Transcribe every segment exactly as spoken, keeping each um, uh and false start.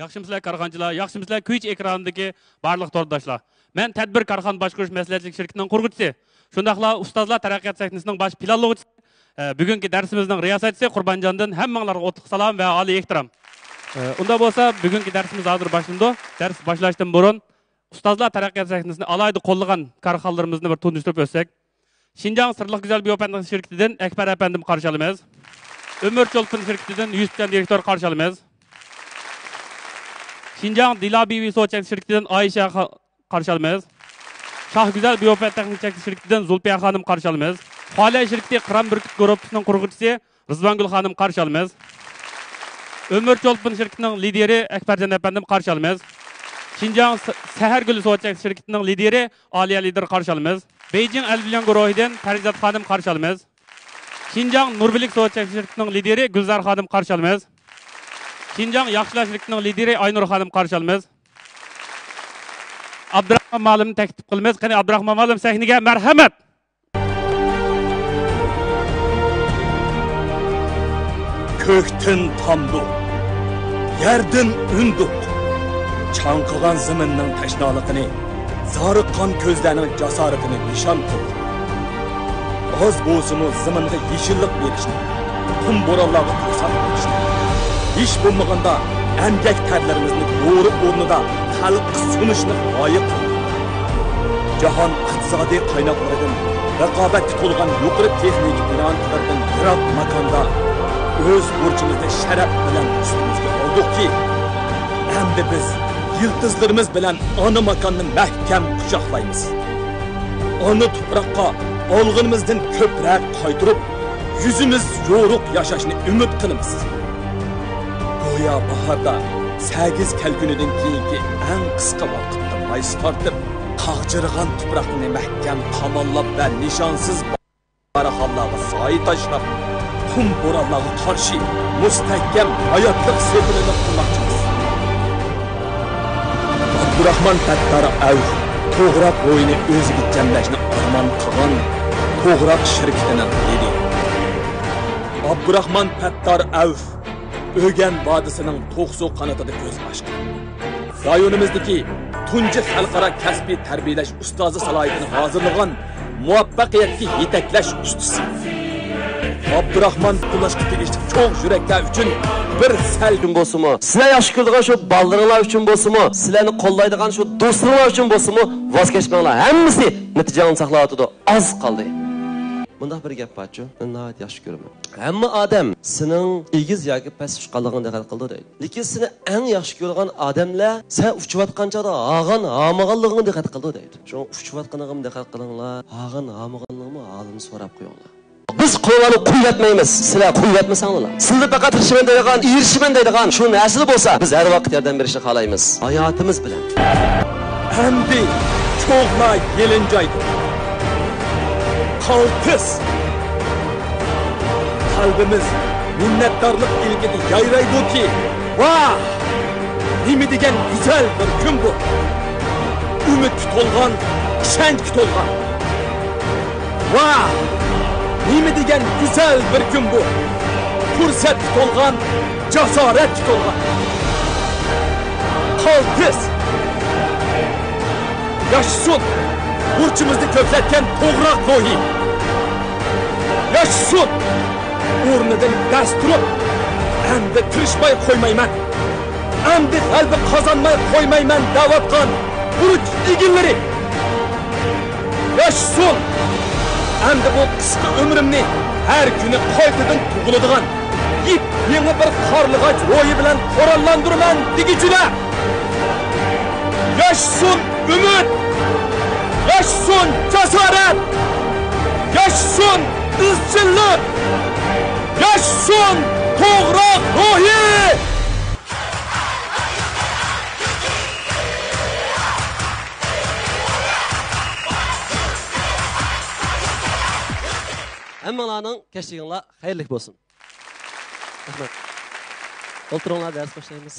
ياخشىمۇسىلەر كارخانىچىلار، ياخشىمۇسىلەر كۈيچى ئېكرانىدىكى بارلىق تورداشلار. مەن تەدبىر كارخانا باشقۇرۇش مەسلىھەتچىلىك شىركىتىنىڭ قۇرغۇچىسى، شۇنداقلا ئۇستازلار تەرەققىيات سەھنىسىنىڭ باش پىلانلىغۇچىسى، ئە، بۈگۈنكى دەرسىمىزنىڭ رىياسەتچىسى قۇربانجاندىن ھەممىڭلارغا ئوتلۇق سالام ۋە ئالىي ئېھتىرام. ئە، ئۇنداق بولسا، بۈگۈنكى دەرسىمىز ھازىر باشلىنىدۇ. دەرس باشلاشتىن بۇرۇن، ئۇستازلار تەرەققىيات سەھنىسىنى ئالاھىدە قوللىغان كارخانىلىرىمىزنى بىر تونۇشتۇرۇپ ئۆتسەك. شىنجاڭ سىرلىق گۈزەل بىيۇ پەن شىركىتىدىن ئەكبەر ئەپەندىم قارشى ئالىمىز. ئۆمۈر چولپان شىركىتىدىن يۈسۈپجان دىرېكتور قارشى ئالىمىز. شىنجاڭ دىلا بىۋى سودا چەكلىك شىركىتىدىن ئايشە خا-، قارشى ئالىمىز. شاھ گۈزەل بىۋاپا تېخنىك چەكلىك شىركىتىدىن زۇلپىيە خانىم قارشى ئالىمىز. خالىيە شىركىتى قىران بۈركۈت گۇرۇپپىسىنىڭ قۇرغۇچىسى رىزۋانگۈل خانىم قارشى ئالىمىز. ئۆمۈر چولپان شىركىتىنىڭ لىدىرى ئەكبەرجان ئەپەندىم قارشى ئالىمىز. شىنجاڭ س-، سەھەرگۈلى سودا چەكلىك شىركىتىنىڭ لىدىرى ئالىيە لىدىر قارشى ئالىمىز. بېيجىڭ ئەلبىليان گۇرۇھىدىن پەرىزات خانىم قارشى ئالىمىز. شىنجاڭ نۇربىلىك سودا چەكلىك شىركىتىنىڭ لىدىرى گۈلزار خانىم قارشى ئالىمىز. شىنجاڭ ياخشىلار شىركىتىنىڭ لىدىرى ئاينۇر خانىم قارشى ئالىمىز. ئابدۇراخمان مالىمنى تەكلىپ قىلىمىز. قېنى، ئابدۇراخمان مالىم سەھنىگە، مەرھەمەت! كۆكتىن تامدۇق، يەردىن ئۈندۇق، چاڭقىغان زېمىننىڭ تەشنالىقىنى، زارىققان كۆزلەرنىڭ جاسارىتىنى نىشان قىلدۇق. ئاز بولسىمۇ زېمىنغا يېشىللىق بېرىشنى، قۇم بورانلارغا قورساق بېرىشنى، ھېچ بولمىغاندا ئەمگەك تەرلىرىمىزنى دورا ئورنىدا خەلققە سۇنۇشنى غايە قىلدۇق. جاھان ئىقتىسادىي قايناقلىرىدىن، رىقابەتكە تولغان يۇقىرى تېخنىكا بىنالىرىدىن يىراق ماكاندا ئۆز بۇرچىمىزنى شەرەپ بىلەن ئۈستىمىزگە ئالدۇقكى، ئەمدى بىز يىلتىزلىرىمىز بىلەن ئانا ماكاننى مەھكەم قۇچاقلايمىز. ئانا تۇپراققا ئالغىنىمىزدىن كۆپرەك قايتۇرۇپ، يۈزىمىز يورۇق ياشاشنى ئۈمىد قىلىمىز. گويا باھاردا سەگىز كەلكۈنىدىن كېيىنكى ئەڭ قىسقا ۋاقىتتا مايسا تارتىپ، قاغجىرىغان تۇپراقنى مەھكەم تامانلاپ ۋە نىشانسىز بارخانلارغا سايە تاشلاپ، قۇم بورانلارغا قارشى مۇستەھكەم ھاياتلىق سېپىلىنى قۇرماقچىمىز. ئابدۇراخمان پەتتار ئەۋف توغراق روھىنى ئۆزىگە جەملەشنى ئارمان قىلغان توغراق شىركىتىنىڭ لىدىرى. ئابدۇراخمان پەتتار ئەۋف ئۆگەن ۋادىسىنىڭ توقسۇ قانىتىدا كۆز ئاچقان. رايونىمىزدىكى تۇنجى خەلقئارا كەسپىي تەربىيەلەش ئۇستازى سالاھىيىتىنى ھازىرلىغان مۇۋەپپەقىيەتكە يېتەكلەش ئۇستىسى. ئابدۇراخمان قۇلاشقا تېگىشلىك چوڭ يۈرەكلەر ئۈچۈن بىر سەل ئۈچۈن بولسىمۇ، سىلەر ياخشى كۆرىدىغان شۇ بالىلىرىڭلار ئۈچۈن بولسىمۇ، سىلەرنى قوللايدىغان شۇ دوستلىرىڭلار ئۈچۈن بولسىمۇ، ۋاز كەچمەڭلار. ھەممىسى نەتىجەڭنى ساقلاۋاتىدۇ. ئاز قالدى. مۇنداق بىر گەپ بارچۇ، مەن ناھايىتى ياخشى كۆرىمەن. ھەممە ئادەم سېنىڭ ئېگىز ياكى پەس ئۇچقانلىقىڭنى دىققەت قىلىدۇ دەيدۇ. لېكىن سېنى ئەڭ ياخشى كۆرىدىغان ئادەملەر سەن ئۇچۇۋاتقان چاغدا ھارغان ھارمىغانلىقىڭغا دىققەت قىلىدۇ دەيدۇ. شۇڭا ئۇچۇۋاتقىنىڭغىمۇ دىققەت قىلىڭلار، ھارغان ھارمىغانلىقىڭمۇ ھالىنى سوراپ قويۇڭلار. بىز قوللارنى قويۇۋەتمەيمىز، سىلەر قويۇۋەتمىسەڭلار. سىلەر پەقەت تىرىشىمەن دەيدىغان، ئېرىشىمەن دەيدىغان شۇ نەرسىلا بولسا، بىز ھەر ۋاقىت ياردەم بېرىشنى خالايمىز. ھاياتىمىز بىلەن. ئەمدى چوغلار يېلىنجايدۇ. قالتىس! قەلبىمىز مىننەتدارلىق ئىلكىدە يايرايدۇكى، ۋاھ! نېمە دېگەن گۈزەل بىر كۈن بۇ! ئۈمىدكە تولغان، ئىشەنچكە تولغان. ۋاھ! نېمە دېگەن گۈزەل بىر كۈن بۇ! پۇرسەتكە تولغان، جاسارەتكە تولغان. قالتىس! ياشىسۇن! بۇرچىمىزنى كۆپلەتكەن توغراق روھى! ياشىسۇن! ئورنىدىن دەس تۇرۇپ، ئەمدى تىرىشماي قويمايمەن. ئەمدى غەلىبە قازانماي قويمايمەن دەۋاتقان بۇرچ ئىگىلىرى! ياشىسۇن! ئەمدى بۇ قىسقا ئۆمرۈمنى ھەر كۈنى قايتىدىن تۇغۇلىدىغان يېپيېڭى بىر قارلىغاچ روھى بىلەن قوراللاندۇرىمەن دېگۈچىلەر! ياشىسۇن ئۈمىد! ياشىسۇن جاسارەت! ياشىسۇن ئىزچىللىق! ياشىسۇن توغراق روھى! ھەممىڭلارنىڭ كەچلىكىڭلار خەيرلىك بولسۇن. رەھمەت. ئولتۇرۇڭلار، دەرس باشلايمىز.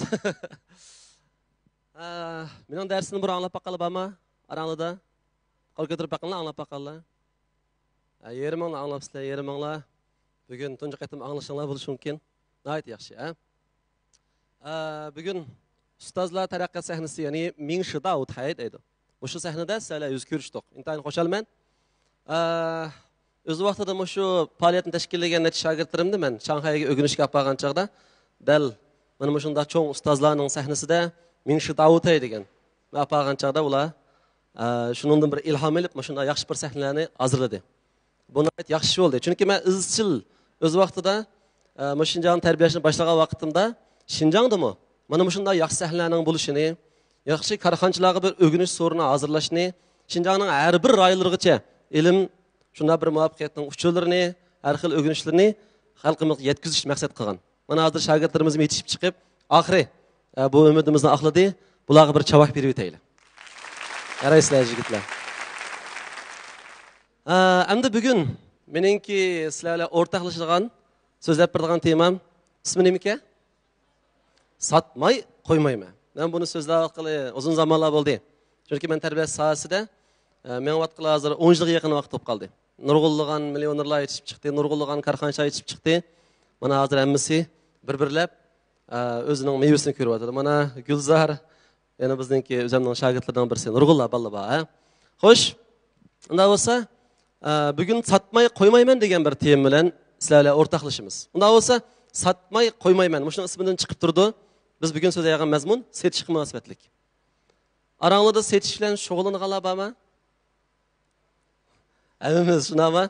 ئە، مېنىڭ دەرسىمنى بىر ئاڭلاپ باققانلار بارمۇ ئاراڭلاردا؟ قول كۆتۈرۈپ باققىنىلا، ئاڭلاپ باققانلار. ئە، يېرىمىڭلار ئاڭلاپسىلەر، يېرىمىڭلار. بۈگۈن تۇنجى قېتىم ئاڭلىشىڭلار بولۇشى مۇمكىن. ناھايىتى ياخشى، ھە؟ ئە، بۈگۈن ئۇستازلار تەرەققىيات سەھنىسى، يەنى مىڭ شىداۋۇ تەي دەيدۇ. مۇشۇ سەھنىدە سىلەر بىلەن يۈز كۆرۈشتۇق. ئىنتايىن خۇشالمەن. ئە، ئۆز ۋاقتىدا مۇشۇ پائالىيەتنى تەشكىللىگەن نەچچە شاگىرتلىرىمنى مەن شاڭخەيگە ئۆگىنىشكە ئاپارغان چاغدا، دەل مانا مۇشۇنداق چوڭ ئۇستازلارنىڭ سەھنىسىدە مىڭ شىداۋۇ تەي دېگەن ئاپارغان چاغدا ئۇلار، ئە، شۇنىڭدىن بىر ئىلھام ئېلىپ، مۇشۇنداق ياخشى بىر سەھنىلەرنى ھازىرلىدى. بۇ ناھايىتى ياخشى ئىش بولدى. چۈنكى مەن ئىزچىل ئۆز ۋاقتىدا، ئە، مۇشۇ شىنجاڭدا تەربىيەلەشنى باشلىغان ۋاقتىمدا شىنجاڭدىمۇ مانا مۇشۇنداق ياخشى سەھنىلەرنىڭ بولۇشىنى، ياخشى كارخانىچىلارغا بىر ئۆگىنىش سورۇنى ھازىرلاشنى، شىنجاڭنىڭ ھەر بىر رايونلىرىغىچە ئىلىم، شۇنداق بىر مۇۋەپپەقىيەتنىڭ ئۇچۇرلىرىنى، ھەر خىل ئۆگىنىشلىرىنى خەلقىمىزگە يەتكۈزۈش مەقسەت قىلغان. مانا ھازىر شاگىرتلىرىمىزمۇ يېتىشىپ چىقىپ، ئاخىرى، ئە، بۇ ئۈمىدىمىزنى ئاقلىدى. بۇلارغا بىر چاۋاك بېرىۋېتەيلى. يارايسىلەر يىگىتلەر. ئە، ئەمدى بۈگۈن مېنىڭكى سىلەر بىلەن ئورتاقلىشىدىغان، سۆزلەپ بېرىدىغان تېمام ئىسمى نېمىكەن؟ ساتماي قويمايمەن. مەن بۇنى سۆزلەۋاتقىلى ئۇزۇن زامانلار بولدى. چۈنكى مەن تەربىيەت ساھەسىدە، ئە، مېڭىۋاتقىلى ھازىر ئون يىلغا يېقىن ۋاقىت بولۇپ قالدى. نۇرغۇنلىغان مىليونېرلار يېتىشىپ چىقتى، نۇرغۇنلىغان كارخانىچىلار يېتىشىپ چىقتى. مانا ھازىر ھەممىسى بىر-بىرلەپ، ئە، ئۆزىنىڭ مېۋىسىنى كۆرۈۋاتىدۇ. مانا گۈلزار، يەنە بىزنىڭكى ئۆزەمنىڭ شاگىرتلىرىنىڭ بىرسى. نۇرغۇنلار بالىلار بار، ھە؟ خوش، ئۇنداق بولسا، ئە، بۈگۈن ساتماي قويمايمەن دېگەن بىر تېما بىلەن سىلەر بىلەن ئورتاقلىشىمىز. ئۇنداق بولسا، ساتماي قويمايمەن، مۇشۇنىڭ ئىسمىدىن چىقىپ تۇرىدۇ. بىز بۈگۈن سۆزلەيدىغان مەزمۇن سېتىشقا مۇناسىۋەتلىك. ئاراڭلاردا سېتىش بىلەن شۇغۇللانغانلار بارمۇ؟ ھەممىمىز، شۇنداقمۇ؟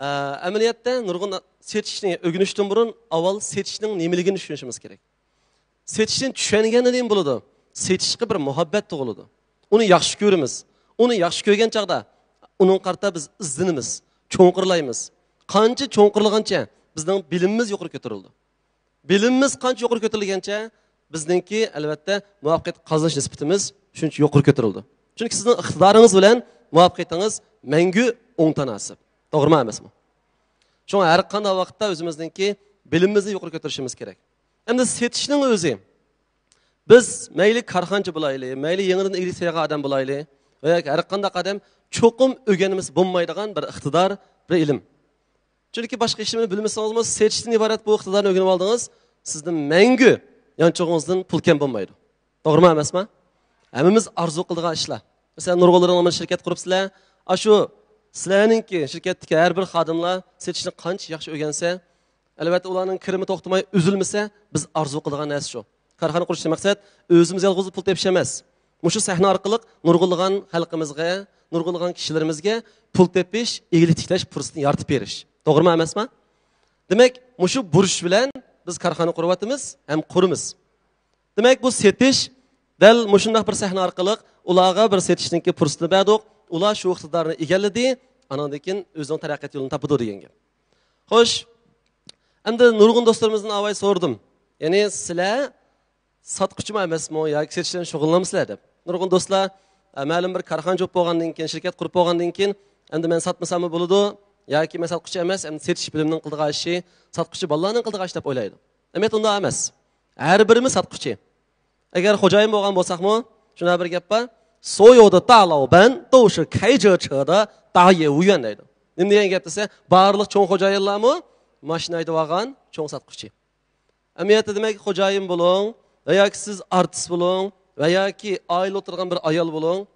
ئە، ئەمەلىيەتتە نۇرغۇن سېتىشنى ئۆگىنىشتىن بۇرۇن ئاۋۋال سېتىشنىڭ نېمىلىكىنى چۈشىنىشىمىز كېرەك. سېتىشنى چۈشەنگەندىن كېيىن بولىدۇ. سېتىشقا بىر مۇھەببەت تۇغۇلىدۇ. ئۇنى ياخشى كۆرىمىز. ئۇنى ياخشى كۆرگەن چاغدا ئۇنىڭغا قارىتا بىز ئىزدىنىمىز، چوڭقۇرلايمىز. قانچە چوڭقۇرلىغانچە بىزنىڭ بىلىمىمىز يۇقىرى كۆتۈرۈلىدۇ. بىلىمىمىز قانچە يۇقىرى كۆتۈرۈلگەنچە، بىزنىڭكى، ئەلۋەتتە، مۇۋەپپەقىيەت قازىنىش نىسبىتىمىز شۇنچە يۇقىرى كۆتۈرۈلىدۇ. چۈنكى سىزنىڭ ئىقتىدارىڭىز بىلەن مۇۋەپپەقىيىتىڭىز مەڭگۈ ئوڭ تاناسىپ. توغرىمۇ ئەمەسمۇ؟ شۇڭا ھەر قانداق ۋاقىتتا ئۆزىمىزنىڭكى بىلىمىمىزنى يۇقىرى كۆتۈرۈشىمىز كېرەك. ئەمدى سېتىشنىڭ ئۆزى، بىز مەيلى كارخانىچى بولايلى، مەيلى يېڭىدىن ئىگىلىك سالغان ئادەم بولايلى، ۋە ياكى ھەر قانداق ئادەم چوقۇم ئۆگەنمىسە بولمايدىغان بىر ئىقتىدار، بىر ئىلىم. چۈنكى باشقا ھېچنېمىنى بىلمىسىڭىزمۇ، سېتىشتىن ئىبارەت بۇ ئىقتىدارنى ئۆگىنىپ ئالدىڭىز، سىزدىن مەڭگۈ يانچۇقىڭىزدىن پۇل كەم بولمايدۇ. توغرىمۇ ئەمەسمۇ؟ ھەممىمىز ئارزۇ قىلىدىغان ئىشلار. مەسىلەن، نۇرغۇنلىرىڭلار مانا شىركەت قۇرۇپسىلەر. ئاشۇ سىلەرنىڭكى شىركەتتىكى ھەر بىر خادىملار سېتىشنى قانچە ياخشى ئۆگەنسە، ئەلۋەتتە، ئۇلارنىڭ كىرىمى توختىماي ئۈزۈلمىسە، بىز ئارزۇ قىلىدىغان نەرسە شۇ. كارخانا قۇرۇشتىن مەقسەت ئۆزىمىز يالغۇز پۇل تېپىش ئەمەس. مۇشۇ سەھنە ئارقىلىق نۇرغۇنلىغان خەلقىمىزگە، نۇرغۇنلىغان كىشىلىرىمىزگە پۇل تېپىش، ئىگىلىك تىكلەش پۇرسىتىنى يارىتىپ بېرىش. توغرىمۇ ئەمەسمۇ؟ دېمەك، مۇشۇ بۇرچ بىلەن بىز كارخانا قۇرۇۋاتىمىز ھەم قۇرىمىز. دېمەك، بۇ سېتىش دەل مۇشۇنداق بىر سەھنە ئارقىلىق ئۇلارغا بىر سېتىشنىڭكى پۇرسىتىنى بەردۇق. ئۇلار شۇ ئىقتىدارنى ئىگىلىدى، ئانىڭدىن كېيىن ئۆزىنىڭ تەرەققىيات يولىنى تاپىدۇ دېگەن گەپ. خوش، ئەمدى نۇرغۇن دوستلىرىمىزدىن ئاۋاي سورىدىم. يەنى سىلەر ساتقۇچىمۇ ئەمەسمۇ ياكى سېتىش بىلەن شۇغۇللانمىسىلەر دەپ. نۇرغۇن دوستلار، ئە، مەلۇم بىر كارخانىچى بولۇپ بولغاندىن كېيىن، شىركەت قۇرۇپ بولغاندىن كېيىن، ئەمدى مەن ساتمىساممۇ بولىدۇ، ياكى مەن ساتقۇچى ئەمەس، ئەمدى سېتىش بۆلۈمىنىڭ قىلىدىغان ئىشى، ساتقۇچى بالىلارنىڭ قىلىدىغان ئىشى دەپ ئويلايدۇ. ئەمەلىيەتتە ئۇنداق ئەمەس. ھەر بىرىمىز ساتقۇچى. ئەگەر خوجايىن بولغان بولساقمۇ، شۇنداق بىر گەپ بار، 所有的大老板都是开着车的大业务员 دەيدۇ. نېمە دېگەن گەپ دېسە، بارلىق چوڭ خوجايىنلارمۇ ماشىنا ھەيدەۋالغان چوڭ ساتقۇچى. ئەمەلىيەتتە، دېمەك، خوجايىن بولۇڭ، ۋە ياكى سىز ئارتىس بولۇڭ، ۋە ياكى ئائىلە ئولتۇرغان بىر ئايال بولۇڭ،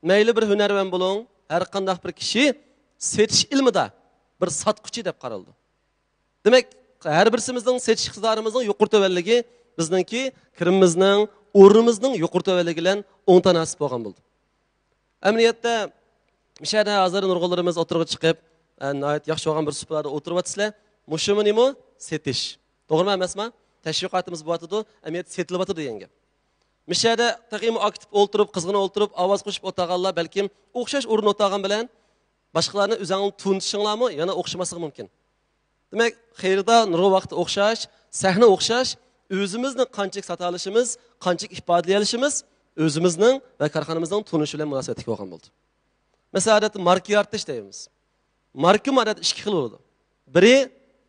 مەيلى بىر ھۈنەرۋەن بولۇڭ، ھەر قانداق بىر كىشى سېتىش ئىلمىدا بىر ساتقۇچى دەپ قارىلىدۇ. دېمەك، ھەر بىرسىمىزنىڭ سېتىش ئىقتىدارىمىزنىڭ يۇقىرى تۆۋەنلىكى بىزنىڭكى كىرىمىمىزنىڭ، ئورنىمىزنىڭ يۇقىرى تۆۋەنلىكى بىلەن ئوڭ تاناسىپ بولغان بولىدۇ. ئەمەلىيەتتە، مۇشۇ يەردە ھازىر نۇرغۇنلىرىمىز ئوتتۇرىغا چىقىپ، ئە، ناھايىتى ياخشى بولغان بىر سۇپىلاردا ئولتۇرۇۋاتىسىلەر. مۇشۇمۇ نېمە؟ سېتىش. توغرىمۇ ئەمەسمۇ؟ تەشۋىقاتىمىز بولۇۋاتىدۇ، ئەمەلىيەتتە سېتىلىۋاتىدۇ دېگەن گەپ. مۇشۇ يەردە تېخىمۇ ئاكتىپ ئولتۇرۇپ، قىزغىن ئولتۇرۇپ، ئاۋاز قوشۇپ ئولتۇرغانلار بەلكىم ئوخشاش ئورۇندا ئولتۇرغان بىلەن باشقىلارنى ئۆزۈڭلار تونۇتۇشۇڭلارمۇ يەنە ئوخشىماسلىقى مۇمكىن. دېمەك، خېرىدار نۇرغۇن ۋاقىت ئوخشاش، سەھنە ئوخشاش، ئۆزىمىزنى قانچىلىك ساتالىشىمىز، قانچىلىك ئىپادىلىيەلىشىمىز ئۆزىمىزنىڭ ۋە كارخانىمىزنىڭ تونۇشى بىلەن مۇناسىۋەتلىك بولغان بولىدۇ. مەسىلەن، ئادەتتە ماركا يارىتىش دەيمىز. ماركىمۇ ئادەتتە ئىككى خىل بولىدۇ. بىرى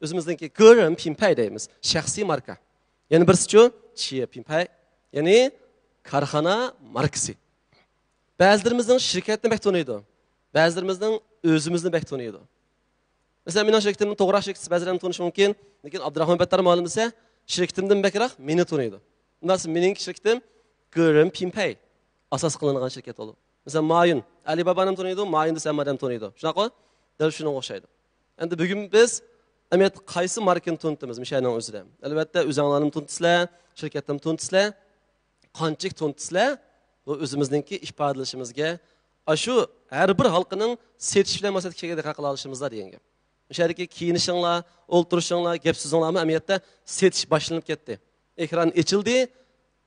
ئۆزىمىزنىڭكى 个人品牌 دەيمىز، شەخسىي ماركا. يەنە بىرسىچۇ؟ 企业品牌، يەنى كارخانا ماركىسى. بەزىلىرىمىزنىڭ شىركەتنى بەك تونۇيدۇ، بەزىلىرىمىزنىڭ ئۆزىمىزنى بەك تونۇيدۇ. مەسىلەن، مېنىڭ شىركىتىمنى توغراق شىركىتى بەزىلەرنى تونۇشى مۇمكىن، لېكىن ئابدۇراخمان بەتتار مۇئەللىم دېسە، شىركىتىمدىن بەكرەك مېنى تونۇيدۇ. ئۇنداق مېنىڭكى شىركىتىم گېرېن پىڭپەي ئاساس قىلىنغان شىركەت بولىدۇ. مىسال، مايۈن، ئەلىبابانى تونۇيدۇ، مايۈننى ھەممە ئادەم تونۇيدۇ. شۇنداققۇ؟ دەل شۇنىڭغا ئوخشايدۇ. ئەمدى بۈگۈن بىز ئەمەلىيەتتە قايسى ماركىنى تونۇتىمىز مۇشۇ يەرنىڭ ئۆزىدە؟ ئەلۋەتتە، ئۆزۈڭلارنىمۇ تونۇتىسىلەر، شىركەتنىمۇ تونۇتىسىلەر. قانچىلىك تونۇتىسىلەر، بۇ ئۆزىمىزنىڭكى ئىپادىلىشىمىزگە، ئاشۇ ھەر بىر ھالقىنىڭ سېتىش بىلەن مەقسەتكە كەلگەن دىققەت قىلالىشىمىزدا دېگەن گەپ. مۇشۇ يەردىكى كىيىنىشىڭلار، ئولتۇرۇشۇڭلار، گەپ سۆزۈڭلارمۇ ئەمەلىيەتتە سېتىش باشلىنىپ كەتتى. ئېكران ئېچىلدى،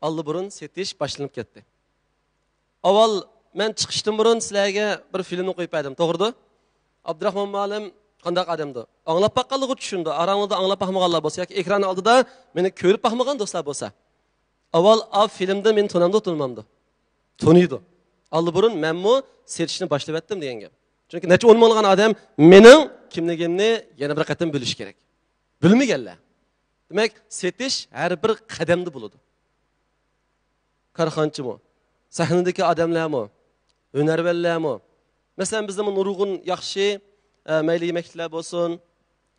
ئاللىبۇرۇن سېتىش باشلىنىپ كەتتى. ئاۋۋال مەن چىقىشتىن بۇرۇن سىلەرگە بىر فىلىمنى قويۇپ بەردىم، توغرىدۇ؟ ئابدۇراخمان مۇئەللىم قانداق ئادەمدۇ؟ ئاڭلاپ باققانلىقىغا چۈشىنىدۇ. ئاراڭلاردا ئاڭلاپ باقمىغانلار بولسا ياكى ئېكران ئالدىدا مېنى كۆرۈپ باقمىغان دوستلار بولسا، ئاۋۋال ئا فىلىمدىن مېنى تونامدۇ، تونۇمامدۇ؟ تونۇيدۇ. ئاللىبۇرۇن مەنمۇ سېتىشنى باشلىۋەتتىم دېگەن گەپ. چۈنكى نەچچە ئون مىڭلىغان ئادەم مېنىڭ كىملىكىمنى يەنە بىر قېتىم بىلىشى كېرەك. بىلمىگەنلەر. دېمەك، سېتىش ھەر بىر قەدەمدە بولىدۇ. كارخانىچىمۇ، سەھنىدىكى ئادەملەرمۇ، ھۈنەرۋەنلەرمۇ. مەسىلەن، بىزدىمۇ نۇرغۇن ياخشى، ئە، مەيلى يېمەكلىكلەر بولسۇن،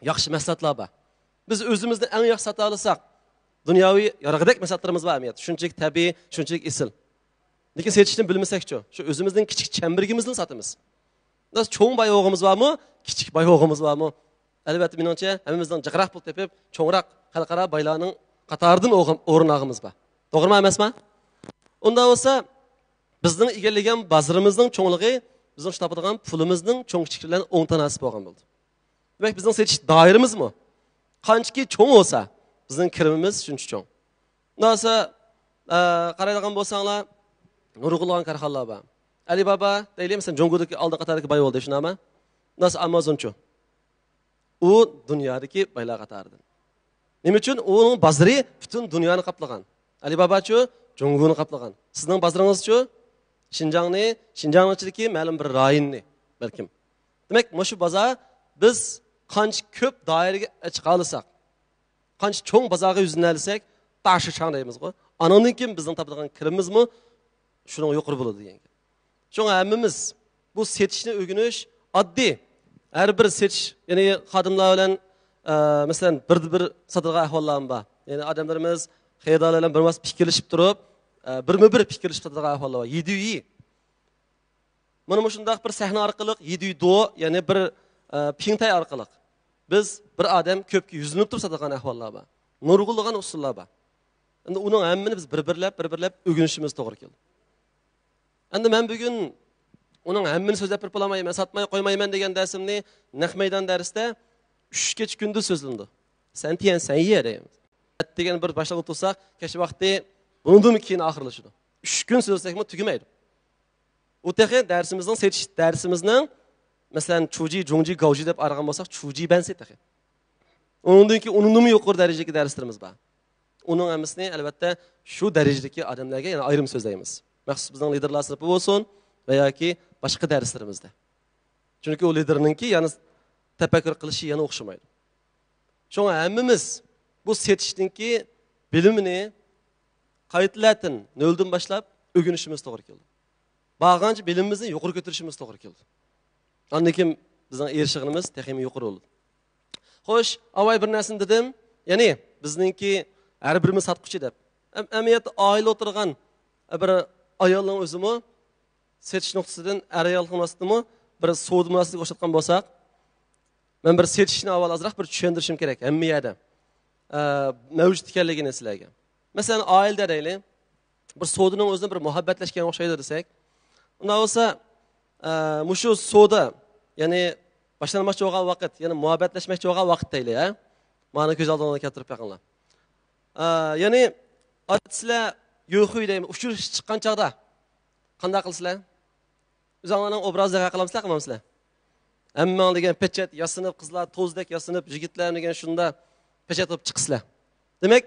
ياخشى مەھسۇلاتلار بار. بىز ئۆزىمىزنى ئەڭ ياخشى ساتالىساق، دۇنياۋى يارىغۇدەك مەھسۇلاتلىرىمىز بار ئەمەلىيەتتە. شۇنچىلىك تەبىئىي، شۇنچىلىك ئېسىل. لېكىن سېتىشنى بىلمىسەكچۇ؟ شۇ ئۆزىمىزنىڭ كىچىك چەمبىرىكىمىزنى ساتىمىز. بىز چوڭ بايوغىمىز بارمۇ؟ كىچىك بايوغىمىز بارمۇ؟ ئەلۋەتتە، مېنىڭچە، ھەممىمىزنىڭ جىقراق پۇل تېپىپ، چوڭراق خەلقئارا بايلارنىڭ قاتارىدىن ئورۇن ئالغىمىز بار. توغرىمۇ ئەمەسمۇ؟ ئۇنداق بولسا، بىزنىڭ ئىگىلىگەن بازىرىمىزنىڭ چوڭلۇقى بىزنىڭ شۇ تاپىدىغان پۇلىمىزنىڭ چوڭ-كىچىكى بىلەن ئوڭ تاناسىپ بولغان بولىدۇ. دېمەك، بىزنىڭ سېتىش دائىرىمىزمۇ قانچىكى چوڭ بولسا، بىزنىڭ كىرىمىمىز شۇنچە چوڭ. ئۇنداق بولسا، ئە، قارايدىغان بولساڭلار، نۇرغۇنلىغان كارخانىلار بار. ئەلىبابا دەيلى، مەسىلەن، جۇڭگودىكى ئالدىنقى قاتاردىكى باي بولدى، شۇنداقمۇ؟ ئۇنداق بولسا ئامازونچۇ؟ ئۇ دۇنيادىكى بايلار قاتارىدىن. نېمە ئۈچۈن؟ ئۇنىڭ بازىرى پۈتۈن دۇنيانى قاپلىغان. ئەلىباباچۇ؟ جۇڭگونى قاپلىغان. سىزنىڭ بازىرىڭىزچۇ؟ شىنجاڭنى، شىنجاڭنىڭ ئىچىدىكى مەلۇم بىر رايوننى بەلكىم. دېمەك، مۇشۇ بازار بىز قانچە كۆپ دائىرىگە چىقالىساق، قانچە چوڭ بازارغا يۈزلىنەلىسەك، داشىچاڭ دەيمىزغۇ. ئانىڭدىن كېيىن بىزنىڭ تاپىدىغان كىرىمىمىزمۇ شۇنىڭ يۇقىرى بولىدۇ دېگەن گەپ. شۇڭا ھەممىمىز بۇ سېتىشنى ئۆگىنىش ئاددىي. ھەر بىر سېتىش، يەنى خادىملار بىلەن، ئە، مەسىلەن، بىردە بىر ساتىدىغان ئەھۋاللارمۇ بار. يەنى ئادەملىرىمىز خېرىدارلار بىلەن بىر ماس پىكىرلىشىپ تۇرۇپ، ئە، بىرمۇ بىر پىكىرلىشىپ ساتىدىغان ئەھۋاللار بار. يىدۈيى. مانا مۇشۇنداق بىر سەھنە ئارقىلىق، يىدۈيدو، يەنى بىر، ئە، پىڭتەي ئارقىلىق بىز بىر ئادەم كۆپكە يۈزلىنىپ تۇرۇپ ساتىدىغان ئەھۋاللار بار. نۇرغۇنلىغان ئۇسۇللار بار. ئەمدى ئۇنىڭ ھەممىنى بىز بىر-بىرلەپ، بىر-بىرلەپ ئۆگىنىشىمىز توغرا كېلىدۇ. ئەمدى مەن بۈگۈن ئۇنىڭ ھەممىنى سۆزلەپ بېرىپ بولالمايمەن، ساتماي قويمايمەن دېگەن دەرسىمنى نەق مەيدان دەرستە ئۈچ كېچە كۈندۈز سۆزلىنىدۇ. سەنتيەن سەنيە دەيمىز. دېگەن بىر باشلاپ ئولتۇرساق، كەچ ۋاقتى بۇنىڭدىنمۇ كېيىن ئاخىرلىشىدۇ. ئۈچ كۈن سۆزلىسەكمۇ تۈگىمەيدۇ. ئۇ تېخى دەرسىمىزنىڭ سېتىش دەرسىمىزنىڭ، مەسىلەن، چۇجى، جۇڭجى، گاۋجى دەپ ئايرىغان بولساق، چۇجى بەنسى تېخى. ئۇنىڭدىن كېيىن ئۇنىڭدىنمۇ يۇقىرى دەرىجىدىكى دەرسلىرىمىز بار. ئۇنىڭ ھەممىسىنى، ئەلۋەتتە، شۇ دەرىجىدىكى ئادەملەرگە يەنە ئايرىم سۆزلەيمىز. مەخسۇس بىزنىڭ لىدېرلار سىنىپى بولسۇن ۋە ياكى باشقا دەرسلىرىمىزدە. چۈنكى ئۇ لىدېرنىڭكى يەنە تەپەككۇر قىلىشى يەنە ئوخشىمايدۇ. شۇڭا ھەممىمىز بۇ سېتىشنىڭكى بىلىمىنى قايتىلەتىن نۆلدىن باشلاپ ئۆگىنىشىمىز توغرا كېلىدۇ. بارغانچە بىلىمىمىزنى يۇقىرى كۆتۈرۈشىمىز توغرا كېلىدۇ. ئاندىن كېيىن بىزنىڭ ئېرىشىدىغىنىمىز تېخىمۇ يۇقىرى بولىدۇ. خوش، ئاۋاي بىر نەرسىنى دېدىم، يەنى بىزنىڭكى ھەر بىرىمىز ساتقۇچى دەپ. ئەم-، ئەمەلىيەتتە ئائىلە ئولتۇرغان بىر ئايالنىڭ ئۆزىمۇ سېتىش نۇقتىسىدىن ئەر-ئايال نۇقتىسىدىنمۇ بىر سودا مۇناسىۋىتىگە ئوخشاتقان بولساق، مەن بىر سېتىشنى ئاۋۋال ئازراق بىر چۈشەندۈرۈشۈم كېرەك ھەممە يەردە، ئە، مەۋجۇت ئىكەنلىكىنى سىلەرگە. مەسىلەن، ئائىلىدە دەيلى، بىر سودىنىڭ ئۆزىنى بىر مۇھەببەتلەشكەن ئوخشايدۇ دېسەك، ئۇنداق بولسا، ئە، مۇشۇ سودا، يەنى باشلانماقچى بولغان ۋاقىت، يەنى مۇھەببەتلەشمەكچى بولغان ۋاقىت دەيلى، ھە؟ مانا كۆز ئالدىڭلارغا كەلتۈرۈپ بېقىڭلار. ئە، يەنى، ئادەتتە سىلەر يوخۇي دەيمىز، ئۇچرىشىش چىققان چاغدا قانداق قىلىسىلەر؟ ئۆزۈڭلارنىڭ ئوبرازىغا قىلامسىلەر، قىلمامسىلەر؟ ھەممىڭ دېگەن پېچەت ياسىنىپ، قىزلار توزدەك ياسىنىپ، يىگىتلەر دېگەن شۇنداق پېچەت بولۇپ چىقىسىلەر. دېمەك،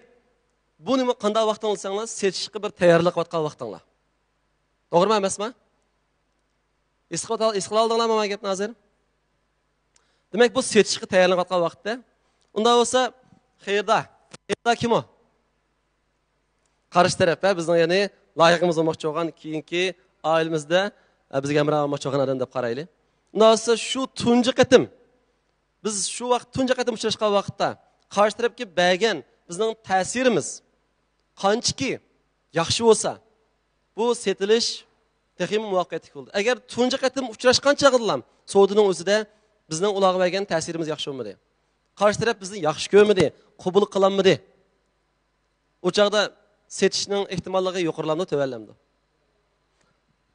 بۇ نېمە، قانداق ۋاقتىڭ دېسەڭلار، سېتىشقا بىر تەييارلىق قىلىۋاتقان ۋاقتىڭلار. توغرىمۇ ئەمەسمۇ؟ ھېس قىلىۋات-، ھېس قىلالدىڭلارمۇ مانا گەپنى ھازىر؟ دېمەك، بۇ سېتىشقا تەييارلىنىۋاتقان ۋاقىتتا. ئۇنداق بولسا، خېرىدار. خېرىدار كىم ئۇ؟ قارشى تەرەپ، ھە، بىزنىڭ يەنى لايىقىمىز بولماقچى بولغان، كېيىنكى ئائىلىمىزدە، ھە، بىزگە ھەمراھ بولماقچى بولغان ئادەم دەپ قارايلى. ئۇنداق بولسا، شۇ تۇنجى قېتىم، بىز شۇ ۋاقىت تۇنجى قېتىم ئۇچراشقان ۋاقىتتا قارشى تەرەپكە بەرگەن بىزنىڭ تەسىرىمىز قانچىكى ياخشى بولسا، بۇ سېتىلىش تېخىمۇ مۇۋەپپەقىيەتلىك بولدى. ئەگەر تۇنجى قېتىم ئۇچراشقان چاغدىلا سودىنىڭ ئۆزىدە بىزنىڭ ئۇلارغا بەرگەن تەسىرىمىز ياخشى بولمىدى. قارشى تەرەپ بىزنى ياخشى كۆرمىدى، قوبۇل قىلالمىدى. ئۇ چاغدا سېتىشنىڭ ئېھتىماللىقى يۇقىرىلامدۇ، تۆۋەنلەمدۇ؟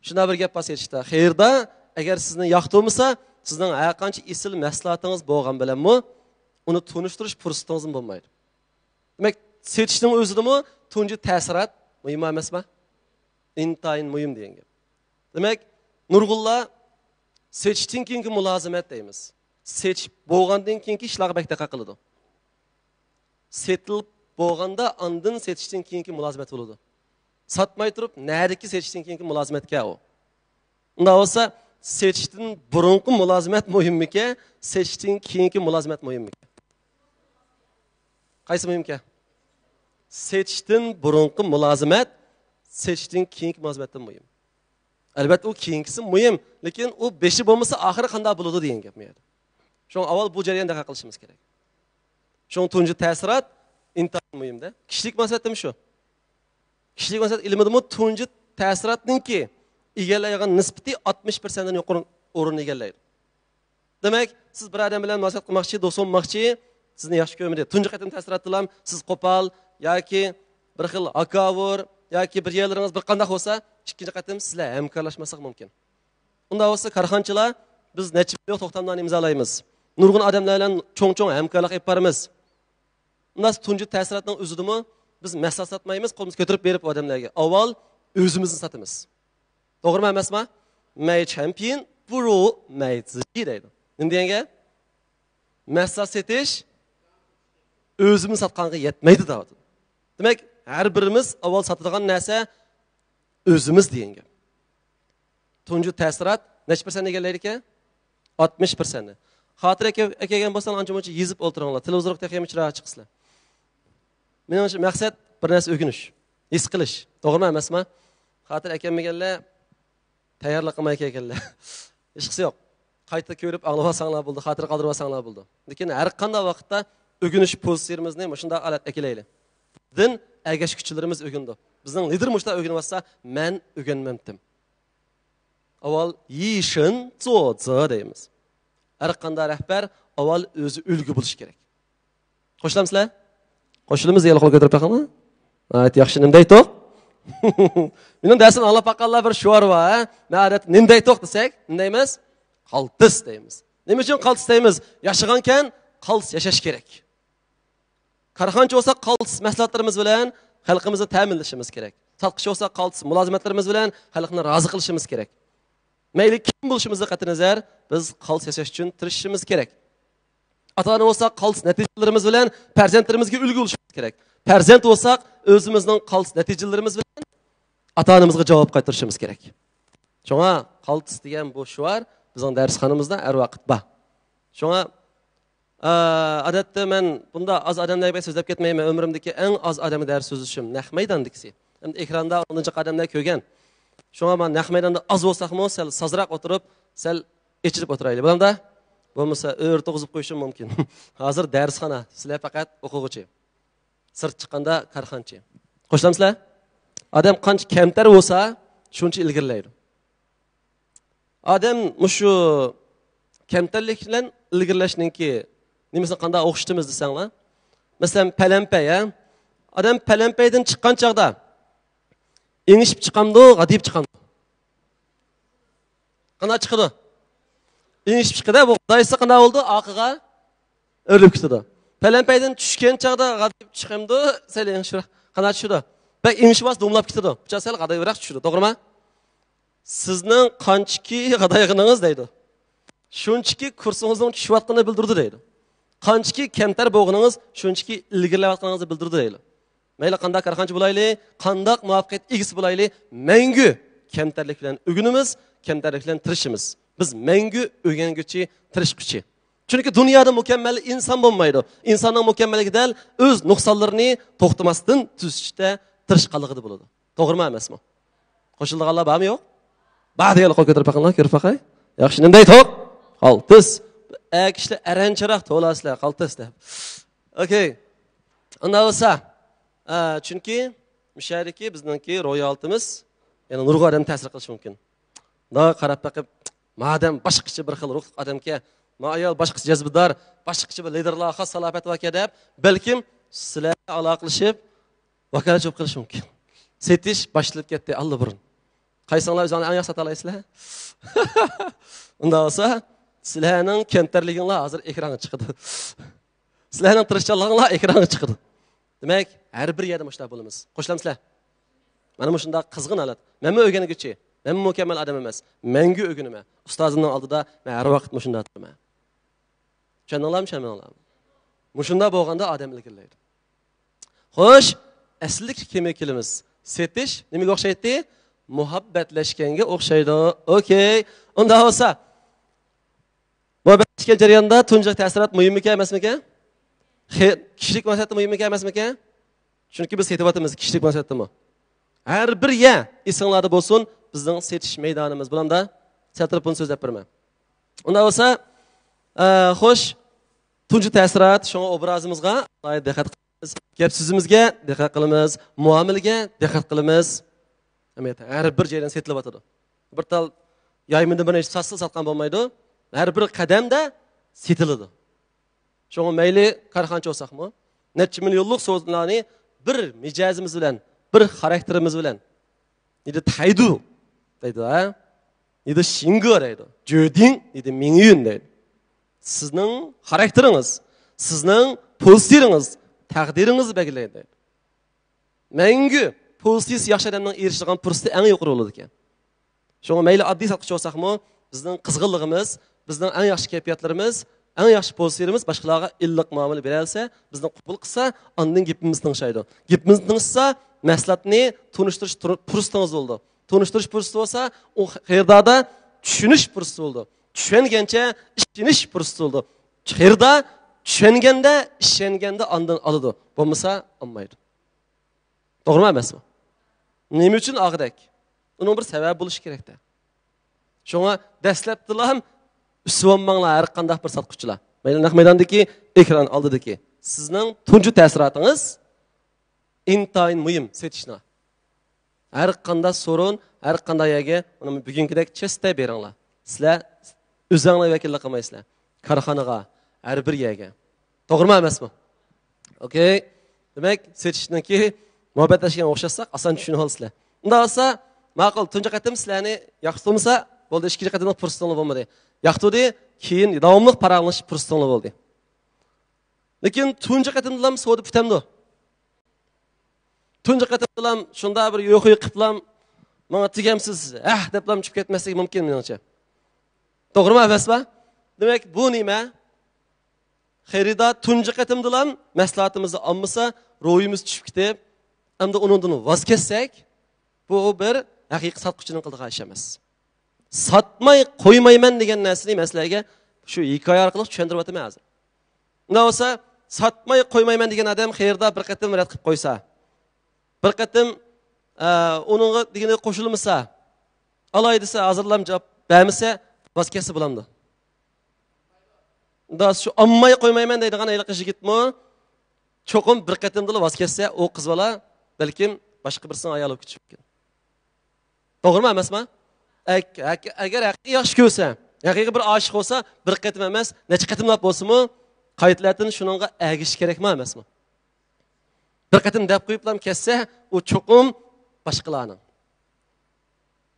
شۇنداق بىر گەپ بار سېتىشتا. خېرىدار ئەگەر سىزنى ياقتۇرمىسا، سىزنىڭ ھەر قانچە ئېسىل مەھسۇلاتىڭىز بولغان بىلەنمۇ ئۇنى تونۇشتۇرۇش پۇرسىتىڭىزمۇ بولمايدۇ. دېمەك، سېتىشنىڭ ئۆزىدىمۇ تۇنجى تەسىرات مۇھىم ئەمەسمۇ؟ ئىنتايىن مۇھىم دېگەن گەپ. دېمەك، نۇرغۇنلار سېتىشتىن كېيىنكى مۇلازىمەت دەيمىز. سېتىش بولغاندىن كېيىنكى ئىشلارغا بەك دىققەت قىلىدۇ. سېتىلىپ بولغاندا ئاندىن سېتىشتىن كېيىنكى مۇلازىمەت بولىدۇ. ساتماي تۇرۇپ نەدىكى سېتىشتىن كېيىنكى مۇلازىمەتكە ئۇ؟ ئۇنداق بولسا، سېتىشتىن بۇرۇنقى مۇلازىمەت مۇھىممىكەن، سېتىشتىن كېيىنكى مۇلازىمەت مۇھىممىكەن؟ قايسى مۇھىمكەن؟ سېتىشتىن بۇرۇنقى مۇلازىمەت، سېتىشتىن كېيىنكى مۇلازىمەتتىن مۇھىم. ئەلۋەتتە، ئۇ كېيىنكىسى مۇھىم، لېكىن ئۇ بېشى بولمىسا، ئاخىرى قانداق بولىدۇ دېگەن گەپ بۇ يەردە. شۇڭا ئاۋۋال بۇ جەرياندا دىققەت قىلىشىمىز كېرەك. شۇڭا تۇنجى تەسىرات ئىنتايىن مۇھىم-دە. كىشىلىك مەسلىھەتتىمۇ شۇ. كىشىلىك مەسلىھەت ئىلمىدىمۇ تۇنجى تەسىراتنىڭكى ئىگىلەيدىغان نىسبىتى ئاتمىش پىرسەنتتىن يۇقىرى ئورۇننى ئىگىلەيدۇ. دېمەك، سىز بىر ئادەم بىلەن مۇناسىۋەت قىلماقچى، دوست بولماقچى، سىزنى ياخشى كۆرمىدى. تۇنجى قېتىم تەسىراتتىلا سىز قوپال ياكى بىر خىل ھاكاۋۇر ياكى بىر يەرلىرىڭىز بىر قانداق بولسا، ئىككىنچى قېتىم سىز بىلەن ھەمكارلاشماسلىقى مۇمكىن. ئۇنداق بولسا، كارخانىچىلار، بىز نەچچە مىليون توختاملارنى ئىمزالايمىز. نۇرغۇن ئادەملەر بىلەن چوڭ-چوڭ ھەمكارلىق ئېلىپ بارىمىز. ئۇنداق تۇنجى تەسىراتنىڭ ئۆزىدىمۇ بىز مەھسۇلات ساتمايمىز، قولىمىزنى كۆتۈرۈپ بېرىپ ئۇ ئادەملەرگە. ئاۋۋال ئۆزىمىزنى ساتىمىز. توغرىمۇ ئەمەسمۇ؟ مەي چەمپىيون، بۇرۇ مەي زىجى دەيدۇ. نېمە دېگەن گەپ؟ مەھسۇلات سېتىش ئۆزىمىز ساتقانغا يەتمەيدۇ دەۋاتىدۇ. دېمەك، ھەر بىرىمىز ئاۋۋال ساتىدىغان نەرسە ئۆزىمىز دېگەن گەپ. تۇنجى تەسىرات نەچچە پىرسەنت ئىگىلەيدىكەن؟ ئاتمىش پىرسەنتنى. خاتىرە ئەكە-، ئەكەلگەن بولساڭلار، ئانچە-مۇنچە يېزىپ ئولتۇرۇڭلار. تېلېۋىزورغا تېخىمۇ چىرايلىق چىقىسىلەر. مېنىڭچە، مەقسەت بىر نەرسە ئۆگىنىش، ھېس قىلىش. توغرىمۇ ئەمەسمۇ؟ خاتىرە ئەكەلمىگەنلەر تەييارلىق قىلماي كەلگەنلەر. ھېچقىسى يوق. قايتا كۆرۈپ ئاڭلىۋالساڭلار بولىدۇ، خاتىرە قالدۇرۇۋالساڭلار بولىدۇ. لېكىن ھەر قانداق ۋاقىتتا ئۆگىنىش پوزىتسىيىمىزنى مۇشۇنداق ھالەتكە ئەكېلەيلى. بىزدىن ئەگەشكۈچىلىرىمىز ئۆگىنىدۇ. بىزنىڭ لىدىر مۇشۇنداق ئۆگىنىۋاتسا، مەن ئۆگەنمەمتىم. ئاۋۋال يىشىن زوزې دەيمىز. ھەر قانداق رەھبەر ئاۋۋال ئۆزى ئۈلگە بولۇشى كېرەك. قوشۇلامسىلەر؟ قوشۇلىمىز دېگەن قول كۆتۈرۈپ بېقىڭلار. ناھايىتى ياخشى، نېمە دەيتۇق؟ مېنىڭ دەرسىمنى ئاڭلاپ باققانلار بىر شوئار بار، ھە؟ مەن ئادەتتە نېمە دەيتۇق دېسەك، نېمە دەيمىز؟ قالتىس دەيمىز. نېمە ئۈچۈن قالتىس دەيمىز؟ ياشىغانكەن قالتىس ياشاش كېرەك. كارخانىچى بولساق، قالتىس مەھسۇلاتلىرىمىز بىلەن خەلقىمىزنى تەمىنلىشىمىز كېرەك. ساتقۇچى بولساق، قالتىس مۇلازىمەتلىرىمىز بىلەن خەلقنى رازى قىلىشىمىز كېرەك. مەيلى كىم بولۇشىمىزدىن قەتئىينەزەر، بىز قالتىس ياشاش ئۈچۈن تىرىشىشىمىز كېرەك. ئاتا-ئانا بولساق، قالتىس نەتىجىلىرىمىز بىلەن پەرزەنتلىرىمىزگە ئۈلگە بولۇشىمىز كېرەك. پەرزەنت بولساق، ئۆزىمىزنىڭ قالتىس نەتىجىلىرىمىز بىلەن ئاتا-ئانىمىزغا جاۋاب قايتۇرۇشىمىز كېرەك. شۇڭا قالتىس دېگەن بۇ شوئار بىزنىڭ دەرسخانىمىزدا ھەر ۋاقىت بار. شۇڭا، ئا، ئادەتتە مەن بۇنداق ئاز ئادەملەرگە بەك سۆزلەپ كەتمەيمەن. ئۆمرۈمدىكى ئەڭ ئاز ئادەمگە دەرس سۆزلىشىم نەق مەيداندىكىسى. ئەمدى ئېكراندا ئۇندىن جىق ئادەملەر كۆرگەن. شۇڭا مانا نەق مەيداندا ئاز بولساقمۇ، سەل سازراق ئولتۇرۇپ، سەل ئېچىلىپ ئولتۇرايلى. بولامدا؟ بولمىسا ئۆرە تۇرغۇزۇپ قويۇشۇم مۇمكىن. ھازىر دەرسخانا، سىلەر پەقەت ئوقۇغۇچى. سىرت چىققاندا كارخانىچى. قوشۇلامسىلەر؟ ئادەم قانچە كەمتەر بولسا، شۇنچە ئىلگىرىلەيدۇ. ئادەم مۇشۇ كەمتەرلىك بىلەن ئىلگىرىلەشنىڭكى نېمىسىنى قانداق ئوخشىتىمىز دېسەڭلار، مەسىلەن، پەلەمپەي، ھە؟ ئادەم پەلەمپەيدىن چىققان چاغدا ئېڭىشىپ چىقامدۇ، غادىيىپ چىقامدۇ؟ قانداق چىقىدۇ؟ ئېڭىشىپ چىقىدۇ. بۇ غادايسا قانداق بولىدۇ؟ ئارقىغا ئۆرۈلۈپ كېتىدۇ. پەلەمپەيدىن چۈشكەن چاغدا غادىيىپ چىقامدۇ، سەل ئېڭىشىپ قانداق چۈشىدۇ؟ بەك ئېڭىشىۋالسا دومىلاپ كېتىدۇ. بۇ چاغ سەل غادايىۋراق چۈشىدۇ. توغرىمۇ؟ سىزنىڭ قانچىكى غادايغىنىڭىز دەيدۇ. شۇنچىكى كۇرسىڭىزنىڭ چۈشۈۋاتقىنىنى بىلدۈرىدۇ دەيدۇ. قانچىكى كەمتەر بولغىنىڭىز شۇنچىكى ئىلگىرىلەۋاتقىنىڭىزنى بىلدۈرىدۇ دەيدۇ. مەيلى قانداق كارخانىچى بولايلى، قانداق مۇۋەپپەقىيەت ئىگىسى بولايلى، مەڭگۈ كەمتەرلىك بىلەن ئۆگىنىمىز، كەمتەرلىك بىلەن تىرىشىمىز. بىز مەڭگۈ ئۆگەنگۈچى، تىرىشقۇچى. چۈنكى دۇنيادا مۇكەممەل ئىنسان بولمايدۇ. ئىنساننىڭ مۇكەممەللىكى دەل ئۆز نۇقسانلىرىنى توختىماستىن تۈزىتىشتە تىرىشقانلىقىدا بولىدۇ. توغرىمۇ ئەمەسمۇ؟ قوشۇلىدىغانلار بارمۇ يوق؟ بار دېگەنلەر قول كۆتۈرۈپ باقىڭلار، كۆرۈپ باقاي. ياخشى، نېمە دەيتۇق؟ قالتىس. ئەر كىشىلەر ئەرەنچىراق تولا سىلەر، قالتىس دەپ. ئوكەي. ئۇنداق بولسا، ئە، چۈنكى مۇشۇ يەردىكى بىزنىڭكى رويالتىمىز يەنە نۇرغۇن ئادەم تەسىر قىلىشى مۇمكىن. مۇنداق قاراپ بېقىپ، مادەم باشقىچە بىر خىل روھلۇق ئادەمكەن، ما ئايال باشقىچە جەزبىدار، باشقىچە بىر لىدېرلارغا خاس سالاپەت باركەن دەپ، بەلكىم سىلەر ئالاقىلىشىپ، ۋاكالەتچى بولۇپ قېلىشى مۇمكىن. سېتىش باشلىنىپ كەتتى ئاللىبۇرۇن. قايسىڭلار ئۆزۈڭلار ئەڭ ياخشى ساتالايسىلەر؟ ئۇنداق بولسا، سىلەرنىڭ كەمتەرلىكىڭلار ھازىر ئېكرانغا چىقىدۇ. سىلەرنىڭ تىرىشچانلىقىڭلار ئېكرانغا چىقىدۇ. دېمەك، ھەر بىر يەردە مۇشۇنداق بولىمىز. قوشۇلامسىلەر؟ مانا مۇشۇنداق قىزغىن ھالەت. مەنمۇ ئۆگەنگۈچى. مەنمۇ مۇكەممەل ئادەم ئەمەس. مەڭگۈ ئۆگىنىمەن. ئۇستازىمنىڭ ئالدىدا مەن ھەر ۋاقىت مۇشۇنداق تۇرىمەن. چۈشەندىڭلارمۇ، چۈشەنمىدىڭلارمۇ؟ مۇشۇنداق بولغاندا ئادەم ئىلگىرىلەيدۇ. خوش، ئەسلىدىكى كېمىگە كېلىمىز. سېتىش نېمىگە ئوخشايتتى؟ مۇھەببەتلەشكەنگە ئوخشايدۇ. ئوكەي. ئۇنداق بولسا، مۇھەببەتلەشكەن جەرياندا تۇنجى تەسىرات مۇھىممىكەن، ئەمەسمىكەن؟ خې-، كىشىلىك مۇناسىۋەتتە مۇھىممىكەن، ئەمەسمىكەن؟ چۈنكى بىز سېتىۋاتىمىز كىشىلىك مۇناسىۋەتتىمۇ. ھەر بىر يەر ئېسىڭلاردا بولسۇن، بىزنىڭ سېتىش مەيدانىمىز. بولامدا؟ سەل تۇرۇپ بۇنى سۆزلەپ بېرىمەن. ئۇنداق بولسا، ئە، خوش، تۇنجى تەسىرات، شۇڭا ئوبرازىمىزغا ئالاھىدە دىققەت قىلىمىز. گەپ سۆزىمىزگە دىققەت قىلىمىز. مۇئامىلىگە دىققەت قىلىمىز. ئەمەلىيەتتە ھەر بىر جايدىن سېتىلىۋاتىدۇ. بىر تال يايمىدىن بىر نەچچە ساتسا ساتقان بولمايدۇ. ھەر بىر قەدەمدە سېتىلىدۇ. شۇڭا مەيلى كارخانىچى بولساقمۇ، نەچچە مىليونلۇق سودىلارنى بىر مىجەزىمىز بىلەن، بىر خاراكتېرىمىز بىلەن، 你的态度 دەيدۇ، ھە؟ 你的性格 دەيدۇ. 决定你的命运 دەيدۇ. سىزنىڭ خاراكتېرىڭىز، سىزنىڭ پوزىتسىيىڭىز تەقدىرىڭىزنى بەلگىلەيدۇ دەيدۇ. مەڭگۈ پوزىتسىيىسى ياخشى ئادەمنىڭ ئېرىشىدىغان پۇرسىتى ئەڭ يۇقىرى بولىدىكەن. شۇڭا مەيلى ئاددىي ساتقۇچى بولساقمۇ، بىزنىڭ قىزغىنلىقىمىز، بىزنىڭ ئەڭ ياخشى كەيپىياتلىرىمىز، ئەڭ ياخشى پوزىتسىيىمىز باشقىلارغا ئىللىق مۇئامىلە بېرەلىسە، بىزنى قوبۇل قىلسا، ئاندىن گېپىمىز تىڭشايدۇ. گېپىمىز تىڭشىسا، مەھسۇلاتنى تونۇشتۇرۇش تۇر-، پۇرسىتىڭىز بولىدۇ. تونۇشتۇرۇش پۇرسىتى بولسا، ئۇ خېرىداردا چۈشىنىش پۇرسىتى بولىدۇ. چۈشەنگەنچە ئىشىنىش پۇرسىتى بولىدۇ. خېرىدار چۈشەنگەندە، ئىشەنگەندە ئاندىن ئالىدۇ. بولمىسا، ئالمايدۇ. توغرىمۇ ئەمەسمۇ؟ نېمە ئۈچۈن ئالغۇدەك؟ ئۇنىڭ بىر سەۋەبى بولۇشى كېرەكتە. شۇڭا دەسلەپتىلا ئۈسۈۋالماڭلار ھەر قانداق بىر ساتقۇچىلار. مەيلى نەق مەيداندىكى، ئېكران ئالدىدىكى. سىزنىڭ تۇنجى تەسىراتىڭىز ئىنتايىن مۇھىم سېتىشتا. ھەر قانداق سورۇن، ھەر قانداق يەرگە ئۇنى بۈگۈنكىدەك چەستە بېرىڭلار. سىلەر ئۆزۈڭلار ۋەكىللىك قىلمايسىلەر. كارخانىغا، ھەر بىر يەرگە. توغرىمۇ ئەمەسمۇ؟ ئوكەي. دېمەك، سېتىشنىڭكى مۇھەببەتلەشكەنگە ئوخشاتساق، ئاسان چۈشىنىۋالىسىلەر. ئۇنداق بولسا، ماقۇل، تۇنجى قېتىم سىلەرنى ياقتۇرمىسا، بولدى، ئىككىنچى قېتىملىق پۇرسىتىڭلار بولمىدى. ياقتۇردى، كېيىن داۋاملىق پاراڭلىشىش پۇرسىتىڭلار بولدى. لېكىن تۇنجى قېتىمدىلا سودا پۈتەمدۇ؟ تۇنجى قېتىمدىلا شۇنداق بىر يوخۇي قىپلام، ماڭا تېگەمسىز، ھەھ دەپلام چۈشۈپ كەتمەسلىكى مۇمكىن، مېنىڭچە. توغرىمۇ ئەمەسمۇ؟ دېمەك، بۇ نېمە؟ خېرىدار تۇنجى قېتىمدىلا مەھسۇلاتىمىزنى ئالمىسا، روھىمىز چۈشۈپ كېتىپ، ئەمدى ئۇنىڭدىن ۋاز كەچسەك، بۇ بىر ھەقىقىي ساتقۇچىنىڭ قىلىدىغان ئىشى ئەمەس. ساتماي قويمايمەن دېگەن نەرسىنى مەن سىلەرگە شۇ ھېكايە ئارقىلىق چۈشەندۈرۈۋاتىمەن ھازىر. ئۇنداق بولسا، ساتماي قويمايمەن دېگەن ئادەم خېرىدار بىر قېتىم رەت قىلىپ قويسا، بىر قېتىم، ئە، ئۇنىڭغا دېگىنىگە قوشۇلمىسا، ئالاي دېسە، ھازىرلام جاۋاب بەرمىسە، ۋاز كەچسە بولامدۇ؟ ئۇنداق شۇ ئالماي قويمايمەن دەيدىغان ھېلىقى يىگىتمۇ چوقۇم بىر قېتىمدىلا ۋاز كەچسە، ئۇ قىز بالا بەلكىم باشقا بىرسىنىڭ ئايالى بولۇپ كېتىشى مۇمكىن. توغرىمۇ ئەمەسمۇ؟ ئەگ-، ئەگ-، ئەگەر ھەقىقىي ياخشى كۆرسە، ھەقىقىي بىر ئاشىق بولسا، بىر قېتىم ئەمەس، نەچچە قېتىملاپ بولسىمۇ، قايتىلەتىن شۇنىڭغا ئەگىشىش كېرەكمۇ ئەمەسمۇ؟ بىر قېتىم دەپ قويۇپلا كەتسە، ئۇ چوقۇم باشقىلارنىڭ.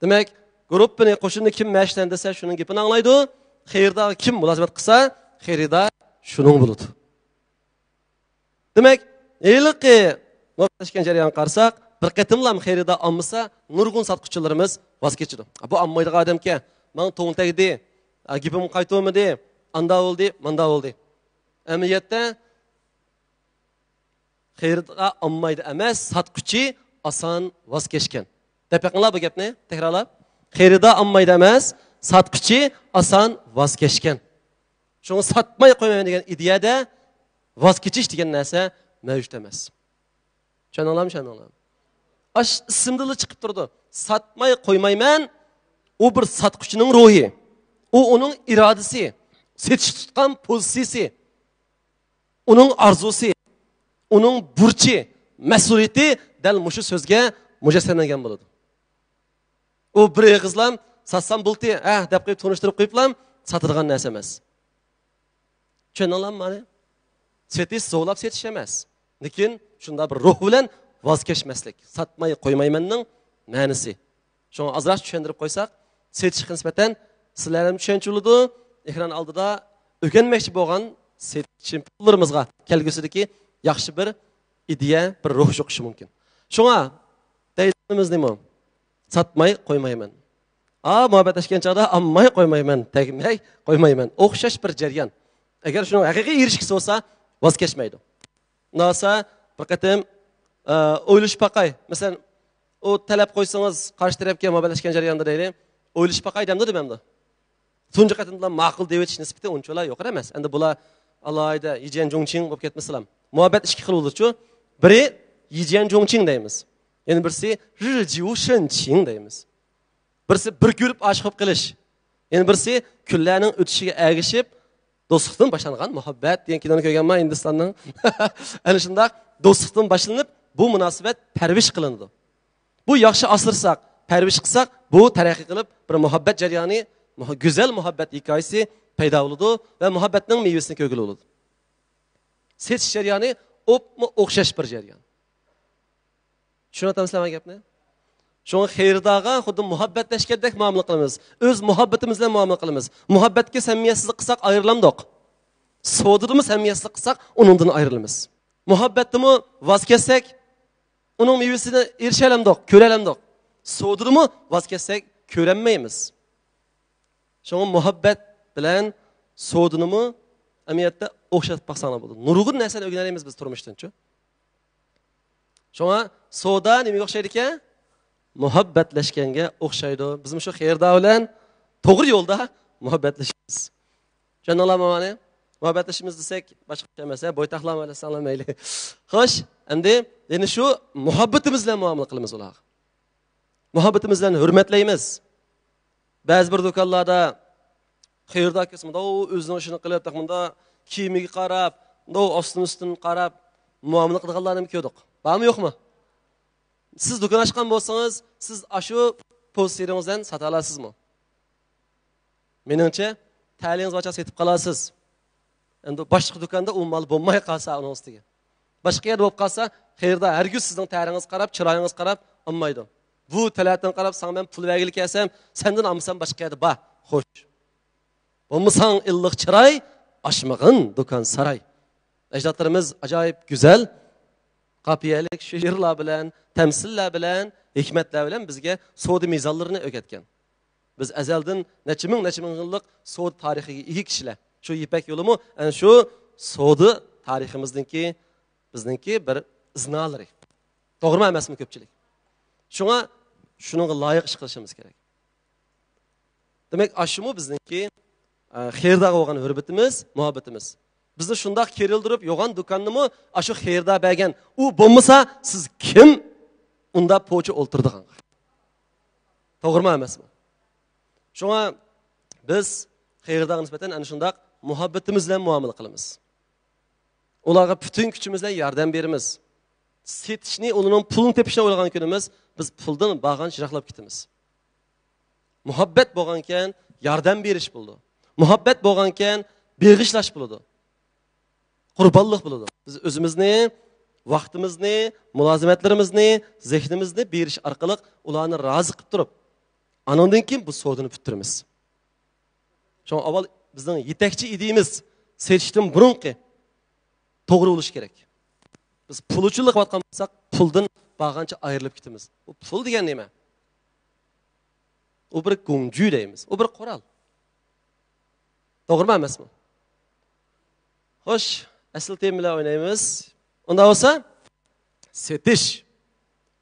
دېمەك، گۇرۇپپىنى، قوشۇننى كىم مەشىتەن دېسە، شۇنىڭ گېپىنى ئاڭلايدۇ. خېرىدارغا كىم مۇلازىمەت قىلسا، خېرىدار شۇنىڭ بولىدۇ. دېمەك، ھېلىقى مۇھەببەتلەشكەن جەريانغا قارىساق، بىر قېتىملام خېرىدار ئالمىسا، نۇرغۇن ساتقۇچىلىرىمىز ۋاز كېچىدۇ. بۇ ئالمايدىغان ئادەمكەن، ماڭا توڭ تەگدى، گېپىم قايتۇرمىدى، ئاندا بولدى، ماندا بولدى. ئەمەلىيەتتە، خېرىدار ئالمايدۇ ئەمەس، ساتقۇچى ئاسان ۋاز كەچكەن. دەپ بېقىڭلار بۇ گەپنى، تەكرارلاپ. خېرىدار ئالمايدۇ ئەمەس، ساتقۇچى ئاسان ۋاز كەچكەن. شۇڭا ساتماي قويمايمەن دېگەن ئىدىيەدە ۋاز كېچىش دېگەن نەرسە مەۋجۇت ئەمەس. چۈشەندىڭلارمۇ، چۈشەندىڭلارمۇ؟ ئاش ئىسىمدىلا چىقىپ تۇرىدۇ. ساتماي قويمايمەن، ئۇ بىر ساتقۇچىنىڭ روھى. ئۇ ئۇنىڭ ئىرادىسى، سېتىشقا تۇتقان پوزىتسىيىسى، ئۇنىڭ ئارزۇسى، ئۇنىڭ بۇرچى، مەسئۇلىيىتى دەل مۇشۇ سۆزگە مۇجەسسەملەنگەن بولىدۇ. ئۇ بىر ئېغىزلام ساتسام بولدى ھە دەپ قويۇپ تونۇشتۇرۇپ قويۇپلام ساتىدىغان نەرسە ئەمەس. چۈشەندىڭلارمۇ مانا؟ سېتىش زورلاپ سېتىش ئەمەس. لېكىن شۇنداق بىر روھ بىلەن ۋاز كەچمەسلىك، ساتماي قويمايمەننىڭ مەنىسى. شۇڭا ئازراق چۈشەندۈرۈپ قويساق، سېتىشقا نىسبەتەن سىلەرنىڭ چۈشەنچە بولىدۇ. ئېكران ئالدىدا ئۆگەنمەكچى بولغان سېتىش چېمپىيونلىرىمىزغا كەلگۈسىدىكى ياخشى بىر ئىدىيە، بىر روھ يۇقۇشى مۇمكىن. شۇڭا دەيدىغىنىمىز نېمە؟ ساتماي قويمايمەن. ئا، مۇھەببەتلەشكەن چاغدا ئالماي قويمايمەن، تەگمەي قويمايمەن. ئوخشاش بىر جەريان. ئەگەر شۇنىڭ ھەقىقىي ئېرىشكۈسى بولسا، ۋاز كەچمەيدۇ. ناسا بىر قېتىم، ئە، ئويلىشىپ باقاي. مەسىلەن، ئۇ تەلەپ قويسىڭىز، قارشى تەرەپكە مۇھەببەتلەشكەن جەرياندا دەيلى، ئويلىشىپ باقاي دەمدۇ دېمەمدۇ؟ تۇنجى قېتىمدا ماقۇل دېيىۋېتىش نىسبىتى ئۇنچىۋالا يۇقىرى ئەمەس. ئەمدى بۇلار ئالاھىدە يىجيەن جۇڭچىڭ بولۇپ كەتمىسىلام. مۇھەببەت ئىككى خىل بولىدۇچۇ. بىرى يىجيەن جۇڭچىڭ دەيمىز. يەنە بىرسى رىجيۇ شېنچىڭ دەيمىز. بىرسى بىر كۆرۈپ ئاشىق بولۇپ قېلىش. يەنە بىرسى كۈنلەرنىڭ ئۆتۈشىگە ئەگىشىپ دوستلۇقتىن باشلانغان مۇھەببەت دېگەن كىنونى كۆرگەنما ھىندىستاننىڭ؟ ئەنە شۇنداق دوستلۇقتىن باشلىنىپ بۇ مۇناسىۋەت پەرۋىش قىلىنىدۇ. بۇ ياخشى ئاسرىساق، پەرۋىش قىلساق، بۇ تەرەققىي قىلىپ بىر مۇھەببەت جەريانى، مۇھ-، گۈزەل مۇھەببەت ھېكايىسى پەيدا بولىدۇ ۋە مۇھەببەتنىڭ مېۋىسىنى كۆرگىلى بولىدۇ. سېتىش جەريانى ئوپمۇ ئوخشاش بىر جەريان. چۈشىنىۋاتامسىلەر مانا گەپنى؟ شۇڭا خېرىدارغا خۇددى مۇھەببەتلەشكەندەك مۇئامىلە قىلىمىز. ئۆز مۇھەببىتىمىز بىلەن مۇئامىلە قىلىمىز. مۇھەببەتكە سەمىمىيەتسىزلىك قىلساق ئايرىلامدۇق. سودىدىمۇ سەمىمىيەتسىزلىك قىلساق ئۇنىڭدىن ئايرىلىمىز. مۇھەببەتتىمۇ ۋاز كەچسەك ئۇنىڭ مېۋىسىنى ئېرىشەلەمدۇق، كۆرەلەمدۇق. سودىدىمۇ ۋاز كەچسەك كۆرەلمەيمىز. شۇڭا مۇھەببەت بىلەن سودىنىمۇ ئەمەلىيەتتە ئوخشاتىپ باقساڭلار بولىدۇ. نۇرغۇن نەرسىنى ئۆگىنەلەيمىز بىز تۇرمۇشتىنچۇ. شۇڭا سودا نېمىگە ئوخشايدىكەن؟ مۇھەببەتلەشكەنگە ئوخشايدۇ. بىزمۇ شۇ خېرىدار بىلەن توغرا يولدا مۇھەببەتلىشىمىز. چۈشەندىڭلارمۇ مانا؟ مۇھەببەتلىشىمىز دېسەك باشقا ئىش ئەمەس، ھە؟ بويتاقلارمۇ ئەمەسسەڭلار مەيلى. خوش، ئەمدى يەنە شۇ مۇھەببىتىمىز بىلەن مۇئامىلە قىلىمىز ئۇلارغا. مۇھەببىتىمىز بىلەن ھۆرمەتلەيمىز. بەزى بىر دۇكانلاردا خېرىدار كەلسە مۇنداق ئۆزىنىڭ ئىشىنى قىلىپ، مۇنداق كىيىمىگە قاراپ، مۇنداق ئاستىن ئۈستىن قاراپ مۇئامىلە قىلىدىغانلارنىمۇ كۆردۇق. بارمۇ يوقمۇ؟ سىز دۇكان ئاچقان بولسىڭىز، سىز ئاشۇ پوزىتسىيىڭىزدىن ساتالاسىزمۇ؟ مېنىڭچە، تەلىيىڭىز بارچە سېتىپ قالارسىز. ئەمدى باشقا دۇكاندا ئۇ مال بولماي قالسا ئۇنىڭ ئۈستىگە. باشقا يەردە بولۇپ قالسا، خېرىدار ھەرگىز سىزنىڭ تەرىڭىزگە قاراپ، چىرايىڭىزغا قاراپ ئالمايدۇ. بۇ تەلەتىڭ قاراپ، ساڭا مەن پۇل بەرگىلى كەلسەم، سەندىن ئالمىسام باشقا يەردە بار. خوش. بولمىساڭ ئىللىق چىراي، ئاچمىغىن دۇكان ساراي. ئەجدادلىرىمىز ئاجايىپ گۈزەل، قاپىيەلىك شېئىرلار بىلەن، تەمسىللەر بىلەن، ھېكمەتلەر بىلەن بىزگە سودا مىزانلىرىنى ئۆگەتكەن. بىز ئەزەلدىن نەچچە مىڭ، نەچچە مىڭ يىللىق سودا تارىخىغا ئىگە كىشىلەر. شۇ يىپەك يولىمۇ ئەنە شۇ سودا تارىخىمىزنىڭكى، بىزنىڭكى بىر ئىزنالىرى. توغرىمۇ ئەمەسمۇ كۆپچىلىك؟ شۇڭا شۇنىڭغا لايىق ئىش قىلىشىمىز كېرەك. دېمەك، ئاشۇمۇ بىزنىڭكى، ئە، خېرىدارغا بولغان ھۆرمىتىمىز، مۇھەببىتىمىز. بىزنى شۇنداق كېرىلدۈرۈپ، يوغان دۇكاننىمۇ ئاشۇ خېرىدار بەرگەن. ئۇ بولمىسا، سىز كىم ئۇنداق پوچى ئولتۇرىدىغانغا؟ توغرىمۇ ئەمەسمۇ؟ شۇڭا بىز خېرىدارغا نىسبەتەن ئەنە شۇنداق مۇھەببىتىمىز بىلەن مۇئامىلە قىلىمىز. ئۇلارغا پۈتۈن كۈچىمىز بىلەن ياردەم بېرىمىز. سېتىشنى، ئۇلارنىڭ پۇلىنى تېپىشنى ئويلىغان كۈنىمىز، بىز پۇلدىن بارغانچە يىراقلاپ كېتىمىز. مۇھەببەت بولغانكەن، ياردەم بېرىش بولىدۇ. مۇھەببەت بولغانكەن، بېغىشلاش بولىدۇ. قۇربانلىق بولىدۇ. بىز ئۆزىمىزنى، ۋاقتىمىزنى، مۇلازىمەتلىرىمىزنى، زېھنىمىزنى بېرىش ئارقىلىق ئۇلارنى رازى قىلىپ تۇرۇپ، ئانىڭدىن كېيىن بۇ سودىنى پۈتتۈرىمىز. شۇڭا ئاۋۋال بىزنىڭ يېتەكچى ئىدىيىمىز سېتىشتىن بۇرۇنقى توغرا بولۇشى كېرەك. بىز پۇل ئۈچۈنلا قىلىۋاتقان بولساق، پۇلدىن بارغانچە ئايرىلىپ كېتىمىز. بۇ پۇل دېگەن نېمە؟ ئۇ بىر گۇڭجۈ دەيمىز. ئۇ بىر قورال. توغرىمۇ ئەمەسمۇ؟ خوش، ئەسلى تېما بىلەن ئوينايمىز. ئۇنداق بولسا، سېتىش.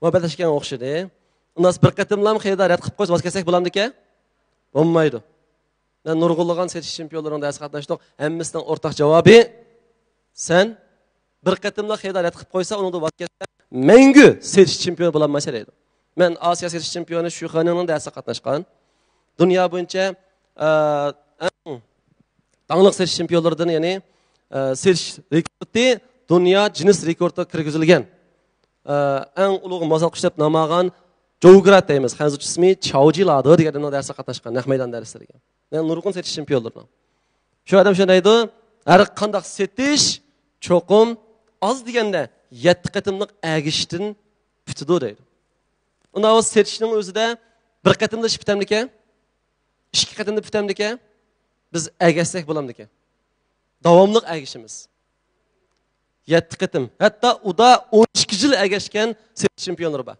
مۇھەببەتلەشكەنگە ئوخشىدى. ئۇنداق بىر قېتىملام خېرىدار رەت قىلىپ قويسا ۋاز كەچسەك بولامدىكەن؟ بولمايدۇ. مەن نۇرغۇنلىغان سېتىش چېمپىيونلىرىنىڭ دەرسىگە قاتناشتۇق. ھەممىسىنىڭ ئورتاق جاۋابى، سەن بىر قېتىملا خېرىدار رەت قىلىپ قويسا، ئۇنىڭدىن ۋاز كەچسەڭ، مەڭگۈ سېتىش چېمپىيونى بولالمايسەن دەيدۇ. مەن ئاسىيا سېتىش چېمپىيونى شۈ خېنىڭنىڭ دەرسىگە قاتناشقان. دۇنيا بويىچە، ئە، ئەڭ داڭلىق سېتىش چېمپىيونلىرىدىن، يەنى، ئە، سېتىش رېكورتى دۇنيا جىننېس رېكورتىغا كىرگۈزۈلگەن. ئە، ئەڭ ئۇلۇغ مال ساتقۇچى دەپ نام ئالغان جوۋگرات دەيمىز، خەنزۇچە ئىسمى چاۋجى لادې دېگەن ئادەمنىڭ دەرسلىكىگە قاتناشقان، نەق مەيدان دەرسلىرىگە. يەنى نۇرغۇن سېتىش چېمپىيونلىرىنىڭ. شۇ ئادەم شۇنداق دەيدۇ، ھەر قانداق سېتىش چوقۇم ئاز دېگەندە يەتتە قېتىملىق ئەگىشىشتىن پۈتىدۇ دەيدۇ. ئۇنداق بولسا سېتىشنىڭ ئۆزىدە بىر قېتىملا ئىش پۈتەمدىكەن؟ ئىككى قېتىمدا پۈتەمدىكەن؟ بىز ئەگەشسەك بولامدىكەن؟ داۋاملىق ئەگىشىمىز. يەتتە قېتىم. ھەتتا ئۇدا ئون ئىككى يىل ئەگەشكەن سېتىش چېمپىيونلىرى بار.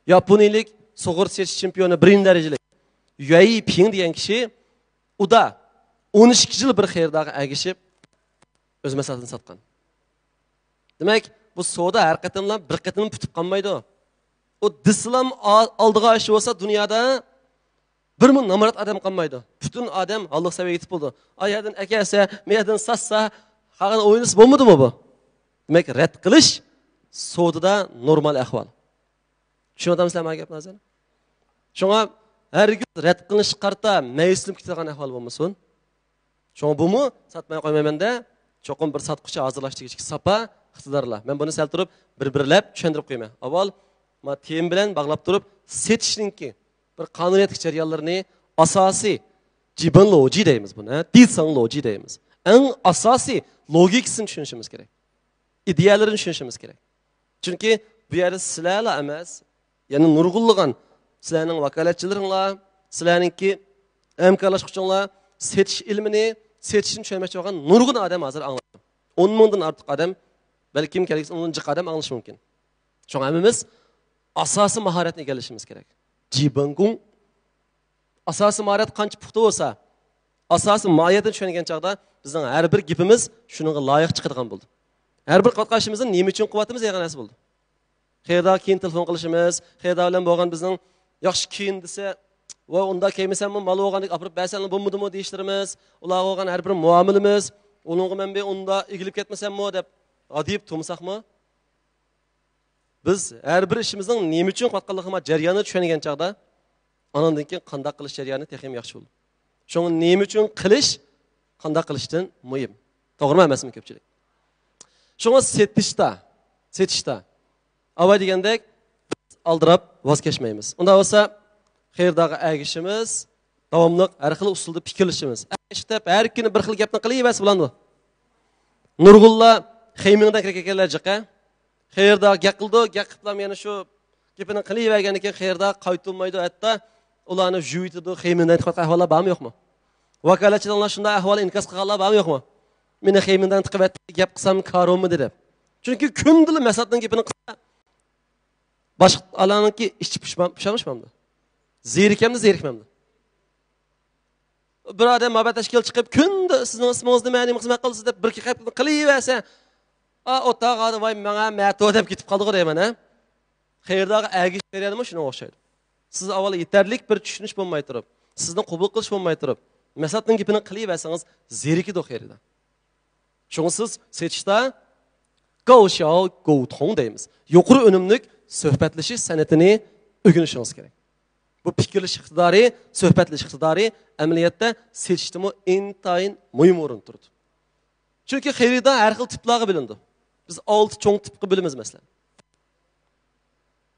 ياپونىيىلىك سۇغۇر سېتىش چېمپىيونى، بىرىنچى دەرىجىلىك يۈەي پىڭ دېگەن كىشى ئۇدا ئون ئىككى يىل بىر خېرىدارغا ئەگىشىپ، ئۆز مەھسۇلاتىنى ساتقان. دېمەك، بۇ سودا ھەر قېتىملا بىر قېتىم پۈتۈپ قالمايدۇ. ئۇ دېسىلام ئا-، ئالدىغا ئاشۇپ بولسا دۇنيادا بىرمۇ نامرات ئادەم قالمايدۇ. پۈتۈن ئادەم ھاللىق سەۋىيەگە يېتىپ بولىدۇ. ئا يەردىن ئەكەلسە، مۇ يەردىن ساتسا، قالغان ئوينىسا بولمىدىمۇ بۇ؟ دېمەك، رەت قىلىش سودىدا نورمال ئەھۋال. چۈشىنىۋاتامسىلەر ماڭا گەپنى ھازىر؟ شۇڭا ھەرگىز رەت قىلىنىشقا قارىتا مەيۈسلىنىپ كېتىدىغان ئەھۋال بولمىسۇن. شۇڭا بۇمۇ ساتماي قويمايمەن دە، چوقۇم بىر ساتقۇچى ھازىرلاشتۇرغۇچى ساپا ئىقتىدارلار. مەن بۇنى سەل تۇرۇپ بىر-بىرلەپ چۈشەندۈرۈپ قويىمەن. ئاۋۋال ما تېما بىلەن باغلاپ تۇرۇپ سېتىشنىڭكى بىر قانۇنىيەتلىك جەريانلىرىنى، ئاساسىي جىبىن لوجى دەيمىز بۇنى، ھە؟ دىساڭ لوجى دەيمىز. ئەڭ ئاساسىي لوگىكىسىنى چۈشىنىشىمىز كېرەك. ئىدىيەلىرىنى چۈشىنىشىمىز كېرەك. چۈنكى بۇ يەردە سىلەرلا ئەمەس، يەنە نۇرغۇنلىغان سىلەرنىڭ ۋاكالەتچىلىرىڭلار، سىلەرنىڭكى ھەمكارلاشقۇچىڭلار سېتىش ئىلمىنى، سېتىشنى چۈشەنمەكچى بولغان نۇرغۇن ئادەم ھازىر ئاڭلايدۇ. ئون مىڭدىن ئارتۇق ئادەم، بەلكىم كەلگۈسىدە ئۇنىڭدىن جىق ئادەم ئاڭلىشى مۇمكىن. شۇڭا ھەممىمىز ئاساسىي ماھارەتنى ئىگىلىشىمىز كېرەك. جىبىنگۇڭ. ئاساسىي ماھارەت قانچە پۇختا بولسا، ئاساسىي ماھىيەتنى چۈشەنگەن چاغدا بىزنىڭ ھەر بىر گېپىمىز شۇنىڭغا لايىق چىقىدىغان بولىدۇ. ھەر بىر قىلىۋاتقان ئىشىمىزنى نېمە ئۈچۈن قىلىۋاتىمىز دېگەن نەرسە بولىدۇ. خېرىدارغا كېيىن تېلېفون قىلىشىمىز، خېرىدار بىلەن بولغان بىزنىڭ ياخشى كىيىن دېسە، ۋاي ئۇنداق كىيمىسەممۇ، مال بولغاندەك ئاپىرىپ بەرسەممۇ بولمىدىمۇ دېيىشلىرىمىز، ئۇلارغا بولغان ھەر بىر مۇئامىلىمىز، ئۇنىڭغا مەن بىر ئۇنداق ئېگىلىپ كەتمىسەممۇ دەپ غادىيىپ تۇرمىساقمۇ، بىز ھەر بىر ئىشىمىزنىڭ نېمە ئۈچۈن قىلىۋاتقانلىقىنى جەريانىنى چۈشەنگەن چاغدا، ئانىڭدىن كېيىن قانداق قىلىش جەريانى تېخىمۇ ياخشى بولىدۇ. شۇڭا نېمە ئۈچۈن قىلىش قانداق قىلىشتىن مۇھىم. توغرىمۇ ئەمەسمۇ كۆپچىلىك؟ شۇڭا سېتىشتا، سېتىشتا ئاۋاي دېگەندەك ئالدىراپ ۋاز كەچمەيمىز. ئۇنداق بولسا خېرىدارغا ئەگىشىمىز، داۋاملىق ھەر خىل ئۇسۇلدا پىكىرلىشىمىز. ئەگىشىپ ھەر كۈنى بىر خىل گەپنى قىلىۋەرسە بولامدۇ؟ نۇرغۇنلار خېيمىڭدەك كەلگەنلەر جىق. خېرىدار گەپ قىلىدۇ، گەپ قىلىپلام يەنە شۇ گېپىنى قىلىۋەرگەندىن كېيىن خېرىدار قايتۇرمايدۇ، ھەتتا ئۇلارنى جۈۋىتىدۇ، خېيمىڭدەك قىلىۋاتقان ئەھۋاللار بارمۇ يوقمۇ؟ ۋاكالەتچىلەرنىڭ شۇنداق ئەھۋال ئىنكاس قىلغانلار بارمۇ يوقمۇ؟ مېنى خېيمىڭدەك تىقىۋەتتى، گەپ قىلسام كارى بولمىدى دەپ. چۈنكى كۈندىلى مەسئۇلاتنىڭ گېپىنى قىلسا، باشقىلارنىڭكى ئىچى پۇشمامدۇ؟ زېرىكەمدۇ، زېرىكمەمدۇ؟ بىر ئادەم مۇھەببەت تەشكىل چىقىپ، كۈندە سىزنىڭ ئىسمىڭىز نېمە، نېمە خىزمەت قىلىسىز دەپ بىر گەپ قىلىۋەرسە، ئا، ئوتاغا ۋاي ماڭا مەتۇ دەپ كېتىپ قالدىغۇ دەيمەن، ھە؟ خېرىدارغا ئەگىشىش جەريانىمۇ شۇنىڭغا ئوخشايدۇ. سىز ئاۋۋال يېتەرلىك بىر چۈشىنىش بولماي تۇرۇپ، سىزنى قوبۇل قىلىش بولماي تۇرۇپ، مەسئۇلاتنىڭ گېپىنى قىلىۋەرسىڭىز، زېرىكىدۇ خېرىدار. شۇڭا سىز سېتىشتا گاۋشياۋ گوۋتۇڭ دەيمىز. يۇقىرى ئۈنۈملۈك سۆھبەتلىشىش سەنئىتىنى ئۆگىنىشىڭىز كېرەك. بۇ پىكىرلىشىش ئىقتىدارى، سۆھبەتلىشىش ئىقتىدارى ئەمەلىيەتتە سېتىشتىمۇ ئىنتايىن مۇھىم ئورۇندا تۇرىدۇ. چۈنكى خېرىدار ھەر خىل تىپلارغا بۆلۈنىدۇ. بىز ئالتە چوڭ تىپقا بۆلىمىز، مەسىلەن.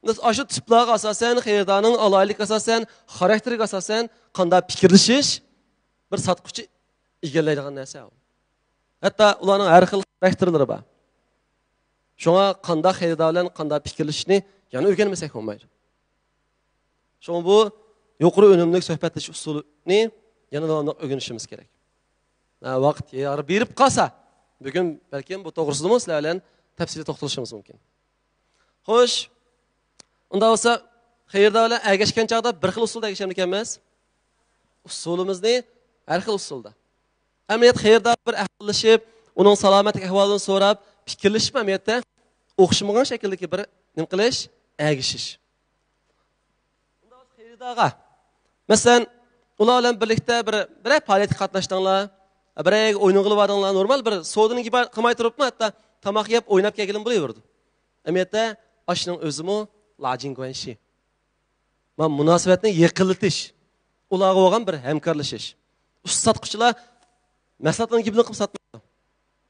بىز ئاشۇ تىپلارغا ئاساسەن، خېرىدارنىڭ ئالاھىدىلىكىگە ئاساسەن، خاراكتېرىگە ئاساسەن قانداق پىكىرلىشىش بىر ساتقۇچى ئىگىلەيدىغان نەرسە ئۇ. ھەتتا ئۇلارنىڭ ھەر خىل خاراكتېرلىرى بار. شۇڭا قانداق خېرىدار بىلەن قانداق پىكىرلىشىشنى يەنە ئۆگەنمىسەك بولمايدۇ. شۇڭا بۇ يۇقىرى ئۈنۈملۈك سۆھبەتلىشىش ئۇسۇلىنى يەنە داۋاملىق ئۆگىنىشىمىز كېرەك. ھە، ۋاقىت يار بېرىپ قالسا، بۈگۈن بەلكىم بۇ توغرىسىدىمۇ سىلەر بىلەن تەپسىلىي توختىلىشىمىز مۇمكىن. خوش، ئۇنداق بولسا، خېرىدار بىلەن ئەگەشكەن چاغدا بىر خىل ئۇسۇلدا ئەگىشەمدىكەنمىز؟ ئۇسۇلىمىزنى ھەر خىل ئۇسۇلدا. ئەمەلىيەتتە خېرىدار بىر ئەھۋاللىشىپ، ئۇنىڭ سالامەتلىك ئەھۋالىنى سوراپ، پىكىرلىشىپ، ئەمەلىيەتتە ئوخشىمىغان شەكىلدىكى بىر نېمە قىلىش، ئەگىشىش. ئۇنداق خېرىدارغا، مەسىلەن، ئۇلار بىلەن بىرلىكتە بىر، بىرەر پائالىيەتكە قاتناشتىڭلار، بىرەر يەرگە ئوينىغىلى باردىڭلار، نورمال بىر سودىنى قىلماي تۇرۇپمۇ، ھەتتا تاماق يەپ، ئويناپ كەلگىلىمۇ بولۇۋېرىدۇ. ئەمەلىيەتتە ئاشۇنىڭ ئۆزىمۇ لاجىڭگۈەنشى. مانا مۇناسىۋەتنى يېقىنلىتىش، ئۇلارغا بولغان بىر ھەمكارلىشىش. ئۇستىلىق ساتقۇچىلار مەھسۇلاتنىڭ گېپىنى قىلىپ ساتمايدۇ.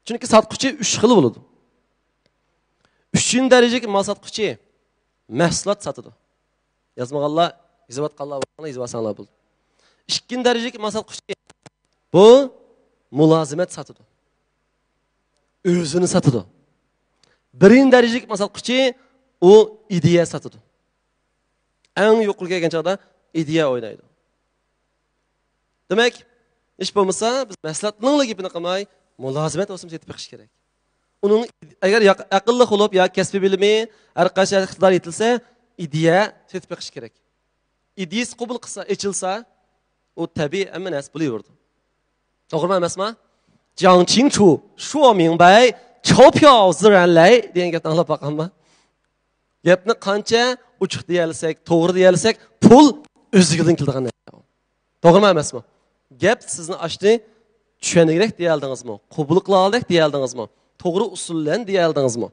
چۈنكى ساتقۇچى ئۈچ خىل بولىدۇ. ئۈچىنچى دەرىجىلىك مال ساتقۇچى مەھسۇلات ساتىدۇ. يازمىغانلار، يېزىۋاتقانلار بولساڭلار يېزىۋالساڭلار بولدى. ئىككىنچى دەرىجىلىك مال ساتقۇچى، بۇ مۇلازىمەت ساتىدۇ. ئۆزىنى ساتىدۇ. بىرىنچى دەرىجىلىك مال ساتقۇچى، ئۇ ئىدىيە ساتىدۇ. ئەڭ يۇقىرىغا كەلگەن چاغدا ئىدىيە ئوينايدۇ. دېمەك، ھېچ بولمىسا بىز مەھسۇلاتنىڭلا گېپىنى قىلماي، مۇلازىمەت بولسىمۇ سېتىپ بېقىش كېرەك. ئۇنىڭ ئەگەر ياق-، ئەقىللىق بولۇپ يا كەسپىي بىلىمى، ھەر قايسى ئىقتىدارى يېتىلسە، ئىدىيە سېتىپ بېقىش كېرەك. ئىدىيىسى قوبۇل قىلسا، ئېچىلسا، ئۇ تەبىئىي ھەممە نەرسە بولۇۋېرىدۇ. توغرىمۇ ئەمەسمۇ؟ جاڭ چىڭچۇ، شۇ مىڭبەي، چاۋ پياۋ زىرەنلەي دېگەن گەپنى ئاڭلاپ باققانما؟ گەپنى قانچە ئوچۇق دېيەلىسەك، توغرا دېيەلىسەك، پۇل ئۆزلۈكىدىن كېلىدىغان نەرسە. توغرىمۇ ئەمەسمۇ؟ گەپ سىزنى ئاشتى، چۈشەنگۈدەك دېيەلدىڭىزمۇ؟ قوبۇل قىلالىدەك دېيەلدىڭىزمۇ؟ توغرا ئۇسۇل بىلەن دېيەلدىڭىزمۇ؟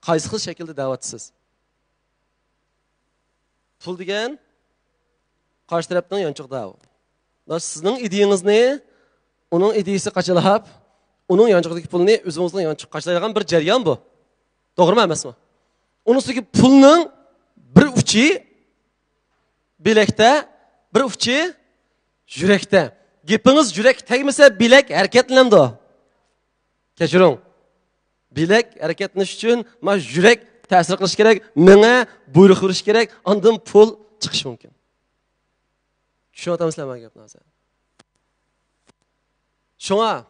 قايسى خىل شەكىلدە دەۋاتىسىز؟ پۇل دېگەن قارشى تەرەپنىڭ يانچۇقىدا ئۇ. سىزنىڭ ئىدىيىڭىزنى ئۇنىڭ ئىدىيىسى قاچىلاپ، ئۇنىڭ يانچۇقىدىكى پۇلنى ئۆزىڭىزنىڭ يانچۇقىغا قاچىلايدىغان بىر جەريان بۇ. توغرىمۇ ئەمەسمۇ؟ ئۇنىڭ ئۈستىدىكى پۇلنىڭ بىر ئۇچى بىلەكتە، بىر ئۇچى يۈرەكتە. گېپىڭىز يۈرەككە تەگمىسە، بىلەك ھەرىكەتلىنەمدۇ؟ كەچۈرۈڭ. بىلەك ھەرىكەتلىنىش ئۈچۈن ما يۈرەك تەسىر قىلىشى كېرەك، مېڭە بۇيرۇق بېرىشى كېرەك، ئاندىن پۇل چىقىشى مۇمكىن. چۈشىنىۋاتامسىلەر مانا گەپنى ھازىر؟ شۇڭا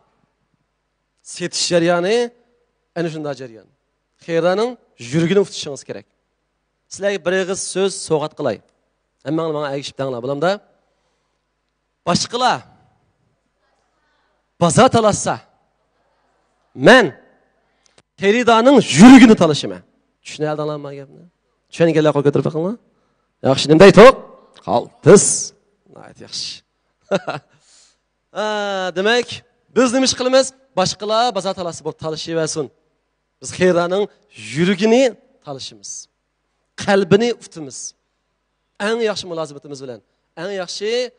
سېتىش جەريانى ئەنە شۇنداق جەريان. خېرىدارنىڭ يۈرىكىنى ئۇتۇشىڭىز كېرەك. سىلەرگە بىر ئېغىز سۆز سوۋغات قىلاي. ھەممەڭلار ماڭا ئەگىشىپ دەڭلار، بولامدا؟ باشقىلار بازار تالاشسا، مەن خېرىدارنىڭ يۈرىكىنى تالىشىمەن. چۈشىنەلدىڭلارمۇ گەپنى؟ چۈشەنگەنلەر قول كۆتۈرۈپ بېقىڭلار. ياخشى، نېمە دەيتتۇق؟ قالتىس. ناھايىتى ياخشى. ھە، دېمەك، بىز نېمە ئىش قىلىمىز؟ باشقىلار بازار تالاشسا بولۇپ تالىشىۋەرسۇن. بىز خېرىدارنىڭ يۈرىكىنى تالىشىمىز. قەلبىنى ئۇتىمىز. ئەڭ ياخشى مۇلازىمىتىمىز بىلەن، ئەڭ ياخشى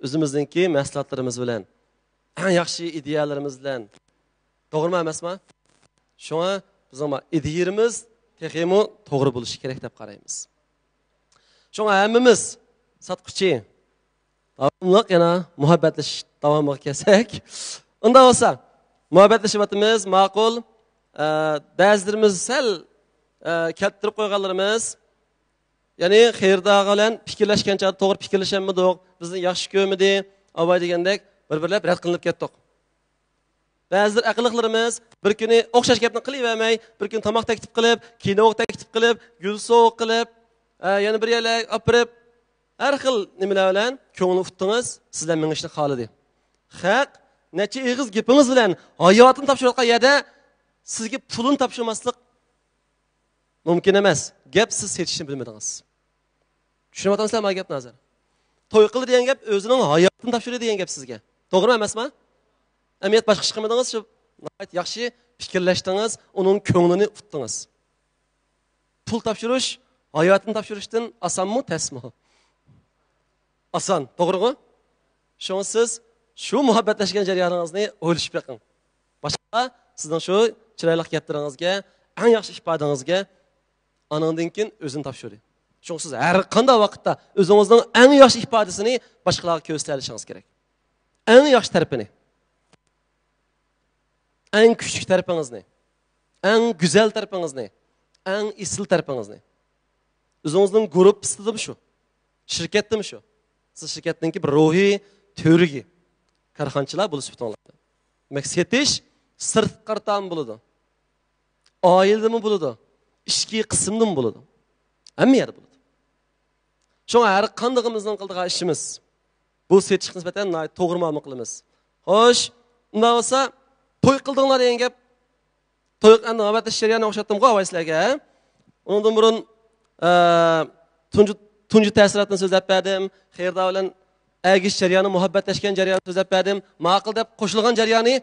ئۆزىمىزنىڭكى مەھسۇلاتلىرىمىز بىلەن، ئەڭ ياخشى ئىدىيەلىرىمىز بىلەن. توغرىمۇ ئەمەسمۇ؟ شۇڭا بىزنىڭ ئىدىيىمىز تېخىمۇ توغرا بولۇشى كېرەك دەپ قارايمىز. شۇڭا ھەممىمىز ساتقۇچى، داۋاملىق يەنە مۇھەببەتلىشىش داۋامىغا كەلسەك. ئۇنداق بولسا، مۇھەببەتلىشىۋاتىمىز، ماقۇل. ئە، بەزىلىرىمىز سەل، ئە، كەلتۈرۈپ قويغانلىرىمىز، يەنى خېرىدار بىلەن پىكىرلەشكەن چاغدا توغرا پىكىرلىشەلمىدۇق، بىزنى ياخشى كۆرمىدى، ئاۋاي دېگەندەك بىر-بىرلەپ رەت قىلىنىپ كەتتۇق. بەزىلىرى ئەقىللىقلىرىمىز بىر كۈنى ئوخشاش گەپنى قىلىۋەرمەي، بىر كۈنى تاماق تەكلىپ قىلىپ، كىنوغا تەكلىپ قىلىپ، گۈل سوۋغا قىلىپ، ئە، يەنە بىر يەرلەرگە ئاپىرىپ، ھەر خىل نېمىلەر بىلەن كۆڭلىنى ئۇتتىڭىز، سىز بىلەن مېڭىشنى خالىدى. خەق نەچچە ئېغىز گېپىڭىز بىلەن ھاياتىنى تاپشۇرۇۋاتقان يەردە سىزگە پۇلىنى تاپشۇرماسلىق مۇمكىن ئەمەس. گەپ سىز سېتىشنى بىلمىدىڭىز. چۈشىنىۋاتامسىلەر مانا گەپنى ھازىر؟ توي قىلدى دېگەن گەپ ئۆزىنىڭ ھاياتىنى تاپشۇردى دېگەن گەپ سىزگە. توغرىمۇ ئەمەسمۇ؟ ئەمەلىيەت باشقا ئىش قىلمىدىڭىز، شۇ ناھايىتى ياخشى پىكىرلەشتىڭىز، ئۇنىڭ كۆڭلىنى ئۇتتىڭىز. پۇل تاپشۇرۇش ھاياتىنى تاپشۇرۇشتىن ئاسانمۇ، تەسمۇ؟ ئاسان، توغرىغۇ؟ شۇڭا سىز شۇ مۇھەببەتلەشكەن جەريانىڭىزنى ئويلىشىپ بېقىڭ. باشقا سىزنىڭ شۇ چىرايلىق گەپلىرىڭىزگە، ئەڭ ياخشى ئىپادىڭىزگە، ئانىڭدىن كېيىن ئۆزىنى تاپشۇردى. شۇڭا سىز ھەر قانداق ۋاقىتتا ئۆزىڭىزنىڭ ئەڭ ياخشى ئىپادىسىنى باشقىلارغا كۆرسىتەلىشىڭىز كېرەك. ئەڭ ياخشى تەرىپىنى، ئەڭ كۈچلۈك تەرىپىڭىزنى، ئەڭ گۈزەل تەرىپىڭىزنى، ئەڭ ئېسىل تەرىپىڭىزنى. ئۆزىڭىزنىڭ گۇرۇپپىسىدىمۇ شۇ، شىركەتتىمۇ شۇ. سىز شىركەتنىڭكى بىر روھىي تۈۋرۈكى، كارخانىچىلار بولۇش سۈپىتىڭلار. دېمەك، سېتىش سىرتقا قارىتامۇ بولىدۇ، ئائىلىدىمۇ بولىدۇ، ئىچكى قىسىمدىمۇ بولىدۇ، ھەممە يەردە بولىدۇ. شۇڭا ھەر قاندىقىمىزنىڭ قىلىدىغان ئىشىمىز بۇ سېتىشقا نىسبەتەن ناھايىتى توغرا مۇئامىلە قىلىمىز. خوش، ئۇنداق بولسا توي قىلدىڭلار دېگەن گەپ. توي، ئەمدى نۆۋەتتە شېرىياننى ئوخشاتتىمغۇ ئاۋاي سىلەرگە. ئۇنىڭدىن بۇرۇن، ئە، تۇنجى، تۇنجى تەسىراتنى سۆزلەپ بەردىم. خېرىدار بىلەن ئەگىش جەريانى، مۇھەببەتلەشكەن جەريانى سۆزلەپ بەردىم. ماقۇل دەپ قوشۇلغان جەريانى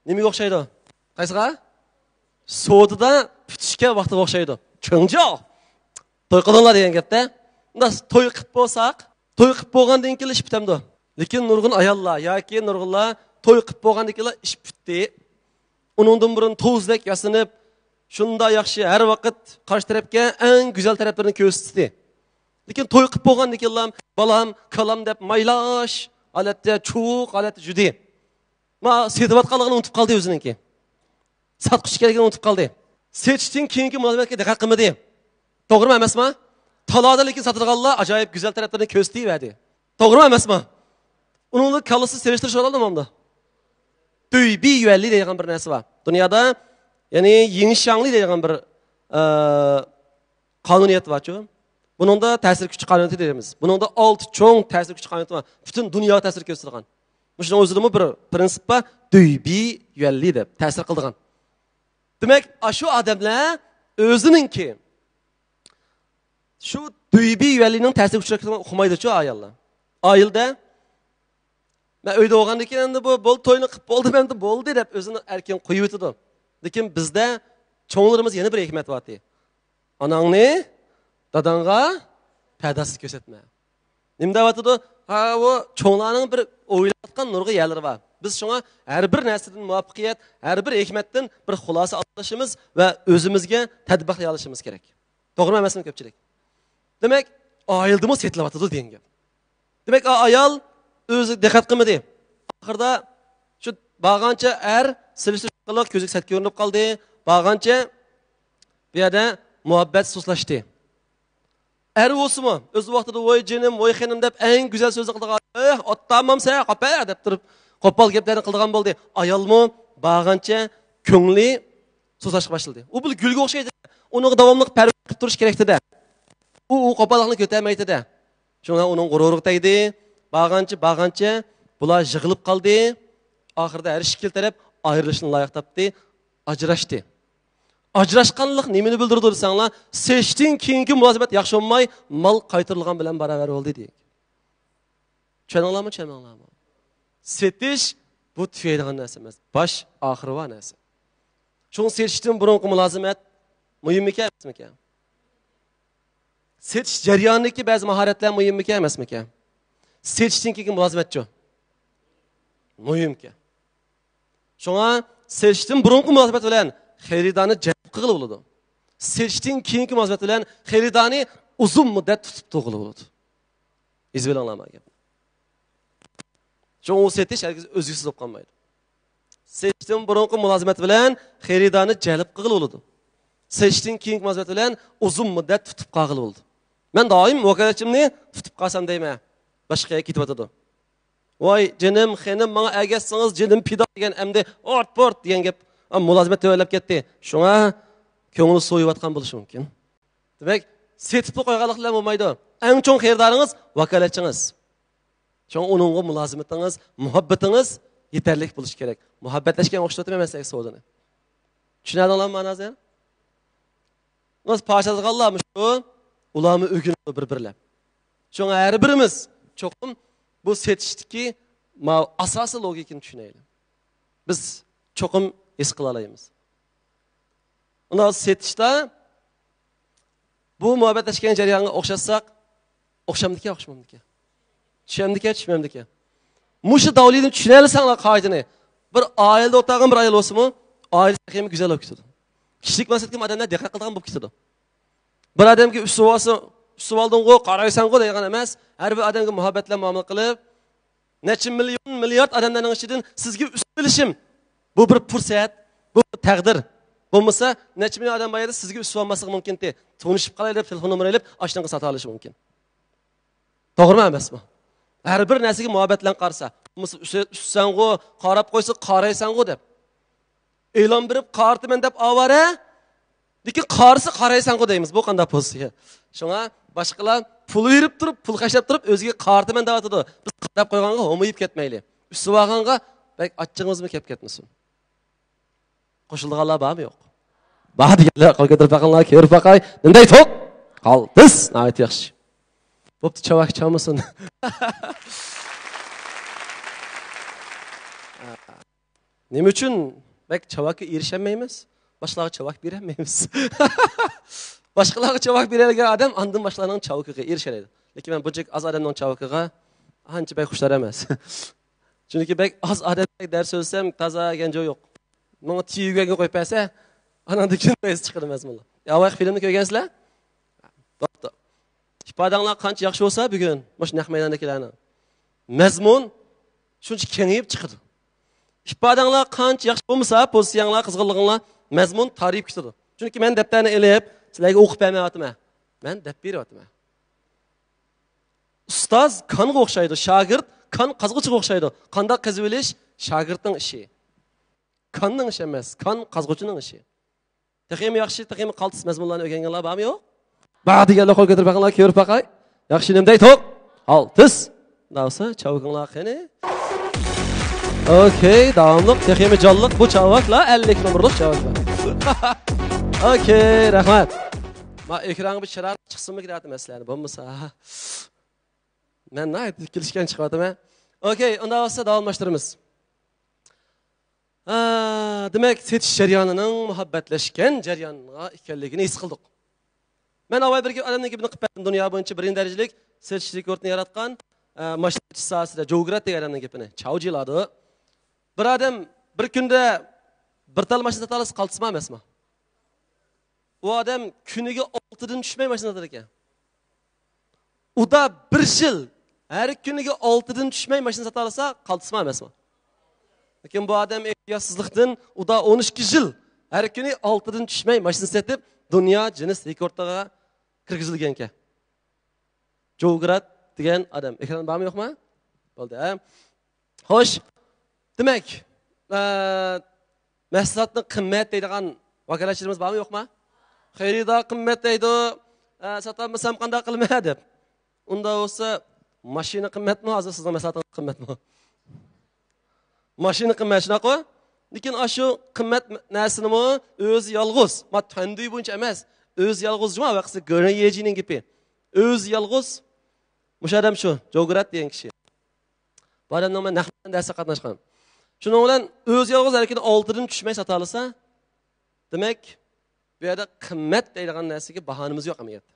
نېمىگە ئوخشايدۇ؟ قايسىغا؟ سودىدا پۈتۈشكەن ۋاقتىغا ئوخشايدۇ. چۈەنجياۋ. توي قىلىڭلار دېگەن گەپتە. مۇنداق توي قىلىپ بولساق، توي قىلىپ بولغاندىن كېيىن ئىش پۈتەمدۇ؟ لېكىن نۇرغۇن ئاياللار ياكى نۇرغۇنلار توي قىلىپ بولغاندىن كېيىنلا ئىش پۈتتى. ئۇنىڭدىن بۇرۇن توزدەك ياسىنىپ، شۇنداق ياخشى ھەر ۋاقىت قارشى تەرەپكە ئەڭ گۈزەل تەرەپلىرىنى كۆرسىتىشتى. لېكىن توي قىلىپ بولغاندىن كېيىنلا بالام، كالام دەپ مايلاش ھالەتتە، چۇۋۇق ھالەتتە يۈردى. ما سېتىۋاتقانلىقىنى ئۇنتۇپ قالدى ئۆزىنىڭكى. ساتقۇچى ئىكەنلىكىنى ئۇنتۇپ قالدى. سېتىشتىن كېيىنكى مۇلازىمەتكە دىققەت قىلمىدى. توغرىمۇ ئەمەسمۇ؟ تالادا لېكىن ساتىدىغانلار ئاجايىپ گۈزەل تەرەپلىرىنى كۆرسىتىۋەردى. توغرىمۇ ئەمەسمۇ؟ ئۇنىڭدا كاللىسى سېلىشتۇرۇش بولالمامدۇ؟ دۈيبى يۈەنلى دەيدىغان بىر نەرسە بار. دۇنيادا، يەنى يىڭشياڭلى دەيدىغان بىر، ئە، قانۇنىيەت بارچۇ. بۇنىڭدا تەسىر كۈچى قانۇنىيىتى دەيمىز. بۇنىڭدا ئالتە چوڭ تەسىر كۈچى قانۇنىيىتى بار. پۈتۈن دۇنياغا تەسىر كۆرسىتىدىغان. مۇشۇنىڭ ئۆزىدىمۇ بىر پرىنسىپ بار، دۈيبى يۈەنلى دەپ تەسىر قىلىدىغان. دېمەك، ئاشۇ ئادەملەر ئۆزىنىڭكى شۇ دۈيبى يۈەنلىنىڭ تەسىرىگە ئۇچراپ كېتىدىغان ئۇقمايدۇچۇ ئاياللار. ئائىلىدە مەن ئۆيدە بولغاندىكىن ئەمدى بۇ بولدى، توينى قىلىپ بولدۇم، ئەمدى بولدى دەپ ئۆزىنى ئەركىن قويۇۋېتىدۇ. لېكىن بىزدە چوڭلىرىمىز يەنە بىر ھېكمەت بارتى. ئاناڭنى داداڭغا پەردازسىز كۆرسەتمە. نېمە دەۋاتىدۇ؟ ھا، ئۇ چوڭلارنىڭ بىر ئويلاۋاتقان نۇرغۇن يەرلىرى بار. بىز شۇڭا ھەر بىر نەرسىدىن مۇۋەپپەقىيەت، ھەر بىر ھېكمەتتىن بىر خۇلاسە ئالىشىمىز ۋە ئۆزىمىزگە تەدبىر قىلالىشىمىز كېرەك. توغرىمۇ ئەمەسمۇ كۆپچىلىك؟ دېمەك، ئائىلىدىمۇ سېتىلىۋاتىدۇ دېگەن گەپ. دېمەك، ئا-، ئايال ئۆزى دىققەت قىلمىدى. ئاخىرىدا شۇ بارغانچە ئەر سېلىشتۇرۇش ئارقىلىق كۆزىگە سەت كۆرۈنۈپ قالدى. بارغانچە بۇ يەردە مۇھەببەت سۇسلاشتى. ئەر بولسىمۇ ئۆز ۋاقتىدا «ۋوي جېنىم، ۋوي خېنىم» دەپ ئەڭ گۈزەل سۆزنى قىلىدىغان، «ئېھ، ئاتتامامسە، قاپە» دەپ تۇرۇپ، قوپال گەپلەرنى قىلىدىغان بولدى. ئايالمۇ بارغانچە كۆڭلى سۇسلاشقا باشلىدى. ئۇ بىر گۈلگە ئوخشايدۇ. ئۇنىڭغا داۋاملىق پەرۋىش قىلىپ تۇرۇش كېرەكتىدە. ئۇ، ئۇ قوپاللىقنى كۆتەرمەيتتى-دە. شۇڭا ئۇنىڭ غۇرۇرىغا تەگدى. بارغانچە، بارغانچە بۇلار يىغىلىپ قالدى. ئاخىرىدا ھەر ئىككىلا تەرەپ ئايرىلىشنى لايىق تاپتى. ئاجراشتى. ئاجراشقانلىق نېمىنى بىلدۈرىدۇ دېسەڭلار، سېتىشتىن كېيىنكى مۇلازىمەت ياخشى بولماي، مال قايتۇرۇلغان بىلەن باراۋەر بولدى دېگەن. چۈشەندىڭلارمۇ، چۈشەنمەڭلارمۇ؟ سېتىش بۇ تۈگەيدىغان نەرسە ئەمەس، باش ئاخىرى بار نەرسە. شۇڭا سېتىشتىن بۇرۇنقى مۇلازىمەت مۇھىممىكەن، ئەمەسمىكەن؟ سېتىش جەريانىدىكى بەزى ماھارەتلەر مۇھىممىكەن، ئەمەسمىكەن؟ سېتىشتىن كېيىنكى مۇلازىمەتچۇ؟ مۇھىمكەن. شۇڭا سېتىشتىن بۇرۇنقى مۇلازىمەت بىلەن خېرىدارنى جەلپ قىلغىلى بولىدۇ. سېتىشتىن كېيىنكى مۇلازىمەت بىلەن خېرىدارنى ئۇزۇن مۇددەت تۇتۇپ تۇرغىلى بولىدۇ. ئېزىپ ئېلىڭلار ما گەپنى. شۇڭا ئۇ سېتىش ھەرگىز ئۈزلۈكسىز بولۇپ قالمايدۇ. سېتىشتىن بۇرۇنقى مۇلازىمەت بىلەن خېرىدارنى جەلپ قىلغىلى بولىدۇ. سېتىشتىن كېيىنكى مۇلازىمەت بىلەن ئۇزۇن مۇددەت تۇتۇپ قالغىلى بولىدۇ. مەن دائىم ۋاكالەتچىمنى تۇتۇپ قالسام دەيمەن، باشقا يەرگە كېتىۋاتىدۇ. «ۋاي جېنىم، خېنىم، ماڭا ئەگەشسىڭىز جېنىم پىدا» دېگەن، ئەمدى «ئورت پورت» دېگەن گەپ، ئا، مۇلازىمەت تۆۋەنلەپ كەتتى. شۇڭا كۆڭلى سوۋۇيۇۋاتقان بولۇشى مۇمكىن. دېمەك، سېتىپلا قويغانلىق بىلەن بولمايدۇ. ئەڭ چوڭ خېرىدارىڭىز ۋاكالەتچىڭىز. شۇڭا ئۇنىڭغا مۇلازىمىتىڭىز، مۇھەببىتىڭىز يېتەرلىك بولۇشى كېرەك. مۇھەببەتلەشكەن ئوخشىتىۋاتىمەن مەن سىزگە سودىنى. چۈشىنەلىدىڭلارمۇ مانا ھازىر؟ بىز پاچالىغانلار مۇشۇ، ئۇلارمۇ ئۆگىنىدۇ بىر-بىرلەپ. شۇڭا ھەر بىرىمىز چوقۇم بۇ سېتىشتىكى ماۋۇ ئاساسىي لوگىكىنى چۈشىنەيلى. بىز چوقۇم ھېس قىلالايمىز. ئۇنداق سېتىشتا بۇ مۇھەببەتلەشكەن جەريانغا ئوخشاتساق، ئوخشامدىكەن، ئوخشىمامدىكەن؟ چۈشەمدىكەن، چۈشمەمدىكەن؟ مۇشۇ داۋلىنى چۈشىنەلىسەڭلار قائىدىنى، بىر ئائىلىدە ئولتۇرغان بىر ئايال بولسىمۇ، ئائىلىسى تېخىمۇ گۈزەل بولۇپ كېتىدۇ. كىشىلىك مەقسەتكە ئادەملەر دىققەت قىلىدىغان بولۇپ كېتىدۇ. بىر ئادەمگە ئۈستۈپ ئالسا، ئۈستۈپ ئالدىڭغۇ، قارايسەنغۇ دەيدىغان ئەمەس، ھەر بىر ئادەمگە مۇھەببەت بىلەن مۇئامىلە قىلىپ، نەچچە مىليون، مىليارد ئادەملەرنىڭ ئىچىدىن سىزگە ئۈستۈپ ئېلىشىم، بۇ بىر پۇرسەت، بۇ بىر تەقدىر. بولمىسا، نەچچە مىليون ئادەم بار ئىدى، سىزگە ئۈستۈپ ئالماسلىقى مۇمكىنتى. تونۇشۇپ قالاي دەپ تېلېفون نومۇرى ئېلىپ، ئاشنىڭقى ساتالىشى مۇمكىن. توغرىمۇ ئەمەسمۇ؟ ھەر بىر نەرسىگە مۇھەببەت بىلەن قارىسا، بولمىسا ئۈستسەڭغۇ، قاراپ قويسا قارايسەنغۇ دەپ. ئېلان بېرىپ قارىتىمەن دەپ ئاۋارە، لېكىن قارىسا قارايسەنغۇ دەيمىز. بۇ قانداق پوزىتسىيە؟ شۇڭا باشقىلار پۇل بېرىپ تۇرۇپ، پۇل خەجلەپ تۇرۇپ ئۆزىگە قارىتىمەن دەۋاتىدۇ. بىز قاراپ قويغانغا ھومىيىپ كەتمەيلى. ئۈستۈپ ئالغانغا بەك ئاچچىقىڭىزمۇ كەپ كەتمىسۇن. قوشۇلىدىغانلار بارمۇ يوق؟ بار دېگەنلەر قول كۆتۈرۈپ باقىڭلار، كۆرۈپ باقاي. نېمە دەيتۇق؟ قالتىس. ناھايىتى ياخشى. بوپتۇ، چاۋاك چالمىسۇن. نېمە ئۈچۈن بەك چاۋاكقا ئېرىشەلمەيمىز؟ باشقىلارغا چاۋاك بېرەلمەيمىز. باشقىلارغا چاۋاك بېرەلىگەن ئادەم ئاندىن باشقىلارنىڭ چاۋىكىغا ئېرىشەلەيدۇ. لېكىن مەن بۇنچىلىك ئاز ئادەمنىڭ چاۋىكىغا ئانچە بەك خۇشتار ئەمەس. چۈنكى بەك ئاز ئادەم دەرس سۆزلىسەم تازا گەنجۇ يوق. ماڭا تىيگەنگە قويۇپ بەرسە، ئاناندىن كېيىن مەيسە چىقىدۇ مەزمۇنلار. ياۋاق فىلىمنى كۆرگەنسىلەر؟ بوپتۇ. ئىپادەڭلار قانچە ياخشى بولسا بۈگۈن مۇشۇ نەق مەيداندىكىلەرنىڭ، مەزمۇن شۇنچە كېڭىيىپ چىقىدۇ. ئىپادەڭلار قانچە ياخشى بولمىسا، پوزىتسىيەڭلار، قىزغىنلىقىڭلار، مەزمۇن تارىيىپ كېتىدۇ. چۈنكى مەن دەپتەرنى ئېلىپ سىلەرگە ئوقۇپ بەرمەيۋاتىمەن. مەن دەپ بېرىۋاتىمەن. ئۇستاز كانغا ئوخشايدۇ، شاگىرت كان قازغۇچىغا ئوخشايدۇ. قانداق قېزىۋېلىش شاگىرتنىڭ ئىشى. كاننىڭ ئىشى ئەمەس، كان قازغۇچىنىڭ ئىشى. تېخىمۇ ياخشى، تېخىمۇ قالتىس مەزمۇنلارنى ئۆگەنگەنلەر بارمۇ يوق؟ بار دېگەنلەر قول كۆتۈرۈپ بېقىڭلار، كۆرۈپ باقاي. ياخشى نېمە دەيتۇق؟ قالتىس. داۋسا چاۋىكىڭلار قېنى. ئوكەي، داۋاملىق، تېخىمۇ جانلىق بۇ چاۋاكلار، ئەللىك نومۇرلۇق چاۋاكلار. ئوكەي، رەھمەت. ما ئېكرانغا بىر چىراغ چىقسىمۇ كېتەتتى مەسىلەنى، بولمىسا. مەن ناھايىتى كېلىشكەن چىقىۋاتىمەن. ئوكەي، ئۇنداق بولسا داۋاملاشتۇرىمىز. ھە، دېمەك، سېتىش جەريانىنىڭ مۇھەببەتلەشكەن جەريانغا ئىكەنلىكىنى ھېس قىلدۇق. مەن ئاۋۋال بىر ئادەمنىڭ گېپىنى قىلىپ بەردىم. دۇنيا بويىچە بىرىنچى دەرىجىلىك سېتىش رېكورتىنى ياراتقان، ئە، ماشىنا سېتىش ساھەسىدە جوۋگرات دېگەن ئادەمنىڭ گېپىنى. چاۋجىلادا بىر ئادەم بىر كۈندە بىر تال ماشىنا ساتالىسا قالتىسمۇ ئەمەسمۇ؟ ئۇ ئادەم كۈنىگە ئالتىدىن چۈشمەي ماشىنا ساتىدىكەن. ئۇدا بىر يىل ھەر كۈنىگە ئالتىدىن چۈشمەي ماشىنا ساتالىسا، قالتىسمۇ ئەمەسمۇ؟ لېكىن بۇ ئادەم ئېھتىياتسىزلىقتىن ئۇدا ئون ئىككى يىل ھەر كۈنى ئالتىدىن چۈشمەي ماشىنا سېتىپ، دۇنيا جىنس رېكورتىغا كىرگۈزۈلگەنكەن. جوۋگرات دېگەن ئادەم. ئېكران بارمۇ يوقمۇ؟ بولدى، ھە؟ خوش. دېمەك، ئە، مەھسۇلاتنى قىممەت دەيدىغان ۋاكالەتچىلىرىمىز بارمۇ يوقمۇ؟ خېرىدار قىممەت دەيدۇ، ئە، ساتالمىسام قانداق قىلىمەن دەپ. ئۇنداق بولسا، ماشىنا قىممەتمۇ؟ ھازىر سىزنىڭ مەھسۇلاتىڭىز قىممەتمۇ؟ ماشىنا قىممەت، شۇنداققۇ؟ لېكىن ئاشۇ قىممەت نەرسىنىمۇ ئۆزى يالغۇز، ما تەندۈي بويىچە ئەمەس، ئۆزى يالغۇز جۇما ۋەقىسى گۆرنېيېجىنىڭ گېپى. ئۆزى يالغۇز، مۇشۇ ئادەم شۇ، جوۋگرات دېگەن كىشى. بۇ ئادەمنىڭ مەن نەق مەيدان دەرسىگە قاتناشقان. شۇنىڭ بىلەن ئۆزى يالغۇز ھەر كۈنى ئالتىدىن چۈشمەي ساتالىسا، دېمەك، بۇ يەردە قىممەت دەيدىغان نەرسىگە باھانىمىز يوق ئەمەلىيەتتە.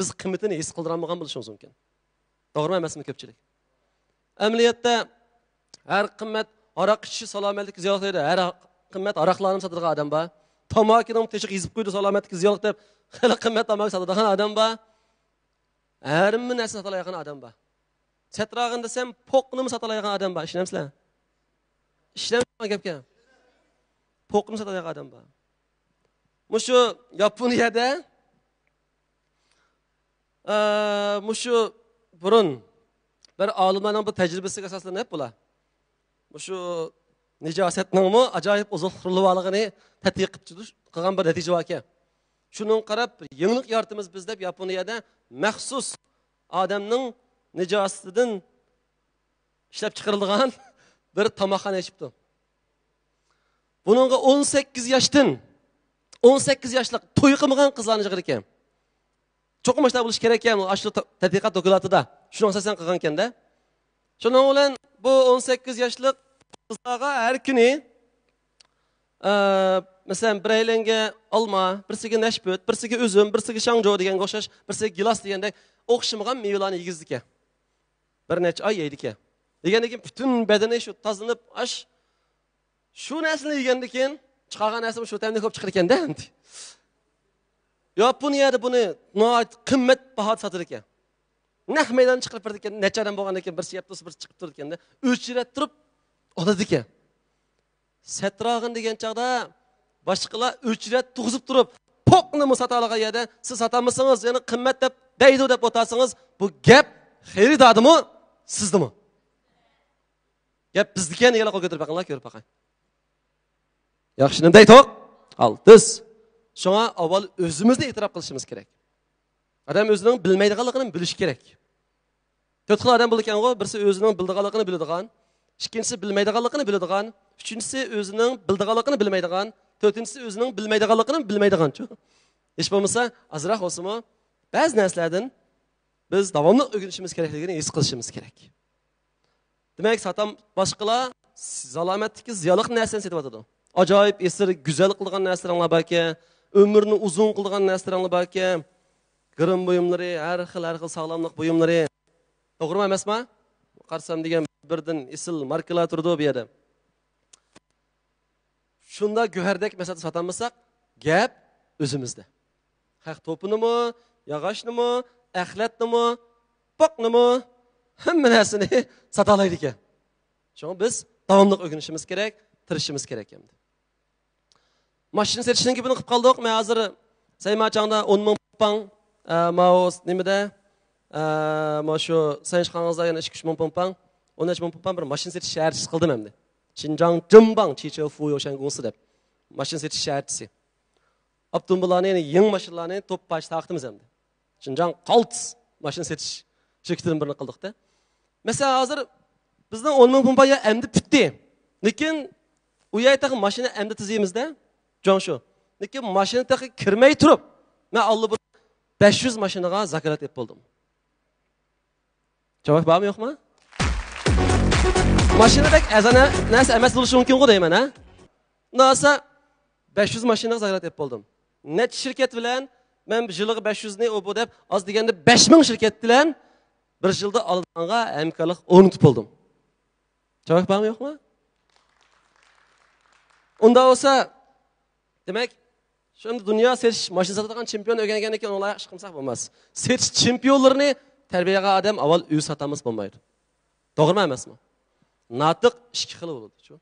بىز قىممىتىنى ھېس قىلدۇرالمىغان بولۇشىمىز مۇمكىن. توغرىمۇ ئەمەسمۇ كۆپچىلىك؟ ئەمەلىيەتتە ھەر قىممەت ھاراق ئىچىشى سالامەتلىككە زىيانلىق دەيدۇ. ھەر قىممەت ھاراقلارنى ساتىدىغان ئادەم بار. تاماكىنىڭ تېشىغا يېزىپ قويىدۇ سالامەتلىككە زىيانلىق دەپ، خېلى قىممەت تاماكا ساتىدىغان ئادەم بار. ھەممە نەرسىنى ساتالايدىغان ئادەم بار. سەتراغىن دېسەم، پوقنىمۇ ساتالايدىغان ئادەم بار. ئىشىنەمسىلەر؟ ئىشىنەمسىلەر گەپكە؟ پوقنى ساتالايدىغان ئادەم بار. مۇشۇ ياپونىيەدە، ئە، مۇشۇ بۇرۇن بىر ئالىملارنىڭ بىر تەجرىبىسىگە ئاساسلىنىپ بۇلار مۇشۇ نىجاسەتنىڭمۇ ئاجايىپ ئوزۇقلۇق قۇرۇلۇشى بارلىقىنى تەتقىق قىلىپ چىقىش-، قىلغان بىر نەتىجە باركەن. شۇنىڭغا قاراپ، بىر يېڭىلىق يارىتىمىز بىز دەپ، ياپونىيەدە مەخسۇس ئادەمنىڭ نىجاسىتىدىن ئىشلەپ چىقىرىلغان بىر تاماقخانا ئېچىپتۇ. بۇنىڭغا ئون سەككىز ياشتىن، ئون سەككىز ياشلىق توي قىلمىغان قىزلارنى چاقىرىدىكەن. چوقۇم مۇشۇنداق بولۇشى كېرەككەن، ئاشۇ تا-، تەتقىقات دوكلاتىدا شۇنىڭ ئاساسەن قىلغانكەن-دە. شۇنىڭ بىلەن بۇ ئون سەككىز ياشلىق قىزلارغا ھەر كۈنى، ئە، مەسىلەن، بىرەيلەنگە ئالما، بىرسىگە نەشپۈت، بىرسىگە ئۈزۈم، بىرسىگە شاڭجۇ دېگەنگە ئوخشاش، بىرسىگە گىلاس دېگەندەك ئوخشىمىغان مېۋىلارنى يېگۈزىدىكەن. بىر نەچچە ئاي يەيدىكەن. يېگەندىن كېيىن پۈتۈن بەدىنى شۇ تازىلىنىپ، ئاش، شۇ نەرسىنى يېگەندىن كېيىن چىقارغان نەرسىمۇ شۇ تەمدە كۆپ چىقىدىكەن-دە ئەمدى. ياپونىيەدە بۇنى ناھايىتى قىممەت باھادا ساتىدىكەن. نەق مەيداندا چىقىرىپ بېرىدىكەن، نەچچە ئادەم بولغاندىن كېيىن بىرسى يەپ تۇرسا، بىرسى چىقىپ تۇرىدىكەن-دە. ئۆچرەت تۇرۇپ ئالىدىكەن. سەتراغىن دېگەن چاغدا باشقىلار ئۆچرەت تۇرغۇزۇپ تۇرۇپ، پوقنىمۇ ساتالىغان يەردە سىز ساتالمىسىڭىز، يەنە قىممەت دەپ دەيدۇ دەپ ئولتۇرسىڭىز، بۇ گەپ خېرىداردىمۇ، سىزدىمۇ؟ گەپ بىزدىكەن دېگەنلەر قول كۆتۈرۈپ بېقىڭلار، كۆرۈپ باقاي. ياخشى نېمە دەيتۇق؟ قالتىس. شۇڭا ئاۋۋال ئۆزىمىزنى ئېتىراپ قىلىشىمىز كېرەك. ئادەم ئۆزىنىڭ بىلمەيدىغانلىقىنى بىلىشى كېرەك. تۆت خىل ئادەم بولىدىكەنغۇ، بىرسى ئۆزىنىڭ بىلىدىغانلىقىنى بىلىدىغان، ئىككىنچىسى بىلمەيدىغانلىقىنى بىلىدىغان، ئۈچىنچىسى ئۆزىنىڭ بىلىدىغانلىقىنى بىلمەيدىغان، تۆتىنچىسى ئۆزىنىڭ بىلمەيدىغانلىقىنى بىلمەيدىغانچۇ. ھېچ بولمىسا ئازراق بولسىمۇ بەزى نەرسىلەردىن بىز داۋاملىق ئۆگىنىشىمىز كېرەكلىكىنى ھېس قىلىشىمىز كېرەك. دېمەك، ساتام باشقىلار سالامەتلىككە زىيانلىق نەرسىلەرنى سېتىۋاتىدۇ. ئاجايىپ يېسىر گۈزەل قىلىدىغان نەرسىلىرىڭلار باركەن، ئۆمۈرنى ئۇزۇن قىلىدىغان نەرسىلىرىڭلار باركەن، گىرىم بۇيۇملىرى، ھەر خىل، ھەر خىل ساغلاملىق بۇيۇملىرى. توغرىمۇ ئەمەسمۇ؟ قارىسام دېگەن بىردىن ئېسىل ماركىلار تۇرىدۇ بۇ يەردە. شۇنداق گۆھەردەك مەسىلەن ساتالمىساق، گەپ ئۆزىمىزدە. خەق توپىنىمۇ، ياغاچنىمۇ، ئەخلەتنىمۇ، پوقنىمۇ، ھەممە نەرسىنى ساتالايدىكەن. شۇڭا بىز داۋاملىق ئۆگىنىشىمىز كېرەك، تىرىشىشىمىز كېرەك ئەمدى. ماشىنا سېتىشنىڭ گېپىنى قىلىپ قالدۇق. مەن ھازىر سەيماچاڭدا ئون مىڭ پۇڭ، ئە، ماۋۇ نېمىدە، ئە، مانا شۇ سەنشىخاڭزدا يەنە ئىككى ئۈچ مىڭ پۇڭ، ئون ئۈچ مىڭ پۇڭ بىر ماشىنا سېتىش شەھەرچىسى قىلدىم ئەمدى. شىنجاڭ جىڭباڭ چىچېفۇ يوشەنگۇڭسى دەپ ماشىنا سېتىش شەھەرچىسى. ئاپتوموبىللارنى، يېڭى ماشىنىلارنى توپ پاش تارقىتىمىز ئەمدى. شىنجاڭ قالتىس ماشىنا سېتىش شىركىتىدىن بىرنى قىلدۇق-دە. مەسىلەن، ھازىر بىزنىڭ ئون مىڭ پۇڭ پايا ئەمدى پۈتتى. لېكىن ئۇ يەردە تېخى ماشىنا ئەمدى تىزىمىز-دە. جۇاڭشۇ. لېكىن ماشىنا تېخى كىرمەي تۇرۇپ، مەن ئاللىبۇرۇن بەش يۈز ماشىنىغا زاكاز ئېلىپ بولدۇم. جاۋاب بارمۇ، يوقمۇ؟ ماشىنا بەك ئەرزان نەرسە ئەمەس بولۇشى مۇمكىنغۇ دەيمەن، ھە؟ ئۇنداق بولسا، بەش يۈز ماشىنىغا زاكاز ئېلىپ بولدۇم. نەچچە شىركەت بىلەن مەن يىلىغا بەش يۈزنى ئۇ بۇ دەپ، ئاز دېگەندە بەش مىڭ شىركەت بىلەن بىر يىلدا ئالىدىغانغا ھەمكارلىق ئورنىتىپ بولدۇم. جاۋاب بارمۇ، يوقمۇ؟ ئۇنداق بولسا، دېمەك، شۇ ئەمدى دۇنيا سېتىش ماشىنا ساتىدىغان چېمپىيون ئۆگەنگەندىن كېيىن ئۇنىڭ ئىش قىلمىساق بولماس. سېتىش چېمپىيونلىرىنى تەربىيە قىلغان ئادەم ئاۋۋال ئۆزى ساتالمىسا بولمايدۇ. توغرىمۇ ئەمەسمۇ؟ ناتىق ئىككى خىل بولىدۇ، شۇ.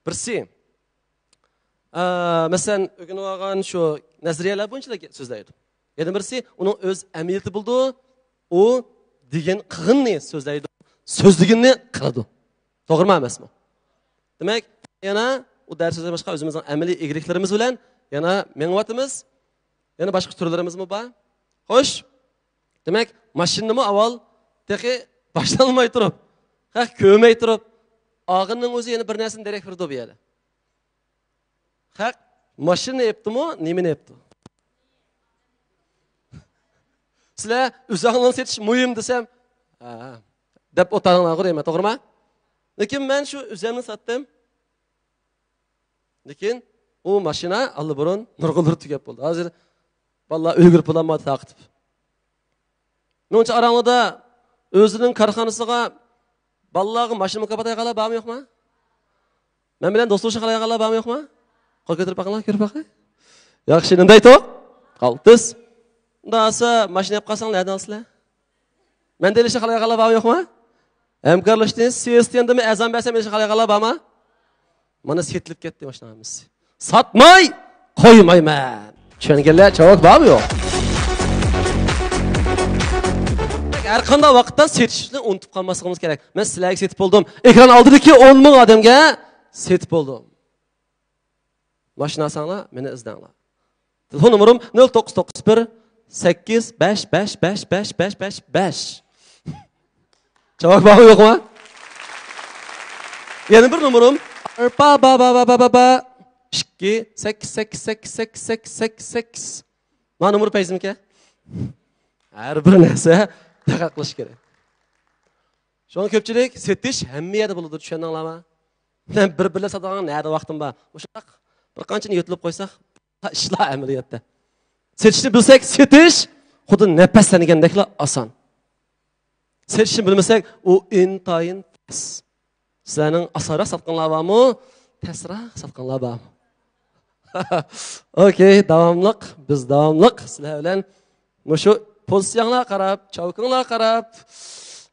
بىرسى، ئە، مەسىلەن، ئۆگىنىۋالغان شۇ نەزەرىيەلەر بويىچە سۆزلەيدۇ. يەنە بىرسى، ئۇنىڭ ئۆز ئەمەلىيىتى بولىدۇ. ئۇ دېگەن قىلغىنىنى سۆزلەيدۇ، سۆزلىگىنىنى قىلىدۇ. توغرىمۇ ئەمەسمۇ؟ دېمەك، يەنە ئۇ دەرس سۆزلەش باشقا ئۆزىمىزنىڭ ئەمەلىي ئىگىلىكلىرىمىز بىلەن يەنە مېڭىۋاتىمىز. يەنە باشقا تۈرلىرىمىزمۇ بار. خوش. دېمەك، ماشىنىنىمۇ ئاۋۋال تېخى باشلانماي تۇرۇپ، خەق كۆرمەي تۇرۇپ ئالغىنىنىڭ ئۆزى يەنە بىر نەرسىدىن دېرەك بېرىدۇ بۇ يەردە. خەق ماشىنا ئېپتىمۇ، نېمىنى ئېپتۇ؟ سىلەر ئۆزۈڭلارنى سېتىش مۇھىم دېسەم، ھە، دەپ ئولتۇرۇڭلارغۇ دەيمەن، توغرىما؟ لېكىن مەن شۇ ئۆزۈمنى ساتتىم. لېكىن ئۇ ماشىنا ئاللىبۇرۇن نۇرغۇنلىرى تۈگەپ بولدى. ھازىر بالىلار ئۈلگۈرۈپ بولالمايدۇ تارقىتىپ. مېنىڭچە ئاراڭلاردا ئۆزىنىڭ كارخانىسىغا بالىلارغا ماشىنا مۇكاپات ئايىغانلار بارمۇ يوقمۇ؟ مەن بىلەن دوستلىشىش خالايدىغانلار بارمۇ يوقمۇ؟ قول كۆتۈرۈپ باقىڭلار، كۆرۈپ باقاي. ياخشى، نېمە دەيتۇ؟ قالتىس. ئۇنداق بولسا ماشىنا ئېلىپ قالساڭ نەدىن ئالىسىلەر؟ مەندە ئېلىشنى خالايدىغانلار بارمۇ يوقمۇ؟ ھەمكارلىشىشنى سىستېمدىمۇ ئەرزان بەرسەم ئېلىشنى خالايدىغانلار بارمۇ؟ مانا سېتىلىپ كەتتى ماشىنا ھەممىسى. ساتماي قويمايمەن. چۈشەنگەنلەر جاۋاب بارمۇ يوق؟ ھەر قانداق ۋاقىتتا سېتىشنى ئۇنتۇپ قالماسلىقىمىز كېرەك. مەن سىلەرگە سېتىپ بولدۇم. ئېكران ئالدىدىكى ئون مىڭ ئادەمگە سېتىپ بولدۇم. ماشىنا ئالساڭلار، مېنى ئىزدەڭلار. تېلېفون نومۇرۇم نۆل توققۇز توققۇز بىر سەككىز بەش بەش بەش بەش بەش بەش بەش. جاۋاب بارمۇ يوقمۇ؟ يەنە بىر نومۇرۇم ئارپا با با با با با با ئىككى سەككىز سەككىز سەككىز سەككىز سەككىز سەككىز سەككىز. مانا نومۇر پەيزىمكە. ھەر بىر نەرسە دىققەت قىلىش كېرەك. شۇڭا كۆپچىلىك سېتىش ھەممە يەردە بولىدۇ، چۈشەندىڭلارمۇ؟ مەن بىر بىرلەپ ساتىدىغان نەدە ۋاقتىم بار؟ مۇشۇنداق بىر قانچىنى يۆتىلىپ قويساق، ئىشلار ئەمەلىيەتتە. سېتىشنى بىلسەك، سېتىش خۇددى نەپەسلەنگەندەكلا ئاسان. سېتىشنى بىلمىسەك، ئۇ ئىنتايىن تەس. سىلەرنىڭ ئاسانراق ساتقىنىڭلار بارمۇ؟ تەسراق ساتقىنىڭلار بارمۇ؟ ئوكەي، داۋاملىق، بىز داۋاملىق سىلەر بىلەن مۇشۇ پوزىتسىيەڭلارغا قاراپ، چاۋكىڭلارغا قاراپ،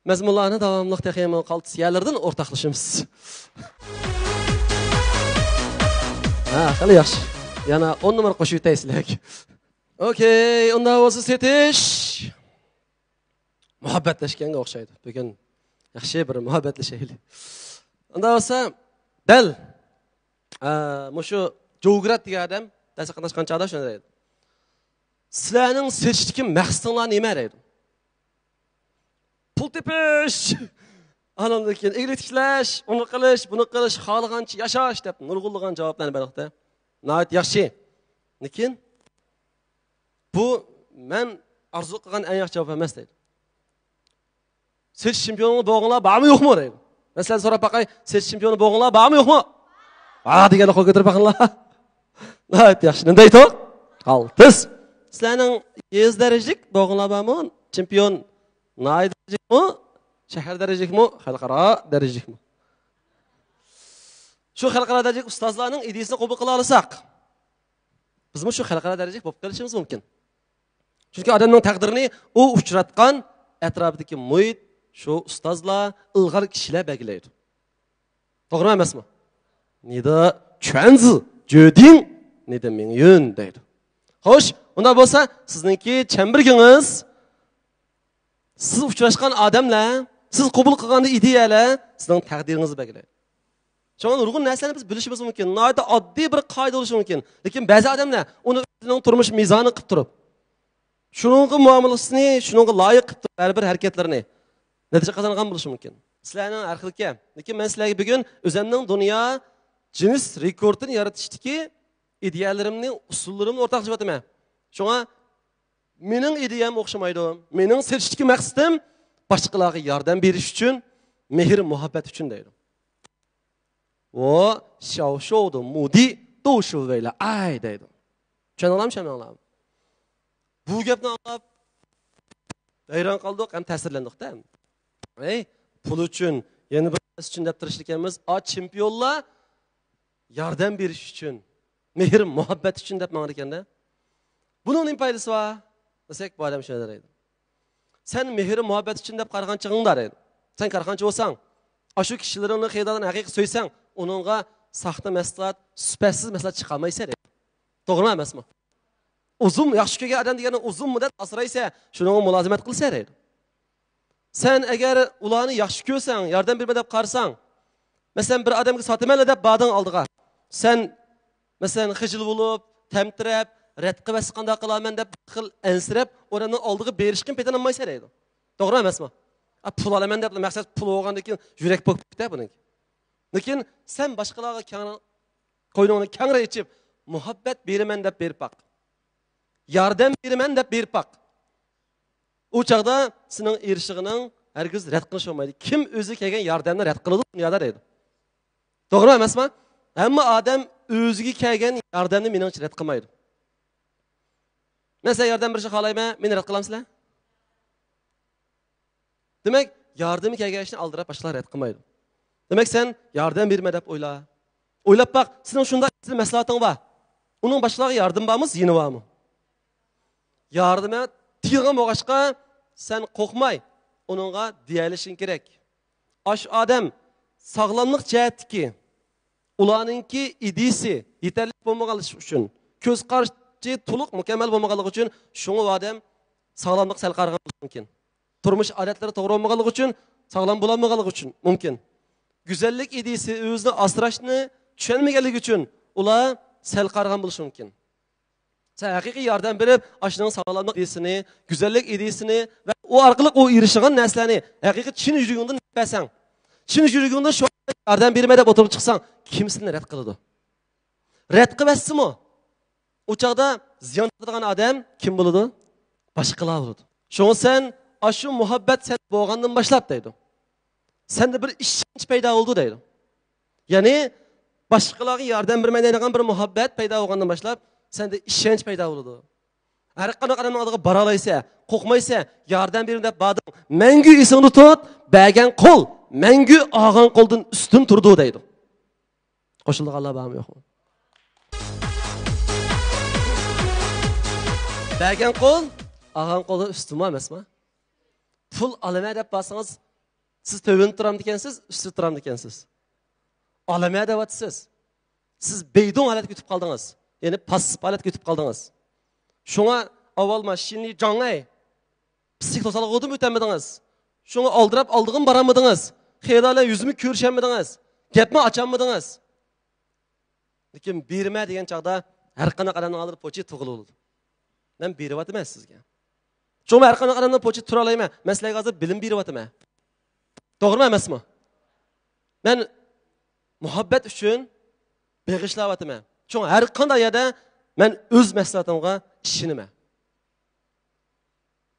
مەزمۇنلارنى داۋاملىق تېخىمۇ قالتىس يەرلىرىدىن ئورتاقلىشىمىز. ھە، خېلى ياخشى. يەنە ئون نومۇر قوشۇۋېتەي سىلەرگە. ئوكەي، ئۇنداق بولسا سېتىش. مۇھەببەتلەشكەنگە ئوخشايدۇ. بۈگۈن ياخشى بىر مۇھەببەتلىشەيلى. ئۇنداق بولسا، دەل، ئە، مۇشۇ جوگرات دېگەن ئادەم دەرسكە قاتناشقان چاغدا شۇنداق دەيدۇ. سىلەرنىڭ سېتىشتىكى مەقسىتىڭلار نېمە دەيدۇ. پۇل تېپىش، ئانىڭدىن كېيىن ئىگىلىك تىكلەش، ئۇنى قىلىش، بۇنى قىلىش، خالىغانچە ياشاش دەپ نۇرغۇنلىغان جاۋابلارنى بەردۇق-تە. ناھايىتى ياخشى. لېكىن بۇ مەن ئارزۇ قىلغان ئەڭ ياخشى جاۋاب ئەمەس دەيدۇ. سېتىش چېمپىيونى بولغۇڭلار بارمۇ يوقمۇ دەيدۇ. مەن سىلەردىن سوراپ باقاي، سېتىش چېمپىيونى بولغۇڭلار بارمۇ يوقمۇ؟ بار دېگەنلەر قول كۆتۈرۈپ باقىڭلار. ناھايىتى ياخشى. نېمە دەيدۇ؟ قالتىس. سىلەرنىڭ يېزا دەرىجىلىك بولغۇڭلار بارمۇ؟ چېمپىيون ناھىيە دەرىجىلىكمۇ؟ شەھەر دەرىجىلىكمۇ؟ خەلقئارا دەرىجىلىكمۇ؟ شۇ خەلقئارا دەرىجىلىك ئۇستازلارنىڭ ئىدىيىسىنى قوبۇل قىلالىساق، بىزمۇ شۇ خەلقئارا دەرىجىلىك بولۇپ قېلىشىمىز مۇمكىن. چۈنكى ئادەمنىڭ تەقدىرىنى ئۇ ئۇچراتقان ئەتراپىدىكى مۇھىت، شۇ ئۇستازلار، ئىلغار كىشىلەر بەلگىلەيدۇ. توغرىمۇ ئەمەسمۇ؟ نىدا چۈەنزى جۆدىڭ، نىدا مىڭيۈن دەيدۇ. خوش، ئۇنداق بولسا سىزنىڭكى چەمبىرىكىڭىز، سىز ئۇچراشقان ئادەملەر، سىز قوبۇل قىلغان ئىدىيەلەر سىزنىڭ تەقدىرىڭىزنى بەلگىلەيدۇ. شۇڭا نۇرغۇن نەرسىلەرنى بىز بىلىشىمىز مۇمكىن. ناھايىتى ئاددىي بىر قائىدە بولۇشى مۇمكىن. لېكىن بەزى ئادەملەر ئۇنى ئۆزىنىڭ تۇرمۇش مىزانى قىلىپ تۇرۇپ، شۇنىڭغا مۇئامىلىسىنى شۇنىڭغا لايىق قىلىپ تۇرۇپ، ھەر بىر ھەرىكەتلىرىنى نەتىجە قازانغان بولۇشى مۇمكىن. سىلەرنىڭ ھەر خىلكەن. لېكىن مەن سىلەرگە بۈگۈن ئۆزەمنىڭ دۇنيا جىنس رېكورتىنى يارىتىشتىكى ئىدىيەلىرىمنى، ئۇسۇللىرىمنى ئورتاقلىشىۋاتىمەن. شۇڭا مېنىڭ ئىدىيەم ئوخشىمايدۇ. مېنىڭ سېتىشتىكى مەقسىتىم باشقىلارغا ياردەم بېرىش ئۈچۈن، مېھىر مۇھەببەت ئۈچۈن دەيدۇ. ۋو شاۋشوۋدۇ مۇدى دوشۇ ۋەيلە ئاي دەيدۇ. چۈشەندىڭلارمۇ، چۈشەنمەڭلارمۇ؟ بۇ گەپنى ئاڭلاپ ھەيران قالدۇق ھەم تەسىرلەندۇق-دە. ئەي، پۇل ئۈچۈن، يەنە بىر نەرسە ئۈچۈن دەپ تىرىشىدىكەنمىز. ئا، چېمپىيونلار ياردەم بېرىش ئۈچۈن، مېھىر مۇھەببەت ئۈچۈن دەپ ماڭىدىكەن-دە. بۇنىڭ نېمە پايدىسى بار دېسەك، بۇ ئادەم شۇنداق دەيدۇ. سەن مېھىر مۇھەببەت ئۈچۈن دەپ قارىغان چېغىڭدا دەيدۇ. سەن كارخانىچى بولساڭ، ئاشۇ كىشىلىرىڭنى، خېرىدارلارنى ھەقىقىي سۆيسەڭ، ئۇنىڭغا ساختا مەھسۇلات، سۈپەتسىز مەھسۇلات چىقارمايسەن دەيدۇ. توغرىمۇ ئەمەسمۇ؟ ئۇزۇن ياخشى كۆرگەن ئادەم دېگەننى ئۇزۇن مۇددەت ئاسرايسەن، شۇنىڭغا مۇلازىمەت قىلىسەن دەيدۇ. سەن ئەگەر ئۇلارنى ياخشى كۆرسەڭ، ياردەم بېرىمەن دەپ قارىساڭ، مەسىلەن، بىر ئادەمگە ساتىمەنلا دەپ باردىڭ ئالدىغا. سەن، مەسىلەن، خىجىل بولۇپ، تەمتىرەپ، رەت قىلىۋەتسە قانداق قىلارمەن دەپ بىر خىل ئەنسىرەپ، ئۇ ئادەمنىڭ ئالدىغا بېرىشقىمۇ پېتىنالمايسەن دەيدۇ. توغرا ئەمەسمۇ؟ ئا، پۇل ئالىمەن دەپ، مەقسەت پۇل بولغاندىن كېيىن يۈرەك پوك پۈكتە بۇنىڭكى. لېكىن سەن باشقىلارغا كەڭ، قوينۇڭنى كەڭرى ئېچىپ، مۇھەببەت بېرىمەن دەپ بېرىپ باق. ياردەم بېرىمەن دەپ بېرىپ باق. ئۇ چاغدا سېنىڭ ئېرىشىشىڭنى ھەرگىز رەت قىلىش بولمايدۇ. كىم ئۆزىگە كەلگەن ياردەمنى رەت قىلىدۇ دۇنيادا دەيدۇ. توغرا ئەمەسمۇ؟ ھەممە ئادەم ئۆزىگە كەلگەن ياردەمنى مېنىڭچە رەت قىلمايدۇ. مەن سىلەرگە ياردەم بېرىشنى خالايمەن، مېنى رەت قىلامسىلەر؟ دېمەك، ياردىمى كەلگەن ئىشنى ئالدىراپ باشقىلار رەت قىلمايدۇ. دېمەك، سەن ياردەم بېرىمەن دەپ ئويلا. ئويلاپ باق، سېنىڭ شۇنداق ئېسىل مەھسۇلاتىڭ بار. ئۇنىڭ باشقىلارغا ياردىمى بارمۇ، زىيىنى بارمۇ؟ ياردىمى تېگىدىغان بولغاچقا، سەن قورقماي ئۇنىڭغا دېيەلىشىڭ كېرەك. ئاشۇ ئادەم ساغلاملىق جەھەتتىكى ئۇلارنىڭكى ئىدىيىسى يېتەرلىك بولمىغانلىقى ئۈچۈن، كۆز قارىشى تولۇق مۇكەممەل بولمىغانلىقى ئۈچۈن، شۇڭا ئۇ ئادەم ساغلاملىققا سەل قارىغان بولۇشى مۇمكىن. تۇرمۇش ئادەتلىرى توغرا بولمىغانلىقى ئۈچۈن، ساغلام بولالمىغانلىقى ئۈچۈن مۇمكىن. گۈزەللىك ئىدىيىسى ئۆزىنى ئاسراشنى چۈشەنمىگەنلىكى ئۈچۈن ئۇلار سەل قارىغان بولۇشى مۇمكىن. سەن ھەقىقىي ياردەم بېرىپ، ئاشۇنىڭ ساغلاملىق ئىدىيىسىنى، گۈزەللىك ئىدىيىسىنى ۋە ئۇ ئارقىلىق ئۇ ئېرىشىدىغان نەرسىلەرنى ھەقىقىي چىن يۈرىكىڭدىن بەرسەڭ، چىن يۈرىكىڭدىن شۇ ياردەم بېرىمەن دەپ ئوتتۇرىغا چىقساڭ، كىم سېنى رەت قىلىدۇ؟ رەت قىلىۋەتسىمۇ، ئۇ چاغدا زىيان تارتىدىغان ئادەم كىم بولىدۇ؟ باشقىلار بولىدۇ. شۇڭا سەن ئاشۇ مۇھەببەت سەن بولغاندىن باشلاپ دەيدۇ. سەندە بىر ئىشەنچ پەيدا بولىدۇ دەيدۇ. يەنى باشقىلارغا ياردەم بېرىمەن دەيدىغان بىر مۇھەببەت پەيدا بولغاندىن باشلاپ سەندە ئىشەنچ پەيدا بولىدۇ. ھەر قانداق ئادەمنىڭ ئالدىغا بارالايسەن، قورقمايسەن، ياردەم بېرىمەن دەپ باردىڭ. مەڭگۈ ئېسىڭدە تۇت، بەرگەن قول مەڭگۈ ئالغان قولدىن ئۈستۈن تۇرىدۇ دەيدۇ. قوشۇلىدىغانلار بارمۇ يوقمۇ؟ بەرگەن قول ئالغان قولدىن ئۈستۈنمۇ ئەمەسمۇ؟ پۇل ئالىمەن دەپ بارسىڭىز، سىز تۆۋەندە تۇرامدىكەنسىز، ئۈستىدە تۇرامدىكەنسىز؟ ئالىمەن دەۋاتىسىز. سىز بەيدۇڭ ھالەتكە ئۆتۈپ قالدىڭىز. يەنى پاسسىپ ھالەتكە ئۆتۈپ قالدىڭىز. شۇڭا ئاۋۋال ما شىنلى جاڭەي پىسخىك توسالغۇدىن ئۆتەلمىدىڭىز. شۇڭا ئالدىراپ ئالدىغىمۇ بارالمىدىڭىز. خېرىدارلار يۈزىمۇ كۆرۈشەلمىدىڭىز. گەپمۇ ئاچالمىدىڭىز. لېكىن بېرىمەن دېگەن چاغدا ھەر قانداق ئادەمنىڭ ئالدىدا پوچى تۇغۇلىدۇ. مەن بېرىۋاتىمەن سىزگە. شۇڭا ھەر قانداق ئادەمنىڭ پوچى تۇرالايمەن. مەن سىلەرگە ھازىر بىلىم بېرىۋاتىمەن. توغرىمۇ ئەمەسمۇ؟ مەن مۇھەببەت ئۈچۈن بېغىشلاۋاتىمەن. شۇڭا ھەر قانداق يەردە مەن ئۆز مەھسۇلاتىمغا ئىشىنىمەن.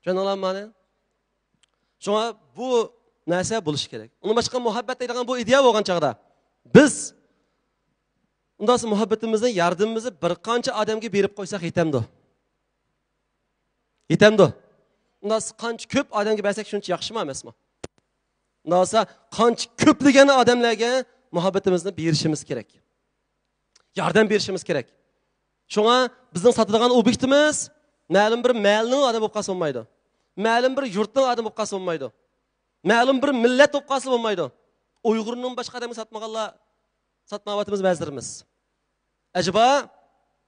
چۈشەندىڭلارمۇ مانا؟ شۇڭا بۇ نەرسە بولۇشى كېرەك. ئۇنىڭ باشقا مۇھەببەت دەيدىغان بۇ ئىدىيە بولغان چاغدا بىز ئۇنداقسا مۇھەببىتىمىزنى، ياردىمىمىزنى بىر قانچە ئادەمگە بېرىپ قويساق يېتەمدۇ؟ يېتەمدۇ؟ ئۇنداقسا قانچە كۆپ ئادەمگە بەرسەك شۇنچە ياخشىمۇ ئەمەسمۇ؟ ئۇنداقسا قانچە كۆپلىگەن ئادەملەرگە مۇھەببىتىمىزنى بېرىشىمىز كېرەك. ياردەم بېرىشىمىز كېرەك. شۇڭا بىزنىڭ ساتىدىغان ئوبيېكتىمىز مەلۇم بىر مەھەللىنىڭ ئادىمى بولۇپ قالسا بولمايدۇ. مەلۇم بىر يۇرتنىڭ ئادىمى بولۇپ قالسا بولمايدۇ. مەلۇم بىر مىللەت بولۇپ قالسا بولمايدۇ. ئۇيغۇرنىڭ باشقا ئادەمگە ساتمىغانلار، ساتمايۋاتىمىز بەزىلىرىمىز. ئەجەبا،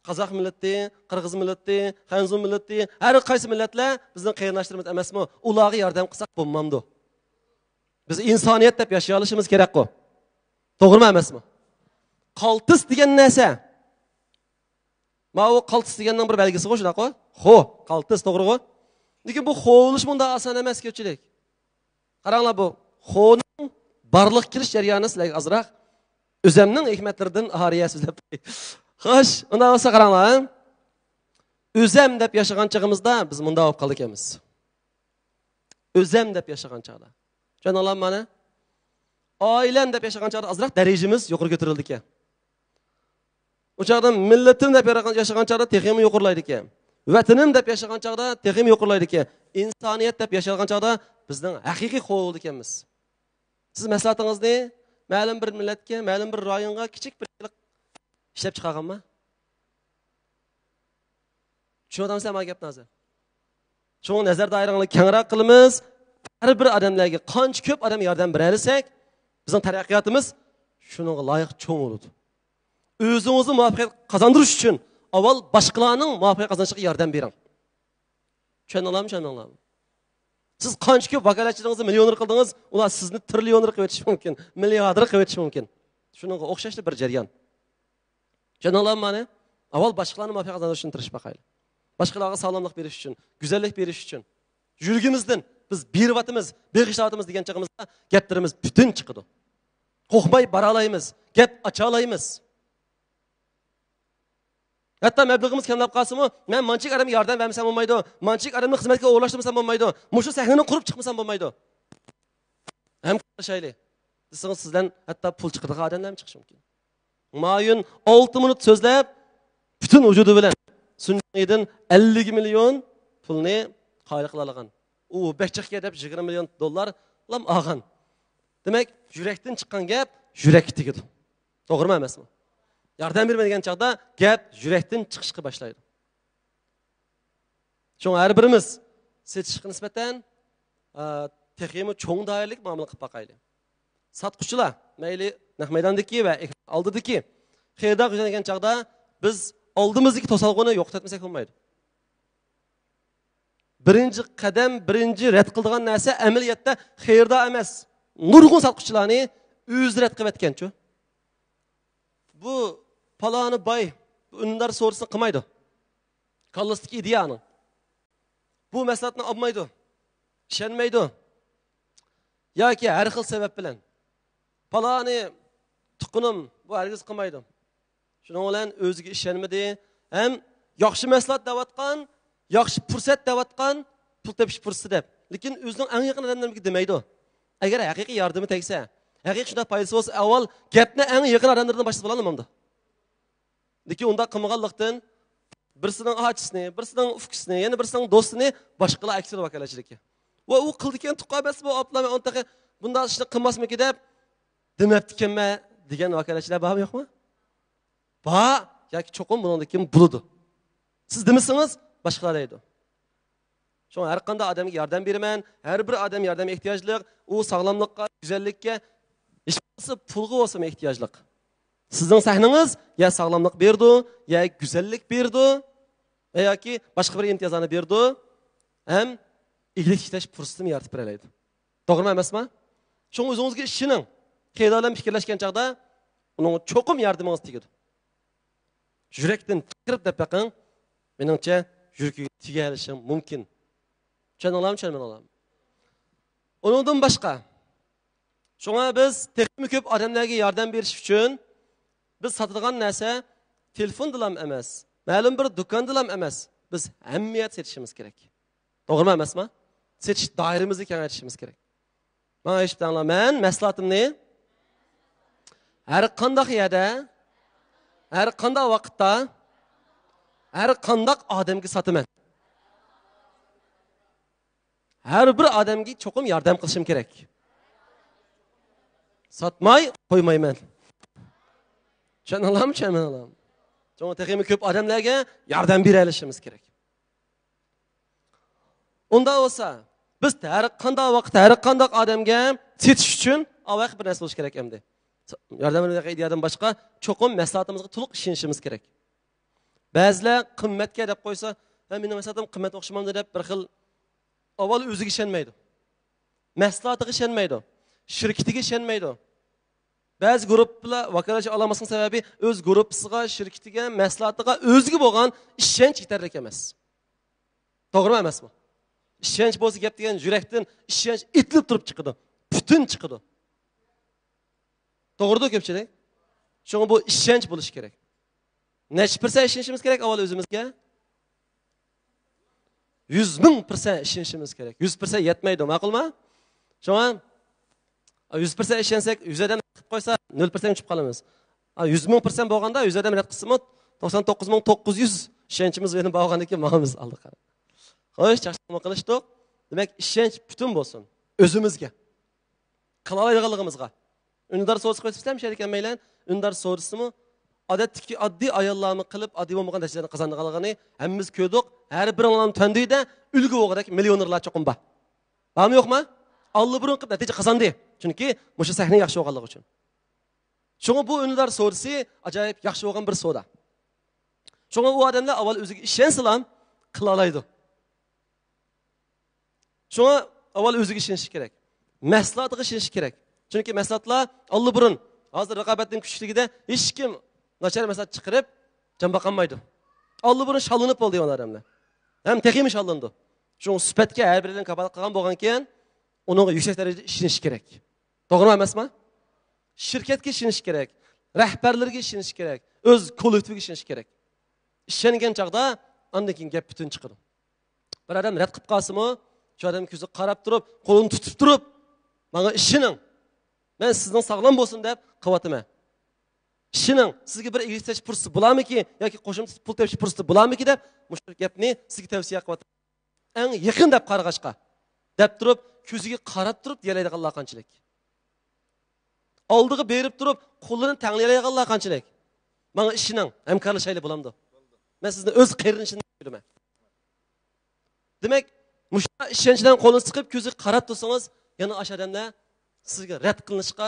قازاق مىللىتى، قىرغىز مىللىتى، خەنزۇ مىللىتى، ھەر قايسى مىللەتلەر بىزنىڭ قېرىنداشلىرىمىز ئەمەسمۇ؟ ئۇلارغا ياردەم قىلساق بولمامدۇ؟ بىز ئىنسانىيەت دەپ ياشىيالىشىمىز كېرەكقۇ. توغرىمۇ ئەمەسمۇ؟ قالتىس دېگەن نەرسە. ماۋۇ قالتىس دېگەننىڭ بىر بەلگىسىغۇ، شۇنداققۇ؟ خو، قالتىس، توغرىغۇ؟ لېكىن بۇ خو بولۇش مۇنداق ئاسان ئەمەس، كۆپچىلىك. قاراڭلار، بۇ خونىڭ بارلىققا كېلىش جەريانى سىلەرگە ئازراق ئۆزەمنىڭ ھېكمەتلىرىدىن ئارىيە سۆزلەپ. خوش، ئۇنداق بولسا قاراڭلار. ئۆزەم دەپ ياشىغان چېغىمىزدا بىز مۇنداق بولۇپ قالىدىكەنمىز. ئۆزەم دەپ ياشىغان چاغدا. چۈشەندىڭلارمۇ مانا؟ ئائىلەم دەپ ياشىغان چاغدا ئازراق دەرىجىمىز يۇقىرى كۆتۈرۈلىدىكەن. ئۇ چاغدا مىللىتىم دەپ ياشىغان چاغدا تېخىمۇ يۇقىرىلايدىكەن. ۋەتىنىم دەپ ياشىغان چاغدا تېخىمۇ يۇقىرىلايدىكەن. ئىنسانىيەت دەپ ياشىغان چاغدا بىزنىڭ ھەقىقىي قوغلىدىكەنمىز. سىز مەھسۇلاتىڭىزنى مەلۇم بىر مىللەتكە، مەلۇم بىر رايونغا كىچىك بىر ئىشلەپ چىقارغانما؟ چۈشىنىۋاتامسىلەر ما گەپنى ھازىر؟ شۇڭا نەزەر دائىرىڭلارنى كەڭرەك قىلىمىز. ھەر بىر ئادەملەرگە قانچە كۆپ ئادەم ياردەم بېرەلىسەك، بىزنىڭ تەرەققىياتىمىز شۇنىڭغا لايىق چوڭ بولىدۇ. ئۆزىڭىزنى مۇۋەپپەقىيەت قازاندۇرۇش ئۈچۈن ئاۋۋال باشقىلارنىڭ مۇۋەپپەقىيەت قازىنىشىغا ياردەم بېرىڭ. چۈشەندىڭلارمۇ، چۈشەندىڭلارمۇ؟ سىز قانچە كۆپ ۋاكالەتچىلىرىڭىزنى مىليونېر قىلدىڭىز، ئۇلار سىزنى تىرىليونېر قىلىۋېتىشى مۇمكىن، مىلياردېر قىلىۋېتىشى مۇمكىن. شۇنىڭغا ئوخشاشلا بىر جەريان. چۈشەندىڭلارمۇ مانا؟ ئاۋۋال باشقىلارنى مۇۋەپپەقىيەت قازاندۇرۇش ئۈچۈن تىرىشىپ باقايلى. باشقىلارغا ساغلاملىق بېرىش ئۈچۈن، گۈزەللىك بېرىش ئۈچۈن. يۈرىكىمىزدىن بىز بېرىۋاتىمىز، بېغىشلاۋاتىمىز دېگەن چېغىمىزدا گەپلىرىمىز پۈتۈن چىقىدۇ. قورقماي بارالايمىز، گەپ ئاچالايمىز. ھەتتا مەبلىغىمىز كەملەپ قالسىمۇ، مەن مانچىلىك ئادەمگە ياردەم بەرمىسەم بولمايدۇ، مانچىلىك ئادەمنى خىزمەتكە ئورۇنلاشتۇرمىسام بولمايدۇ، مۇشۇ سەھنىنى قۇرۇپ چىقمىسام بولمايدۇ. ھەم قارىشايلى دېسىڭىز، سىزدىن ھەتتا پۇل چىقىدىغان ئادەملەرمۇ چىقىشى مۇمكىن. ھۇمايۇن ئالتە مىنۇت سۆزلەپ، پۈتۈن ۋۇجۇدى بىلەن سۇن جىڭيىدىن ئەللىك مىليون پۇلنى قايىل قىلالىغان. ئۇ بەك جىقكەن دەپ يىگىرمە مىليون دوللارلام ئالغان. دېمەك، يۈرەكتىن چىققان گەپ يۈرەككە تېگىدۇ. توغرىمۇ ئەمەسمۇ؟ ياردەم بېرىمەن دېگەن چاغدا گەپ يۈرەكتىن چىقىشقا باشلايدۇ. شۇڭا ھەر بىرىمىز سېتىشقا نىسبەتەن، ئا، تېخىمۇ چوڭ دائىرىلىك مۇئامىلە قىلىپ باقايلى. ساتقۇچىلار، مەيلى نەق مەيداندىكى ۋە ئېكران ئالدىدىكى خېرىدارغا يۈزلەنگەن چاغدا بىز ئالدىمىزدىكى توسالغۇنى يوقىتىۋەتمىسەك بولمايدۇ. بىرىنچى قەدەم، بىرىنچى رەت قىلىدىغان نەرسە ئەمەلىيەتتە خېرىدار ئەمەس، نۇرغۇن ساتقۇچىلارنى ئۆزى رەت قىلىۋەتكەنچۇ. بۇ پالانى باي، بۇ ئۈندىدار سودىسىنى قىلمايدۇ. كاللىسىدىكى ئىدىيە ئۇنىڭ. بۇ مەھسۇلاتنى ئالمايدۇ، ئىشەنمەيدۇ. ياكى ھەر خىل سەۋەب بىلەن، پالانى تۇغقىنىم بۇ ھەرگىز قىلمايدۇ. شۇنىڭ بىلەن ئۆزىگە ئىشەنمىدى. ھەم ياخشى مەھسۇلات دەۋاتقان، ياخشى پۇرسەت دەۋاتقان، پۇل تېپىش پۇرسىتى دەپ. لېكىن ئۆزىنىڭ ئەڭ يېقىن ئادەملىرىگە دېمەيدۇ. ئەگەر ھەقىقىي ياردىمى تەگسە، ھەقىقىي شۇنداق پايدىسى بولسا، ئاۋۋال گەپنى ئەڭ يېقىن ئادەملىرىدىن باشلىسا بولالمامدۇ؟ لېكىن ئۇنداق قىلمىغانلىقتىن، بىرسىنىڭ ئاچىسىنى، بىرسىنىڭ ئۇكىسىنى، يەنە بىرسىنىڭ دوستىنى باشقىلار ئەكسىدە ۋاكالەتچىلىككە. ۋە ئۇ قىلىدىكەن تۇغقان ئەمەسمۇ، ئاپلا مەن ئۇنى تېخى بۇنداق ئىشنى قىلماسمىكىن دەپ دېمەپتىكەنمەن دېگەن ۋاكالەتچىلەر بارمۇ يوقمۇ؟ بار ياكى چوقۇم بۇنىڭدىن كېيىن بولىدۇ. سىز دېمىسىڭىز، باشقىلار دەيدۇ. شۇڭا ھەر قانداق ئادەمگە ياردەم بېرىمەن، ھەر بىر ئادەم ياردەمگە ئېھتىياجلىق، ئۇ ساغلاملىققا، گۈزەللىككە، ھېچ بولمىسا پۇلغا بولسىمۇ ئېھتىياجلىق. سىزنىڭ سەھنىڭىز يا ساغلاملىق بېرىدۇ، يا گۈزەللىك بېرىدۇ، ۋە ياكى باشقا بىر ئىمتىيازلارنى بېرىدۇ، ھەم ئىگىلىك تىكلەش پۇرسىتىمۇ يارىتىپ بېرەلەيدۇ. توغرىمۇ ئەمەسمۇ؟ شۇڭا ئۆزىڭىزگە ئىشىنىڭ. خېرىدار بىلەن پىكىرلەشكەن چاغدا ئۇنىڭغا چوقۇم ياردىمىڭىز تېگىدۇ. يۈرەكتىن چىقىرىپ دەپ بېقىڭ. مېنىڭچە، يۈرىكىگە تېگەلىشى مۇمكىن. چۈشەندىڭلارمۇ، چۈشەنمىدىڭلارمۇ؟ ئۇنىڭدىن باشقا، شۇڭا بىز تېخىمۇ كۆپ ئادەملەرگە ياردەم بېرىش ئۈچۈن بىز ساتىدىغان نەرسە تېلېفوندىلام ئەمەس، مەلۇم بىر دۇكاندىلام ئەمەس، بىز ھەممە يەردە سېتىشىمىز كېرەك. توغرىمۇ ئەمەسمۇ؟ سېتىش دائىرىمىزنى كېڭەيتىشىمىز كېرەك. ماڭا ئېيتىپ بېقىڭلار، مەن مەھسۇلاتىمنى ھەر قانداق يەردە، ھەر قانداق ۋاقىتتا، ھەر قانداق ئادەمگە ساتىمەن. ھەر بىر ئادەمگە چوقۇم ياردەم قىلىشىم كېرەك. ساتماي قويمايمەن. چۈشەندىڭلارمۇ، چۈشەنمىدىڭلارمۇ؟ شۇڭا تېخىمۇ كۆپ ئادەملەرگە ياردەم بېرەلىشىمىز كېرەك. ئۇنداق بولسا، بىز ھەر قانداق ۋاقىت، ھەر قانداق ئادەمگە سېتىش ئۈچۈن ئاۋاق بىر نەرسە بولۇشى كېرەك ئەمدى. ياردەم بېرىدىغان ئىدىيەدىن باشقا چوقۇم مەھسۇلاتىمىزغا تولۇق ئىشىنىشىمىز كېرەك. بەزىلەر قىممەتكە دەپ قويسا، ھە، مېنىڭ مەھسۇلاتىم قىممەت ئوخشىمامدۇ دەپ بىر خىل ئاۋۋال ئۆزىگە ئىشەنمەيدۇ. مەھسۇلاتىغا ئىشەنمەيدۇ. شىركىتىگە ئىشەنمەيدۇ. بەزى گۇرۇپپىلار ۋاكالەتچى ئالالماسلىقنىڭ سەۋەبى ئۆز گۇرۇپپىسىغا، شىركىتىگە، مەھسۇلاتىغا، ئۆزىگە بولغان ئىشەنچ يېتەرلىك ئەمەس. توغرىمۇ ئەمەسمۇ؟ ئىشەنچ بولسا گەپ دېگەن يۈرەكتىن ئىشەنچ ئېتىلىپ تۇرۇپ چىقىدۇ. پۈتۈن چىقىدۇ. توغرىدۇر كۆپچىلىك؟ شۇڭا بۇ ئىشەنچ بولۇشى كېرەك. نەچچە پىرسەنت ئىشىنىشىمىز كېرەك ئاۋۋال ئۆزىمىزگە؟ يۈز مىڭ پىرسەنت ئىشىنىشىمىز كېرەك. يۈز پىرسەنت يەتمەيدۇ، ماقۇلما؟ شۇڭا يۈز پىرسەنت ئىشەنسەك، يۈز ئادەم رەت قىلىپ قويسا، نۆل پىرسەنت چۈشۈپ قالىمىز. ئا، يۈز مىڭ پىرسەنت بولغاندا، يۈز ئادەم رەت قىلسىمۇ، توقسان توققۇز مىڭ توققۇز يۈز ئىشەنچىمىز يەنە بار بولغاندىن كېيىن ماڭىمىز ئالدىغا. خوش، چاقچاقمۇ قىلىشتۇق. دېمەك، ئىشەنچ پۈتۈن بولسۇن ئۆزىمىزگە، قىلالايدىغانلىقىمىزغا. ئۈندىدار سودىسى قىلىۋېتىپسىلەرمۇ شەرىكەن مەيلەن؟ ئۈندىدار سودىسىمۇ ئادەتتىكى ئاددىي ئاياللارمۇ قىلىپ، ئاددىي بولمىغان نەتىجىلەرنى قازانغانلىقىنى ھەممىمىز كۆردۇق. ھەر بىرىڭلارنىڭ تۆندۈيدە ئۈلگە بولغۇدەك مىليونېرلار چوقۇم بار. بارمۇ يوقما؟ ئاللىبۇرۇن قىلىپ نەتىجە قازاندى. چۈنكى مۇشۇ سەھنە ياخشى بولغانلىقى ئۈچۈن. شۇڭا بۇ ئۈندىدار سودىسى ئاجايىپ ياخشى بولغان بىر سودا. شۇڭا ئۇ ئادەملەر ئاۋۋال ئۆزىگە ئىشەنسىلا، قىلالايدۇ. شۇڭا ئاۋۋال ئۆزىگە ئىشىنىشى كېرەك. مەھسۇلاتىغا ئىشىنىشى كېرەك. چۈنكى مەھسۇلاتلار ئاللىبۇرۇن، ھازىر رىقابەتنىڭ كۈچلۈكلۈكىدە ھېچكىم ناچار مەھسۇلات چىقىرىپ جان باقالمايدۇ. ئاللىبۇرۇن شاللىنىپ بولدى ئۇ ئادەملەر. ھەم تېخىمۇ شاللىنىدۇ. شۇڭا سۈپەتكە ھەر بىرىدىن كاپالەتلىك قىلغان بولغانكەن، ئۇنىڭغا يۈكسەك دەرىجىدە ئىشىنىش كېرەك. توغرىمۇ ئەمەسمۇ؟ شىركەتكە ئىشىنىش كېرەك، رەھبەرلىرىگە ئىشىنىش كېرەك، ئۆز كوللېكتىۋىگە ئىشىنىش كېرەك. ئىشەنگەن چاغدا ئاندىن كېيىن گەپ پۈتۈن چىقىدۇ. بىر ئادەم رەت قىلىپ قالسىمۇ، شۇ ئادەم كۆزىگە قاراپ تۇرۇپ، قولىنى تۇتۇپ تۇرۇپ، ماڭا ئىشىنىڭ، مەن سىزنىڭ ساغلام بولسۇن دەپ قىلىۋاتىمەن. ئىشىنىڭ، سىزگە بىر ئىگىلىك تەكلىپ پۇرسىتى بولارمىكى ياكى قوشۇمچە پۇل تېپىش پۇرسىتى بولارمىكى دەپ مۇشۇ گەپنى سىزگە تەۋسىيە قىلىۋاتىمەن. ئەڭ يېقىن دەپ قارىغاچقا، دەپ تۇرۇپ، كۆزىگە قاراپ تۇرۇپ دېيەلەيدىغانلار قانچىلىك؟ ئالدىغا بېرىپ تۇرۇپ، قولىنى تەڭلىيەلەيدىغانلار قانچىلىك؟ ماڭا ئىشىنىڭ، ھەمكارلىشايلى، بولامدۇ؟ مەن سىزنى ئۆز قېرىندىشىم دەپ كۆرىمەن. دېمەك، مۇشۇنداق ئىشەنچ بىلەن قولىنى سىقىپ، كۆزىگە قاراپ تۇرسىڭىز، يەنە ئاشۇ ئادەملەر سىزگە رەت قىلىنىشقا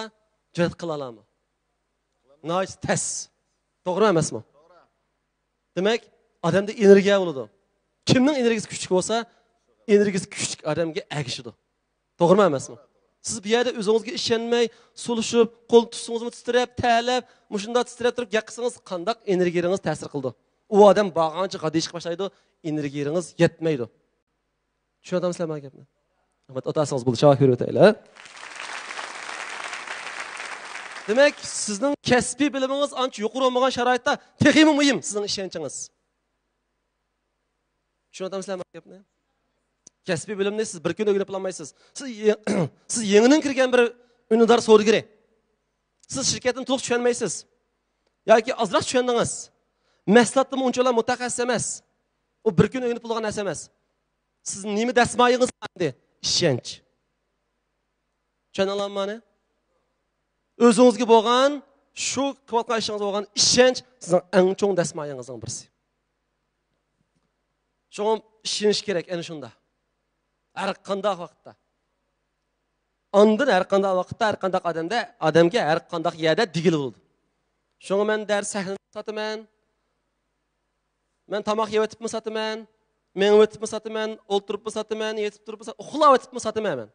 جۈرئەت قىلالامۇ؟ ناھايىتى تەس. توغرا ئەمەسمۇ؟ دېمەك، ئادەمدە ئېنېرگىيە بولىدۇ. كىمنىڭ ئېنېرگىيىسى كۈچلۈك بولسا، ئېنېرگىيىسى كۈچلۈك ئادەمگە ئەگىشىدۇ. توغرىمۇ ئەمەسمۇ؟ سىز بۇ يەردە ئۆزىڭىزگە ئىشەنمەي، سولىشىپ، قول تۇتسىڭىزمۇ تىترەپ، تەرلەپ، مۇشۇنداق تىترەپ تۇرۇپ گەپ قىلسىڭىز، قانداق ئېنېرگىيىڭىز تەسىر قىلىدۇ؟ ئۇ ئادەم بارغانچە غادىيىشقا باشلايدۇ، ئېنېرگىيىڭىز يەتمەيدۇ. چۈشىنىۋاتامسىلەر مانا گەپنى؟ رەھمەت، ئولتۇرسىڭىز بولدى، شاۋاق كۆرۈۋېتەيلى. دېمەك، سىزنىڭ كەسپىي بىلىمىڭىز ئانچە يۇقىرى بولمىغان شارائىتتا تېخىمۇ مۇھىم سىزنىڭ ئىشەنچىڭىز. چۈشىنىۋاتامسىلەر مانا گەپنى؟ كەسپىي بىلىمنى سىز بىر كۈندە ئۆگىنىپ بولالمايسىز. سىز يې-، سىز يېڭىدىن كىرگەن بىر ئۈندىدار سودىگىرى. سىز شىركەتنى تولۇق چۈشەنمەيسىز. ياكى ئازراق چۈشەندىڭىز. مەھسۇلاتتىمۇ ئۇنچىۋالا مۇتەخەسسىس ئەمەس. ئۇ بىر كۈندە ئۆگىنىپ بولىدىغان نەرسە ئەمەس. سىز نېمە دەسمايىڭىز ئەمدى؟ ئىشەنچ. چۈشەندىڭلارمۇ مانا؟ ئۆزىڭىزگە بولغان، شۇ قىلىۋاتقان ئىشىڭىزغا بولغان ئىشەنچ سىزنىڭ ئەڭ چوڭ دەسمايىڭىزنىڭ بىرسى. شۇڭا ئىشىنىش كېرەك ئەنە شۇنداق. ھەر قانداق ۋاقىتتا. ئاندىن ھەر قانداق ۋاقىتتا، ھەر قانداق ئادەمدە، ئادەمگە ھەر قانداق يەردە دېگىلى بولىدۇ. شۇڭا مەن دەرس سەھنىدە ساتىمەن، مەن تاماق يەۋېتىپمۇ ساتىمەن، مېڭىۋېتىپمۇ ساتىمەن، ئولتۇرۇپمۇ ساتىمەن، يېتىپ تۇرۇپمۇ ساتىمەن، ئۇخلاۋېتىپمۇ ساتىمەن مەن.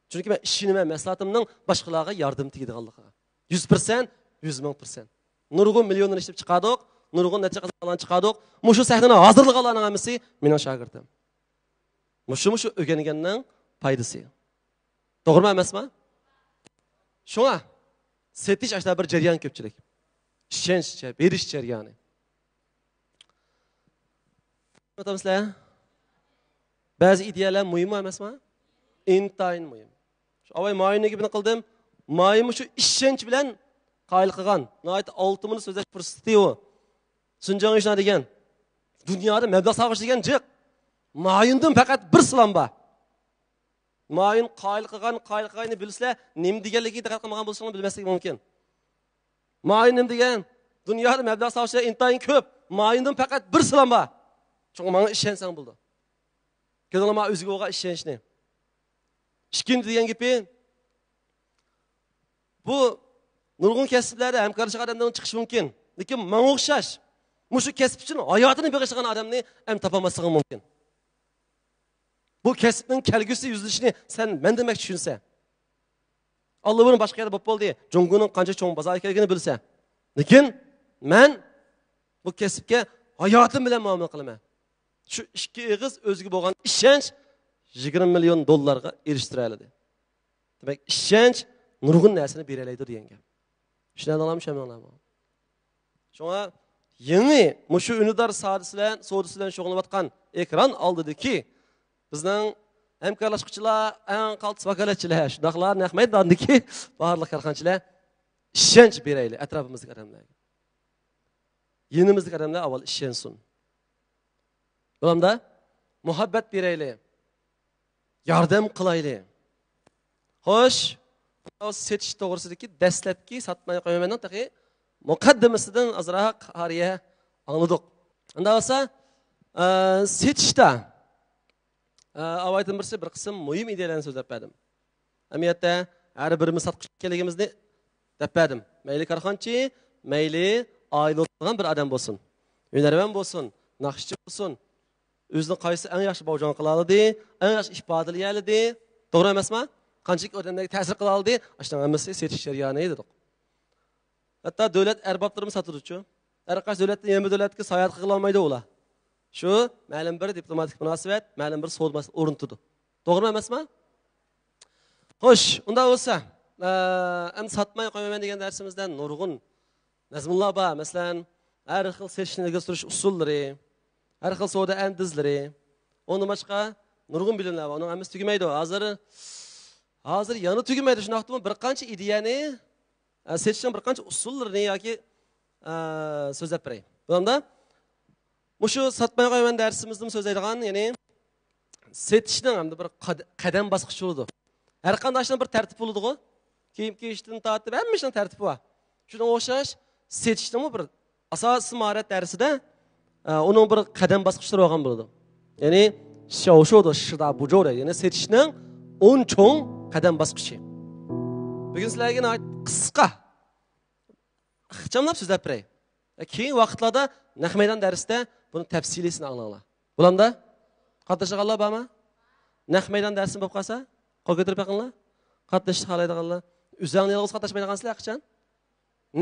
چۈنكى مەن ئىشىنىمەن مەھسۇلاتىمنىڭ باشقىلارغا ياردىمى تېگىدىغانلىقىغا. يۈز پىرسەنت، يۈز مىڭ پىرسەنت. نۇرغۇن مىليونېر ئىشلەپ چىقاردۇق، نۇرغۇن نەتىجە قازانغانلارنى چىقاردۇق. مۇشۇ سەھنىنى ھازىرلىغانلارنىڭ ھەممىسى مېنىڭ شاگىرتىم. مۇشۇ، مۇشۇ ئۆگەنگەننىڭ پايدىسى. توغرىمۇ ئەمەسمۇ؟ شۇڭا سېتىش ئاشۇنداق بىر جەريان كۆپچىلىك. ئىشەنچ، بېرىش جەريانى. ئاڭلىتامسىلەر؟ بەزى ئىدىيەلەر مۇھىممۇ ئەمەسمۇ؟ ئىنتايىن مۇھىم. شۇ ئاۋاي مايىننىڭ گېپىنى قىلدىم. مايىن مۇشۇ ئىشەنچ بىلەن قايىل قىلغان. ناھايىتى ئالتە مىنۇت سۆزلەش پۇرسىتى ئۇ. سىنجاڭ يۈشنا دېگەن. دۇنيادا مەبلەغ سالغۇچى دېگەن جىق. مايىندىن پەقەت بىر سىلام بار. مايىن قايىل قىلغان، قايىل قىلغاننى بىلسىلەر، نېمە دېگەنلىكىگە دىققەت قىلمىغان بولسىڭىز بىلمەسلىكى مۇمكىن. مايىن نېمە دېگەن؟ دۇنيادا مەبلەغ سالغۇچىلار ئىنتايىن كۆپ. مايىندىن پەقەت بىر سىلام بار. شۇڭا ماڭا ئىشەنسەڭ بولىدۇ. كۆردۈڭلارمۇ ئۆزىگە بولغان ئىشەنچنى؟ ئىككىنچى دېگەن گېپى، بۇ نۇرغۇن كەسىپلەردە ھەمكارلىشىدىغان ئادەملەر چىقىشى مۇمكىن. لېكىن ماڭا ئوخشاش مۇشۇ كەسىپ ئۈچۈن ھاياتىنى بېغىشلىغان ئادەمنى ئەمدى تاپالماسلىقىڭ مۇمكىن. بۇ كەسىپنىڭ كەلگۈسى يۈزلىنىشىنى سەن مەندىن بەك چۈشىنىسەن. ئاللىبۇرۇن باشقا يەردە بولۇپ بولدى. جۇڭگونىڭ قانچە چوڭ بازار ئىكەنلىكىنى بىلىسەن. لېكىن مەن بۇ كەسىپكە ھاياتىم بىلەن مۇئامىلە قىلىمەن. شۇ ئىككى ئېغىز ئۆزىگە بولغان ئىشەنچ يىگىرمە مىليون دوللارغا ئېرىشتۈرەلىدى. دېمەك، ئىشەنچ نۇرغۇن نەرسىنى بېرەلەيدۇ دېگەن گەپ. چۈشەندىڭلارمۇ، چۈشەنمەڭلارمۇ؟ شۇڭا يېڭى مۇشۇ ئۈندىدار سودىسى بىلەن، سودىسى بىلەن شۇغۇللىنىۋاتقان ئېكران ئالدىدىكى بىزنىڭ ھەمكارلاشقۇچىلار، ئەڭ قالتىس ۋاكالەتچىلەر، شۇنداقلا نەق مەيداندىكى بارلىق كارخانىچىلار، ئىشەنچ بېرەيلى ئەتراپىمىزدىكى ئادەملەرگە. يېنىمىزدىكى ئادەملەر ئاۋۋال ئىشەنسۇن. بولامدا؟ مۇھەببەت بېرەيلى. ياردەم قىلايلى. خوش، سېتىش توغرىسىدىكى دەسلەپكى ساتماي قويمايمەننىڭ تېخى مۇقەددىمىسىدىن ئازراق قارىيە ئاڭلىدۇق. ئۇنداق بولسا، ئە، سېتىشتا، ئە، ئاۋايتىن بىرسى بىر قىسىم مۇھىم ئىدىيەلەرنى سۆزلەپ بەردىم. ئەمەلىيەتتە، ھەر بىرىمىز ساتقۇچى ئىكەنلىكىمىزنى دەپ بەردىم. مەيلى كارخانىچى، مەيلى ئائىلە بولغان بىر ئادەم بولسۇن، ھۈنەرۋەن بولسۇن، ناخشىچى بولسۇن، ئۆزىنىڭ قايسى ئەڭ ياخشى باۋجان قىلالىدى، ئەڭ ياخشى ئىپادىلىيەلىدى، توغرا ئەمەسمۇ؟ قانچىلىك ئادەملەرگە تەسىر قىلالىدى، ئاشۇنىڭ ھەممىسى سېتىش جەريانى دېدۇق. ھەتتا دۆلەت ئەربابلىرىمۇ ساتىدۇچۇ. ھەر قايسى دۆلەتتىن يەنە بىر دۆلەتكە ساياھەت قىلالمايدۇ ئۇلار. شۇ مەلۇم بىر دىپلوماتىك مۇناسىۋەت، مەلۇم بىر سودا مۇناسىۋىتى ئورنىتىدۇ. توغرىمۇ ئەمەسمۇ؟ خوش، ئۇنداق بولسا، ئە، ئەمدى ساتماي قويمايمەن دېگەن دەرسىمىزدە نۇرغۇن مەزمۇنلار بار. مەسىلەن، ھەر خىل سېتىشنى ئىلگىرى سۈرۈش ئۇسۇللىرى، ھەر خىل سودا ئەندىزلىرى. ئۇندىن باشقا نۇرغۇن بىلىملەر بار. ئۇنىڭ ھەممىسى تۈگىمەيدۇ. ھازىر، ھازىر يەنە تۈگىمەيدۇ. شۇنداقتىمۇ بىر قانچە ئىدىيەنى، ئە، سېتىشنىڭ بىر قانچە ئۇسۇللىرىنى ياكى، ئە، سۆزلەپ بېرەي. بۇنىڭدا مۇشۇ ساتماي قويمايمەن دەرسىمىزدىمۇ سۆزلەيدىغان، يەنى سېتىشنىڭ ھەمدە بىر قەد-، قەدەم باسقۇچى بولىدۇ. ھەر قانداق ئىشنىڭ بىر تەرتىپى بولىدىغۇ. كىيىم كىيىشتىن تارتىپ ھەممە ئىشنىڭ تەرتىپى بار. شۇنىڭغا ئوخشاش سېتىشنىڭمۇ بىر ئاساسىي ماھارەت دەرسىدە، ئە، ئۇنىڭ بىر قەدەم باسقۇچلىرى بولغان بولىدۇ. يەنى شياۋشۇدو شىدا بۇجو دەيدۇ. يەنى سېتىشنىڭ ئون چوڭ قەدەم باسقۇچى. بۈگۈن سىلەرگە ناھايىتى قىسقا ئىخچاملاپ سۆزلەپ بېرەي. كېيىنكى ۋاقىتلاردا نەق مەيدان دەرسىدە بۇنى تەپسىلىيسىنى ئاڭلاڭلار. بولامدا؟ قاتنىشىدىغانلار بارمۇ؟ نەق مەيدان دەرسىم بولۇپ قالسا، قول كۆتۈرۈپ بېقىڭلار. قاتنىشىش خالايدىغانلار. ئۆزۈڭلار يالغۇز قاتناشمايدىغانسىلەر قاچان؟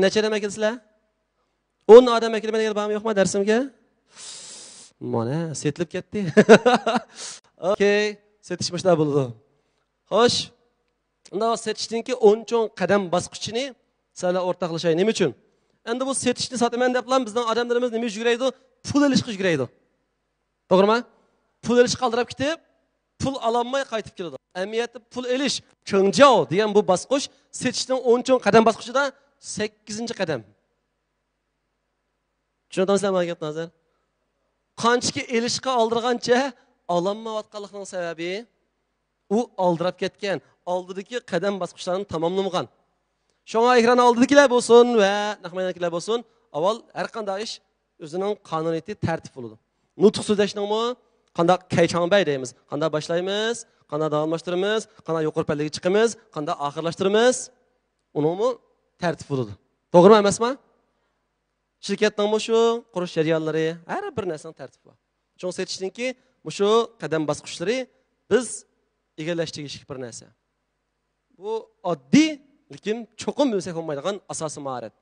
نەچچە ئادەم ئەكېلىسىلەر؟ ئون ئادەم ئەكېلىمەن دېگەن بارمۇ يوقمۇ دەرسىمگە؟ مانا، سېتىلىپ كەتتى. ئوكەي، سېتىش مۇشۇنداق بولىدۇ. خوش. ئۇنداق سېتىشنىڭكى ئون چوڭ قەدەم باسقۇچىنى سىلەر بىلەن ئورتاقلىشاي. نېمە ئۈچۈن؟ ئەمدى بۇ سېتىشنى ساتىمەن دەپلا بىزنىڭ ئادەملىرىمىز نېمە ئۈچۈن يۈگۈرەيدۇ؟ پۇل ئېلىشقا يۈگۈرەيدۇ. توغرىمۇ؟ پۇل ئېلىشقا ئالدىراپ كېتىپ، پۇل ئالالماي قايتىپ كېلىدۇ. ئەمەلىيەتتە پۇل ئېلىش، چېڭجياۋ دېگەن بۇ باسقۇچ سېتىشنىڭ ئون چوڭ قەدەم باسقۇچىدا سەككىزىنچى قەدەم. چۈشىنىۋاتامسىلەر مانا گەپنى ھازىر؟ قانچىكى ئېلىشقا ئالدىرىغانچە ئالالمايۋاتقانلىقىنىڭ سەۋەبى، ئۇ ئالدىراپ كەتكەن، ئالدىدىكى قەدەم باسقۇچلارنى تاماملىمىغان. شۇڭا ئېكران ئالدىدىكىلەر بولسۇن ۋە نەق مەيداندىكىلەر بولسۇن، ئاۋۋال ھەر قانداق ئىش ئۆزىنىڭ قانۇنىيىتى، تەرتىپ بولىدۇ. نۇتۇق سۆزلەشنىڭمۇ قانداق كەيچاڭبەي دەيمىز، قانداق باشلايمىز، قانداق داۋاملاشتۇرىمىز، قانداق يۇقىرى پەللىگە چىقىمىز، قانداق ئاخىرلاشتۇرىمىز، ئۇنىڭمۇ تەرتىپى بولىدۇ. توغرىمۇ ئەمەسمۇ؟ شىركەتنىڭ مۇشۇ قۇرۇش جەريانلىرى، ھەر بىر نەرسىنىڭ تەرتىپى بار. چوڭ سېتىشنىڭكى مۇشۇ قەدەم باسقۇچلىرى بىز ئىگىلەش تېگىشلىك بىر نەرسە. بۇ ئاددىي، لېكىن چوقۇم بىلمىسەك بولمايدىغان ئاساسىي ماھارەت.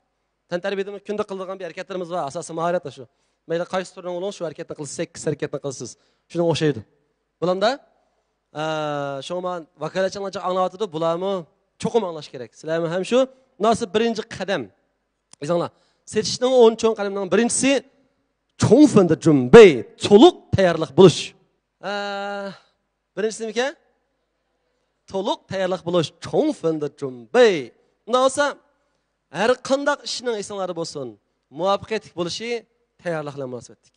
تەنتەربىيەدە كۈندە قىلىدىغان بىر ھەرىكەتلىرىمىز بار، ئاساسىي ماھارەت شۇ. مەيلى قايسى تۈرنى بولۇڭ، شۇ ھەرىكەتنى قىلسا، سەككىز ھەرىكەتنى قىلىسىز. شۇنىڭغا ئوخشايدۇ. بۇلامدا، ئە، شۇڭا مانا ۋاكالەتچىلەر جىق ئاڭلاۋاتىدۇ، بۇلارمۇ چوقۇم ئاڭلاش كېرەك. سىلەرمۇ ھەم شۇ. مۇناسىپ بىرىنچى قەدەم. ئېسىڭلار، سېتىشنىڭ ئون چوڭ قەدىمىنىڭ بىرىنچىسى، چوڭفېندە جۈنبەي، تولۇق تەييارلىق بولۇش. ئە، بىرىنچىسى نېمىكەن؟ تولۇق تەييارلىق بولۇش، چوڭفېندە جۈنبەي. ئۇنداق بولسا، ھەر قانداق ئىشنىڭ ئېسىڭلاردا بولسۇن، مۇۋەپپەقىيەتلىك بولۇشى تەييارلىق بىلەن مۇناسىۋەتلىك.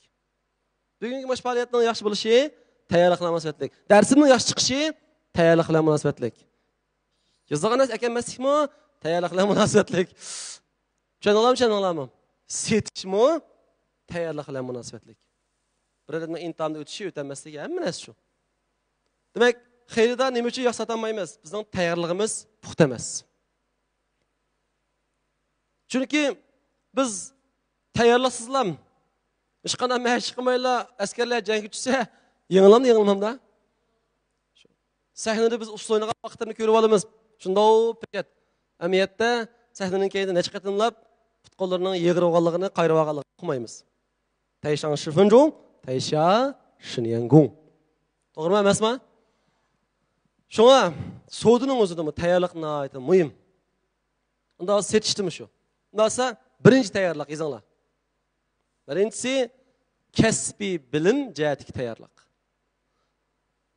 بۈگۈنكى مۇشۇ پائالىيەتنىڭ ياخشى بولۇشى تەييارلىق بىلەن مۇناسىۋەتلىك. دەرسىمنىڭ ياخشى چىقىشى تەييارلىق بىلەن مۇناسىۋەتلىك. يازىدىغان نەرسە ئەكەلمەسلىكمۇ تەييارلىق بىلەن مۇناسىۋەتلىك. چۈشەندىڭلارمۇ، چۈشەندىڭلارمۇ؟ سېتىشمۇ تەييارلىق بىلەن مۇناسىۋەتلىك. بىر ئادەمنىڭ ئىمتىھاندىن ئۆتۈشى، ئۆتەلمەسلىكى، ھەممە نەرسە شۇ. دېمەك، خېرىدار نېمە ئۈچۈن ياخشى ساتالمايمىز؟ بىزنىڭ تەييارلىقىمىز پۇختا ئەمەس. چۈنكى بىز تەييارلىقسىزلام، ھېچقانداق مەشىق قىلمايلا ئەسكەرلەر جەڭگە چۈشسە، يېڭىلامدۇ، يېڭىلمامدا؟ سەھنىدە بىز ئۇسسۇل ئوينىغان ۋاقىتلىرىنى كۆرۈپ ئالىمىز. شۇنداق پەقەت. ئەمەلىيەتتە سەھنىنىڭ كەينىدە نەچچە قېتىملاپ پۇت-قوللىرىنىڭ يىغرىۋالغانلىقىنى، قايرىۋالغانلىقىنى ئۇقمايمىز. تەيشاڭ شىفېنجۇڭ، تەيشا شىنيەنگۇڭ. توغرىمۇ ئەمەسمۇ؟ شۇڭا سودىنىڭ ئۆزىدىمۇ تەييارلىق ناھايىتى مۇھىم. ئۇنداق سېتىشتىمۇ شۇ. ئۇنداق بولسا بىرىنچى تەييارلىق يېزىڭلار. بىرىنچىسى كەسپىي بىلىم جەھەتتىكى تەييارلىق.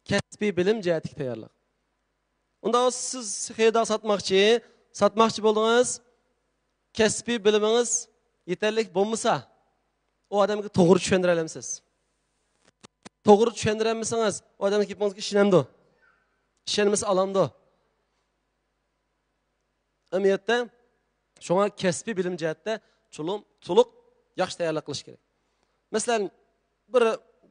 كەسپىي بىلىم جەھەتتىكى تەييارلىق. ئۇنداق بولسا سىز خېرىدار ساتماقچى، ساتماقچى بولدىڭىز، كەسپىي بىلىمىڭىز يېتەرلىك بولمىسا، ئۇ ئادەمگە توغرا چۈشەندۈرەلەمسىز؟ توغرا چۈشەندۈرەلمىسىڭىز، ئۇ ئادەم گېپىڭىزگە ئىشىنەمدۇ؟ ئىشەنمىسە ئالامدۇ؟ ئەمەلىيەتتە شۇڭا كەسپىي بىلىم جەھەتتە چولۇم، تولۇق ياخشى تەييارلىق قىلىش كېرەك. مەسىلەن، بىر،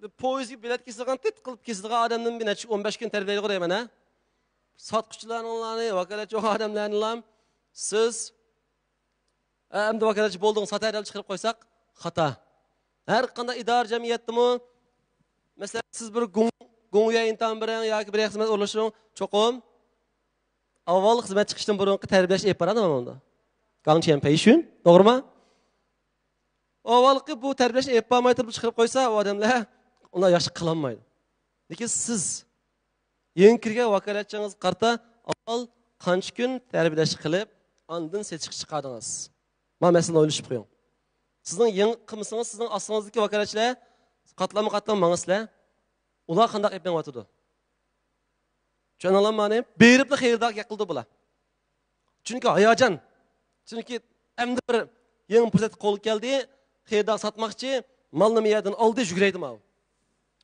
بىر پويىزغا بېلەت كېسىدىغان، تىت قىلىپ كېسىدىغان ئادەمنى بىر نەچچە، ئون بەش كۈن تەربىيەلەيدىغۇ دەيمەن، ھە؟ ساتقۇچىلارنىڭلارنى، ۋاكالەتچى بولغان ئادەملەرنىلا سىز، ئە، ئەمدى ۋاكالەتچى بولدۇڭ، ساتە دەپ چىقىرىپ قويساق خاتا. ھەر قانداق ئىدارە جەمئىيەتتىمۇ، مەسىلەن، سىز بىر گۇڭ-، گۇڭيۈە ئىمتىھان بېرىڭ ياكى بىر خىزمەت ئورۇنلىشىڭ، چوقۇم ئاۋۋال خىزمەت چىقىشتىن بۇرۇنقى تەربىيەلەشنى ئېلىپ بارىدۇ مانا بۇندا. گاڭچيەن پەيشۈن، توغرىمۇ؟ ئاۋۋالقى بۇ تەربىيەلەشنى ئېلىپ بارماي تۇرۇپ چىقىرىپ قويسا، ئۇ ئادەملەر ئۇنداق ياخشى قىلالمايدۇ. لېكىن سىز يېڭى كىرگەن ۋاكالەتچىڭىزگە قارىتا ئاۋۋال قانچە كۈن تەربىيەلەش قىلىپ، ئاندىن سېتىشقا چىقاردىڭىز. مانا مەسىلىنى ئويلىشىپ قويۇڭ. سىزنىڭ يېڭى قىلمىسىڭىز، سىزنىڭ ئاستىڭىزدىكى ۋاكالەتچىلەر قاتلاممۇ قاتلام ماڭىسىلەر. ئۇلار قانداق ئېلىپ مېڭىۋاتىدۇ؟ چۈشەندىڭلارمۇ مانا؟ بېرىپلا خېرىدارغا گەپ قىلىدۇ بۇلار. چۈنكى ھاياجان. چۈنكى ئەمدى بىر يېڭى پۇرسەت قولغا كەلدى. خېرىدار ساتماقچى، مالنى مۇ يەردىن ئالدى، يۈگۈرەيدۇ ماۋۇ.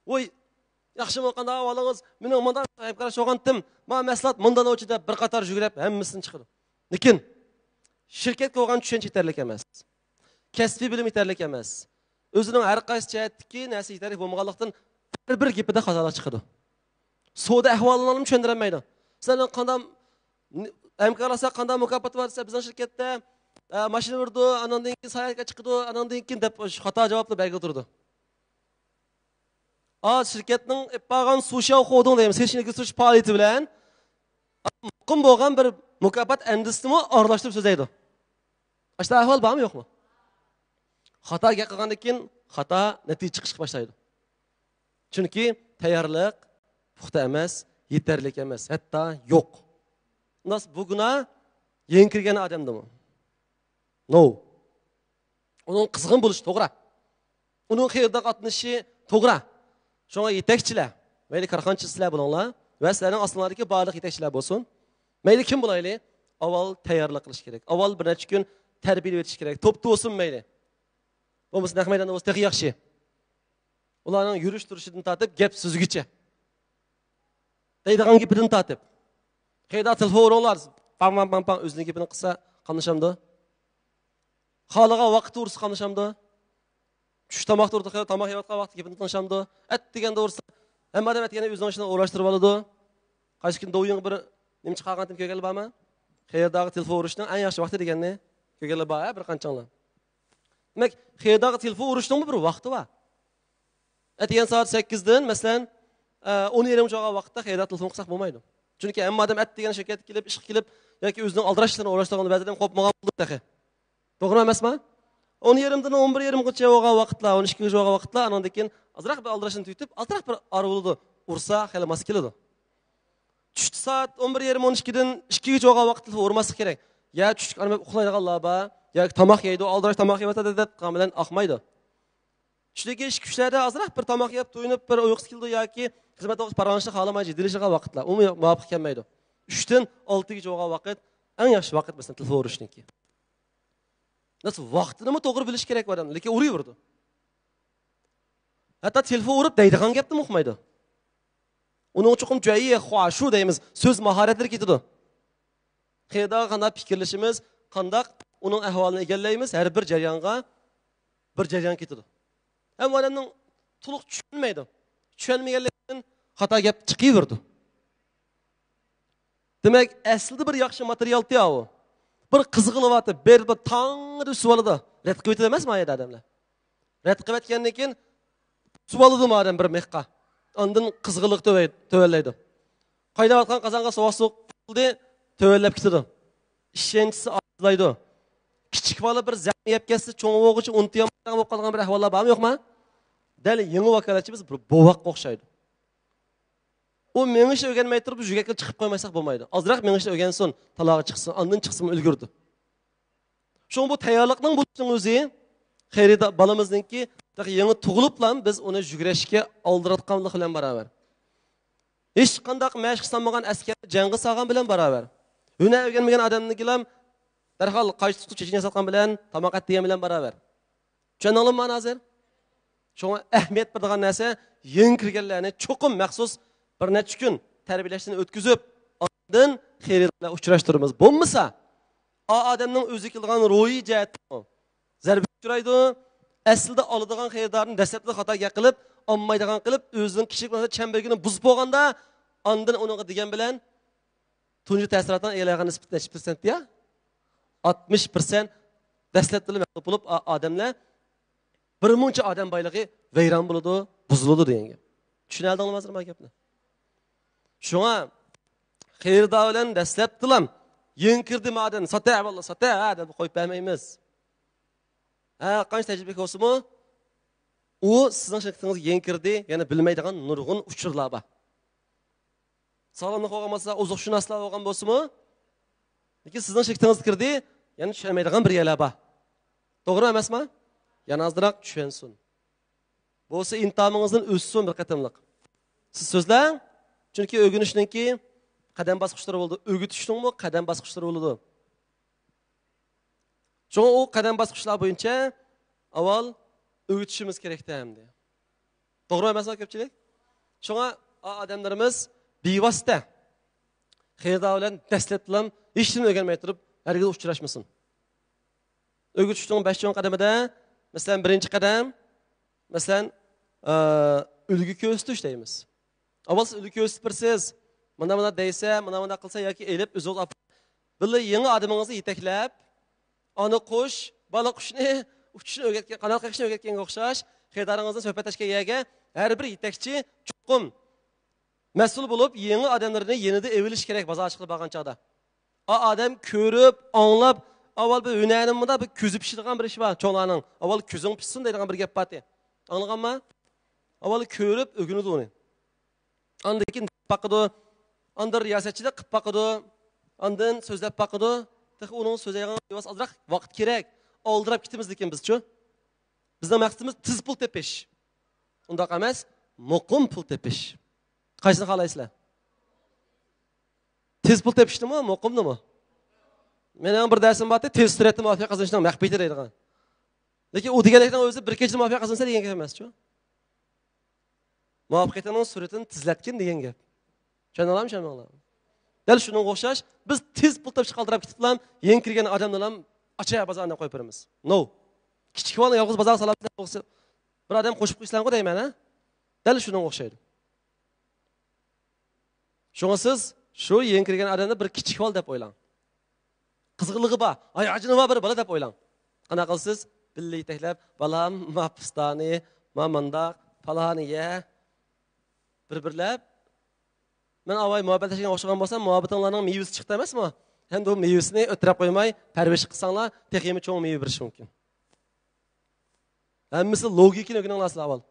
ۋوي، ياخشىمۇ، قانداق ئەھۋالىڭىز؟ مېنىڭ مۇنداق ھەمكارلىشىۋالغانتىم، مانا مەھسۇلات مۇنداق نوچى دەپ بىر قاتار يۈگۈرۈپ ھەممىسىدىن چىقىدۇ. لېكىن شىركەتكە بولغان چۈشەنچە يېتەرلىك ئەمەس. كەسپىي بىلىم يېتەرلىك ئەمەس. ئۆزىنىڭ ھەر قايسى جەھەتتىكى نەرسە يېتەرلىك بولمىغانلىقتىن، ھەر بىر گېپىدە خاتالىق چىقىدۇ. سودا ئەھۋالىنى چۈشەندۈرەلمەيدۇ. سىلەرنىڭ قانداق ھەمكارلاشساق قانداق مۇكاپات بار دېسە، بىزنىڭ شىركەتتە، ئە، ماشىنا بېرىدۇ، ئاناندىن كېيىن ساياھەتكە چىقىدۇ، ئاناندىن كېيىن دەپ خاتا جاۋابنى بەرگىلى تۇرىدۇ. ئا، شىركەتنىڭ ئېلىپ بارغان سۇشياۋ خودۇڭ دەيمىز، سېتىشنى ئىلگىرى سۈرۈش پائالىيىتى بىلەن مۇقىم بولغان بىر مۇكاپات ئەندىزىسىنىمۇ ئارىلاشتۇرۇپ سۆزلەيدۇ. ئاشۇنداق ئەھۋال بارمۇ، يوقمۇ؟ خاتا گەپ قىلغاندىن كېيىن خاتا نەتىجە چىقىشقا باشلايدۇ. چۈنكى تەييارلىق پۇختا ئەمەس، يېتەرلىك ئەمەس، ھەتتا يوق. ئۇنداق بۇ گۇناھ يېڭى كىرگەن ئادەمدىمۇ؟ نو. ئۇنىڭ قىزغىن بولۇشى توغرا. ئۇنىڭ خېرىدارغا ئاتلىنىشى توغرا. شۇڭا يېتەكچىلەر، مەيلى كارخانىچى سىلەر بولۇڭلار ۋە سىلەرنىڭ ئاستىڭلاردىكى بارلىق يېتەكچىلەر بولسۇن، مەيلى كىم بولايلى، ئاۋۋال تەييارلىق قىلىش كېرەك. ئاۋۋال بىر نەچچە كۈن تەربىيەلىۋېتىش كېرەك. توپتا بولسۇن مەيلى. بولمىسا نەق مەيداندا بولسا تېخى ياخشى. ئۇلارنىڭ يۈرۈش تۇرۇشىدىن تارتىپ گەپ سۆزىگىچە. دەيدىغان گېپىدىن تارتىپ. خېرىدار تېلېفون ئۇرۇڭلار. پاڭ، پاڭ، پاڭ، پاڭ، ئۆزىنىڭ گېپىنى قىلسا قاملىشامدۇ؟ خالىغان ۋاقىتتا ئۇرسا قاملىشامدۇ؟ چۈش تاماق تۇرىدۇ، تاماق يەۋاتقان ۋاقىتتا گېپىنى تىڭشامدۇ؟ ئەتىگەندە ئۇرسا، ھەممە ئادەم ئەتىگەندە ئۆزىنىڭ ئىشىنى ئورۇنلاشتۇرۇپ ئالىدۇ. قايسى كۈن دوۋيىڭغا بىر نېمە چىقارغانتىم كۆرگەنلەر بارمۇ؟ خېرىدارغا تېلېفون ئۇرۇشنىڭ ئەڭ ياخشى ۋاقتى دېگەننى كۆرگەنلەر بار، ھە، بىر قانچاڭلار. دېمەك، خېرىدارغا تېلېفون ئۇرۇشنىڭمۇ بىر ۋاقتى بار. ئەتىگەن سائەت سەككىزدىن، مەسىلەن، ئە، ئون يېرىمگىچە بولغان ۋاقىتتا خېرىدار تېلېفون قىلساق بولمايدۇ. چۈنكى ھەممە ئادەم ئەتىگەن شىركەتكە كېلىپ، ئىشقا كېلىپ ياكى ئۆزىنىڭ ئالدىراش ئىشلىرىنى ئورۇنلاشتۇرغان بەزىدىن قوپمىغان بولىدۇ تېخى. توغرا ئەمەسمۇ؟ ئون يېرىمدىن ئون بىر يېرىمغىچە بولغان ۋاقىتلار، ئون ئىككىگىچە بولغان ۋاقىتلار، ئانىڭدىن كېيىن ئازراق بىر ئالدىراشنى تۈگىتىپ، ئازراق بىر ئارا بولىدۇ. ئۇرسا خېلى ماس كېلىدۇ. چۈشتە سائەت ئون بىر يېرىم، ئون ئىككىدىن ئىككىگىچە بولغان ۋاقىتتا تېلېفون ئۇرماسلىق كېرەك. يا چۈشلۈك ئارام ئېلىپ ئۇخلايدىغانلار بار، ياكى تاماق يەيدۇ، ئالدىراش تاماق يەۋاتىدۇ دەپ قالغان بىلەن ئاقمايدۇ. چۈشتىكى ئىككى ئۈچلەردە ئازراق بىر تاماق يەپ تويۇنۇپ، بىر ئۇيقۇسى كېلىدۇ ياكى خىزمەت توغرىسىدا پاراڭلىشىشنى خالىماي جىددىيلىشىدىغان ۋاقىتلار، ئۇمۇ مۇۋاپىق كەلمەيدۇ. ئۈچتىن ئالتىگىچە بولغان ۋاقىت ئەڭ ياخشى ۋاقىت، مەسىلەن، تېلېفون ئۇرۇشنىڭكى. نەس ۋاقتىنىمۇ توغرا بىلىش كېرەك بۇ ئادەم، لېكىن ئۇرۇۋېرىدۇ. ھەتتا تېلېفون ئۇرۇپ دەيدىغان گەپنىمۇ ئۇقمايدۇ. ئۇنىڭ چوقۇم جۈەيى خۇاشۇ دەيمىز، سۆز ماھارەتلىرى كېتىدۇ. خېرىدارغا قانداق پىكىرلىشىمىز، قانداق ئۇنىڭ ئەھۋالىنى ئىگىلەيمىز، ھەر بىر جەريانغا بىر جەريان كېتىدۇ. ھەم ئۇ ئادەمنىڭ تولۇق چۈشەنمەيدۇ. چۈشەنمىگەنلىكتىن خاتا گەپ چىقىۋېرىدۇ. دېمەك، ئەسلىدە بىر ياخشى ماتېرىيالتى ئاۋۇ. بىر قىزغىلىۋاتىدۇ، بېرىدۇ، تاڭىدا سۇۋالىدۇ. رەت قىلىۋېتىدۇ ئەمەسمۇ ئۇ يەردە ئادەملەر؟ رەت قىلىۋەتكەندىن كېيىن سۇۋالىدۇ ئۇ ئادەم بىر مىخقا. ئاندىن قىزغىنلىقى تۆۋە-، تۆۋەنلەيدۇ. قايناۋاتقان قازانغا سوغۇق سۇ قۇيۇلدى، تۆۋەنلەپ كېتىدۇ. ئىشەنچىسى ئاجىزلايدۇ. كىچىك بالا بىر زەخمە يەپ كەتسە، چوڭ بولغۇچە ئۇنتۇيالمايدىغان بولۇپ قالغان بىر ئەھۋاللار بارمۇ، يوقمۇ؟ دەل يېڭى ۋاكالەتچى بىز بىر بوۋاققا ئوخشايدۇ. ئۇ مېڭىشنى ئۆگەنمەي تۇرۇپ، يۈگەككە چىقىپ قويمىساق بولمايدۇ. ئازراق مېڭىشنى ئۆگەنسۇن، تالاغا چىقسۇن، ئاندىن چىقسىمۇ ئۈلگۈردى. شۇڭا بۇ تەييارلىقنىڭ بولۇشىنىڭ ئۆزى خېرىدار بالىمىزنىڭكى تېخى يېڭى تۇغۇلۇپلا بىز ئۇنى يۈگۈرۈشكە ئالدىراتقانلىق بىلەن باراۋەر. ھېچقانداق مەشىق سالمىغان ئەسكەرنى جەڭگە سالغان بىلەن باراۋەر. ھۈنەر ئۆگەنمىگەن ئادەمنىڭكىلا دەرھال قايچا تۇتقۇچ چېچىنى ياساتقان بىلەن، تاماق ئەت دېگەن بىلەن باراۋەر. چۈشەندىڭلارمۇ مانا ھازىر؟ شۇڭا ئەھمىيەت بېرىدىغان نەرسە، يېڭى كىرگەنلەرنى چوقۇم مەخسۇس بىر نەچچە كۈن تەربىيەلەشتىن ئۆتكۈزۈپ، ئاندىن خېرىدار بىلەن ئۇچراشتۇرىمىز. بولمىسا، ئا ئادەمنىڭ ئۆزى كېلىدىغان روھىي جەھەتتىن زەربىگە ئۇچرايدۇ. ئەسلىدە ئالىدىغان خېرىدارنى دەسلەپتە خاتا گەپ قىلىپ، ئالمايدىغان قىلىپ، ئۆزىنىڭ كىشىلىك چەمبىرىكىنى بۇزۇپ بولغاندا، ئاندىن ئۇنىڭغا دېگەن بىلەن تۇنجى تەسىراتنىڭ ئېلىغان نىسبىتى نەچچە پىرسەنت يا؟ ئاتمىش پىرسەنت. دەسلەپتىلا مەغلۇپ بولۇپ، ئا-، ئادەملەر بىر مۇنچە ئادەم بايلىقى ۋەيران بولىدۇ، بۇزۇلىدۇ دېگەن گەپ. چۈشىنەلدىڭلارمۇ ھازىر ما گەپنى؟ شۇڭا خېرىدار بىلەن دەسلەپتىلا يېڭى كىردى مادەم، ساتە، ۋاللا ساتە، ھە، دەپ قويۇپ بەرمەيمىز. ھە، قانچە تەجرىبىلىك بولسىمۇ، ئۇ سىزنىڭ شىركىتىڭىزگە يېڭى كىردى، يەنە بىلمەيدىغان نۇرغۇن ئۇچۇرلار بار. ساغلاملىق بولغان بولسا، ئوزۇقشۇناسلار بولغان بولسىمۇ، لېكىن سىزنىڭ شىركىتىڭىزگە كىردى، يەنە چۈشەنمەيدىغان بىر يەرلەر بار. توغرا ئەمەسمۇ؟ يەنە ئازراق چۈشەنسۇن. بولسا ئىنتامىڭىزدىن ئۆتسۇن بىر قېتىملىق. سىز سۆزلەڭ، چۈنكى ئۆگىنىشنىڭكى قەدەم باسقۇچلىرى بولىدۇ، ئۆگىتىشنىڭمۇ قەدەم باسقۇچلىرى بولىدۇ. شۇڭا ئۇ قەدەم باسقۇچلار بويىچە ئاۋۋال ئۆگىتىشىمىز كېرەكتە ئەمدى. توغرا ئەمەسمۇ كۆپچىلىك؟ شۇڭا ئا-، ئادەملىرىمىز بىۋاسىتە خېرىدار بىلەن دەسلەپتىلا ھېچنېمە ئۆگەنمەي تۇرۇپ ھەرگىز ئۇچراشمىسۇن. ئۆگىتىشنىڭ بەش چوڭ قەدىمىدە، مەسىلەن، بىرىنچى قەدەم، مەسىلەن، ئە، ئۈلگە كۆرسىتىش دەيمىز. ئاۋۋال سىز ئۈلگە كۆرسىتىپ بېرىسىز، مانا مۇنداق دەيسە، مانا مۇنداق قىلسا ياكى ئېلىپ ئۆزىڭىز ئاپ-، بىللە يېڭى ئادىمىڭىزنى يېتەكلەپ، ئانا قۇش، بالا قۇشنى ئۇچۇشنى ئۆگەتكەن، قانات قېقىشنى ئۆگەتكەنگە ئوخشاش، خېرىدارىڭىزنى سۆھبەتلەشكەن يەرگە ھەر بىر يېتەكچى چوقۇم مەسئۇل بولۇپ، يېڭى ئادەملەرنى يېنىدا ئېلىۋېلىش كېرەك بازار ئىشىغا بارغان چاغدا. ئا-، ئادەم كۆرۈپ، ئاڭلاپ، ئاۋۋال بىر ھۈنەرنى مۇنداق بىر كۆزى پىشىدىغان بىر ئىش بار، چوڭلارنىڭ. ئاۋۋال كۆزۈڭ پىشسۇن دەيدىغان بىر گەپ بارتى. ئاڭلىغانما؟ ئاۋۋال كۆرۈپ ئۆگىنىدۇ ئۇنى. ئاندىن كېيىن باقىدۇ. ئاندىن رىياسەتچىلىك قىلىپ باقىدۇ. ئاندىن سۆزلەپ باقىدۇ. تېخى ئۇنىڭ سۆزلەيدىغان ئازراق ۋاقىت كېرەك. ئالدىراپ كېتىمىز لېكىن بىزچۇ؟ بىزنىڭ مەقسىتىمىز تېز پۇل تېپىش. ئۇنداق ئەمەس، مۇقىم پۇل تېپىش. قايسىنى خالايسىلەر؟ تېز پۇل تېپىشنىمۇ، مۇقىمنىمۇ؟ مېنىڭ بىر دەرسىم بارتى، تېز سۈرئەتتە مۇۋەپپەقىيەت قازىنىشنىڭ مەخپىيىتى دەيدىغان. لېكىن ئۇ دېگەنلىكنىڭ ئۆزى بىر كېچىدە مۇۋەپپەقىيەت قازانسا دېگەن گەپ ئەمەسچۇ؟ مۇۋەپپەقىيىتىڭنىڭ سۈرئىتىنى تېزلەتكىن دېگەن گەپ. چۈشەندىڭلارمۇ، چۈشەنمەڭلار؟ دەل شۇنىڭغا ئوخشاش، بىز تېز پۇل تېپىشقا ئالدىراپ كېتىپلا، يېڭى كىرگەن ئادەمنىلا ئاچا بازارنى قويۇپ بېرىمىز. نو. كىچىك بالىنى يالغۇز بازارغا سالاپ بىر ئادەم قوشۇپ قويسىلەرغۇ دەيمەن، ھە؟ دەل شۇنىڭغا ئوخشايدۇ. شۇڭا سىز شۇ يېڭى كىرگەن ئادەمنى بىر كىچىك بالا دەپ ئويلاڭ. قىزغىنلىقى بار، ھاياجىنى بار بىر بالا دەپ ئويلاڭ. قانداق قىلىسىز؟ بىللە يېتەكلەپ، بالام، ما پىستانى، ما مانداق، پالانى يە. بىر-بىرلەپ، مەن ئاۋاي مۇھەببەتلەشكەنگە ئوخشىغان بولسام، مۇھەببىتىڭلارنىڭ مېۋىسى چىقتى ئەمەسمۇ؟ ئەمدى ئۇ مېۋىسىنى ئۆتتۈرۈپ قويماي، پەرۋىش قىلساڭلار، تېخىمۇ چوڭ مېۋە بېرىشى مۇمكىن. ھەممىسى لوگىكىنى ئۆگىنىڭلار سىلەر ئاۋۋال.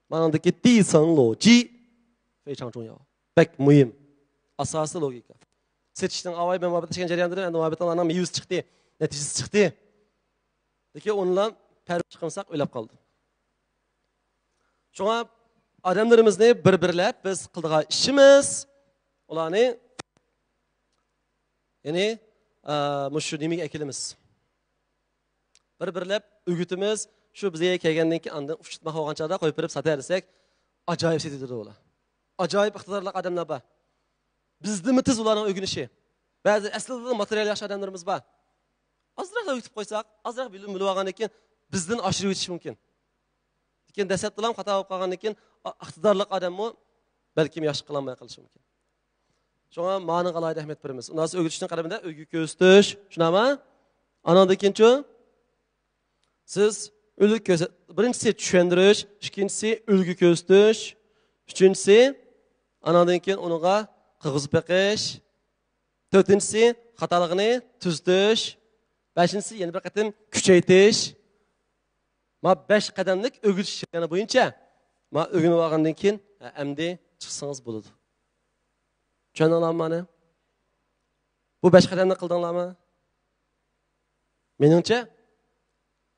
مانا دېگەن 底层逻辑非常重要. بەك مۇھىم. ئاساسىي لوگىكا. سېتىشنىڭ ئاۋاي بىلەن مۇھەببەتلەشكەن جەريانىدا ئەمدى مۇھەببىتىڭلارنىڭ مېۋىسى چىقتى، نەتىجىسى چىقتى. لېكىن ئۇنىلا پەرۋىش قىلمىساق ئۆلۈپ قالدى. شۇڭا ئادەملىرىمىزنى بىر-بىرلەپ بىز قىلىدىغان ئىشىمىز، ئۇلارنى، يەنى، ئا، مۇشۇ نېمىگە ئەكېلىمىز. بىر-بىرلەپ ئۆگىتىمىز، شۇ بىزگە كەلگەندىن كېيىن ئاندىن ئۇچۇتماق بولغان چاغدا قويۇپ بېرىپ ساتە دېسەك، ئاجايىپ سېتىۋېتىدۇ ئۇلار. ئاجايىپ ئىقتىدارلىق ئادەملەر بار. بىزدىنمۇ تېز ئۇلارنىڭ ئۆگىنىشى. بەزى ئەسلىدە ماتېرىيال ياخشى ئادەملىرىمىز بار. ئازراق ئۆگىتىپ قويساق، ئازراق بىلىم بىلىپ ئالغاندىن كېيىن بىزدىن ئاشۇرۇۋېتىشى مۇمكىن. لېكىن دەسلەپتىلا خاتا بولۇپ قالغاندىن كېيىن، ئا-، ئىقتىدارلىق ئادەممۇ بەلكىم ياخشى قىلالماي قېلىشى مۇمكىن. شۇڭا مانىڭغا ئالاھىدە ئەھمىيەت بېرىمىز. ئۇنداق ئۆگىتىشنىڭ قەدىمىدە ئۈلگە كۆرسىتىش، شۇنداقمۇ؟ ئانىڭدىن كېيىنچۇ؟ سىز ئۈلگە كۆرسەت، بىرىنچىسى چۈشەندۈرۈش، ئىككىنچىسى ئۈلگە كۆرسىتىش، ئۈچىنچىسى ئانىڭدىن كېيىن ئۇنىڭغا قىلغۇزۇپ بېقىش، تۆتىنچىسى خاتالىقىنى تۈزىتىش، بەشىنچىسى يەنە بىر قېتىم كۈچەيتىش. ما بەش قەدەملىك ئۆگىتىش جەريانى بويىچە ما ئۆگىنىپ ئالغاندىن كېيىن، ھە، ئەمدى چىقسىڭىز بولىدۇ. چۈشەندىڭلارمۇ مانا؟ بۇ بەش قەدەمنى قىلدىڭلارمۇ؟ مېنىڭچە،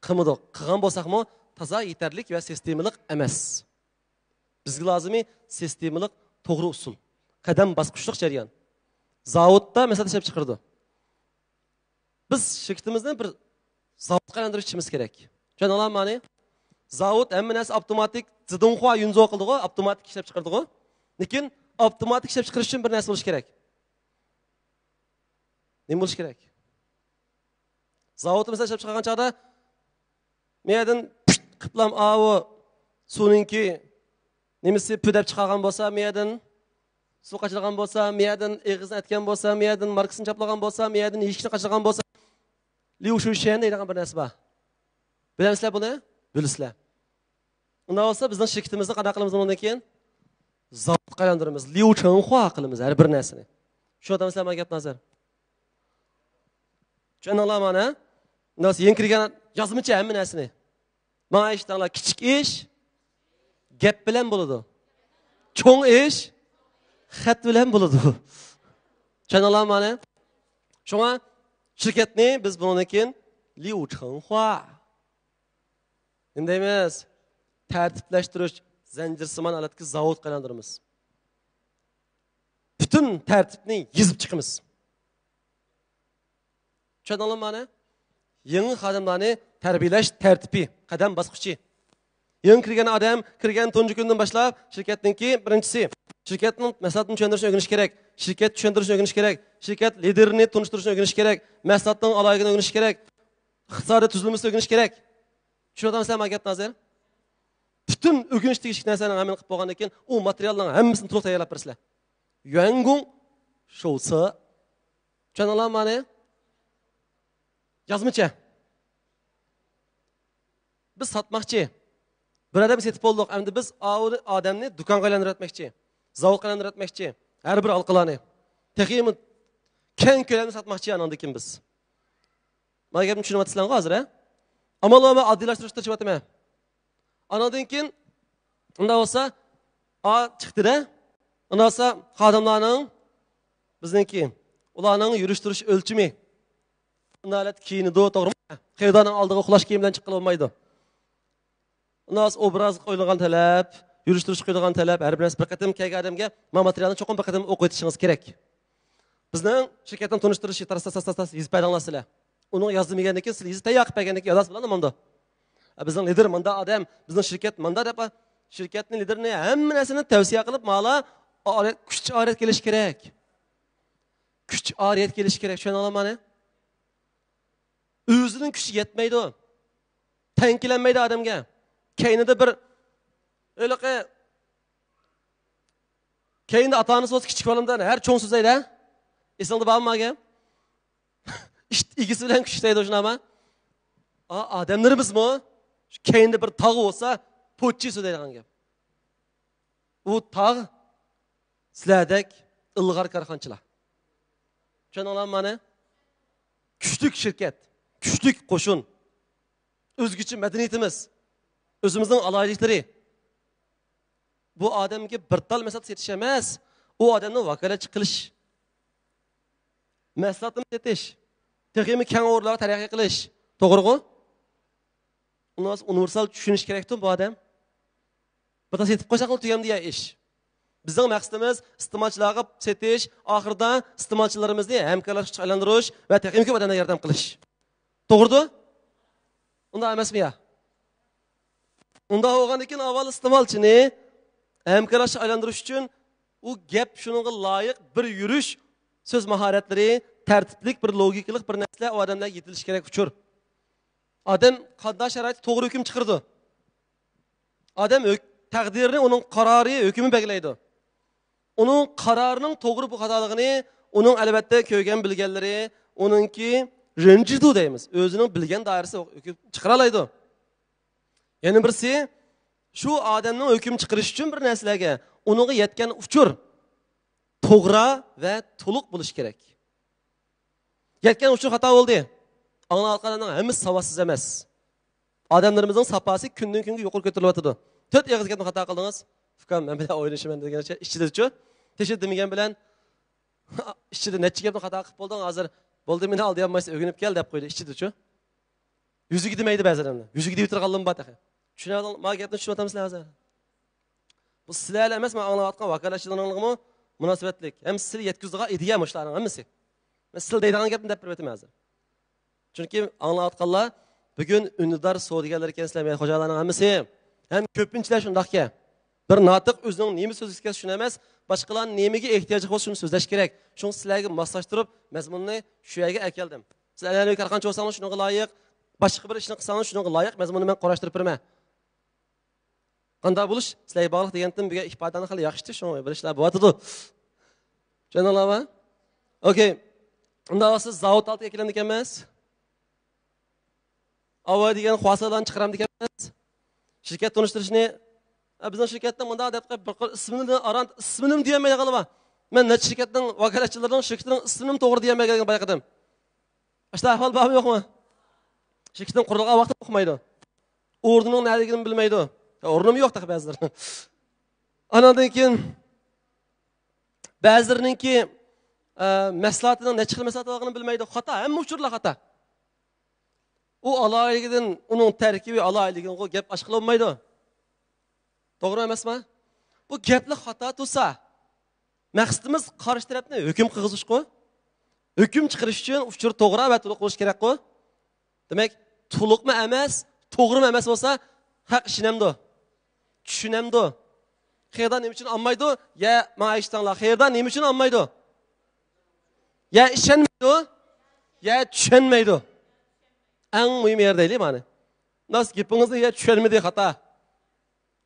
قىلمىدۇق. قىلغان بولساقمۇ، تازا يېتەرلىك ۋە سىستېمىلىق ئەمەس. بىزگە لازىمى سىستېمىلىق، توغرا ئۇسۇل. قەدەم باسقۇچلۇق جەريان. زاۋۇتتا، مەسىلەن، ئىشلەپ چىقىرىدۇ. بىز شىركىتىمىزنى بىر زاۋۇتقا ئايلاندۇرۇشىمىز كېرەك. چۈشەندىڭلارمۇ مانا؟ زاۋۇت ھەممە نەرسە ئاپتوماتىك، زىدۇڭخۇا يۇنزۇ قىلىدىغۇ، ئاپتوماتىك ئىشلەپ چىقىرىدىغۇ. لېكىن ئاپتوماتىك ئىشلەپ چىقىرىش ئۈچۈن بىر نەرسە بولۇشى كېرەك. نېمە بولۇشى كېرەك؟ زاۋۇتتا مەسىلەن ئىشلەپ چىقارغان چاغدا، مۇ يەردىن پىشت قىپلام ئاۋۇ سۇنىڭكى نېمىسى پۈدەپ چىقارغان بولسا، مۇ يەردىن سۇ قاچىلىغان بولسا، مۇ يەردىن ئېغىزىنى ئەتكەن بولسا، مۇ يەردىن ماركىسىنى چاپلىغان بولسا، مۇ يەردىن يېشىكنى قاچىلىغان بولسا، ليۇ شۇشيەن دەيدىغان بىر نەرسە بار. بىلەمسىلەر بۇنى؟ بىلىسىلەر. ئۇنداق بولسا بىزنىڭ شىركىتىمىزنى قانداق قىلىمىز بۇنىڭدىن كېيىن؟ زاۋۇتقا ئايلاندۇرىمىز. ليۇ چېڭخۇا قىلىمىز ھەر بىر نەرسىنى. شۇ ئادەم سىلەر مانا گەپنى ھازىر. چۈشەندىڭلارمۇ مانا؟ ئۇنداق بولسا يېڭى كىرگەن يازمىچە ھەممە نەرسىنى. ماڭا ئىشتىڭلار، كىچىك ئىش گەپ بىلەن بولىدۇ. چوڭ ئىش خەت بىلەن بولىدۇ. چۈشەندىڭلارمۇ مانا؟ شۇڭا شىركەتنى بىز بۇنىڭدىن كېيىن ليۇ چېڭخۇا نېمە دەيمىز؟ تەرتىپلەشتۈرۈش زەنجىرسىمان ھالەتتىكى زاۋۇتقا ئايلاندۇرىمىز. پۈتۈن تەرتىپنى يېزىپ چىقىمىز. چۈشەندىڭلارمۇ مانا؟ يېڭى خادىملارنى تەربىيەلەش تەرتىپى، قەدەم باسقۇچى. يېڭى كىرگەن ئادەم كىرگەن تۇنجى كۈندىن باشلاپ شىركەتنىڭكى بىرىنچىسى، شىركەتنىڭ مەھسۇلاتىنى چۈشەندۈرۈشنى ئۆگىنىشى كېرەك، شىركەت چۈشەندۈرۈشنى ئۆگىنىشى كېرەك، شىركەت لىدېرىنى تونۇشتۇرۇشنى ئۆگىنىشى كېرەك، مەھسۇلاتنىڭ ئالاھىدىلىكىنى ئۆگىنىشى كېرەك، ئىقتىسادىي تۈزۈلمىسىنى ئۆگىنىشى كېرەك. چۈشىنىۋاتامسىلەر مانا گەپنى ھازىر؟ پۈتۈن ئۆگىنىش تېگىشلىك نەرسىلەرنىڭ ھەممىنى قىلىپ بولغاندىن كېيىن، ئۇ ماتېرىيالنىڭ ھەممىسىنى تولۇق تەييارلاپ بېرىسىلەر. يۈەنگۇڭ شوۋسى. چۈشەندىڭلارمۇ مانا؟ يازمىچە. بىز ساتماقچى. بىر ئادەم سېتىپ بولدۇق. ئەمدى بىز ئاۋۇ ئادەمنى دۇكانغا ئايلاندۇرۇۋەتمەكچى. زاۋۇتقا ئايلاندۇرۇۋەتمەكچى. ھەر بىر ھالقىلارنى. تېخىمۇ كەڭ كۆلەمدە ساتماقچى ئانىڭدىن كېيىن بىز. مانا گەپنى چۈشىنىۋاتىسىلەرغۇ ھازىر، ھە؟ ئامال بار، مەن ئاددىيلاشتۇرۇشقا تىرىشىۋاتىمەن. ئانىڭدىن كېيىن، ئۇنداق بولسا، ئا، چىقتى-دە. ئۇنداق بولسا، خادىملارنىڭ بىزنىڭكى، ئۇلارنىڭ يۈرۈش تۇرۇش ئۆلچىمى. بۇنداق ھالەتتە كىيىنىدۇ، توغرىمۇ؟ خېرىدارنىڭ ئالدىغا ئۇخلاش كىيىمى بىلەن چىققىلى بولمايدۇ. ئۇنداق بولسا، ئوبرازغا قويۇلغان تەلەپ، يۈرۈش تۇرۇشقا قويۇلغان تەلەپ، ھەر بىر نەرسە بىر قېتىم كەلگەن ئادەمگە ما ماتېرىيالنى چوقۇم بىر قېتىم ئوقۇۋېتىشىڭىز كېرەك. بىزنىڭ شىركەتنىڭ تونۇشتۇرۇشى تاس، تاس، تاس، تاس، تاس يېزىپ بەردىڭلار سىلەر. ئۇنىڭ يازدىم دېگەندىن كېيىن، سىلەر يېزىپ تەييار قىلىپ بەرگەندىن كېيىن يازاسىز بولامدۇ؟ بىزنىڭ لىدېر مۇنداق ئادەم، بىزنىڭ شىركەت مۇنداق دەپ، شىركەتنىڭ لىدېرىنى ھەممە نەرسىنى تەۋسىيە قىلىپ، مالا ئارا-، كۈچ ئارىيەت كېلىشى كېرەك. كۈچ ئارىيەت كېلىشى كېرەك، چۈشەندىڭلارمۇ مانا؟ ئۆزىنىڭ كۈچى يەتمەيدۇ. تەڭ كېلەلمەيدۇ ئادەمگە. كەينىدە بىر، ھېلىقى، كەينىدە ئاتا-ئانىسى بولسا كىچىك بالىمدىن ھەر چوڭ سۆزلەيدۇ. ئېسىڭدە بارمۇ ماگەن؟ ئىت ئىگىسى بىلەن كۈچىشەيدۇ، شۇنداقمۇ؟ ئا، ئادەملىرىمىزمۇ كەينىدە بىر تاغ بولسا، پوچى سۆزلەيدىغان گەپ. ئۇ تاغ سىلەردەك ئىلغار كارخانىچىلار. چۈشەندىڭلارمۇ مانا؟ كۈچلۈك شىركەت، كۈچلۈك قوشۇن، ئۆزگىچە مەدەنىيىتىمىز، ئۆزىمىزنىڭ ئالاھىدىلىكلىرى. بۇ ئادەمگە بىر تال مەھسۇلات سېتىش ئەمەس، ئۇ ئادەمنى ۋاكالەتچى قىلىش، مەھسۇلاتنى سېتىش، تېخىمۇ كەڭ ئورۇنلارغا تەرەققىي قىلىش. توغرىغۇ؟ ئۇنىڭ ئۇنىۋېرسال چۈشىنىش كېرەكتۇ بۇ ئادەم. بىر تال سېتىپ قويساقلا تۈگەمدى يا ئىش. بىزنىڭ مەقسىتىمىز ئىستېمالچىلارغا سېتىش، ئاخىرىدا ئىستېمالچىلىرىمىزنى ھەمكارلاشقا ئايلاندۇرۇش ۋە تېخىمۇ كۆپ ئادەملەرگە ياردەم قىلىش. توغرىدۇ؟ ئۇنداق ئەمەسمۇ يا؟ ئۇنداق بولغاندىن كېيىن ئاۋۋال ئىستېمالچىنى ھەمكارلاشقا ئايلاندۇرۇش ئۈچۈن ئۇ گەپ شۇنىڭغا لايىق بىر يۈرۈش، سۆز ماھارەتلىرى، تەرتىپلىك بىر لوگىكىلىق بىر نەرسىلەر ئۇ ئادەملەرگە يېتىلىشى كېرەك ئۇچۇر. ئادەم قانداق شارائىتتا توغرا ھۆكۈم چىقىرىدۇ؟ ئادەم ھۆك-، تەقدىرىنى ئۇنىڭ قارارى، ھۆكۈمى بەلگىلەيدۇ. ئۇنىڭ قارارىنىڭ توغرا بۇ خاتالىقىنى ئۇنىڭ، ئەلۋەتتە، كۆرگەن بىلگەنلىرى ئۇنىڭكى رەنجىدۇ دەيمىز. ئۆزىنىڭ بىلگەن دائىرىسىدە ھۆكۈم چىقىرالايدۇ. يەنە بىرسى، شۇ ئادەمنىڭ ھۆكۈم چىقىرىش ئۈچۈن بىر نەرسىلەرگە ئۇنىڭغا يەتكەن ئۇچۇر توغرا ۋە تولۇق بولۇشى كېرەك. يەتكەن ئۇچۇر خاتا بولدى. ئاڭلاۋاتقانلارنىڭ ھەممىسى ساۋاتسىز ئەمەس. ئادەملىرىمىزنىڭ ساپاسى كۈندىن كۈنگە يۇقىرى كۆتۈرۈلۈۋاتىدۇ. تۆت ئېغىز گەپنى خاتا قىلدىڭىز. ئۇكام، مەن بىلەن ئوينىشىمەن دېگەنچە ئىچىدىچۇ. تېشىدا دېمىگەن بىلەن ئىچىدە نەچچە گەپنى خاتا قىلىپ بولدۇڭ، ھازىر بولدى، مېنى ئالدىيالمايسىز، ئۆگىنىپ كەل دەپ قويدى ئىچىدىچۇ. يۈزىگە دېمەيدۇ بەزىلەرنى. يۈزىگە دېيىۋېتىدىغانلىرىمۇ بار تېخى. چۈشىنىۋالدىڭلار؟ ما گەپنى چۈشىنىۋاتامسىلەر ھازىر؟ بۇ سىلەرلا ئەمەس، مەن ئاڭلاۋاتقان ۋاكالەتچىلىرىڭلارغىمۇ مۇناسىۋەتلىك. ھەم سىلەر يەتكۈزىدىغان ئىدىيە مۇشۇلارنىڭ ھەممىسى. مەن سىلەر دەيدىغان گەپنى دەپ بېرىۋېتىمەن ھازىر. چۈنكى ئاڭلاۋاتقانلار بۈگۈن ئۈندىدار سودىگەرلەر ئىكەنسىلەر، مەيلى خوجايىنلارنىڭ ھەممىسى. ھەم كۆپىنچىلەر شۇنداقكەن. بىر ناتىق ئۆزىنىڭ نېمە سۆزلىسىكەن شۇنى ئەمەس، باشقىلارنىڭ نېمىگە ئېھتىياجى بولسا شۇنى سۆزلەش كېرەك. شۇڭا سىلەرگە ماسلاشتۇرۇپ مەزمۇننى شۇ يەرگە ئەكەلدىم. سىلەر ئەنئەنىۋى كارخانىچى بولساڭلار شۇنىڭغا لايىق، باشقا بىر ئىشنى قىلساڭلار شۇنىڭغا لايىق مەزمۇننى مەن قۇراشتۇرۇپ بېرىمەن. قانداق بولۇش سىلەرگە باغلىق دېگەنتىم، بۈگۈن ئىپادەڭلار خېلى ياخشىتى، شۇڭا بىر ئىشلار بولۇۋاتىدۇ. چۈشەندىڭلارمۇ؟ ئوكەي. ئۇنداق بولسا زاۋۇت ئالدىغا كېلەمدىكەنمىز. ئاۋاي دېگەن خۇاسالارنى چىقىرامدىكەنمىز. شىركەت تونۇشتۇرۇشنى، «ئە، بىزنىڭ شىركەتنىڭ مۇنداق» دەپ قويۇپ، بىر قول ئىسمىنى ئاران، ئىسمىنىمۇ دېيەلمەيدىغانلار بار. مەن نەچچە شىركەتنىڭ ۋاكالەتچىلىرىنىڭ شىركىتىنىڭ ئىسمىنىمۇ توغرا دېيەلمەيدىغان بايقىدىم. ئاشۇنداق ئەھۋال بارمۇ يوقمۇ؟ شىركىتىنىڭ قۇرۇلغان ۋاقتىنى ئۇقمايدۇ. ئورنىنىڭ نەدىكىنىمۇ بىلمەيدۇ. ئورنىمۇ يوق تېخى بەزىلىرىنىڭ. ئاناندىن كېيىن بەزىلىرىنىڭكى، ئە، مەھسۇلاتىنىڭ نەچچە خىل مەھسۇلات بارلىقىنى بىلمەيدۇ. خاتا، ھەممە ئۇچۇرلار خاتا. ئۇ ئالاھىدىلىكىدىن، ئۇنىڭ تەركىبى ئالاھىدىلىكىدىن گەپ ئاچقىلى بولمايدۇ. توغرا ئەمەسمۇ؟ بۇ گەپلەر خاتا تۇرسا، مەقسىتىمىز قارشى تەرەپنى ھۆكۈم قىلغۇزۇشقۇ؟ ھۆكۈم چىقىرىش ئۈچۈن ئۇچۇر توغرا ۋە تولۇق بولۇشى كېرەكقۇ؟ دېمەك، تولۇقمۇ ئەمەس، توغرىمۇ ئەمەس بولسا، خەق ئىشىنەمدۇ؟ چۈشىنەمدۇ؟ خېرىدار نېمە ئۈچۈن ئالمايدۇ؟ يە ماڭا ئېيتساڭلار، خېرىدار نېمە ئۈچۈن ئالمايدۇ؟ يە ئىشەنمەيدۇ، يە چۈشەنمەيدۇ. ئەڭ مۇھىم يەر دەيلى مانا. راست گېپىڭىزنى يە چۈشەنمىدى، خاتا.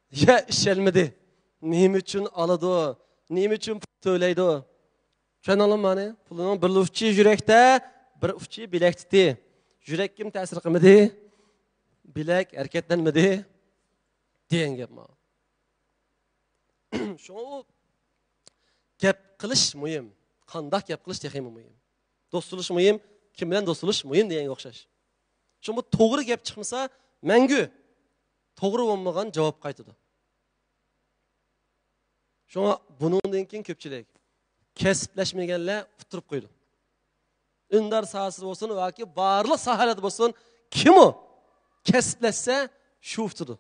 يە ئىشەنمىدى. نېمە ئۈچۈن ئالىدۇ؟ نېمە ئۈچۈن پۇل تۆلەيدۇ؟ چۈشەندىڭلارمۇ مانا؟ پۇلنىڭ بىر ئۇچى يۈرەكتە، بىر ئۇچى بىلەكتىتى. يۈرەك كىم تەسىر قىلمىدى؟ بىلەك ھەرىكەتلەنمىدى. دېگەن گەپ مانا. شۇڭا ئۇ گەپ قىلىش مۇھىم. قانداق گەپ قىلىش تېخىمۇ مۇھىم. دوست بولۇش مۇھىم، كىم بىلەن دوست بولۇش مۇھىم دېگەنگە ئوخشاش. شۇڭا بۇ توغرا گەپ چىقمىسا، مەڭگۈ توغرا بولمىغان جاۋاب قايتىدۇ. شۇڭا بۇنىڭدىن كېيىن كۆپچىلىك كەسىپلەشمىگەنلەر ئۇتتۇرۇپ قويىدۇ. ئۈندىدار ساھەسىدە بولسۇن ياكى بارلىق ساھەلەردە بولسۇن، كىمۇ كەسىپلەشسە شۇ ئۇتىدۇ.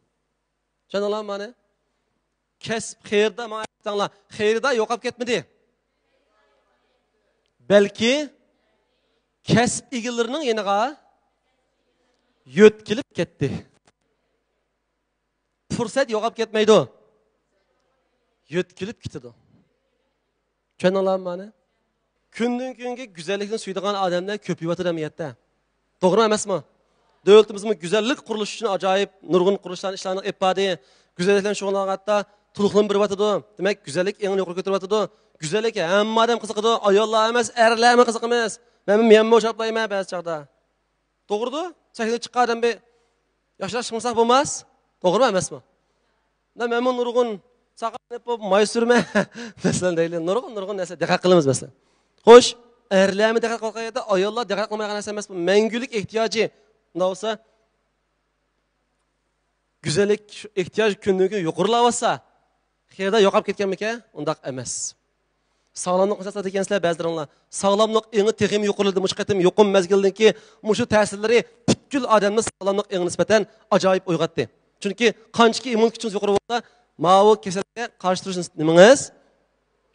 چۈشەندىڭلارمۇ مانا؟ كەسىپ خېرىدار، ماڭا ئېيتىڭلار، خېرىدار يوقاپ كەتمىدى. بەلكى كەسىپ ئىگىلىرىنىڭ يېنىغا يۆتكىلىپ كەتتى. پۇرسەت يوقاپ كەتمەيدۇ. يۆتكىلىپ كېتىدۇ. چۈشەندىڭلارمۇ مانا؟ كۈندىن كۈنگە گۈزەللىكنى سۆيىدىغان ئادەملەر كۆپىيىۋاتىدۇ ئەمەلىيەتتە. توغرىمۇ ئەمەسمۇ؟ دۆلىتىمىزمۇ گۈزەللىك قۇرۇلۇشى ئۈچۈن ئاجايىپ نۇرغۇن قۇرۇلۇشلارنى، ئىشلارنى ئېلىپ باردى. گۈزەللىك بىلەن شۇغۇللانغاندا تولۇقلىما بېرىۋاتىدۇ. دېمەك، گۈزەللىك ئېڭىنى يۇقىرى كۆتۈرۈۋاتىدۇ. گۈزەللىككە ھەممە ئادەم قىزىقىدۇ. ئاياللار ئەمەس، ئەرلەرمۇ قىزىقىمىز. مەنمۇ مەنمۇ ئوخشاپلايمەن بەزى چاغدا. توغرىدۇ. سەھنىگە چىققان ئادەم بىر ياخشىراق چىقمىساق بولماس. توغرىمۇ ئەمەسمۇ؟ مەنمۇ نۇرغۇن ساقال قىلىپ ماي سۈرمە. مەسىلەن دەيلى، نۇرغۇن، نۇرغۇن نەرسە دىققەت قىلىمىز مەسىلەن. خوش، ئەرلەرمۇ دىققەت قىلىدىغان يەردە ئاياللار دىققەت قىلمايدىغان نەرسە ئەمەس بۇ. مەڭگۈلۈك ئېھتىياجى. ئۇنداق بولسا، گۈزەللىك ئېھتىياجى كۈندىن كۈن يۇقىرىلاۋاتسا، خېرىدار يوقاپ كەتكەنمىكەن؟ ئۇنداق ئەمەس. ساغلاملىق مەسىلىسىدە دېگەنسىلەر بەزىلىرىڭلار. ساغلاملىق ئېڭى تېخىمۇ يۇقىرىلىدى. مۇشۇ قېتىم يۇقۇم مەزگىلىدىكى مۇشۇ تەسىرلىرى پۈتكۈل ئادەمنى ساغلاملىق ئېڭىغا نىسبەتەن ئاجايىپ ئويغاتتى. چۈنكى قانچىكى ئىممۇن كۈچىڭىز يۇقىرى بولسا، ماۋۇ كېسەلگە قارشى تۇرۇش نېمىڭىز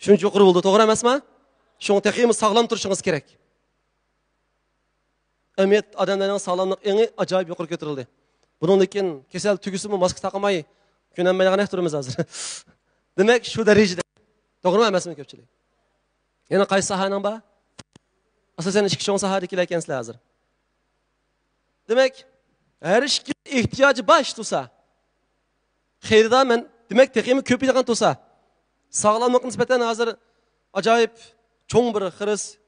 شۇنچە يۇقىرى بولىدۇ. توغرا ئەمەسمۇ؟ شۇڭا تېخىمۇ ساغلام تۇرۇشىڭىز كېرەك. ئەمەلىيەت ئادەملەرنىڭ ساغلاملىق ئېڭى ئاجايىپ يۇقىرى كۆتۈرۈلدى. بۇنىڭدىن كېيىن كېسەل تۈگىسىمۇ ماسكا تاقىماي كۆنەلمەيدىغان تۇرىمىز ھازىر. دېمەك، شۇ دەرىجىدە. توغرىمۇ ئەمەسمۇ كۆپچىلىك؟ يەنە قايسى ساھەنىڭ بار؟ ئاساسەن ئىككى چوڭ ساھەدىكىلەر ئىكەنسىلەر ھازىر. دېمەك، ھەر ئىككى ئېھتىياجى بار ئىش تۇرسا، خېرىدار مەن، دېمەك، تېخىمۇ كۆپىيىدىغان تۇرسا، ساغلاملىققا نىسبەتەن ھازىر ئاجايىپ چوڭ بىر خىرىس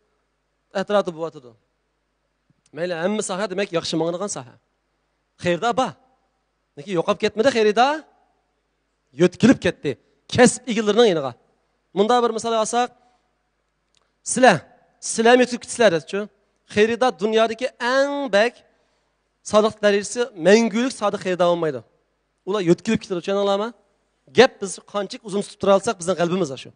ئەتراپتا بولۇۋاتىدۇ. مەيلى، ھەممە ساھە دېمەك ياخشى ماڭىدىغان ساھە. خېرىدار بار. لېكىن يوقاپ كەتمىدى خېرىدار. يۆتكىلىپ كەتتى. كەسىپ ئىگىلىرىنىڭ يېنىغا. مۇنداق بىر مىسال ئالساق، سىلەر، سىلەرمۇ يۆتكىلىپ كېتىسىلەر دەپچۇ. خېرىدار دۇنيادىكى ئەڭ بەك سادىق دەرىجىسى، مەڭگۈلۈك سادىق خېرىدار بولمايدۇ. ئۇلار يۆتكىلىپ كېتىدۇ، چۈشەندىڭلارمۇ؟ گەپ بىز قانچىلىك ئۇزۇن تۇتۇپ تۇرالىساق، بىزنىڭ غەلىبىمىز شۇ.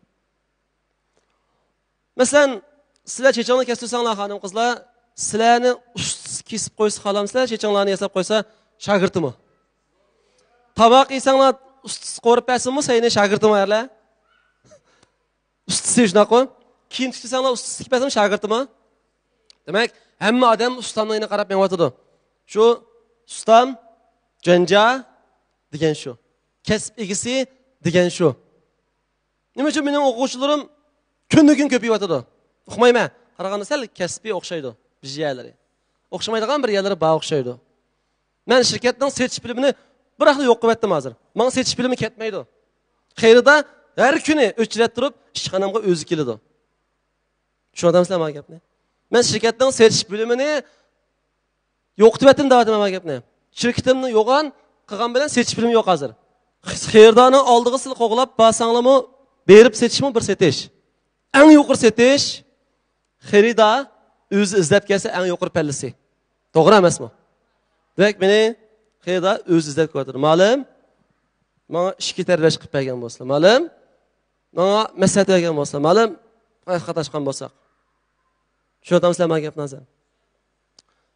مەسىلەن، سىلەر چېچىڭلارنى كەستۈرسەڭلار، خانىم-قىزلار، سىلەرنى ئۇستىسى كېسىپ قويسا خالامسىلەر؟ چېچىڭلارنى ياساپ قويسا، شاگىرتىمۇ؟ تاماق يېسەڭلار، ئۇستىسى قورۇپ بەرسىمۇ سەينى، شاگىرتىمۇ ئەرلەر؟ ئۇستىسى شۇنداققۇ؟ كىيىم تىكسەڭلار، ئۇستىسى تىكىپ بەرسىمۇ، شاگىرتىمۇ؟ دېمەك، ھەممە ئادەم ئۇستامنىڭ يېنىغا قاراپ مېڭىۋاتىدۇ. شۇ ئۇستام، جۈەنجيا دېگەن شۇ. كەسىپ ئىگىسى دېگەن شۇ. نېمە ئۈچۈن مېنىڭ ئوقۇغۇچىلىرىم كۈندىن-كۈن كۆپىيىۋاتىدۇ؟ ئۇقمايمەن. قارىغاندا سەل كەسپى ئوخشايدۇ. بىر يەرلىرى. ئوخشىمايدىغان بىر يەرلىرى بار ئوخشايدۇ. مەن شىركەتنىڭ سېتىش بۆلۈمىنى بىراقلا يوق قىلىۋەتتىم ھازىر. ماڭا سېتىش بۆلۈمى كەتمەيدۇ. خېرىدار ھەر كۈنى ئۆچرەتتۈرۈپ ئىشخانامغا ئۆزى كېلىدۇ. چۈشىنىۋاتامسىلەر مانا گەپنى؟ مەن شىركەتنىڭ سېتىش بۆلۈمىنى يوقىتىۋەتتىم دەۋاتىمەن مانا گەپنى. شىركىتىمنى يوغان قىلغان بىلەن سېتىش بۆلۈمى يوق ھازىر. خېرىدارنىڭ ئالدىغا سىلى قوغلاپ بارساڭلارمۇ، بېرىپ سېتىشمۇ بىر سېتىش. ئەڭ يۇقىرى سېتىش، خېرىدار ئۆزى ئىزدەپ كەلسە ئەڭ يۇقىرى پەللىسى. توغرا ئەمەسمۇ؟ دېمەك، مېنى خېرىدار ئۆزى ئىزدەپ كېلىۋاتىدۇ. مالىم، ماڭا ئىككى تەرلەش قىلىپ بەرگەن بولسا، مالىم، ماڭا مەسلىھەت بەرگەن بولسا، مالىم، قاتناشقان بولساق. چۈشىنىۋاتامسىلەر مانا گەپنى ھازىر؟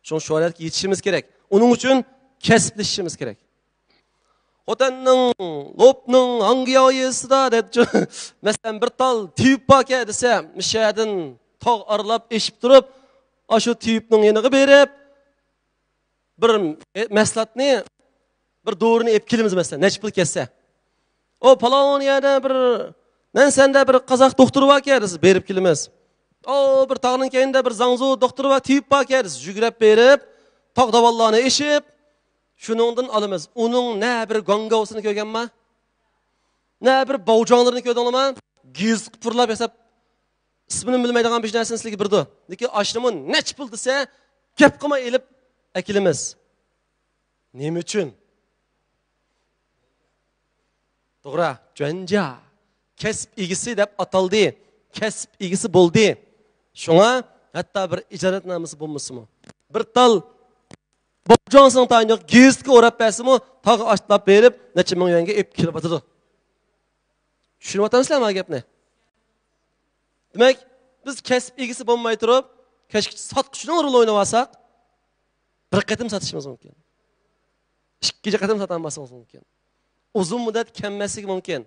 شۇڭا شۇ ھالەتكە يېتىشىمىز كېرەك. ئۇنىڭ ئۈچۈن كەسىپلىشىشىمىز كېرەك. خوتەننىڭ، لوپنىڭ ھاڭگىياۋيىسىدا دەپچۇ. مەسىلەن، بىر تال تېۋىپ باركەن دېسە، مۇشۇ يەردىن تاغ ئارىلاپ ئېشىپ تۇرۇپ، ئاشۇ تېۋىپنىڭ يېنىغا بېرىپ، بىر مەھسۇلاتنى بىر دورىنى ئېلىپ كېلىمىز، مەسىلەن، نەچچە پۇل كەتسە. ئۇ پالان يەردە بىر، نەنسەندە بىر قازاق دوختۇرى باركەن دېسە، بېرىپ كېلىمىز. ئۇ بىر تاغنىڭ كەينىدە بىر زاڭزۇ دوختۇرى بار، تېۋىپ باركەن دېسە، يۈگۈرۈپ بېرىپ، تاغ داۋانلارنى ئېشىپ، شۇنىڭدىن ئالىمىز. ئۇنىڭ نە بىر گاڭگاۋسىنى كۆرگەنما؟ نە بىر باۋجاڭلىرىنى كۆردۈڭلارما؟ گېزىتكە پۇرلاپ ياساپ، ئىسمىنى بىلمەيدىغان بىر نەرسىنى سىلەرگە بېرىدۇ. لېكىن ئاشۇنىمۇ نەچچە پۇل دېسە، گەپ قىلماي ئېلىپ ئەكېلىمىز. نېمە ئۈچۈن؟ توغرا، جۈەنجيا. كەسىپ ئىگىسى دەپ ئاتالدى. كەسىپ ئىگىسى بولدى. شۇڭا ھەتتا بىر ئىجازەتنامىسى بولمىسىمۇ، بىر تال بوجاڭسىنىڭ تايىنى يوق، گېزىتكە ئوراپ بەرسىمۇ، تاغ ئاتلاپ بېرىپ، نەچچە مىڭ يۈەنگە ئېلىپ كېلىۋاتىدۇ. چۈشىنىۋاتامسىلەر مانا گەپنى؟ دېمەك، بىز كەسىپ ئىگىسى بولماي تۇرۇپ، كەچكىچە ساتقۇچىنىڭ رولىنى ئوينىۋالساق، بىر قېتىم ساتىشىمىز مۇمكىن. ئىككىنچى قېتىم ساتالماسلىقىمىز مۇمكىن. ئۇزۇن مۇددەت كەلمەسلىكى مۇمكىن.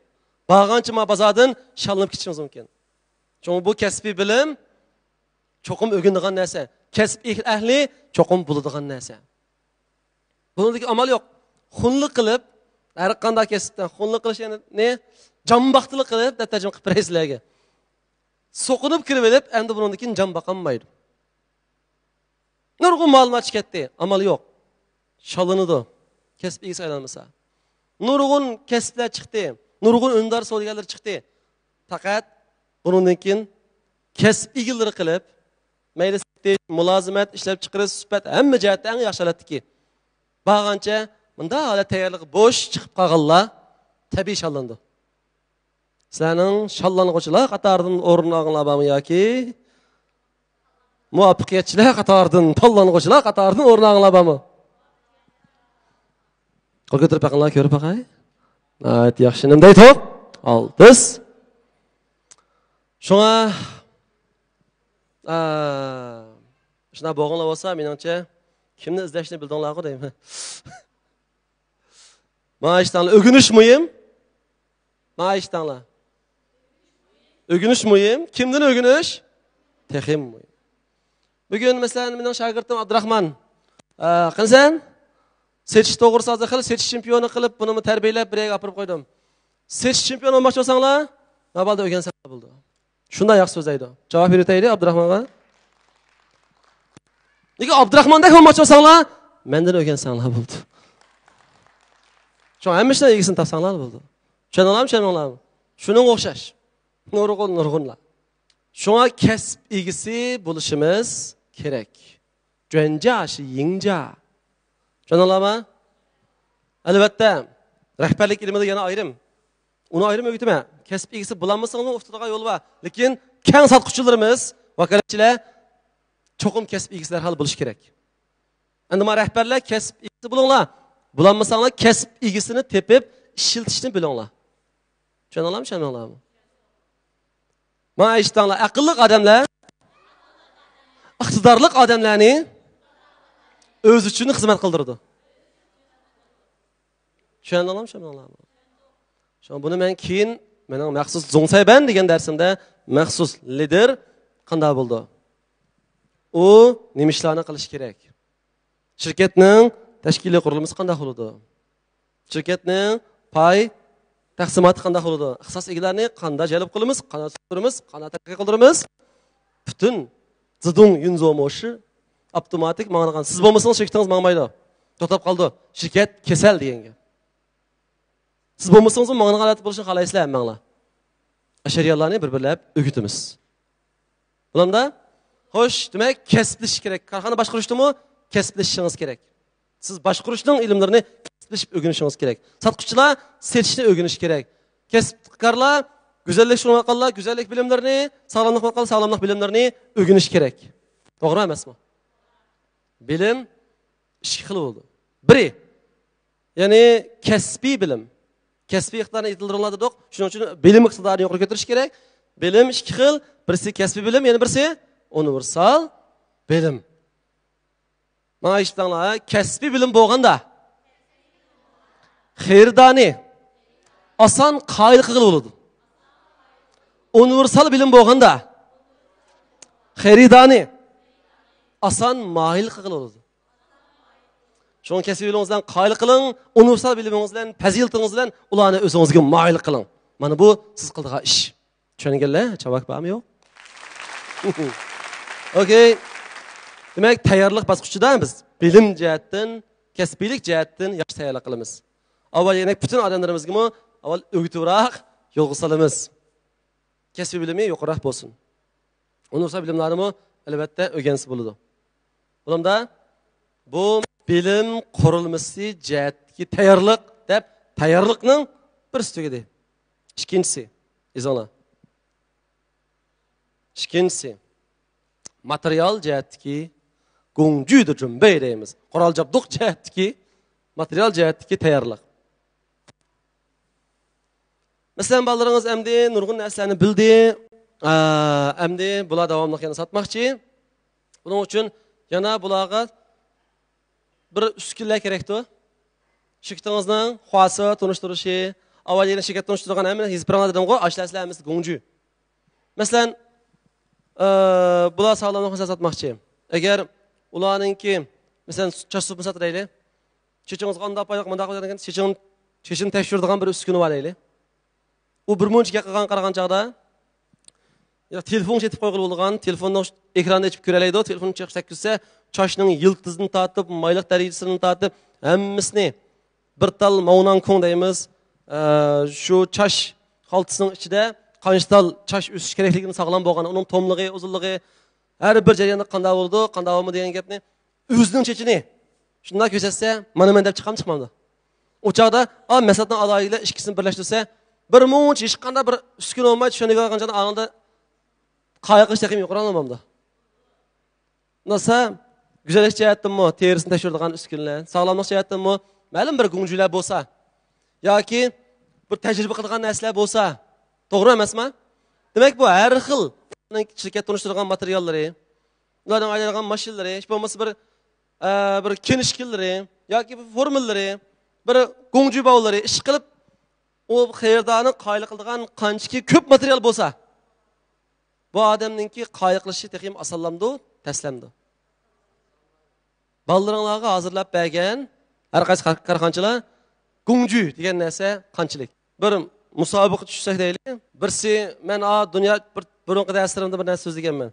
بارغانچە ما بازاردىن شاللىنىپ كېتىشىمىز مۇمكىن. چۈنكى بۇ كەسپىي بىلىم چوقۇم ئۆگىنىدىغان نەرسە. كەسىپ ئەھلى چوقۇم بىلىدىغان نەرسە. بۇنىڭدىكى ئامال يوق. خۇنلۇق قىلىپ، ھەر قانداق كەسىپتە خۇنلۇق قىلىش، يەنى جامباقتىلىق قىلىپ، دەپ تەرجىمە قىلىپ بېرەي سىلەرگە. سوقۇنۇپ كىرىۋېلىپ، ئەمدى بۇنىڭدىن كېيىن جامباقالمايدۇ. نۇرغۇن مالۇمات چىقىپ كەتتى. ئامال يوق. شاللىنىدۇ. كەسىپ ئىگىسى ئايلانمىسا. نۇرغۇن كەسىپلەر چىقتى. نۇرغۇن ئۈندىدار سودىگەرلەر چىقتى. پەقەت بۇنىڭدىن كېيىن كەسىپ ئىگىلىرى قىلىپ، مەيلى سېتىش، مۇلازىمەت، ئىشلەپچىقىرىش، سۈپەت، ھەممە جەھەتتە ئەڭ ياخشى ھالەتتىكى. بارغانچە مۇنداق ھالەت تەييارلىقى بوش چىقىپ قالغانلار تەبىئىي شاللىنىدۇ. سىلەرنىڭ شاللانغۇچىلار قاتارىدىن ئورۇن ئالغانلار بارمۇ ياكى مۇۋەپپەقىيەتچىلەر قاتارىدىن، تاللانغۇچىلار قاتارىدىن ئورۇن ئالغانلار بارمۇ؟ قول كۆتۈرۈپ بېقىڭلار، كۆرۈپ باقاي. ناھايىتى ياخشى. نېمە دەيدۇ؟ ئالدىس. شۇڭا، ئا، شۇنداق بولغانلار بولسا، مېنىڭچە، كىمنى ئىزدەشنى بىلدىڭلارغۇ دەيمەن. مانا ئىشتاڭلار، ئۆگىنىش مۇھىم. مانا ئىشتاڭلار. ئۆگىنىش مۇھىم. كىمدىن ئۆگىنىش؟ تېخىمۇ مۇھىم. بۈگۈن، مەسىلەن، مېنىڭ شاگىرتىم ئابدۇراخمان. ئا، قېنى سەن؟ سېتىش توغرىسىدا ھازىر خېلى سېتىش چېمپىيونى قىلىپ، بۇنىمۇ تەربىيەلەپ، بىر يەرگە ئاپىرىپ قويدۇم. سېتىش چېمپىيونى بولماقچى بولساڭلار، ماۋالدا ئۆگەنسەڭلار بولدى. شۇنداق ياخشى سۆزلەيدۇ. جاۋاب بېرىۋېتەيلى ئابدۇراخمانغا. نېگە ئابدۇراخماندەك بولماقچى بولساڭلار، مەندىن ئۆگەنسەڭلار بولدى. شۇڭا ھەممە ئىشنىڭ ئىگىسىنى تاپساڭلار بولدى. چۈشەندىڭلارمۇ، چۈشەنمىدىڭلارمۇ؟ شۇنىڭغا ئوخشاش نۇرغۇن نۇرغۇنلار. شۇڭا كەسىپ ئىگىسى بولۇشىمىز كېرەك. جۇەنجا شى يىڭجا. چۈشەندىڭلارمۇ؟ ئەلۋەتتە، رەھبەرلىك ئىلمىدا يەنە ئايرىم. ئۇنى ئايرىم ئۆگىتىمەن. كەسىپ ئىگىسى بولالمىسىڭىزمۇ ئۇتىدىغان يول بار. لېكىن كەڭ ساتقۇچىلىرىمىز، ۋاكالەتچىلەر چوقۇم كەسىپ ئىگىسى دەرھال بولۇشى كېرەك. ئەمدى مانا رەھبەرلەر كەسىپ ئىگىسى بولۇڭلار. بولالمىساڭلار كەسىپ ئىگىسىنى تېپىپ ئىشلىتىشنى بىلىڭلار. چۈشەندىڭلارمۇ؟ چۈشەندىڭلارمۇ؟ مانا ئەيشتاڭلار، ئەقىللىق ئادەملەر ئىقتىدارلىق ئادەملەرنى ئۆزى ئۈچۈن خىزمەت قىلدۇرىدۇ. چۈشەندىڭلارمۇ؟ چۈشەندىڭلارمۇ؟ شۇڭا بۇنى مەن كېيىن مېنىڭ مەخسۇس زۇڭسەيبەن دېگەن دەرسىمدە مەخسۇس لىدېر قانداق بولىدۇ؟ ئۇ نېمە ئىشلارنى قىلىشى كېرەك؟ شىركەتنىڭ تەشكىلىي قۇرۇلمىسى قانداق بولىدۇ؟ شىركەتنىڭ پاي تەقسىماتى قانداق بولىدۇ؟ ئىختىساس ئىگىلەرنى قانداق جەلپ قىلىمىز، قانداق سۈپۈرىمىز، قانداق تەرەققىي قىلدۇرىمىز؟ پۈتۈن زىدۇڭ يۈنزو موشى ئاپتوماتىك ماڭىدىغان. سىز بولمىسىڭىز شىركىتىڭىز ماڭمايدۇ. توختاپ قالىدۇ. شىركەت كېسەل دېگەن گەپ. سىز بولمىسىڭىزمۇ ماڭىدىغان ھالەت بولۇشىنى خالايسىلەر ھەممەڭلار. ئاشۇ جەريانلارنى بىر-بىرلەپ ئۆگىتىمىز. بولامدا؟ خوش، دېمەك، كەسىپلىشىش كېرەك. كارخانا باشقۇرۇشتىمۇ كەسىپلىشىشىڭىز كېرەك. سىز باشقۇرۇشنىڭ ئىلىملىرىنى كەسىپلىشىپ ئۆگىنىشىڭىز كېرەك. ساتقۇچىلار سېتىشنى ئۆگىنىشى كېرەك. كەسىپكارلار، گۈزەللىك شۇڭلىغانلار گۈزەللىك بىلىملىرىنى، ساغلاملىق قىلغانلار ساغلاملىق بىلىملىرىنى ئۆگىنىشى كېرەك. توغرا ئەمەسمۇ؟ بىلىم ئىككى خىل بولىدۇ. بىرى، يەنى كەسپىي بىلىم. كەسپىي ئىقتىدارنى يېتىلدۈرۈڭلار دېدۇق. شۇنىڭ ئۈچۈن بىلىم ئىقتىدارىنى يۇقىرى كۆتۈرۈش كېرەك. بىلىم ئىككى خىل. بىرسى كەسپىي بىلىم، يەنە بىرسى ئۇنىۋېرسال بىلىم. مانا ئىشىتىڭلار، كەسپىي بىلىم بولغاندا خېرىدارنى ئاسان قايىل قىلغىلى بولىدۇ. ئۇنىۋېرسال بىلىم بولغاندا خېرىدارنى ئاسان ماھىر قىلغىلى بولىدۇ. شۇڭا كەسپىي بىلىمىڭىز بىلەن قايىل قىلىڭ، ئۇنىۋېرسال بىلىمىڭىز بىلەن، پەزىلىتىڭىز بىلەن ئۇلارنى ئۆزىڭىزگە ماھىر قىلىڭ. مانا بۇ سىز قىلىدىغان ئىش. چۈشەنگەنلەر؟ چاۋاك بارمۇ يوق؟ ئوكەي. دېمەك، تەييارلىق باسقۇچىدا بىز بىلىم جەھەتتىن، كەسپىيلىك جەھەتتىن ياخشى تەييارلىق قىلىمىز. ئاۋۋال يەنە پۈتۈن ئادەملىرىمىزگىمۇ ئاۋۋال ئۆگىتىۋراق يولغا سالىمىز. كەسپىي بىلىمى يۇقىرىراق بولسۇن. ئۇنىۋېرسال بىلىملەرنىمۇ ئەلۋەتتە ئۆگەنسە بولىدۇ. بولامدا بۇ بىلىم قۇرۇلمىسى جەھەتتىكى تەييارلىق دەپ تەييارلىقنىڭ بىرسى تۈگىدى. ئىككىنچىسى، ئېزىڭلار. ئىككىنچىسى، ماتېرىيال جەھەتتىكى گۇڭجۈدە جۈنبەي دەيمىز. قورال جابدۇق جەھەتتىكى، ماتېرىيال جەھەتتىكى تەييارلىق. مەسىلەن، بالىلىرىڭىز ئەمدى نۇرغۇن نەرسىلەرنى بىلدى. ئا، ئەمدى بۇلار داۋاملىق يەنە ساتماقچى. بۇنىڭ ئۈچۈن يەنە بۇلارغا بىر ئۈسكۈنىلەر كېرەكتۇ. شىركىتىڭىزنىڭ خۇاسى تونۇشتۇرۇشى، ئاۋۋال يەنە شىركەت تونۇشتۇرغان ھەممە يېزىپ بېرىڭلار دېدىمغۇ، ئاشۇ نەرسىلەر ھەممىسى گۇڭجۈ. مەسىلەن، ئا، بۇلار ساغلاملىق مەسىلە ساتماقچى. ئەگەر ئۇلارنىڭكى، مەسىلەن، چاچ سۇپىنى ساتىدەيلى. چېچىڭىزغا ئانداق پايدىلىق، مۇنداق پايدىلىق، چېچىڭ، چېچىنى تەكشۈرىدىغان بىر ئۈسكۈنە بار دەيلى. ئۇ بىر مۇنچە گەپ قىلغان قارىغان چاغدا، يا تېلېفونغا چېتىپ قويغىلى بولىدىغان، تېلېفوننىڭ ئېكرانىدا ئېچىپ كۆرەلەيدۇ، تېلېفون چېقىپ سەككۈزسە، چاچنىڭ يىلتىزىدىن تارتىپ، مايلىق دەرىجىسىدىن تارتىپ، ھەممىسىنى بىر تال ماۋناڭكۇڭ دەيمىز، ئە، شۇ چاچ خالتىسىنىڭ ئىچىدە قانچە تال چاچ ئۆسۈش كېرەكلىكىدىن ساغلام بولغان، ئۇنىڭ توملۇقى، ئۇزۇنلۇقى، ھەر بىر جەرياندا قانداق بولىدۇ، قانداق بولمىدى دېگەن گەپنى ئۆزىنىڭ چېچىنى شۇنداق كۆرسەتسە، مانا مەن دەپ چىقامدۇ، چىقمامدۇ؟ ئۇ چاغدا، ئا، مەسلىھەتنىڭ ئالاھىدىلىرى ئىككىسىنى بىرلەشتۈرسە، بىر مۇنچە ھېچقانداق بىر ئۈسكۈنە بولماي چۈشەنگەن چاغدا ئاڭدا قايىل قىلىش تېخىمۇ يۇقىرى ئالمامدۇ؟ ناسا گۈزەللىك جەھەتتىنمۇ، تېرىسىنى تەكشۈرىدىغان ئۈسكۈنىلەر، ساغلاملىق جەھەتتىنمۇ مەلۇم بىر گۇڭجۈلەر بولسا، ياكى بىر تەجرىبە قىلىدىغان نەرسىلەر بولسا، توغرا ئەمەسمۇ؟ دېمەك، بۇ ھەر خىل شىركەت تونۇشتۇرىدىغان ماتېرىياللىرى، ئۇلارنىڭ ھەيدەيدىغان ماشىنىلىرى، ھېچ بولمىسا بىر، ئە، بىر كىنىشكىلىرى ياكى بىر فورمۇلىلىرى، بىر گۇڭجۈ باۋلىرى ئىشقىلىپ، ئۇ خېرىدارنى قايىل قىلىدىغان قانچىكى كۆپ ماتېرىيال بولسا، بۇ ئادەمنىڭكى قايىل قىلىشى تېخىمۇ ئاسانلامدۇ، تەسلەمدۇ؟ بالىلىرىڭلارغا ھازىرلاپ بەرگەن ھەر قايسى كار-، كارخانىچىلار گۇڭجۈ دېگەن نەرسە قانچىلىك؟ بىر مۇسابىقە چۈشسەك دەيلى. بىرسى، مەن، ئا، دۇنيا بىر، بۇرۇنقى دەرسلىرىمدە بىر نەرسە سۆزلىگەنمەن.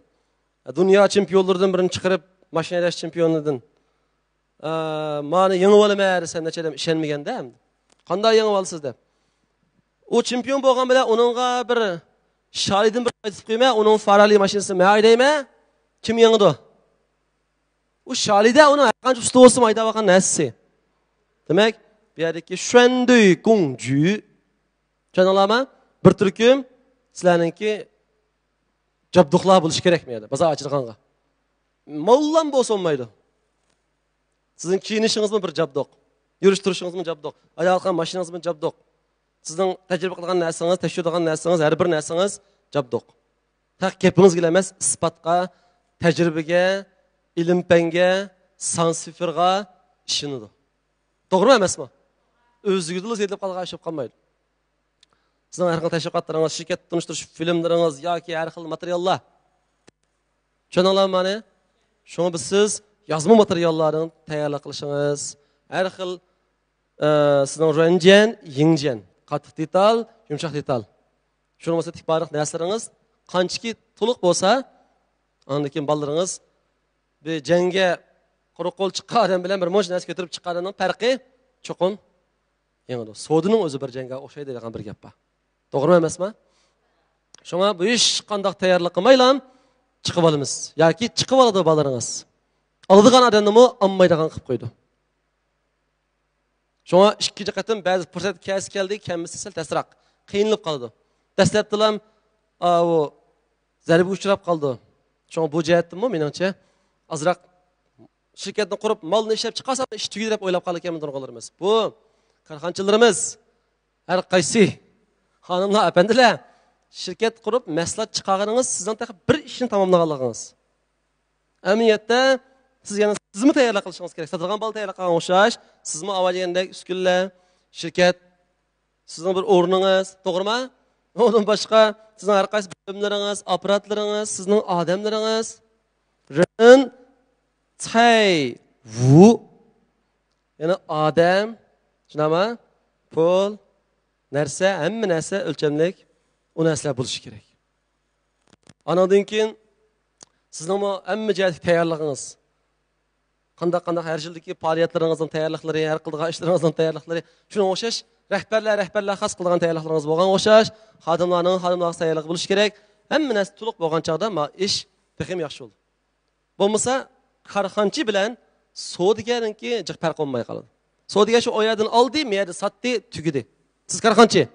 دۇنيا چېمپىيونلىرىدىن بىرىنى چىقىرىپ، ماشىنا ھەيدەش چېمپىيونىدىن، ئا، مانى يېڭىۋالىمەن دېسەم، نەچچە ئادەم ئىشەنمىگەندە ئەمدى. قانداق يېڭىۋالىسىز دەپ. ئۇ چېمپىيون بولغان بىلەن ئۇنىڭغا بىر شالىدىن بىر قايتىپ قويمە، ئۇنىڭ فارالى ماشىنىسى مەن ھەيدەيمەن، كىم يېڭىدۇ؟ ئۇ شالىدە ئۇنىڭ ھەر قانچە ئۇستا بولسىمۇ ھەيدەۋاتقان نەرسىسى. دېمەك، بۇ يەردىكى شۈەندۈي گۇڭجۈ، چۈشەندىڭلارمۇ؟ بىر تۈركۈم سىلەرنىڭكى جابدۇقلار بولۇشى كېرەك بۇ يەردە، بازار ئاچىدىغانغا. موللام بولسا بولمايدۇ. سىزنىڭ كىيىنىشىڭىزمۇ بىر جابدۇق. يۈرۈش تۇرۇشىڭىزمۇ جابدۇق. ھايداۋاتقان ماشىنىڭىزمۇ جابدۇق. سىزنىڭ تەجرىبە قىلغان نەرسىڭىز، تەكشۈرىدىغان نەرسىڭىز، ھەر بىر نەرسىڭىز جابدۇق. تەق گېپىڭىزگىلا ئەمەس، ئىسپاتقا، تەجرىبىگە، ئىلىم-پەنگە، سان سىفىرغا ئىشىنىدۇ. توغرىمۇ ئەمەسمۇ؟ ئۆزىگىدىلا زېدىلىپ قالغان ئىش بولۇپ قالمايدۇ. سىزنىڭ ھەر خىل تەشۋىقاتلىرىڭىز، شىركەت تونۇشتۇرۇش فىلىملىرىڭىز ياكى ھەر خىل ماتېرىياللار. چۈشەندىڭلارمۇ مانا؟ شۇڭا بىز سىز يازما ماتېرىياللارنى تەييارلىق قىلىشىڭىز، ھەر خىل، ئە، سىزنىڭ رۇەنجيەن، يىڭجيەن، قاتتىق دېتال، يۇمشاق دېتال. شۇنىڭ بولسا تىپارلىق نەرسىلىرىڭىز قانچىكى تولۇق بولسا، ئاندىن كېيىن بالىلىرىڭىز بىر جەڭگە قۇرۇق قول چىققان ئادەم بىلەن بىر مۇنچە نەرسە كۆتۈرۈپ چىققان ئادەمنىڭ پەرقى چوقۇم يېڭىدۇ. سودىنىڭ ئۆزى بىر جەڭگە ئوخشايدۇ دېگەن بىر گەپ بار. توغرىمۇ ئەمەسمۇ؟ شۇڭا بۇ ھېچقانداق تەييارلىق قىلمايلا چىقىپ ئالىمىز. ياكى چىقىپ ئالىدۇ بالىلىرىڭىز. ئالىدىغان ئادەمنىمۇ ئالمايدىغان قىلىپ قويىدۇ. شۇڭا ئىككىنچى قېتىم بەزى پۇرسەت كەلسە كەلدى، كەلمىسە سەل تەسرەك، قىينىلىپ قالىدۇ. دەسلەپتىلا، ئاۋۇ، زەربىگە ئۇچراپ قالىدۇ. شۇڭا بۇ جەھەتتىنمۇ مېنىڭچە ئازراق شىركەتنى قۇرۇپ، مالنى ئىشلەپ چىقارسام ئىش تۈگىدى دەپ ئويلاپ قالىدىكەن نۇرغۇنلىرىمىز. بۇ كارخانىچىلىرىمىز، ھەر قايسى خانىملار، ئەپەندىلەر، شىركەت قۇرۇپ مەھسۇلات چىقارغىنىڭىز سىزنىڭ تېخى بىر ئىشنى تاماملىغانلىقىڭىز. ئەمەلىيەتتە سىز يەنە سىزمۇ تەييارلىق قىلىشىڭىز كېرەك. ساتىدىغان بالا تەييارلىق قىلغان ئوخشاش، سىزمۇ ئاۋۋال دېگەندەك ئۈسكۈنىلەر، شىركەت، سىزنىڭ بىر ئورنىڭىز، توغرىمۇ؟ ئۇنىڭدىن باشقا سىزنىڭ ھەر قايسى بۆلۈملىرىڭىز، ئاپپاراتلىرىڭىز، سىزنىڭ ئادەملىرىڭىز. رېن، چەي، ۋۇ. يەنى ئادەم، شۇنداقمۇ؟ پۇل، نەرسە، ھەممە نەرسە ئۆلچەملىك، ئۇ نەرسىلەر بولۇشى كېرەك. ئانىڭدىن كېيىن سىزنىڭمۇ ھەممە جەھەتتىكى تەييارلىقىڭىز، قانداق، قانداق ھەر يىلدىكى پائالىيەتلىرىڭىزنىڭ تەييارلىقلىرى، ھەر قىلىدىغان ئىشلىرىڭىزنىڭ تەييارلىقلىرى، شۇنىڭغا ئوخشاش رەھبەرلەر، رەھبەرلەر خاس قىلىدىغان تەييارلىقلىرىڭىز بولغانغا ئوخشاش، خادىملارنىڭ خادىملارغا تەييارلىقى بولۇشى كېرەك. ھەممە نەرسە تولۇق بولغان چاغدا ما ئىش تېخىمۇ ياخشى بولىدۇ. بولمىسا، كارخانىچى بىلەن سودىگەرنىڭكى جىق پەرقى بولماي قالىدۇ. سودىگەر شۇ ئۇ يەردىن ئالدى، مۇ يەردە ساتتى، تۈگىدى. سىز كارخانىچى.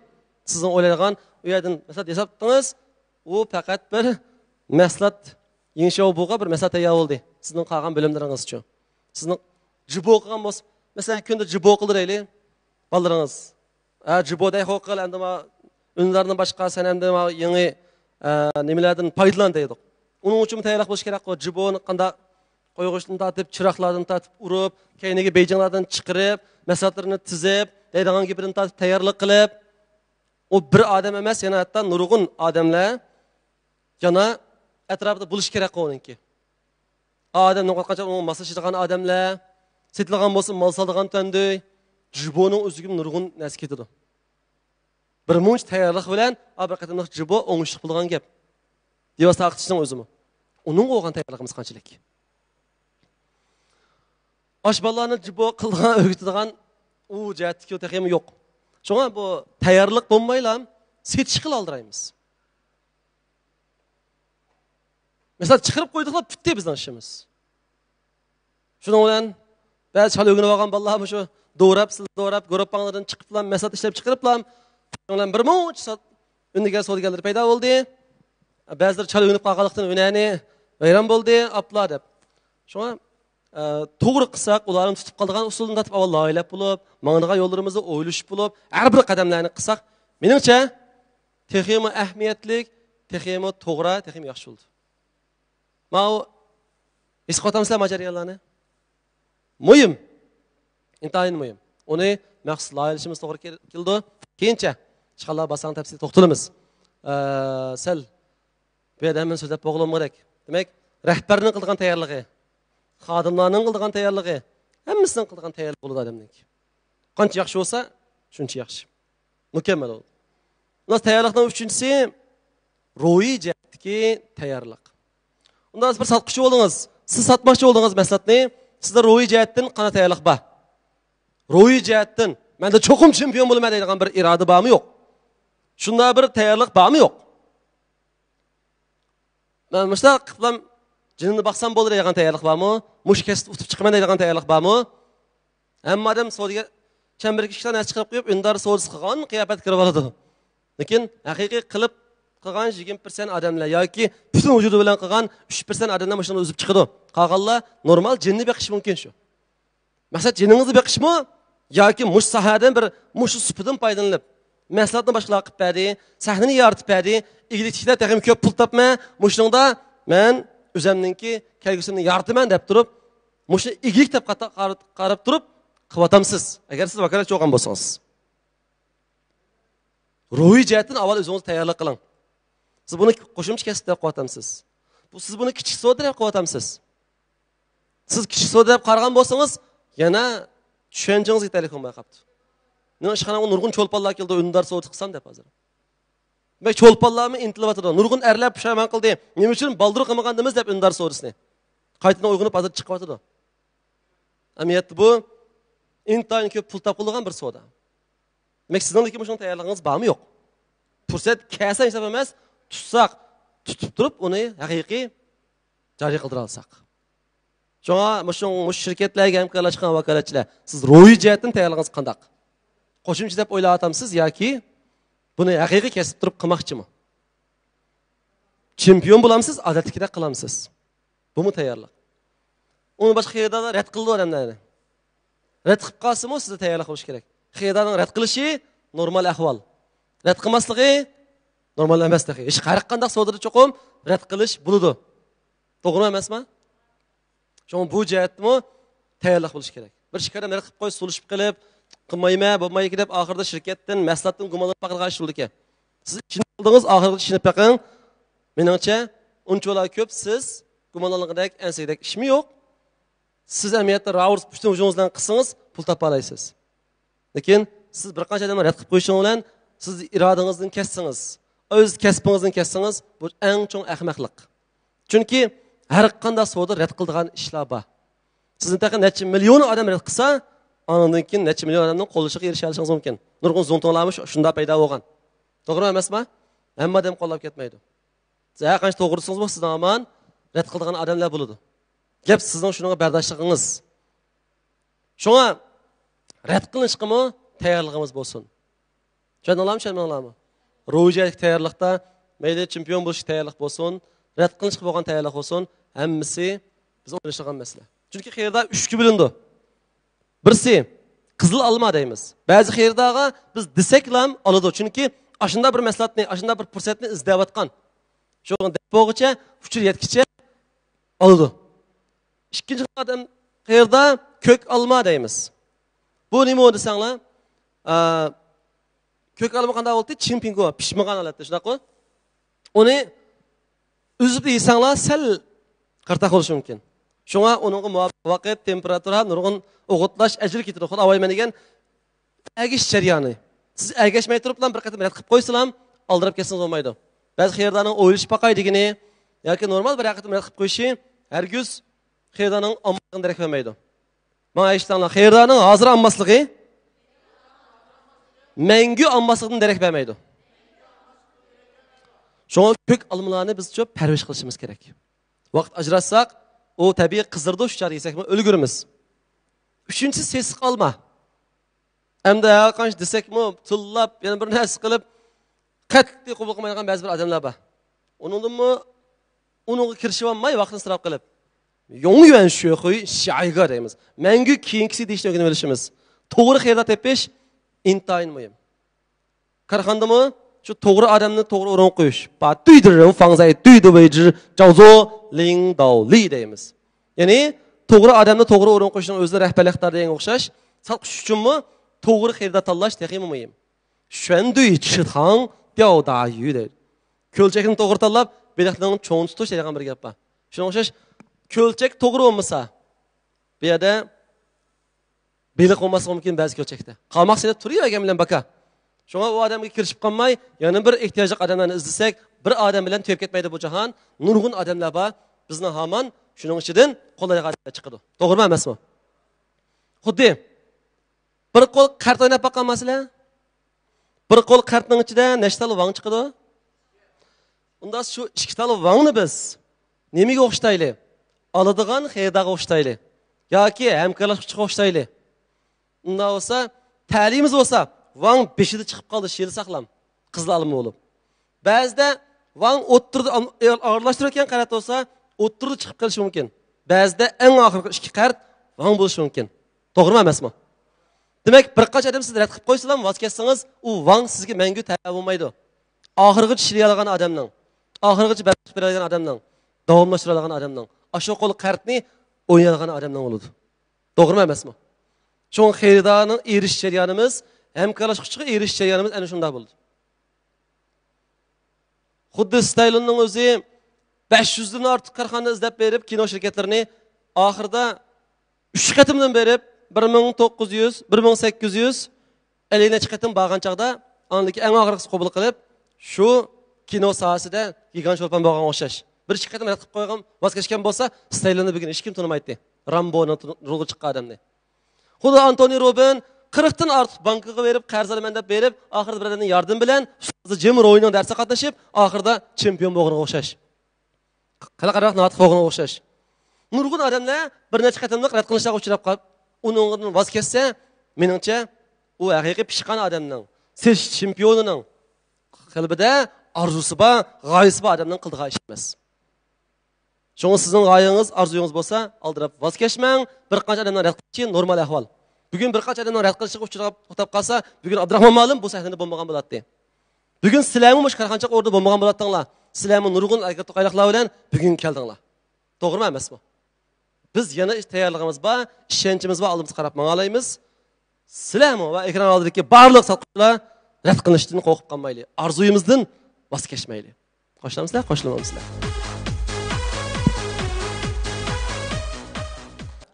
سىزنىڭ ئويلايدىغان ئۇ يەردىن مەسىلەن ياساپتىڭىز، ئۇ پەقەت بىر مەھسۇلات يېڭىشياۋبۇغا بىر مەھسۇلات تەييار بولدى. سىزنىڭ قالغان بۆلۈملىرىڭىزچۇ؟ سىزنىڭ جىبو قىلغان بولسا، مەسىلەن، كۈندە جىبو قىلدى دەيلى، بالىلىرىڭىز. ھە، جىبو دەي خوقىل، ئەمدى ما ئۈنلەردىن باشقا سەن ئەمدى ما يېڭى، ئە، نېمىلەردىن پايدىلان دەيدۇق. ئۇنىڭ ئۈچۈن تەييارلىق بولۇشى كېرەكقۇ. جىبونى قانداق قويغۇچتىن تارتىپ، چىراغلاردىن تارتىپ ئۇرۇپ، كەينىگە بېيجىڭلاردىن چىقىرىپ، مەھسۇلاتلىرىنى تىزىپ، دەيدىغان گېپىدىن تارتىپ تەييارلىق قىلىپ، ئۇ بىر ئادەم ئەمەس، يەنە ھەتتا نۇرغۇن ئادەملەر يەنە ئەتراپىدا بولۇشى كېرەكقۇ ئۇنىڭكى. ئادەم نوقاتقانچە ئۇنىڭغا ماسلىشىدىغان ئادەملەر، سېتىلغان بولسا مال سالىدىغان تۈەندۈي، جىبونىڭ ئۆزىگىمۇ نۇرغۇن نەرسە كېتىدۇ. بىر مۇنچە تەييارلىق بىلەن، ئا، بىر قېتىملىق جىبو ئوڭۇشلۇق بولىدىغان گەپ. لىباس تارقىتىشنىڭ ئۆزىمۇ. ئۇنىڭغا بولغان تەييارلىقىمىز قانچىلىك؟ ئاشۇ بالىلارنى جىبو قىلىدىغان، ئۆگىتىدىغان ئۇ جەھەتتىكى تېخىمۇ يوق. شۇڭا بۇ تەييارلىق بولمايلا سېتىشقىلا ئالدىرايمىز. مەسىلەن، چىقىرىپ قويدۇقلا، پۈتتى بىزنىڭ ئىشىمىز. شۇنىڭ بىلەن بەزى چالا ئۆگىنىپ ئالغان بالىلار مۇشۇ دوراپ، سىلى دوراپ، گۇرۇپپاڭلاردىن چىقىپلا، مەسىلەن، ئىشلەپ چىقىرىپلا، شۇنىڭ بىلەن بىر مۇنچە سات-، ئۈندىدار سودىگەرلىرى پەيدا بولدى. بەزىلىرى چالا ئۆگىنىپ قالغانلىقتىن ھۈنەرنى ۋەيران بولدى، ئاپلا دەپ. شۇڭا، ئە، توغرا قىلساق، ئۇلارنى تۇتۇپ قالىدىغان ئۇسۇلدىن تارتىپ ئاۋۋال لايىھەلەپ بولۇپ، ماڭىدىغان يوللىرىمىزنى ئويلىشىپ بولۇپ، ھەر بىر قەدەملەرنى قىلساق، مېنىڭچە، تېخىمۇ ئەھمىيەتلىك، تېخىمۇ توغرا، تېخىمۇ ياخشى بولىدۇ. ماۋۇ ھېس قىلىۋاتامسىلەر ما جەريانلارنى؟ مۇھىم. ئىنتايىن مۇھىم. ئۇنى مەخسۇس لايىھەلىشىمىز توغرا كېل-، كېلىدۇ. كېيىنچە، ئىنشائاللا، باسقان تەپسىلىي توختىلىمىز. ئە، سەل بۇ يەردە ھەممىنى سۆزلەپ بولغىلى بولمىغۇدەك. دېمەك، رەھبەرنىڭ قىلىدىغان تەييارلىقى، خادىملارنىڭ قىلىدىغان تەييارلىقى، ھەممىسىنىڭ قىلىدىغان تەييارلىقى بولىدۇ ئادەمنىڭكى. قانچە ياخشى بولسا، شۇنچە ياخشى. مۇكەممەل بولىدۇ. خۇلاس، تەييارلىقنىڭ ئۈچىنچىسى، روھىي جەھەتتىكى تەييارلىق. ئۇنداق بىر ساتقۇچى بولدىڭىز، سىز ساتماقچى بولدىڭىز مەھسۇلاتنى، سىزدە روھىي جەھەتتىن قانداق تەييارلىق بار؟ روھىي جەھەتتىن، مەندە چوقۇم چېمپىيون بولىمەن دەيدىغان بىر ئىرادە بارمۇ يوق؟ شۇنداق بىر تەييارلىق بارمۇ يوق؟ مەن مۇشۇنداق قىلىپلام جېنىمنى باقسام بولدى دەيدىغان تەييارلىق بارمۇ؟ مۇشۇ كەسىپتە ئۇتۇپ چىقىمەن دەيدىغان تەييارلىق بارمۇ؟ ھەممە ئادەم سودىگەر چەمبىرىكى ئىككى نەرسە چىقىرىپ قويۇپ، ئۈندىدار سودىسى قىلغان قىياپەتتە كىرىپ ئالىدۇ. لېكىن ھەقىقىي قىلىپ قىلغان يىگىرمە پىرسەنت ئادەملەر ياكى پۈتۈن ۋۇجۇدى بىلەن قىلغان ئۈچ پىرسەنت ئادەملەر مۇشۇنى ئۈزۈپ چىقىدۇ. قالغانلار نورمال جېنىنى بېقىشى مۇمكىن شۇ. مەقسەت جېنىڭىزنى بېقىشمۇ ياكى مۇشۇ ساھەدىن بىر مۇشۇ سۇپىدىن پايدىلىنىپ، مەھسۇلاتنى باشقىلارغا قىلىپ بەردى، سەھنىنى يارىتىپ بەردى، ئىگىلىك تېخىمۇ كۆپ پۇل تاپىمەن، مۇشۇنىڭدا مەن ئۆزەمنىڭكى كەلگۈسىمنى يارىتىمەن دەپ تۇرۇپ، مۇشۇنى ئىگىلىك دەپ قارا-، قارا-، قاراپ تۇرۇپ قىلىۋاتامسىز؟ ئەگەر سىز ۋاكالەتچى بولغان بولسىڭىز، روھىي جەھەتتىن ئاۋۋال ئۆزىڭىزنى تەييارلىق قىلىڭ. سىز بۇنى قوشۇمچە كەسىپ دەپ قىلىۋاتامسىز؟ بۇ، سىز بۇنى كىچىك سودا دەپ قىلىۋاتامسىز؟ سىز كىچىك سودا دەپ قارىغان بولسىڭىز، يەنە چۈشەنچىڭىز يېتەرلىك بولماي قاپتۇ. مېنىڭ ئىشخانامغا نۇرغۇن چولپانلار كېلىدۇ، ئۈندىدار سودىسى قىلسام دەپ ھازىر. دېمەك، چولپانلارمۇ ئىنتىلىۋاتىدۇ. نۇرغۇن ئەرلەر پۇشايمان قىلدى. نېمە ئۈچۈن بالدۇر قىلمىغاندىمىز دەپ ئۈندىدار سودىسىنى. قايتىدىن ئويغىنىپ ھازىر چىقىۋاتىدۇ. ئەمەلىيەتتە بۇ ئىنتايىن كۆپ پۇل تاپقىلىغان بىر سودا. دېمەك، سىزنىڭ لېكىن مۇشۇنىڭ تەييارلىقىڭىز بارمۇ يوق؟ پۇرسەت كەلسە ھېساب ئەمەس، تۇتساق، تۇتۇپ تۇرۇپ ئۇنى ھەقىقىي جارى قىلدۇرالىساق. شۇڭا مۇشۇ، مۇشۇ شىركەتلەرگە ھەمكارلاشقان ۋاكالەتچىلەر، سىز روھىي جەھەتتىن تەييارلىقىڭىز قانداق؟ قوشۇمچە دەپ ئويلاۋاتامسىز ياكى بۇنى ھەقىقىي كەسىپ تۇرۇپ قىلماقچىمۇ؟ چېمپىيون بولامسىز، ئادەتتىكىدەك قىلامسىز؟ بۇمۇ تەييارلىق. ئۇنى باشقا خېرىدارلار رەت قىلىدۇ ئادەملەرنى. رەت قىلىپ قالسىمۇ سىزدە تەييارلىق بولۇشى كېرەك. خېرىدارنىڭ رەت قىلىشى نورمال ئەھۋال. رەت قىلماسلىقى نورمال ئەمەس تېخى. ھېچ، ھەر قانداق سودىدا چوقۇم رەت قىلىش بولىدۇ. توغرىمۇ ئەمەسمۇ؟ شۇڭا بۇ جەھەتتىمۇ تەييارلىق بولۇش كېرەك. بىر ئىككى ئادەم رەت قىلىپ قويسا، سولىشىپ قېلىپ، قىلمايمەن، بولمايدىكەن دەپ ئاخىرىدا شىركەتتىن، مەھسۇلاتتىن گۇمانلىنىپ باقىدىغان ئىش بولىدىكەن. سىز ئىشىنىپ قالدىڭىز، ئاخىرىدا ئىشىنىپ بېقىڭ. مېنىڭچە، ئۇنچىۋالا كۆپ سىز گۇمانلانغۇدەك، ئەنسىگۈدەك ئىشمۇ يوق. سىز ئەمەلىيەتتە راۋۇرس پۈتۈن ۋۇجۇدىڭىز بىلەن قىلسىڭىز، پۇل تاپالايسىز. لېكىن سىز بىر قانچە ئادەمنى رەت قىلىپ قويۇشىڭىز بىلەن سىز ئىرادىڭىزدىن كەتسىڭىز، ئۆز كەسپىڭىزدىن كەتسىڭىز، بۇ ئەڭ چوڭ ئەخمەقلىق. چۈنكى ھەر قانداق سودا رەت قىلىدىغان ئىشلار بار. سىزنى تېخى نەچچە مىليون ئادەم رەت قىلسا، ئاندىن كېيىن نەچچە مىليون ئادەمنىڭ قوللىشىغا ئېرىشەلىشىڭىز مۇمكىن. نۇرغۇن زۇڭتۇڭلارمۇ شۇ-، شۇنداق پەيدا بولغان. توغرا ئەمەسمۇ؟ ھەممە ئادەم قوللاپ كەتمەيدۇ. سىز ھەر قانچە توغرا دېسىڭىزمۇ، سىزنىڭ ھامان رەت قىلىدىغان ئادەملەر بولىدۇ. گەپ سىزنىڭ شۇنىڭغا بەرداشلىقىڭىز. شۇڭا رەت قىلىنىشقىمۇ تەييارلىقىمىز بولسۇن. چۈشەندىڭلارمۇ، چۈشەنمىدىڭلارمۇ؟ روھىي جەھەتتىكى تەييارلىقتا، مەيلى چېمپىيون بولۇشقا تەييارلىق بولسۇن، رەت قىلىنىشقا بولغان تەييارلىق بولسۇن، ھەممىسى بىز ئويلىشىدىغان مەسىلە. چۈنكى خېرىدار ئۈچكە بۆلۈنىدۇ. بىرسى، قىزىل ئالما دەيمىز. بەزى خېرىدارغا بىز دېسەكلا ئالىدۇ، چۈنكى ئاشۇنداق بىر مەھسۇلاتنى، ئاشۇنداق بىر پۇرسەتنى ئىزدەۋاتقان. شۇ دەپ بولغۇچە، ئۇچۇر يەتكۈچە ئالىدۇ. ئىككىنچى ئادەم خېرىدار كۆك ئالما دەيمىز. بۇ نېمە دېسەڭلار، ئا، كۆك ئالما قانداق بولدى؟ چىڭ پىڭگو، پىشمىغان ھالەتتە، شۇنداققۇ؟ ئۇنى ئۈزۈپ يېسەڭلار سەل قىرتاق بولۇشى مۇمكىن. شۇڭا ئۇنىڭغا مۇۋاپىق ۋاقىت، تېمپېراتۇرا، نۇرغۇن ئوغۇتلاش ئەجىر كېتىدۇ. خۇددى ئاۋايمەن دېگەن ئەگىشىش جەريانى. سىز ئەگەشمەي تۇرۇپلا بىر قېتىم رەت قىلىپ قويسىلا، ئالدىراپ كەتسىڭىز بولمايدۇ. بەزى خېرىدارنىڭ ئويلىشىپ باقاي دېگىنى ياكى نورمال بىر قېتىم رەت قىلىپ قويۇشى ھەرگىز خېرىدارنىڭ ئاممىلىقىنى دېرەك بەرمەيدۇ. ماڭا ئېيتساڭلار، خېرىدارنىڭ ھازىر ئالماسلىقى مەڭگۈ ئالماسلىقىدىن دېرەك بەرمەيدۇ. شۇڭا كۆك ئالمىلارنى بىز شۇ پەرۋىش قىلىشىمىز كېرەك. ۋاقىت ئاجراتساق، ئۇ تەبىئىي قىزىرىدۇ، شۇ چاغدا يېسەكمۇ ئۈلگۈرىمىز. ئۈچىنچىسى سېسىق ئالما. ئەمدى ھەر قانچە دېسەكمۇ، تىللاپ، يەنە بىر نەرسە قىلىپ، قەتئىي قوبۇل قىلمايدىغان بەزى بىر ئادەملەر بار. ئۇنىڭدىنمۇ، ئۇنىڭغا كىرىشىۋالماي، ۋاقتىنى ئىسراپ قىلىپ، يوڭيۈەن شۆخۇي شايگا دەيمىز. مەڭگۈ كېيىنكىسى دېيىشنى ئۆگىنىۋېلىشىمىز. توغرا خېرىدار تېپىش ئىنتايىن مۇھىم. كارخانىدىمۇ شۇ توغرا ئادەمنى توغرا ئورۇنغا قويۇش. پا تۈيدى رېۋ فاڭزەي تۈيدى ۋېيجى جاۋزو لىڭ داۋ لى دەيمىز. يەنى توغرا ئادەمنى توغرا ئورۇنغا قويۇشنىڭ ئۆزىدە رەھبەرلىك ئىقتىدارى دېگەنگە ئوخشاش، ساتقۇچى ئۈچۈنمۇ توغرا خېرىدار تاللاش تېخىمۇ مۇھىم. شۈەندۈي چىتاڭ دياۋ دا يۈ دەيدۇ. كۆلچەكنى توغرا تاللاپ، بېلىقنىڭ چوڭىنى تۇتۇش دەيدىغان بىر گەپ بار. شۇنىڭغا ئوخشاش، كۆلچەك توغرا بولمىسا، بۇ يەردە بېلىق بولماسلىقى مۇمكىن بەزى كۆلچەكتە. قالماق سېلىپ تۇرۇۋەرگەن بىلەن باكا. شۇڭا ئۇ ئادەمگە كىرىشىپ قالماي، يەنە بىر ئېھتىياجلىق ئادەملەرنى ئىزدىسەك، بىر ئادەم بىلەن تۈگەپ كەتمەيدۇ بۇ جاھان. نۇرغۇن ئادەملەر بار، بىزنىڭ ھامان شۇنىڭ ئىچىدىن قولايلىق ئادەملەر چىقىدۇ. توغرىمۇ ئەمەسمۇ؟ خۇددى بىر قول قەرت ئويناپ باققان مەسىلە. بىر قول قەرزنىڭ ئىچىدە نەچچە تال ۋاڭ چىقىدۇ؟ ئۇندا شۇ ئىككى تال ۋاڭنى بىز نېمىگە ئوخشىتايلى؟ ئالىدىغان خېرىدارغا ئوخشىتايلى ياكى ھەمكارلاشقۇچىغا ئوخشىتايلى. ئۇنداق بولسا، تەلىيىمىز بولسا، ۋاڭ بېشىدا چىقىپ قالدى، شىلە ساقلام، قىزىل ئالما بولۇپ. بەزىدە ۋاڭ ئوتتۇرىدا ئارىلاشتۇرۇۋەتكەن قەرز بولسا، ئوتتۇرىدا چىقىپ قېلىشى مۇمكىن. بەزىدە ئەڭ ئاخىرقى ئىككى قەرز ۋاڭ بولۇشى مۇمكن. توغرىمۇ ئەمەسمۇ؟ دېمەك، بىر قانچە ئادەم سىز رەت قىلىپ قويسىلا، ۋاز كەچسىڭىز، ئۇ ۋاڭ سىزگە مەڭگۈ تەۋە بولمايدۇ. ئاخىرغىچە ئىشلىيەلىگەن ئادەمنىڭ، ئاخىرغىچە بەرپا بېرەلىگەن ئادەمنىڭ، داۋاملاشتۇرالىگەن ئادەمنىڭ، ئاشۇ قول قەرزنى ئوينايدىغان ئادەمنىڭ بولىدۇ. توغرىمۇ ئەمەسمۇ؟ شۇڭا خېرىدارنىڭ ئېرىشىش جەريانىمىز، ھەمكارلاشقۇچىغا ئېرىشىش جەريانىمىز ئەنە شۇنداق بولىدۇ. خۇددى ستايلىننىڭ ئۆزى بەش يۈزدىن ئارتۇق كارخانا ئىزدەپ بېرىپ، كىنو شىركەتلىرىنى ئاخىرىدا ئۈچ قېتىمدىن بېرىپ، بىر مىڭ توققۇز يۈز، بىر مىڭ سەككىز يۈز، ئەللىك نەچچە قېتىم بارغان چاغدا، ئاندىن كېيىن ئەڭ ئاخىرقىسى قوبۇل قىلىپ، شۇ كىنو ساھەسىدە يېگان شولپان بولغان ئوخشاش. بىر ئىككى قېتىم رەت قىلىپ قويغان، ۋاز كېچىككەن بولسا، ستايلىننى بۈگۈن ھېچكىم تونۇمايتتى. رامبونىڭ رولغا چىققان ئادەمنى. خۇددى ئانتونى روبىن قىرىقتىن ئارتۇق بانكىغا بېرىپ، قەرز ئالىمەن دەپ بېرىپ، ئاخىرىدا بىر ئادەمنىڭ ياردىمى بىلەن ئۇستازى جىم روينىڭ دەرسىگە قاتنىشىپ، ئاخىرىدا چېمپىيون بولغىنىغا ئوخشاش. قېنى قاراق ناتىق بولغىنىغا ئوخشاش. نۇرغۇن ئادەملەر بىر نەچچە قېتىملىق رەت قىلىشلارغا ئۇچراپ قاپ، ئۇنىڭدىن ۋاز كەچسە، مېنىڭچە، ئۇ ھەقىقىي پىشقان ئادەمنىڭ، سېش چېمپىيونىنىڭ قەلبىدە ئارزۇسى بار، غايىسى بار ئادەمنىڭ قىلىدىغان ئىشى ئەمەس. شۇڭا سىزنىڭ غايىڭىز، ئارزۇيىڭىز بولسا، ئالدىراپ ۋاز كەچمەڭ. بىر قانچە ئادەمنىڭ رەت قىلىشى نورمال ئەھۋال. بۈگۈن بىر قانچە ئادەمنىڭ رەت قىلىشىغا ئۇچراپ توختاپ قالسا، بۈگۈن ئابدۇراخمان مۇئەللىم بۇ سەھنىدە بولمىغان بولاتتى. بۈگۈن سىلەرمۇ مۇشۇ كارخانىچىلىق ئورنىدا بولمىغان بولاتتىڭلار. سىلەرمۇ نۇرغۇن ئەگرى توقايلىقلار بىلەن بۈگۈن كەلدىڭلار. توغرىمۇ ئەمەسمۇ؟ بىز يەنە تەييارلىقىمىز بار، ئىشەنچىمىز بار، ئالدىمىزغا قاراپ ماڭالايمىز. سىلەرمۇ ۋە ئېكران ئالدىدىكى بارلىق ساتقۇچىلار رەت قىلىنىشتىن قورقۇپ قالمايلى. ئارزۇيىمىزدىن ۋاز كەچمەيلى. قوشۇلامسىلەر؟ قوشۇلمامسىلەر؟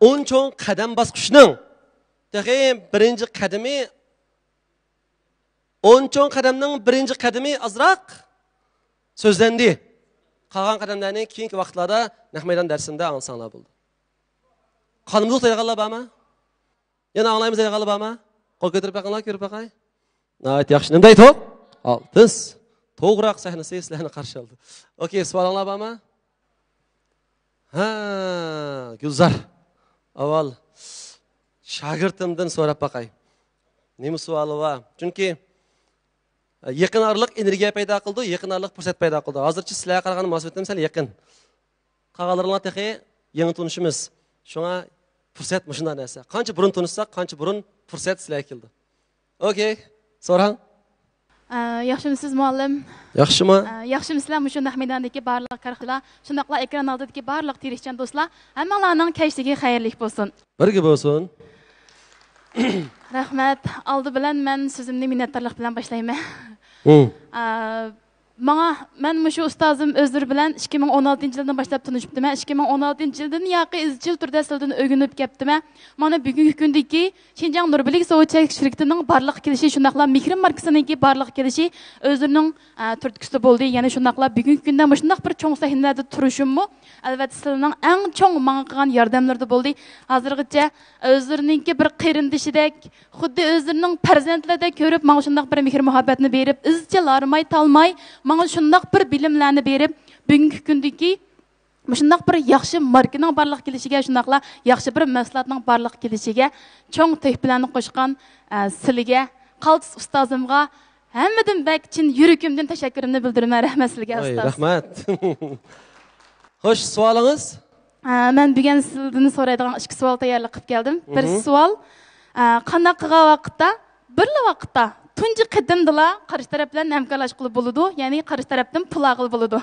ئون چوڭ قەدەم باسقۇچنىڭ تېخى بىرىنچى قەدىمى، ئون چوڭ قەدەمنىڭ بىرىنچى قەدىمى ئازراق سۆزلەندى. قالغان قەدەملەرنى كېيىنكى ۋاقىتلاردا نەق مەيدان دەرسىمدە ئاڭلىساڭلار بولدى. قانىمىزلىق دەيدىغانلار بارمۇ؟ يەنە ئاڭلايمىز دەيدىغانلار بارمۇ؟ قول كۆتۈرۈپ بېقىڭلار، كۆرۈپ باقاي. ناھايىتى ياخشى. نېمە دەيدۇ؟ ئالتىس. توغراق سەھنىسى سىلەرنى قارشى ئالدى. ئوكەي، سوئالىڭلار بارمۇ؟ ھە، گۈلزار. ئاۋۋال شاگىرتىمدىن سوراپ باقاي. نېمە سوئالى بار؟ چۈنكى يېقىن ئارىلىق ئېنېرگىيە پەيدا قىلىدۇ، يېقىن ئارىلىق پۇرسەت پەيدا قىلىدۇ. ھازىرچە سىلەرگە قارىغاندا مۇناسىۋىتىم سەل يېقىن. قالغانلىرىڭلار تېخى يېڭى تونۇشىمىز. شۇڭا پۇرسەت مۇشۇنداق نەرسە. قانچە بۇرۇن تونۇشساق، قانچە بۇرۇن پۇرسەت سىلەرگە كېلىدۇ. ئوكەي، سوراڭ. ئە، ياخشىمۇسىز، مۇئەللىم؟ ياخشىمۇ؟ ئە، ياخشىمۇسىلەر؟ مۇشۇ نەق مەيداندىكى بارلىق كارخانىلار، شۇنداقلا ئېكران ئالدىدىكى بارلىق تىرىشچان دوستلار، ھەممىڭلارنىڭ كەچلىكى خەيرلىك بولسۇن. بىرگە بولسۇن. رەھمەت. ئالدى بىلەن مەن سۆزۈمنى مىننەتدارلىق بىلەن باشلايمەن. ھىم. ئە، ماڭا، مەن مۇشۇ ئۇستازىم ئۆزلىرى بىلەن ئىككى مىڭ ئون ئالتىنچى يىلدىن باشلاپ تونۇشۇپتىمەن. ئىككى مىڭ ئون ئالتىنچى يىلدىن ياقى ئىزچىل تۈردە سىلىدىن ئۆگىنىپ كەپتىمەن. مانا بۈگۈنكى كۈندىكى شىنجاڭ نۇربىلىك سوۋېت چەك شىركىتىنىڭ بارلىققا كېلىشى، شۇنداقلا مېھرىم ماركىسىنىڭكى بارلىققا كېلىشى ئۆزلىرىنىڭ، ئە، تۈرتكىسىدە بولدى. يەنە شۇنداقلا بۈگۈنكى كۈندە مۇشۇنداق بىر چوڭ سەھنىلەردە تۇرۇشۇممۇ، ئەلۋەتتە، سىلەرنىڭ ئەڭ چوڭ ماڭا قىلغان ياردەملىرىدە بولدى. ھازىرغىچە ئۆزلىرىنىڭكى بىر قېرىندىشىدەك، خۇددى ئۆزلىرىنىڭ پەرزەنتلىرىدەك كۆرۈپ، ماڭا شۇنداق بىر مېھىر-مۇھەببەتنى بېرىپ، ئىزچىل ھارماي-تالماي ماڭا شۇنداق بىر بىلىملەرنى بېرىپ، بۈگۈنكى كۈندىكى مۇشۇنداق بىر ياخشى ماركىنىڭ بارلىققا كېلىشىگە، شۇنداقلا ياخشى بىر مەھسۇلاتنىڭ بارلىققا كېلىشىگە چوڭ تۆھپىلەرنى قوشقان، ئە، سىلىگە، قالتىس ئۇستازىمغا، ھەممىدىن بەك چىن يۈرىكىمدىن تەشەككۈرۈمنى بىلدۈرىمەن. رەھمەت سىلىگە، ۋاي، ئۇستاز. رەھمەت. خوش، سوئالىڭىز؟ ئە، مەن بۈگۈن سىزدىن سورايدىغان ئىككى سوئال تەييارلىق قىلىپ كەلدىم. بىر مھم. سوئال، ئە، قانداق قىلغان ۋاقىتتا، بىرلا ۋاقىتتا، تۇنجى قېتىمدىلا قارشى تەرەپ بىلەن ھەمكارلاشقىلى بولىدۇ، يەنى قارشى تەرەپتىن پۇل ئالغىلى بولىدۇ.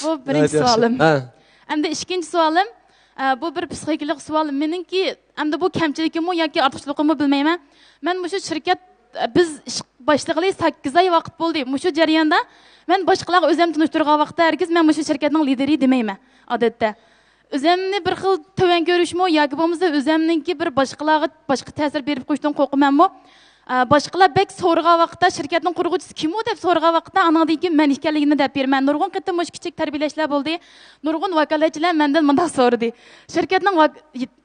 بۇ بىرىنچى ناھايىتى ياخشى. سوئالىم. ھە. ئەمدى ئىككىنچى سوئالىم، ئە، بۇ بىر پسىخىكىلىق سوئال. مېنىڭكى، ئەمدى بۇ كەمچىلىكىممۇ ياكى ئارتۇقچىلىقىممۇ بىلمەيمەن. مەن مۇشۇ شىركەت، ئە، بىز ئىش باشلىغىلى سەككىز ئاي ۋاقىت بولدى. مۇشۇ جەرياندا مەن باشقىلارغا ئۆزۈمنى تونۇشتۇرغان ۋاقىتتا ھەرگىز مەن مۇشۇ شىركەتنىڭ لىدىرى دېمەيمەن، ئادەتتە. ئۆزۈمنى بىر خىل تۆۋەن كۆرۈشمۇ ياكى بولمىسا ئۆزۈمنىڭكى بىر باشقىلارغا باشقا تەسىر بېرىپ قويۇشتىن قورقىمەنمۇ؟ ئە، باشقىلار بەك سورىغان ۋاقىتتا، شىركەتنىڭ قۇرغۇچىسى كىم ئۇ دەپ سورىغان ۋاقىتتا، ئاندىن كېيىن مەن ئىكەنلىكىمنى دەپ بېرىمەن. نۇرغۇن قېتىم مۇشۇ كىچىك تەربىيەلەشلەر بولدى. نۇرغۇن ۋاكالەتچىلەر مەندىن مۇنداق سورىدى: «شىركەتنىڭ ۋاك-،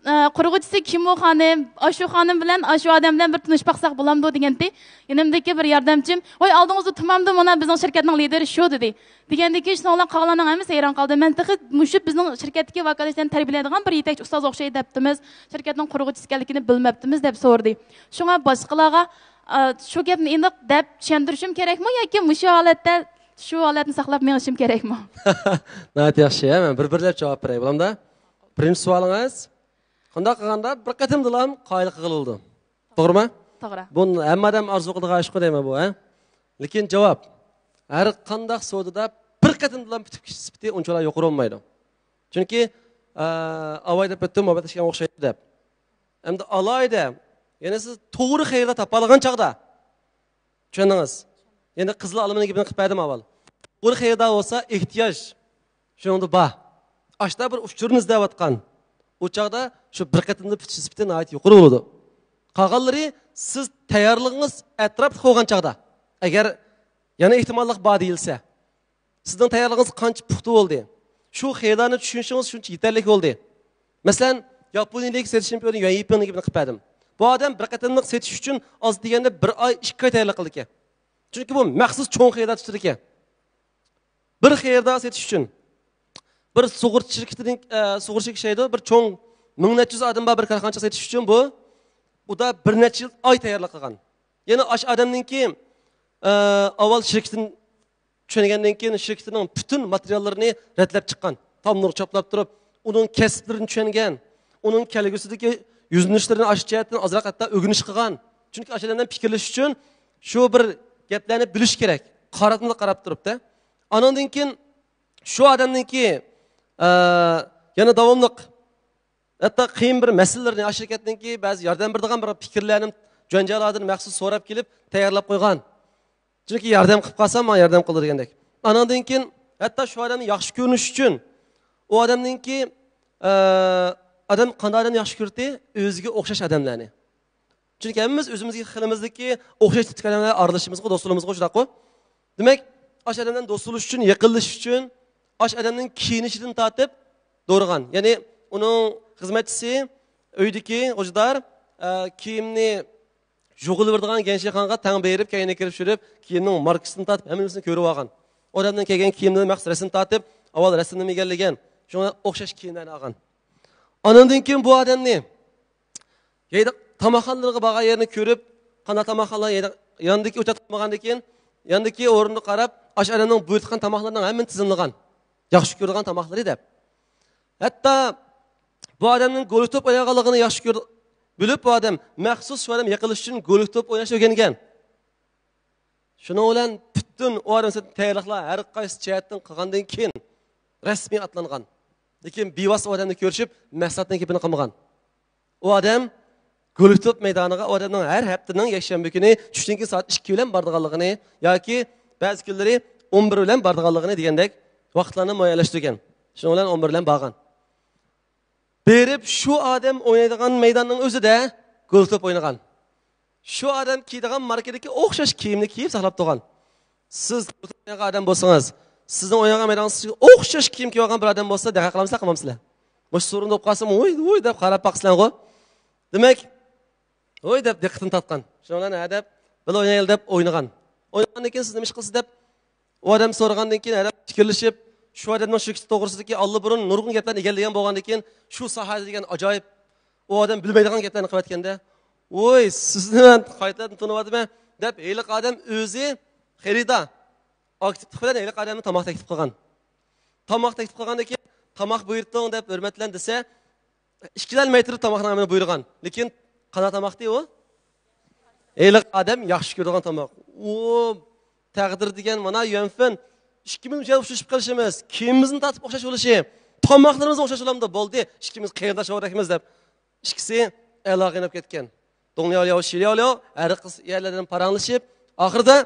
ئە، قۇرغۇچىسى كىم ئۇ خانىم؟ ئاشۇ خانىم بىلەن، ئاشۇ ئادەم بىلەن بىر تونۇشۇپ باقساق بولامدۇ؟» دېگەنتى. يېنىمدىكى بىر ياردەمچىم: «ۋاي، ئالدىڭىزدا تۇرمامدۇ، مانا بىزنىڭ شىركەتنىڭ لىدىرى شۇ» دېدى. دېگەندىن كېيىن شۇنىڭ بىلەن قالغانلارنىڭ ھەممىسى ھەيران قالدى. «مەن تېخى مۇشۇ بىزنىڭ شىركەتتىكى ۋاكالەتچىلەرنى تەربىيەلەيدىغان بىر يېتەكچى ئۇستاز ئوخشايدۇ دەپتىمىز، شىركەتنىڭ قۇرغۇچىسى ئىكەنلىكىنى بىلمەپتىمىز» دەپ سورىدى. شۇڭا باشقىلارغا، ئا، شۇ گەپنى ئېنىق دەپ چۈشەندۈرۈشۈم كېرەكمۇ ياكى مۇشۇ ھالەتتە، شۇ ھالەتنى ساقلاپ مېڭىشىم كېرەكمۇ؟ ناھايىتى ياخشى، ھە، مەن بىر بىرلەپ جاۋاب بېرەي، بولامدا؟ بىرىنچى سوئالىڭىز، قانداق قىلغاندا بىر قېتىمدىلا قايىل قىلغىلى بولىدۇ؟ توغرىمۇ؟ توغرا. بۇ ھەممە ئادەم ئارزۇ قىلىدىغان ئىشقۇ دەيمەن بۇ، ھە؟ لېكىن جاۋاب، ھەر قانداق سودىدا بىر قېتىمدىلا پۈتۈپ كېتىش سۈپىتى ئۇنچىۋالا يۇقىرى بولمايدۇ. چۈنكى، ئە، ئاۋاي دەپ ئۆتتۈم، مۇھەببەتلەشكەن ئوخشايدۇ دەپ. ئەمدى ئالاھىدە، يەنى سىز توغرا خېرىدار تاپالىغان چاغدا، چۈشەندىڭىز؟ يەنى قىزىل ئالمىنىڭ گېپىنى قىلىپ بەردىم ئاۋۋال. توغرا خېرىدار بولسا ئېھتىياج شۇنىڭدا بار. ئاشتا بىر ئۇچۇرنى ئىزدەۋاتقان. ئۇ چاغدا شۇ بىر قېتىمدا پۈتۈش نىسبىتى ناھايىتى يۇقىرى بولىدۇ. قالغانلىرى سىز تەييارلىقىڭىز ئەتراپلىق بولغان چاغدا، ئەگەر يەنە ئېھتىماللىق بار دېيىلسە، سىزنىڭ تەييارلىقىڭىز قانچە پۇختا بولدى؟ شۇ خېرىدارنى چۈشىنىشىڭىز شۇنچە يېتەرلىك بولدى. مەسىلەن، ياپونىيىدىكى سېتىش چېمپىيونى يۈەن يىپىڭنىڭ گېپىنى قىلىپ بەردىم. بۇ ئادەم بىر قېتىملىق سېتىش ئۈچۈن ئاز دېگەندە بىر ئاي، ئىككى ئاي تەييارلىق قىلىدىكەن. چۈنكى بۇ مەخسۇس چوڭ خېرىدار تۇتىدىكەن. بىر خېرىدار سېتىش ئۈچۈن بىر سۇغۇرتا شىركىتىنىڭ، ئە، سۇغۇرتا شىركىتى ئىشلەيدۇ، بىر چوڭ مىڭ نەچچە يۈز ئادەم بار بىر كارخانىچىغا سېتىش ئۈچۈن بۇ، ئۇدا بىر نەچچە يىل، ئاي تەييارلىق قىلغان. يەنە ئاش ئادەمنىڭكى، ئە، ئاۋۋال شىركىتىنى چۈشەنگەندىن كېيىن شىركىتىنىڭ پۈتۈن ماتېرىياللىرىنى رەتلەپ چىققان. تاملىرىغا چاپلاپ تۇرۇپ، ئۇنىڭ كەسىپلىرىنى چۈشەنگەن، ئۇنىڭ كەلگۈسىدىكى يۈزلىنىشلىرىنى ئاشۇ جەھەتتىن ئازراق ھەتتا ئۆگىنىش قىلغان. چۈنكى ئاشۇ ئادەم پىكىرلىشىش ئۈچۈن شۇ بىر گەپلەرنى بىلىش كېرەك. قاراتمىلىق قاراپ تۇرۇپتۇ. ئانىڭدىن كېيىن شۇ ئادەمنىڭكى، ئە، يەنە داۋاملىق، ھەتتا قىيىن بىر مەسىلىلەرنى، ئاشۇ شىركەتنىڭكى بەزى ياردەم بېرىدىغان بىر پىكىرلەرنى جۇەنجيالاردىن مەخسۇس سوراپ كېلىپ تەييارلاپ قويغان. چۈنكى ياردەم قىلىپ قالسا، ماڭا ياردەم قىلىدۇ دېگەندەك. ئانىڭدىن كېيىن ھەتتا شۇ ئادەمنى ياخشى كۆرۈنۈش ئۈچۈن ئۇ ئادەمنىڭكى، ئە، ئادەم قانداق ئادەمنى ياخشى كۆرىدۇ؟ ئۆزىگە ئوخشاش ئادەملەرنى. چۈنكى ھەممىمىز ئۆزىمىزگە خېلىمىزدىكى ئوخشاش تىپتىكى ئادەملەر ئارىلىشىمىزغۇ، دوست بولىمىزغۇ، شۇنداققۇ؟ دېمەك، ئاشۇ ئادەم بىلەن دوست بولۇش ئۈچۈن، يېقىنلىشىش ئۈچۈن ئاشۇ ئادەمنىڭ كىيىنىشىدىن تارتىپ دورىغان. يەنى ئۇنىڭ خىزمەتچىسى، ئۆيدىكى غوجىدار، ئە، كىيىمنى يۇغىلىۋېرىدىغان گەنشىخانغا تەڭ بېرىپ، كەينىگە كىرىپ چۈشۈرۈپ، كىيىمنىڭ ماركىسىدىن تارتىپ ھەممىسىنى كۆرۈۋالغان. ئۇ ئادەمنىڭ كىيگەن كىيىمىدىن مەخسۇس رەسىم تارتىپ، ئاۋۋال رەسىمنى ئىگىلىگەن. شۇڭا ئوخشاش كىيىملەرنى ئالغان. ئانىڭدىن كېيىن بۇ ئادەمنى يەيدىغ-، تاماقخانىلىرىغا بارغان يېرىنى كۆرۈپ، قانداق تاماقخانىلار يەيدىغ-، ياندىكى ئوچاق تاپمىغاندىن كېيىن، ياندىكى ئورۇنغا قاراپ، ئاشۇ ئادەمنىڭ بۇيرۇتقان تاماقلىرىنىڭ ھەممىنى تىزىملىغان. ياخشى كۆرىدىغان تاماقلىرى دەپ. ھەتتا بۇ ئادەمنىڭ گولف توپ ئوينايدىغانلىقىنى ياخشى كۆرۈپ، بىلىپ، بۇ ئادەم مەخسۇس شۇ ئادەم يېقىنلىشىش ئۈچۈن گولف توپ ئويناشنى ئۆگەنگەن. شۇنىڭ بىلەن پۈتۈن ئۇ ئادەم تەييارلىقلار ھەر قايسى جەھەتتىن قىلغاندىن كېيىن رەسمىي ئاتلانغان. لېكىن بىۋاسىتە ئۇ ئادەمنى كۆرۈشۈپ، مەسلىھەتنىڭ گېپىنى قىلمىغان. ئۇ ئادەم گولف توپ مەيدانىغا، ئۇ ئادەمنىڭ ھەر ھەپتىنىڭ يەكشەنبە كۈنى چۈشتىن كېيىن سائەت ئىككى بىلەن بارىدىغانلىقىنى ياكى بەزى كۈنلىرى ئون بىر بىلەن بارىدىغانلىقىنى دېگەندەك ۋاقىتلارنى مۇئەييەنلەشتۈرگەن. شۇنىڭ بىلەن ئون بىر بىلەن بارغان. بېرىپ شۇ ئادەم ئوينايدىغان مەيداننىڭ ئۆزىدە گولف توپ ئوينىغان. شۇ ئادەم كىيىدىغان ماركىدىكى ئوخشاش كىيىمنى كىيىپ ساقلاپ تۇرغان. سىز گولف توپ ئوينايدىغان ئادەم بولسىڭىز، سىزنىڭ ئوينايدىغان مەيدانىڭىزغا ئوخشاش كىيىم كىيىۋالغان بىر ئادەم بولسا، دەقەق قىلامسىلەر، قىلمامسىلەر؟ مۇشۇ سورۇندا بولۇپ قالسىمۇ، ۋوي، ۋوي دەپ قاراپ باقىسىلەرغۇ. دېمەك، ۋوي دەپ دىققىتىنى تارتقان. شۇنىڭ بىلەن ھە دەپ، بىللە ئوينايلى دەپ ئوينىغان. ئوينىغاندىن كېيىن، سىز نېمە ئىش قىلىسىز دەپ ئۇ ئادەم سورىغاندىن كېيىن، ھەدەپ پىكىرلىشىپ، شۇ ئادەمنىڭ شىركىتى توغرىسىدىكى ئاللىبۇرۇن نۇرغۇن گەپلەرنى ئىگىلىگەن بولغاندىن كېيىن، شۇ ساھەدە دېگەن ئاجايىپ، ئۇ ئادەم بىلمەيدىغان گەپلەرنى قىلىۋەتكەندە، ۋوي، سىزنى مەن قايتىدىن تونۇۋاتىمەن دەپ، ھېلىقى ئادەم ئۆزى خېرىدار، ئاكتىپلىق بىلەن ھېلىقى ئادەمنى تاماق تەكلىپ قىلغان. تاماق تەكلىپ قىلغاندىن كېيىن، تاماق بۇيرۇتۇڭ دەپ ھۆرمەت بىلەن دېسە، ئىككىلەنمەي تۇرۇپ تاماقنىڭ ھەممىنى بۇيرۇغان. لېكىن قانداق تاماقتى ئۇ؟ ھېلىقى ئادەم ياخشى كۆرىدىغان تاماق. ئۇ تەقدىر دېگەن مانا يۈەنفېن، ئىككىمىز مۇشۇ يەردە ئۇچرىشىپ قېلىشىمىز، كىيىمىمىزنى تارتىپ ئوخشاش بولۇشى، تاماقلىرىمىز ئوخشاش بولامدۇ؟ بولدى، ئىككىمىز قېرىنداش بولغۇدەكمىز دەپ، ئىككىسى ئەلاقە ئېلىپ كەتكەن. دۇڭلياۋلياۋ، شىلياۋلياۋ، ھەر قايسى يەرلەردىن پاراڭلىشىپ، ئاخىرىدا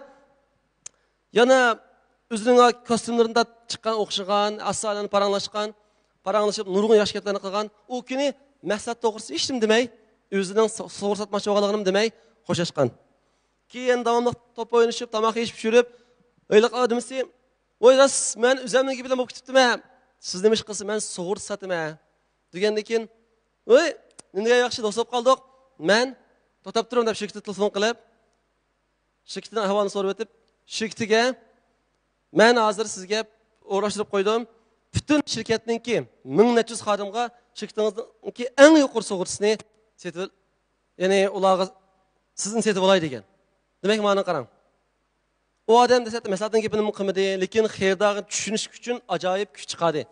يەنە ئۆزىنىڭ كوستيۇملىرىنى تارتىپ چىققان ئوخشىغان، ئاسانە پاراڭلاشقان، پاراڭلىشىپ نۇرغۇن ياخشى گەپلەرنى قىلغان. ئۇ كۈنى مەھسۇلات توغرىسىدا ھېچنېمە دېمەي، ئۆزىنىڭ سو-، سۇغۇرتا ساتماقچى بولغانلىقىنى دېمەي خوشلاشقان. كېيىن داۋاملىق توپ ئوينىشىپ، تاماق يېيىش پىشۇرۇپ، ھېلىقى ئادىمىسى، ۋاي راست، مەن ئۆزۈمنىڭ گېپى بىلەن بولۇپ كېتىپتىمەن. سىز نېمە ئىش قىلسا، مەن سۇغۇرتا ساتىمەن. دېگەندىن كېيىن، ۋاي، نېمە ياخشى دوست بولۇپ قالدۇق. مەن توختاپ تۇرۇڭ دەپ شىركىتىگە تېلېفون قىلىپ، شىركىتىنىڭ ئەھۋالىنى سوراپ ئۆتۈپ، شىركىتىگە، مەن ھازىر سىزگە ئورۇنلاشتۇرۇپ قويدۇم. پۈتۈن شىركەتنىڭكى مىڭ نەچچە يۈز خادىمغا شىركىتىڭىزنىڭكى ئەڭ يۇقىرى سۇغۇرتىسىنى سېتىۋېل-، يەنى ئۇلارغا سىزدىن سېتىۋالاي دېگەن. دېمەك، مانا قاراڭ. ئۇ ئادەم دەسلەپتە مەسلىھەتنىڭ گېپىنىمۇ قىلمىدى، لېكىن خېرىدارغا چۈشىنىش ئۈچۈن ئاجايىپ كۈچ چىقاردى.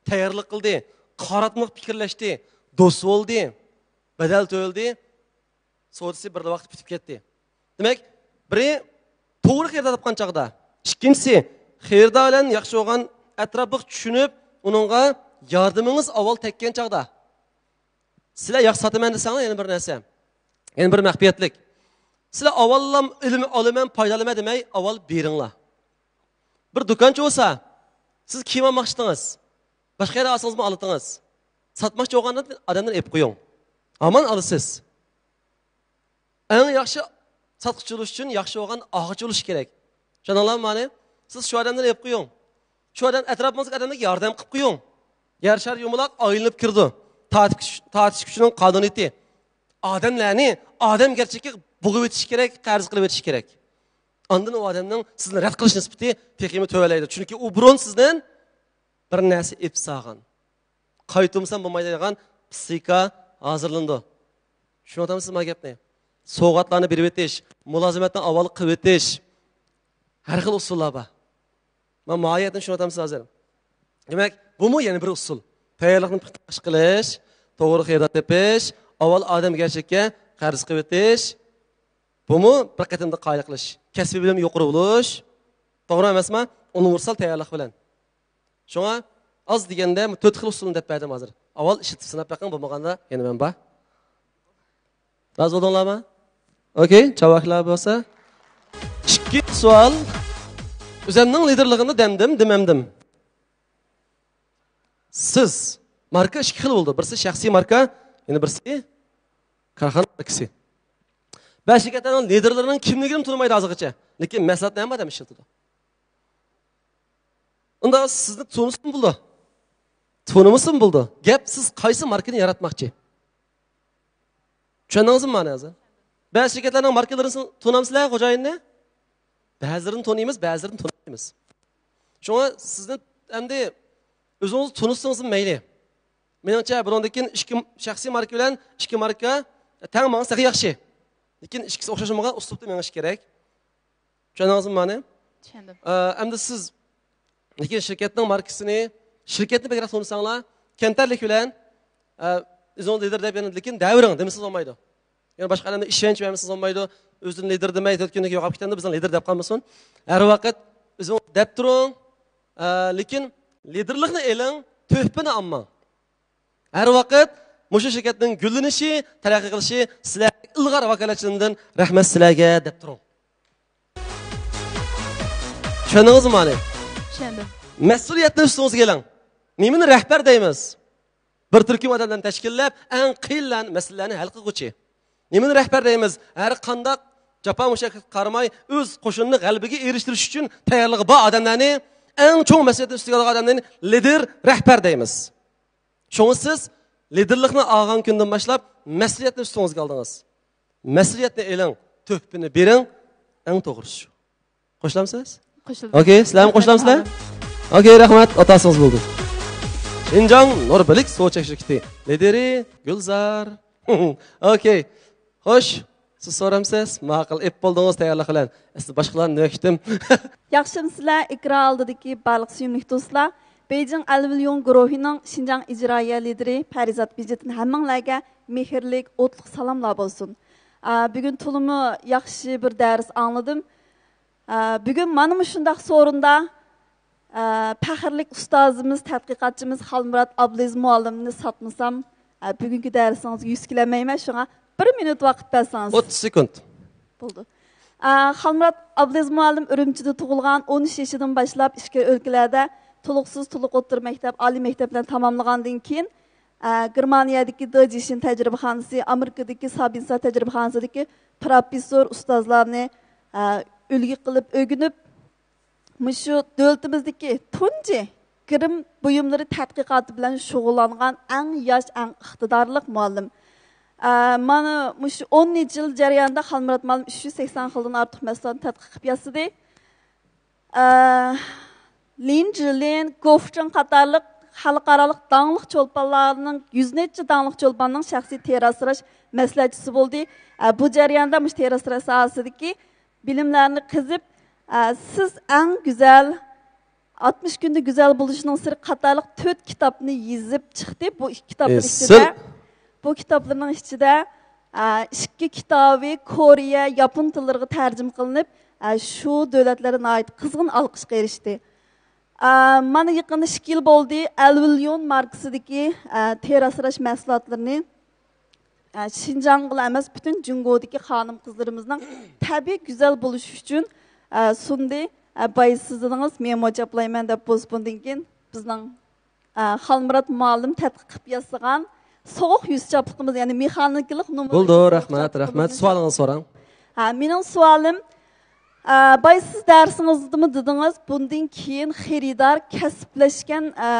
تەييارلىق قىلدى، قاراتمىلىق پىكىرلەشتى، دوست بولدى، بەدەل تۆلىدى، سودىسى بىر ۋاقىت پۈتۈپ كەتتى. دېمەك، بىرى توغرا خېرىدار تاپقان چاغدا، ئىككىنچىسى خېرىدار بىلەن ياخشى بولغان ئەتراپلىق چۈشىنىپ، ئۇنىڭغا ياردىمىڭىز ئاۋۋال تەگكەن چاغدا. سىلەر ياخشى ساتىمەن دېسەڭلار، يەنە بىر نەرسە، يەنە بىر مەخپىيەتلىك. سىلەر ئاۋۋاللا ئېلىم-، ئالىمەن، پايدىلىنىمەن دېمەي، ئاۋۋال بېرىڭلار. بىر دۇكانچى بولسا، سىز كىيىم ئالماقچى ئىدىڭىز، باشقا يەردە ئالسىڭىزمۇ ئالاتتىڭىز. ساتماقچى بولغاندا ئادەمدىن ئېلىپ قويۇڭ، ھامان ئالىسىز. ئەڭ ياخشى ساتقۇچى بولۇش ئۈچۈن ياخشى بولغان ئالغۇچى بولۇش كېرەك. چۈشەندىڭلارمۇ مانا؟ سىز شۇ ئادەمدىن ئېلىپ قويۇڭ. شۇ ئادەم، ئەتراپىڭىزدىكى ئادەملەرگە ياردەم قىلىپ قويۇڭ. يەر شارى يۇمىلاق ئايلىنىپ كىرىدۇ. تارتىش، تارتىش كۈچىنىڭ قانۇنىيىتى. ئادەملەرنى ئادەمگەرچىلىككە بوغۇۋېتىش كېرەك، قەرز قىلىۋېتىش كېرەك. ئاندىن ئۇ ئادەمنىڭ سىزنى رەت قىلىش نىسبىتى تېخىمۇ تۆۋەنلەيدۇ. چۈنكى ئۇ بۇرۇن سىزدىن بىر نەرسە ئېلىپ سالغان. قايتۇرمىسام بولمايدىغان پىسخىكا ھازىرلىنىدۇ. چۈشىنىۋاتامسىز ما گەپنى؟ سوۋغاتلارنى بېرىۋېتىش، مۇلازىمەتنى ئاۋۋال قىلىۋېتىش، ھەر خىل ئۇسۇللار بار. مانا ماھىيەتنى چۈشىنىۋاتامسىز ھازىر؟ دېمەك، بۇمۇ يەنە بىر ئۇسۇل. تەييارلىقنى پۇختا قىلىش، توغرا خېرىدار تېپىش، ئاۋۋال ئادەمگەرچىلىككە قەرز قىلىۋېتىش. بۇمۇ بىر قېتىمدا قايىل قىلىش. كەسپىي بىلىم يۇقىرى بولۇش. توغرا ئەمەسمۇ؟ ئۇنىۋېرسال تەييارلىق بىلەن. شۇڭا ئاز دېگەندە تۆت خىل ئۇسۇلنى دەپ بەردىم ھازىر. ئاۋۋال ئىشلىتىپ سىناپ بېقىڭ، بولمىغاندا يەنە مەن بار. رازى بولدۇڭلارمۇ؟ ئوكەي، چاۋاكلار بولسا. ئىككىنچى سوئال. ئۆزۈمنىڭ لىدىرلىقىمنى دەمدىم، دېمەمدىم؟ سىز، ماركا ئىككى خىل بولىدۇ. بىرسى شەخسىي ماركا، يەنە بىرسى كارخانا ماركىسى. بەزى شىركەتلەرنىڭ لىدىرلىرىنىڭ كىملىكىنى تونۇمايدۇ ھازىرغىچە. لېكىن مەھسۇلاتنى ھەممە ئادەم ئىشلىتىدۇ. ئۇنداق سىزنى تونۇسىمۇ بولىدۇ، تونۇمىسىمۇ بولىدۇ. گەپ سىز قايسى ماركىنى ياراتماقچى؟ چۈشەندىڭىزمۇ مانا ھازىر؟ بەزى شىركەتلەرنىڭ ماركىلىرىنى تونامسىلەر، خوجايىننى؟ بەزىلىرىنى تونۇيمىز، بەزىلىرىنى تونۇمايمىز. شۇڭا سىزنى ئەمدى ئۆزىڭىز تونۇسىڭىزمۇ مەيلى. مېنىڭچە، بۇنىڭدىن كېيىن ئىككى شەخسىي ماركا بىلەن ئىككى ماركا تەڭ ماڭسا تېخى ياخشى. لېكىن ئىككىسى ئوخشاش بولمىغان ئۇسلۇبتا مېڭىش كېرەك. چۈشەندىڭىزمۇ مانا؟ چۈشەندىم. ئە، ئەمدى سىز، لېكىن شىركەتنىڭ ماركىسىنى، شىركەتنى بەكرەك تونۇساڭلار، كەمتەرلىك بىلەن، ئە، ئۆزىڭىز لىدىر دەپ، يەنە لېكىن دەۋېرىڭ دېمىسىڭىز بولمايدۇ. يەنە باشقا ئادەمگە ئىشەنچ بەرمىسىڭىز بولمايدۇ. ئۆزىدىن لىدىر دېمەي، تۆت كۈندىن كېيىن يوقاپ كېتەمدۇ، بىزنىڭ لىدىر دەپ قالمىسۇن. ھەر ۋاقىت ئۆزىڭىز دەپ تۇرۇڭ. ئە، لېكىن لىدىرلىقنى ئېلىڭ، تۆھپىنى ئالماڭ. ھەر ۋاقىت مۇشۇ شىركەتنىڭ گۈللىنىشى، تەرەققىي قىلىشى سىلەر ئىلغار ۋاكالەتچىلىرىمدىن رەھمەت سىلەرگە دەپ تۇرۇڭ. چۈشەندىڭىزمۇ مانا؟ چۈشەندىم. مەسئۇلىيەتنى ئۈستىڭىزگە ئېلىڭ. نېمىنى رەھبەر دەيمىز؟ بىر تۈركۈم ئادەملەرنى تەشكىللەپ، ئەڭ قىيىنلارنى، مەسىلىلەرنى ھەل قىلغۇچى. نېمىنى رەھبەر دەيمىز؟ ھەر قانداق جاپا مۇشەققەتكە قارىماي، ئۆز قوشۇنىنى غەلىبىگە ئېرىشتۈرۈش ئۈچۈن تەييارلىقى بار ئادەملەرنى، ئەڭ چوڭ مەسئۇلىيەتنى ئۈستىگە ئالغان ئادەملەرنى لىدىر، رەھبەر دەيمىز. شۇڭا سىز لىدىرلىقنى ئالغان كۈندىن باشلاپ مەسئۇلىيەتنى ئۈستىڭىزگە ئالدىڭىز. مەسئۇلىيەتنى ئېلىڭ، تۆھپىنى بېرىڭ، ئەڭ توغرىسى شۇ. قوشۇلامسىز؟ قوشۇلدۇم. ئوكەي، سىلەرمۇ قوشۇلامسىلەر؟ ئوكەي، رەھمەت، ئاتاسىڭىز بولدى. شىنجاڭ نۇر بىلىك سۇ چەك شىركىتى لىدىرى گۈلزار. ئوكەي. خوش، سىز سورامسىز؟ ماقۇل، ئېپ بولدىڭىز تەييارلىق بىلەن. ئەسلى باشقىلارنى نۆكتۈم. ياخشىمۇسىلەر، ئېكران ئالدىدىكى بارلىق سۆيۈملۈك دوستلار؟ بېيجىڭ ئەلۋىليۇڭ گۇرۇھىنىڭ شىنجاڭ ئىجرائىيە لىدىرى پەرىزات بېجىتتىن ھەممىڭلارگە مېھىرلىك، ئوتلۇق سالاملار بولسۇن. ئا، بۈگۈن تولىمۇ ياخشى بىر دەرس ئاڭلىدىم. ئا، بۈگۈن مانا مۇشۇنداق سورۇندا، ئا، پەخىرلىك ئۇستازىمىز، تەتقىقاتچىمىز خالمۇرات ئابلىز مۇئەللىمنى ساتمىسام، ئا، بۈگۈنكى دەرسىڭىزگە يۈز كېلەلمەيمەن، شۇڭا بىر مىنۇت ۋاقىت بەرسىڭىز. ئوتتۇز سېكۇنت. بولدى. ئا، خالمۇرات ئابلىز مۇئەللىم ئۈرۈمچىدە تۇغۇلغان، ئون ئۈچ يېشىدىن باشلاپ ئىچكىرى ئۆلكىلەردە تولۇقسىز تولۇق ئوتتۇرا مەكتەپ، ئالىي مەكتەپلەرنى تاماملىغاندىن كېيىن، ئە، گېرمانىيەدىكى دېجىشىن تەجرىبىخانىسى، ئامېرىكىدىكى سابىنسا تەجرىبىخانىسىدىكى پروفېسسور، ئۇستازلارنى، ئە، ئۈلگە قىلىپ ئۆگىنىپ، مۇشۇ دۆلىتىمىزدىكى تۇنجى گىرىم بۇيۇملىرى تەتقىقاتى بىلەن شۇغۇللانغان ئەڭ ياش، ئەڭ ئىقتىدارلىق مۇئەللىم. ئە، مانا مۇشۇ ئون نەچچە يىل جەريانىدا خالمۇرات مۇئەللىم ئۈچ يۈز سەكسەن خىلدىن ئارتۇق مەھسۇلاتنى تەتقىق قىلىپ ياسىدى. ئە، لىن جىلىن، گوفچىڭ قاتارلىق خەلقئارالىق داڭلىق چولپانلارنىڭ، يۈز نەچچە داڭلىق چولپاننىڭ شەخسىي تېرە ئاسراش مەسلىھەتچىسى بولدى. ئە، بۇ جەرياندا مۇشۇ تېرە ئاسراش ساھەسىدىكى بىلىملەرنى قېزىپ، ئە، سىز ئەڭ گۈزەل، ئاتمىش كۈندە گۈزەل بولۇشنىڭ سىرى قاتارلىق تۆت كىتابنى يېزىپ چىقتى. بۇ ئىككى كىتابنىڭ ئىچىدە، بۇ كىتابلىرىنىڭ ئىچىدە، ئە، ئىككى كىتابى كورېيە، ياپون تىللىرىغا تەرجىمە قىلىنىپ، ئە، شۇ دۆلەتلەردە ناھايىتى قىزغىن ئالقىشقا ئېرىشتى. ئە، مانا يېقىندا ئىككى يىل بولدى، ئەلۋىليون ماركىسىدىكى، ئە، تېرە ئاسراش مەھسۇلاتلىرىنى، ئە، شىنجاڭغىلا ئەمەس، پۈتۈن جۇڭگودىكى خانىم-قىزلىرىمىزنىڭ تەبىئىي گۈزەل بولۇشى ئۈچۈن، ئە، سۇندى. ئە، بايا سىز دېدىڭىز، مېنىمۇ چاپلايمەن دەپ بولسا، بۇندىن كېيىن بىزنىڭ، ئە، خالمۇرات مۇئەللىم تەتقىق قىلىپ ياسىغان سوغۇق يۈز چاپلىقىمىز، يەنى مېخانىكىلىق نومۇر بولدى، رەھمەت، رەھمەت. سوئالىڭىز سوراڭ. ھە، مېنىڭ سوئالىم، ئە، بايا سىز دەرسىڭىزدىمۇ دېدىڭىز، بۇندىن كېيىن خېرىدار كەسىپلەشكەن، ئە،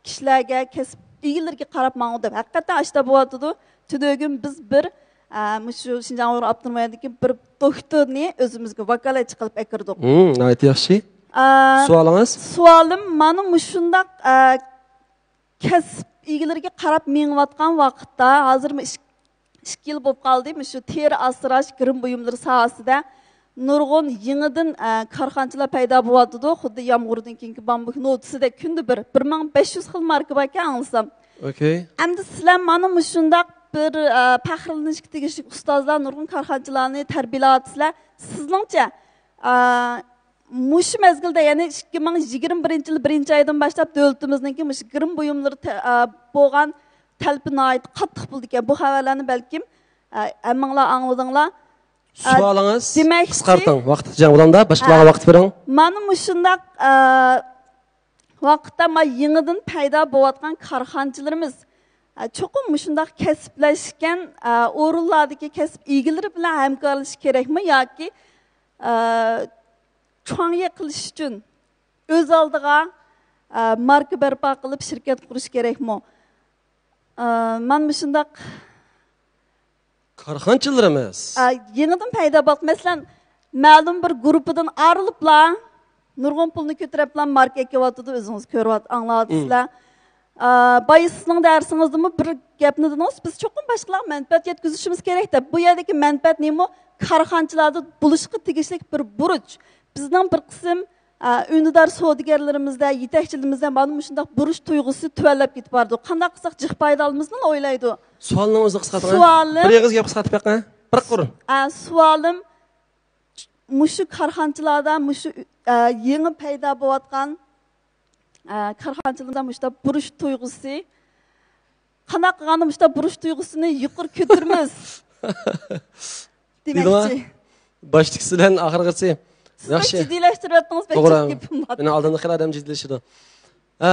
كىشىلەرگە، كەسىپ ئىگىلىرىگە قاراپ ماڭىدۇ دەپ. ھەقىقەتەن ئاشۇنداق بولۇۋاتىدۇ. تۈنۈگۈن بىز بىر، ئە، مۇشۇ شىنجاڭ ئۇيغۇر ئاپتونوم رايونىدىكى بىر دوكتورنى ئۆزىمىزگە ۋاكالەتچى قىلىپ ئەكىردۇق. ھىم، ناھايىتى ياخشى. ئە، سوئالىڭىز؟ سوئالىم مانا مۇشۇنداق، ئە، كەسىپ ئىگىلىرىگە قاراپ مېڭىۋاتقان ۋاقىتتا، ھازىرمۇ ئىش-، ئىككى يىل بولۇپ قالدى، مۇشۇ تېرە ئاسراش، گىرىم بۇيۇملىرى ساھەسىدە نۇرغۇن يېڭىدىن، ئە، كارخانىچىلار پەيدا بولۇۋاتىدۇ. خۇددى يامغۇردىن كېيىنكى بامبۇك نوتىسىدەك كۈندە بىر، بىر مىڭ بەش يۈز خىل ماركا باركەن ئاڭلىسام. ئوكەي. ئەمدى سىلەر مانا مۇشۇنداق بىر، ئە، پەخىرلىنىشكە تېگىشلىك ئۇستازلار، نۇرغۇن كارخانىچىلارنى تەربىيەلەۋاتىسىلەر. سىزنىڭچە، ئە، مۇشۇ مەزگىلدە، يەنى ئىككى مىڭ يىگىرمە بىرىنچى يىل بىرىنچى ئايدىن باشلاپ دۆلىتىمىزنىڭكى مۇشۇ گىرىم بۇيۇملىرى تە-، ئە، بولغان تەلىپى ناھايىتى قاتتىق بولىدىكەن. بۇ خەۋەرلەرنى بەلكىم، ئە، ھەممىڭلار ئاڭلىدىڭلار. ئە، سوئالىڭىز دېمەكچى، قىسقارتىڭ. ۋاقىت جەڭ بولامدا، باشقىلارغا ھە، ۋاقىت بېرىڭ. مانا مۇشۇنداق، ئە، ۋاقىتتا ما يېڭىدىن پەيدا بولۇۋاتقان كارخانىچىلىرىمىز، ئە، چوقۇم مۇشۇنداق كەسىپلەشكەن، ئە، ئورۇنلاردىكى كەسىپ ئىگىلىرى بىلەن ھەمكارلىشىش كېرەكمۇ ياكى، ئە، چۇاڭيې قىلىش ئۈچۈن ئۆز ئالدىغا، ئە، ماركا بەرپا قىلىپ شىركەت قۇرۇش كېرەكمۇ؟ ئە، مانا مۇشۇنداق كارخانىچىلىرىمىز. ئە، يېڭىدىن پەيدا بولۇپ، مەسىلەن، مەلۇم بىر گۇرۇپپىدىن ئايرىلىپلا، نۇرغۇن پۇلنى كۆتۈرۈپلا ماركا ئېكىۋاتىدۇ، ئۆزىڭىز كۆرۈۋات-، ئاڭلاۋاتىسىلەر. مم. ئە، بايا سىزنىڭ دەرسىڭىزدىمۇ بىر گەپنى دېدىڭىز، بىز چوقۇم باشقىلارغا مەنپەئەت يەتكۈزۈشىمىز كېرەك دەپ. بۇ يەردىكى مەنپەئەت نېمە؟ كارخانىچىلاردا بولۇشقا تېگىشلىك بىر بۇرچ. بىزنىڭ بىر قىسىم، ئە، ئۈندىدار سودىگەرلىرىمىزدە، يېتەكچىلىرىمىزدە مانا مۇشۇنداق بۇرچ تۇيغۇسى تۆۋەنلەپ كېتىپ بارىدۇ. قانداق قىلساق جىق پايدا ئالىمىزمۇ ئويلايدۇ. سوئالنىڭ ئۆزىنى قىسقارتىڭ. سوئالىم، بىر ئېغىز گەپ قىسقارتىپ بېقىڭ. بىر قۇر. ئە، سوئالىم، مۇشۇ كارخانىچىلاردا، مۇشۇ، ئە، يېڭى پەيدا بولۇۋاتقان، ئە، كارخانىچىلاردا مۇشۇنداق بۇرچ تۇيغۇسى قانداق قىلغاندا مۇشۇنداق بۇرچ تۇيغۇسىنى يۇقىرى كۆتۈرىمىز؟ دېمەكچى. باشتىكىسى بىلەن ئاخىرقىسى. سىز ياخشى. جىددىيلەشتۈرۈۋەتتىڭىز، بەك توغرا. جىق گېپىم بار. مېنىڭ ئالدىمدا خېلى ئادەم جىددىيلىشىدۇ. ئە،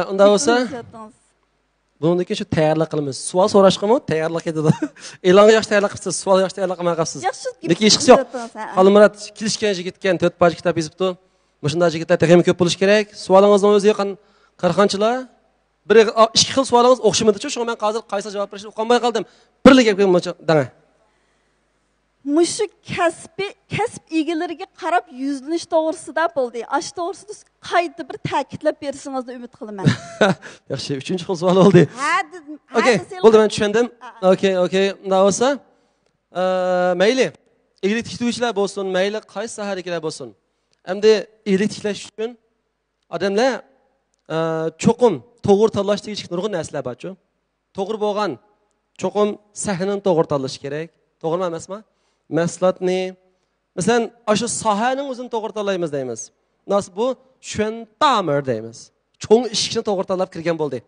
ئۇنداق بولسا، بۇنىڭدىن كېيىن شۇ تەييارلىق قىلىمىز. سوئال سوراشقىمۇ تەييارلىق كېتىدۇ. ئېلانغا ياخشى تەييارلىق قىپسىز، سوئالغا ياخشى تەييارلىق قىلماي قاپسىز. ياخشى، لېكىن ھېچقىسى يوق. ھە. خالمۇرات كېلىشكەن يىگىتكەن، تۆت پارچە كىتاب يېزىپتۇ. مۇشۇنداق يىگىتلەر تېخىمۇ كۆپ بولۇشى كېرەك. سوئالىڭىزنىڭ ئۆزى يوق، كارخانىچىلار. بىر ئېغىز، ئا، ئىككى خىل سوئالىڭىز ئوخشىمىدىچۇ، شۇڭا مەن ھازىر قايسىغا جاۋاب بېرىشنى ئۇقالماي قالدىم. بىرلا گەپكە مۇنچە دەڭە. مۇشۇ كەسپى، كەسىپ ئىگىلىرىگە قاراپ يۈزلىنىش توغرىسىدا بولدى. ئاشۇ توغرىسىدا قايتا بىر تەكىتلەپ بېرىشىڭىزنى ئۈمىد قىلىمەن. ياخشى، ئۈچىنچى خىل سوئال بولدى. ھە، دېدىم. ئوكەي، ھە، دېسەڭلار. بولدى، مەن چۈشەندىم. ھە، ھە. ئوكەي، ئوكەي، ئۇنداق بولسا، ئە، مەيلى، ئىگىلىك تىكلىگۈچىلەر بولسۇن، مەيلى قايسى ساھەدىكىلەر بولسۇن. ئەمدى ئىگىلىك تىكلەش ئۈچۈن ئادەملەر، ئە، چوقۇم توغرا تاللاش تېگىشلىك نۇرغۇن نەرسىلەر بارچۇ. توغرا بولغان، چوقۇم سەھنىنى توغرا تاللىشى كېرەك. توغرىمۇ ئەمەسمۇ؟ مەھسۇلاتنى، مەسىلەن، ئاشۇ ساھەنىڭ ئۆزىنى توغرا تاللايمىز دەيمىز. بۇ شۈەنتامېر دەيمىز. چوڭ ئىشىكنى توغرا تاللاپ كىرگەن بولدى.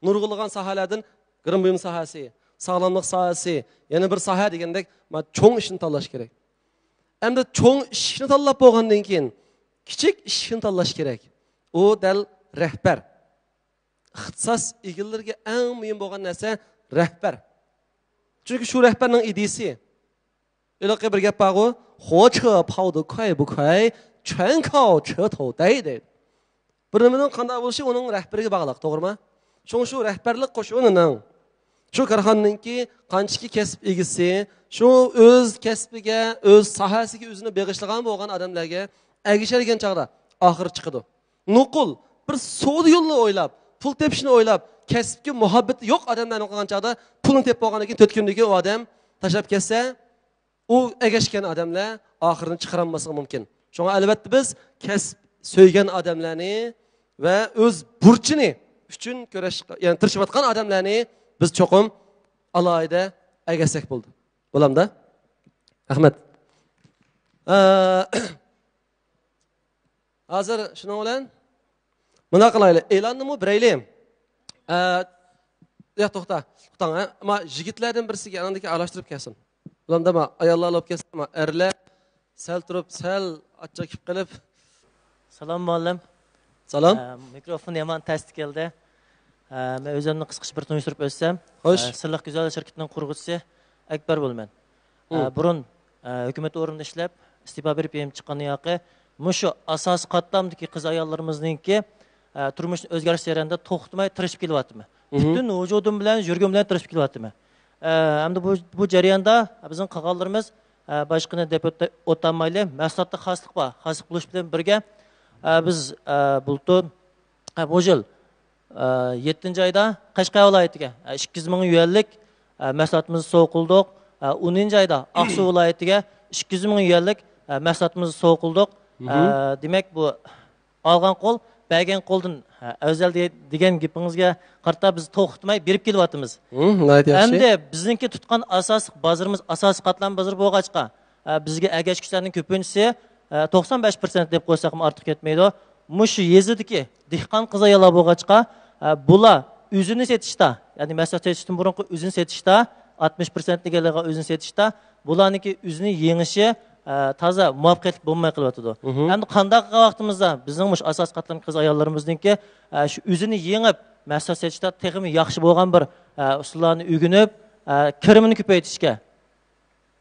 نۇرغۇنلىغان ساھەلەردىن گىرىم بۇيۇم ساھەسى، ساغلاملىق ساھەسى، يەنە بىر ساھە دېگەندەك، ما-، چوڭ ئىشنى تاللاش كېرەك. ئەمدى چوڭ ئىشىكنى تاللاپ بولغاندىن كېيىن، كىچىك ئىشىكنى تاللاش كېرەك. ئۇ دەل رەھبەر. ئىختىساس ئىگىلىرىگە ئەڭ مۇھىم بولغان نەرسە رەھبەر. چۈنكى شۇ رەھبەرنىڭ ئىدىيىسى. ھېلىقى بىر گەپ بارغۇ، 火车跑得快不快全靠车头带 دەيدۇ. بىر نېمىنىڭ قانداق بولۇشى ئۇنىڭ رەھبىرىگە باغلىق، توغرىمۇ؟ شۇڭا شۇ رەھبەرلىك قوشۇنىنىڭ، شۇ كارخانىنىڭكى قانچىكى كەسىپ ئىگىسى، شۇ ئۆز كەسپىگە، ئۆز ساھەسىگە ئۆزىنى بېغىشلىغان بولغان ئادەملەرگە ئەگىشەلىگەن چاغدا ئاخىرى چىقىدۇ. نوقۇل، بىر سودا يولىنى ئويلاپ، پۇل تېپىشنى ئويلاپ، كەسىپكە مۇھەببىتى يوق ئادەملەرنى قىلغان چاغدا پۇلنى تېپىپ بولغاندىن كېيىن تۆت كۈندىن كېيىن ئۇ ئادەم تاشلاپ كەتسە، ئۇ ئەگەشكەن ئادەملەر ئاخىرىنى چىقىرالماسلىقى مۇمكىن. شۇڭا ئەلۋەتتە بىز كەسىپ سۆيگەن ئادەملەرنى ۋە ئۆز بۇرچىنى ئۈچۈن كۈرەش، يەنى تىرىشىۋاتقان ئادەملەرنى بىز چوقۇم ئالاھىدە ئەگەشسەك بولىدۇ. بولامدا؟ رەھمەت. ئە، ھازىر شۇنىڭ بىلەن مۇنداق قىلايلى، ئېلاننىمۇ بېرەيلى. ئە، ياق، توختا، توختاڭ، ھە؟ ئەمما يىگىتلەردىن بىرسىگە ئانىڭدىكى ئارىلاشتۇرۇپ كەلسۇن. بۇلامدا ما ئاياللار بولۇپ كەلسە، ما ئەرلەر سەل تۇرۇپ، سەل ئاچچىق كېلىپ قېلىپ. سالام، مۇئەللىم. سالام. ئە، مىكروفون يامان تەستە كەلدى. ئە، مەن ئۆزۈمنى قىسقىچە بىر تونۇشتۇرۇپ ئۆتسەم. خوش. ئە، سىرلىق گۈزەل شىركىتىنىڭ قۇرغۇچىسى ئەكبەر بولىمەن. ئە، بۇرۇن، ئە، ھۆكۈمەت ئورنىدا ئىشلەپ، ئىستېپا بېرىپ يېنىپ چىققاندىن ياقى، مۇشۇ ئاساسىي قاتلامدىكى قىز-ئاياللىرىمىزنىڭكى، ئە، تۇرمۇشنى ئۆزگەرتىش جەريانىدا توختىماي تىرىشىپ كېلىۋاتىمەن. پۈتۈن ۋۇجۇدۇم بىلەن، يۈرىكىم بىلەن تىرىشىپ كېلىۋاتىمەن. ئە، ئەمدى بۇ، بۇ جەرياندا بىزنىڭ قالغانلىرىمىز، ئە، باشقىنى دەپ ئۆت-، ئۆتەلمەيلى، مەھسۇلاتتا خاسلىق بار. خاسلىق بولۇش بىلەن بىرگە، ئە، بىز، ئە، بۇلتۇر، ئە، بۇ يىل، ئە، يەتتىنچى ئايدا قەشقەر ۋىلايىتىگە، ئە، ئىككى يۈز مىڭ يۈەنلىك، ئە، مەھسۇلاتىمىزنى سوۋغا قىلدۇق. ئە، ئونىنچى ئايدا ئاقسۇ ۋىلايىتىگە ئىككى يۈز مىڭ يۈەنلىك، ئە، مەھسۇلاتىمىزنى سوۋغا قىلدۇق. ئە، دېمەك، بۇ ئالغان قول، بەرگەن قولدىن، ئە، ئەۋزەل دې-، دېگەن گېپىڭىزگە قارىتا بىز توختىماي بېرىپ كېلىۋاتىمىز. ھىم، ناھايىتى ياخشى. ئەمدى بىزنىڭكى تۇتقان ئاساسلىق بازىرىمىز ئاساسىي قاتلام بازىرى بولغاچقا، ئە، بىزگە ئەگەشكۈچىلەرنىڭ كۆپىنچىسى، ئە، توقسان بەش پىرسەنت دەپ قويساقمۇ ئارتۇق كەتمەيدۇ. مۇشۇ يېزىدىكى دېھقان قىز-ئاياللار بولغاچقا، ئە، بۇلار ئۆزىنى سېتىشتا، يەنى مەھسۇلات سېتىشتىن بۇرۇنقى ئۆزىنى سېتىشتا، ئاتمىش پىرسەنت دېگەنلەرگە ئۆزىنى سېتىشتا، بۇلارنىڭكى ئۆزىنى يېڭىشى، ئە، تازا مۇۋەپپەقىيەتلىك بولماي قېلىۋاتىدۇ. ھەمدە قانداق قىلغان ۋاقتىمىزدا بىزنىڭ مۇشۇ ئاساسىي قاتلام قىز-ئاياللىرىمىزنىڭكى، ئە، شۇ ئۆزىنى يېڭىپ، مەھسۇلات سېتىشتا تېخىمۇ ياخشى بولغان بىر، ئە، ئۇسۇللارنى ئۆگىنىپ، ئە، كىرىمىنى كۆپەيتىشكە،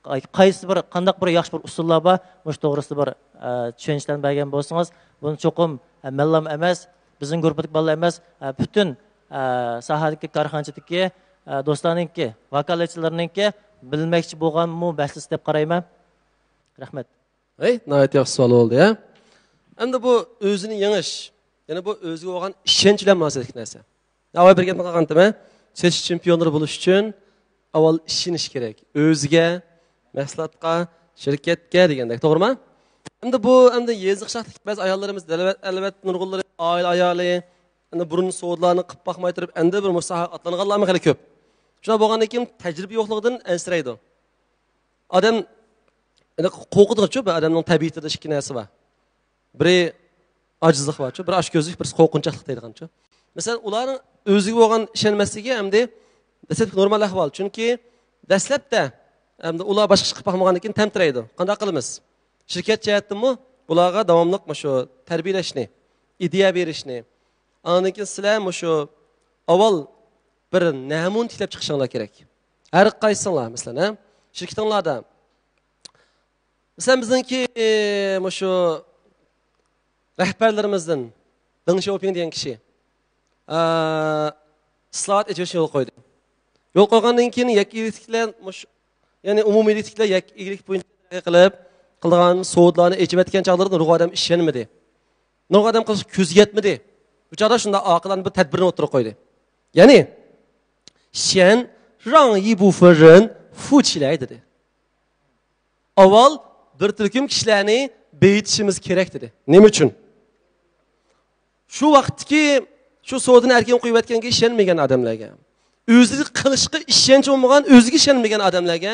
قاي-، قايسى بىر، قانداق بىر ياخشى بىر ئۇسۇللار بار، مۇشۇ توغرىسىدا بىر، ئە، چۈشەنچىلەرنى بەرگەن بولسىڭىز، بۇنى چوقۇم، ئە، مەنلام ئەمەس، بىزنىڭ گۇرۇپپىدىكى بالىلار ئەمەس، ئە، پۈتۈن، ئە، ساھەدىكى، كارخانىچىدىكى، ئە، دوستلارنىڭكى، ۋاكالەتچىلەرنىڭكى بىلمەكچى بولغان مۇ مەسىلىسى دەپ قارايمەن. رەھمەت. ھەي، ناھايىتى ياخشى سوئال بولدى، ھە؟ ئەمدى بۇ ئۆزىنى يېڭىش، يەنى بۇ ئۆزىگە بولغان ئىشەنچ بىلەن مۇناسىۋەتلىك نەرسە. ئاۋۋال بىر گەپنى قىلغانتىمەن. سېتىش چېمپىيونلىرى بولۇش ئۈچۈن ئاۋۋال ئىشىنىش كېرەك. ئۆزىگە، مەھسۇلاتقا، شىركەتكە دېگەندەك، توغرىمۇ؟ ئەمدى بۇ، ئەمدى يېزا قىشلاقتىكى بەزى ئاياللىرىمىز، ئەلۋەت، ئەلۋەت، نۇرغۇنلىرى ئائىلە ئايالى، ئەمدى بۇرۇن سودىلارنى قىلىپ باقماي تۇرۇپ، ئەمدى بىر مۇشۇ ساھەگە ئاتلانغانلارمۇ خېلى كۆپ. شۇنداق بولغاندىن كېيىن تەجرىبە يوقلۇقىدىن ئەنسىرەيدۇ. ئادەم، ئەنە، قورقىدىغۇچۇ، بىر ئادەمنىڭ تەبىئىتىدە ئىككى نەرسە بار. بىرى ئاجىزلىق بارچۇ، بىرى ئاچكۆزلۈك، بىرسى قورقۇنچاقلىق دەيدىغانچۇ. مەسىلەن، ئۇلارنىڭ ئۆزىگە بولغان ئىشەنمەسلىكى ئەمدى دەسلەپكى نورمال ئەھۋال. چۈنكى دەسلەپتە ئەمدى ئۇلار باشقا ئىش قىلىپ باقمىغاندىن كېيىن تەمتىرەيدۇ. قانداق قىلىمىز؟ شىركەت جەھەتتىنمۇ بۇلارغا داۋاملىق مۇشۇ تەربىيەلەشنى، ئىدىيە بېرىشنى، ئاندىن كېيىن سىلەر مۇشۇ ئاۋۋال بىر نەمۇنە تىكلەپ چىقىشىڭلار كېرەك. ھەر قايسىڭلار، مەسىلەن، ھە؟ شىركىتىڭلاردا مەسىلەن، بىزنىڭكى، ئى، مۇشۇ رەھبەرلىرىمىزدىن دېڭ شياۋپىڭ دېگەن كىشى، ئە، ئىسلاھات ئېچىۋېتىشنى يولغا قويدى. يولغا قويغاندىن كېيىن يەككە ئىگىلىكلەر، مۇشۇ، يەنى ئومۇمىي ئىگىلىكلەر يەككە ئىگىلىك بويىچە تەرەققىي قىلىپ، قىلغان سودىلارنى ئېچىۋەتكەن چاغلىرىدا نۇرغۇن ئادەم ئىشەنمىدى. نۇرغۇن ئادەم قىلىش كۆزگە يەتمىدى. بۇ چاغدا شۇنداق ئاقىلانە بىر تەدبىرنى ئوتتۇرىغا قويدى. يەنى، 先让一部分人富起来 دېدى. ئاۋۋال بىر تۈركۈم كىشىلەرنى بېيىتىشىمىز كېرەك دېدى. نېمە ئۈچۈن؟ شۇ ۋاقىتتىكى شۇ سودىنى ئەركىن قويۇۋەتكەنگە ئىشەنمىگەن ئادەملەرگە، ئۆزى قىلىشقا ئىشەنچ بولمىغان، ئۆزىگە ئىشەنمىگەن ئادەملەرگە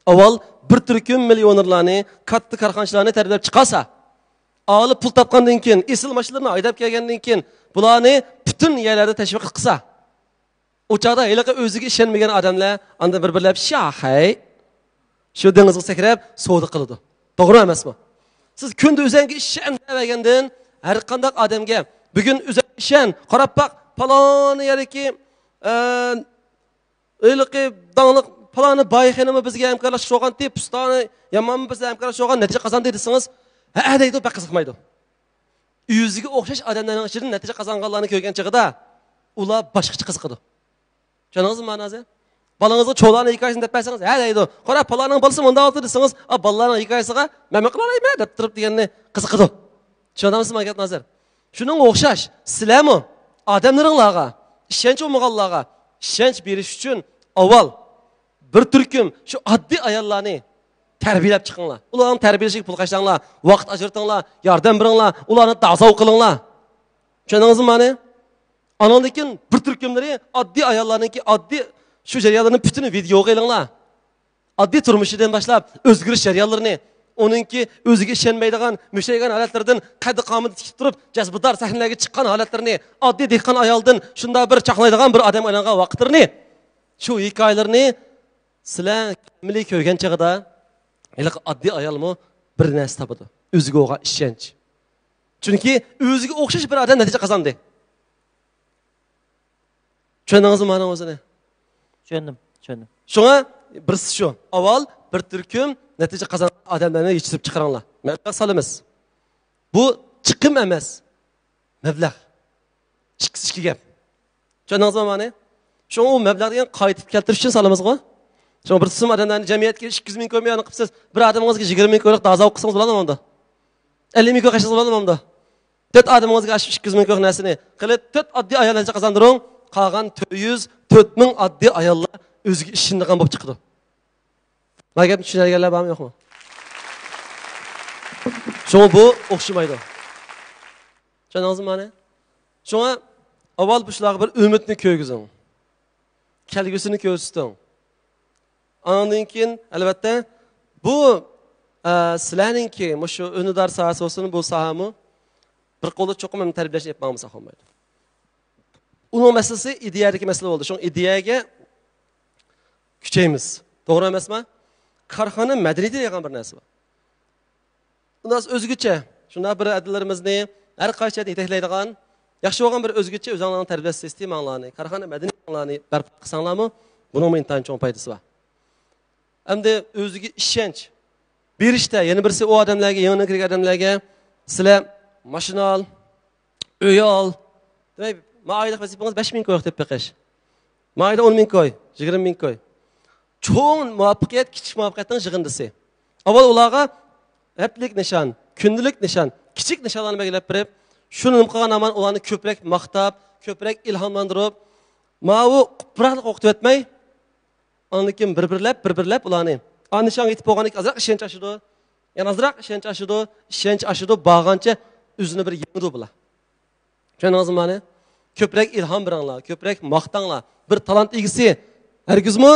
ئاۋۋال بىر تۈركۈم مىليونېرلارنى، كاتتا كارخانىچىلارنى تەربىيەلەپ چىقارسا، ئالىپ پۇل تاپقاندىن كېيىن، ئېسىل ماشىنىلىرىنى ھەيدەپ كەلگەندىن كېيىن، بۇلارنى پۈتۈن يەرلەردە تەشۋىق قىلسا، ئۇ چاغدا ھېلىقى ئۆزىگە ئىشەنمىگەن ئادەملەر ئاندىن بىر-بىرلەپ شاھەي، شۇ دېڭىزغا سەكرەپ سودا قىلىدۇ. توغرا ئەمەسمۇ؟ سىز كۈندە ئۆزەڭگە ئىشەن دەۋەرگەندىن، ھەر قانداق ئادەمگە بۈگۈن ئۆزەڭگە ئىشەن، قاراپ باق، پالان يەردىكى، ئە، ھېلىقى داڭلىق پالانى باي خېنىممۇ بىزگە ھەمكارلاشقا بولغانتى، پۇستانى يامانمۇ بىزگە ھەمكارلاشقا بولغان، نەتىجە قازاندى دېسىڭىز، ھە دەيدۇ، بەك قىزىقمايدۇ. ئۆزىگە ئوخشاش ئادەملەرنىڭ ئىچىدىن نەتىجە قازانغانلارنى كۆرگەن چېغىدا ئۇلار باشقىچە قىزىقىدۇ. چۈشەندىڭىزمۇ مانا ھازىر؟ بالىڭىزغا چولانى ھېكايىسىنى دەپ بەرسىڭىز، ھە دەيدۇ. قارا، پالانىڭ بالىسى مۇنداق بولدى دېسىڭىز، ئا، بالىلارنىڭ ھېكايىسىغا مەنمۇ قىلالايمەن دەپ تۇرۇپ دېگەننى قىزىقىدۇ. چۈشەندىڭىزمۇ مانا گەپنى ھازىر؟ شۇنىڭغا ئوخشاش، سىلەرمۇ، ئادەملىرىڭلارغا، ئىشەنچ بولمىغانلارغا ئىشەنچ بېرىش ئۈچۈن ئاۋۋال بىر تۈركۈم شۇ ئاددىي ئاياللارنى تەربىيەلەپ چىقىڭلار. ئۇلارنىڭ تەربىيەلىشىگە پۇل خەجلەڭلار، ۋاقىت ئاجرىتىڭلار، ياردەم بېرىڭلار، ئۇلارنى دازاۋ قىلىڭلار. چۈشەندىڭىزمۇ مانا؟ ئانىڭدىن كېيىن بىر تۈركۈملىرى ئاددىي ئاياللارنىڭكى ئاددىي شۇ جەريانلارنى پۈتۈن ۋىدېئوغا ئېلىڭلار. ئاددىي تۇرمۇشىدىن باشلاپ ئۆزگىرىش جەريانلىرىنى، ئۇنىڭكى ئۆزىگە ئىشەنمەيدىغان، مۈشەيگەن ھالەتلىرىدىن قەددى قامىتى تىكىپ تۇرۇپ، جەزبىدار سەھنىلەرگە چىققان ھالەتلىرىنى، ئاددىي دېھقان ئايالدىن شۇنداق بىر چاقنايدىغان بىر ئادەمگە ئايلانغان ۋاقىتلىرىنى، شۇ ھېكايىلىرىنى سىلەر ئەمەلىي كۆرگەن چېغىدا، ھېلىقى ئاددىي ئايالمۇ بىر نەرسە تاپىدۇ. ئۆزىگە بولغان ئىشەنچ. چۈنكى ئۆزىگە ئوخشاش بىر ئادەم نەتىجە قازاندى. چۈشەندىڭىزمۇ مانىڭ ئۆزىنى؟ چۈشەندىم، چۈشەندىم. شۇڭا بىرسى شۇ، ئاۋۋال بىر تۈركۈم نەتىجە قازانغان ئادەملەرنى يېتىشتۈرۈپ چىقىرىڭلار. مەبلەغ سالىمىز. بۇ چىقىم ئەمەس، مەبلەغ. ئىككىسى ئىككى گەپ. چۈشەندىڭىزمۇ مانى؟ شۇڭا ئۇ مەبلەغ دېگەن قايتىپ كەلتۈرۈش ئۈچۈن سالىمىزغۇ. شۇڭا بىر قىسىم ئادەملەرنى جەمئىيەتكە ئىككى يۈز مىڭ كوي مېيان قىپسىز، بىر ئادىمىڭىزگە يىگىرمە مىڭ كويلۇق دازا قىلسىڭىز بولامدۇ؟ ئەللىك مىڭ كوي قىلسىڭىز بولامدۇ؟ تۆت ئادىمىڭىزگە ئاشۇ ئىككى يۈز مىڭ كوي نەرسىنى قىلىپ، تۆت ئاددىي ئايال نەتىجە قازاندۇرۇڭ، قالغان تۆت يۈز، تۆت مىڭ ئاددىي ئاياللار ئۆزىگە ئىشىنىدىغان بولۇپ چىقىدۇ. ما گەپنى چۈشىنەلىگەنلەر بارمۇ، يوقمۇ؟ شۇڭا بۇ ئوخشىمايدۇ. چۈشەندىڭىزمۇ مانى؟ شۇڭا ئاۋۋال بۇ شۇلارغا بىر ئۈمىدنى كىرگۈزۈڭ. كەلگۈسىنى كۆرسىتىڭ. ئاندىن كېيىن، ئەلۋەتتە، بۇ، ئە، سىلەرنىڭكى مۇشۇ ئۈندىدار ساھەسى بولسۇن، بۇ ساھەمۇ بىر قولدا چوقۇم ھەم تەربىيەلەشنى ئېلىپ ماڭمىساق بولمايدۇ. ئۇنىڭ مەسىلىسى ئىدىيەدىكى مەسىلە بولدى. شۇڭا ئىدىيەگە كۈچەيمىز. توغرا ئەمەسمۇ؟ كارخانا مەدەنىيىتى دېگەن بىر نەرسە بار. ئۇنداق ئۆزگىچە، شۇنداق بىر ئەدىللىرىمىزنى ھەر قايسى جەھەتتە يېتەكلەيدىغان، ياخشى بولغان بىر ئۆزگىچە ئۆزۈڭلارنىڭ تەربىيە سىستېماڭلارنى، كارخانا مەدەنىيىتىڭلارنى بەرپا قىلساڭلارمۇ، بۇنىڭمۇ ئىنتايىن چوڭ پايدىسى بار. ئەمدى ئۆزىگە ئىشەنچ بېرىشتە، يەنە بىرسى ئۇ ئادەملەرگە، يېڭىدىن كىرگەن ئادەملەرگە، سىلەر ماشىنا ئال، ئۆي ئال. دېمەك، ما ئايلىق ۋەزىپىڭىز بەش مىڭ كوي تېپىپ بېقىش. ما ئايدا ئون مىڭ كوي، يىگىرمە مىڭ كوي. چوڭ مۇۋەپپەقىيەت، كىچىك مۇۋەپپەقىيەتنىڭ يىغىندىسى. ئاۋۋال ئۇلارغا ھەپتىلىك نىشان، كۈندىلىك نىشان، كىچىك نىشانلارنى بەلگىلەپ بېرىپ، شۇنى نېمە قىلغان ھامان ئۇلارنى كۆپرەك ماختاپ، كۆپرەك ئىلھاملاندۇرۇپ، ماۋۇ قۇپراقلىق ئوقۇتۇۋەتمەي، ئاندىن كېيىن بىر-بىرلەپ، بىر-بىرلەپ ئۇلارنى. ئا، نىشانغا يېتىپ بولغاندىن كېيىن ئازراق ئىشەنچ ئاشىدۇ. يەنە ئازراق ئىشەنچ ئاشىدۇ. ئىشەنچ ئاشىدۇ. بارغانچە ئۆزىنى بىر يېڭىدۇ بۇلار. چۈشەندىڭىزمۇ مانى؟ كۆپرەك ئىلھام بېرىڭلار، كۆپرەك ماختاڭلار. بىر تالانت ئىگىسى ھەرگىزمۇ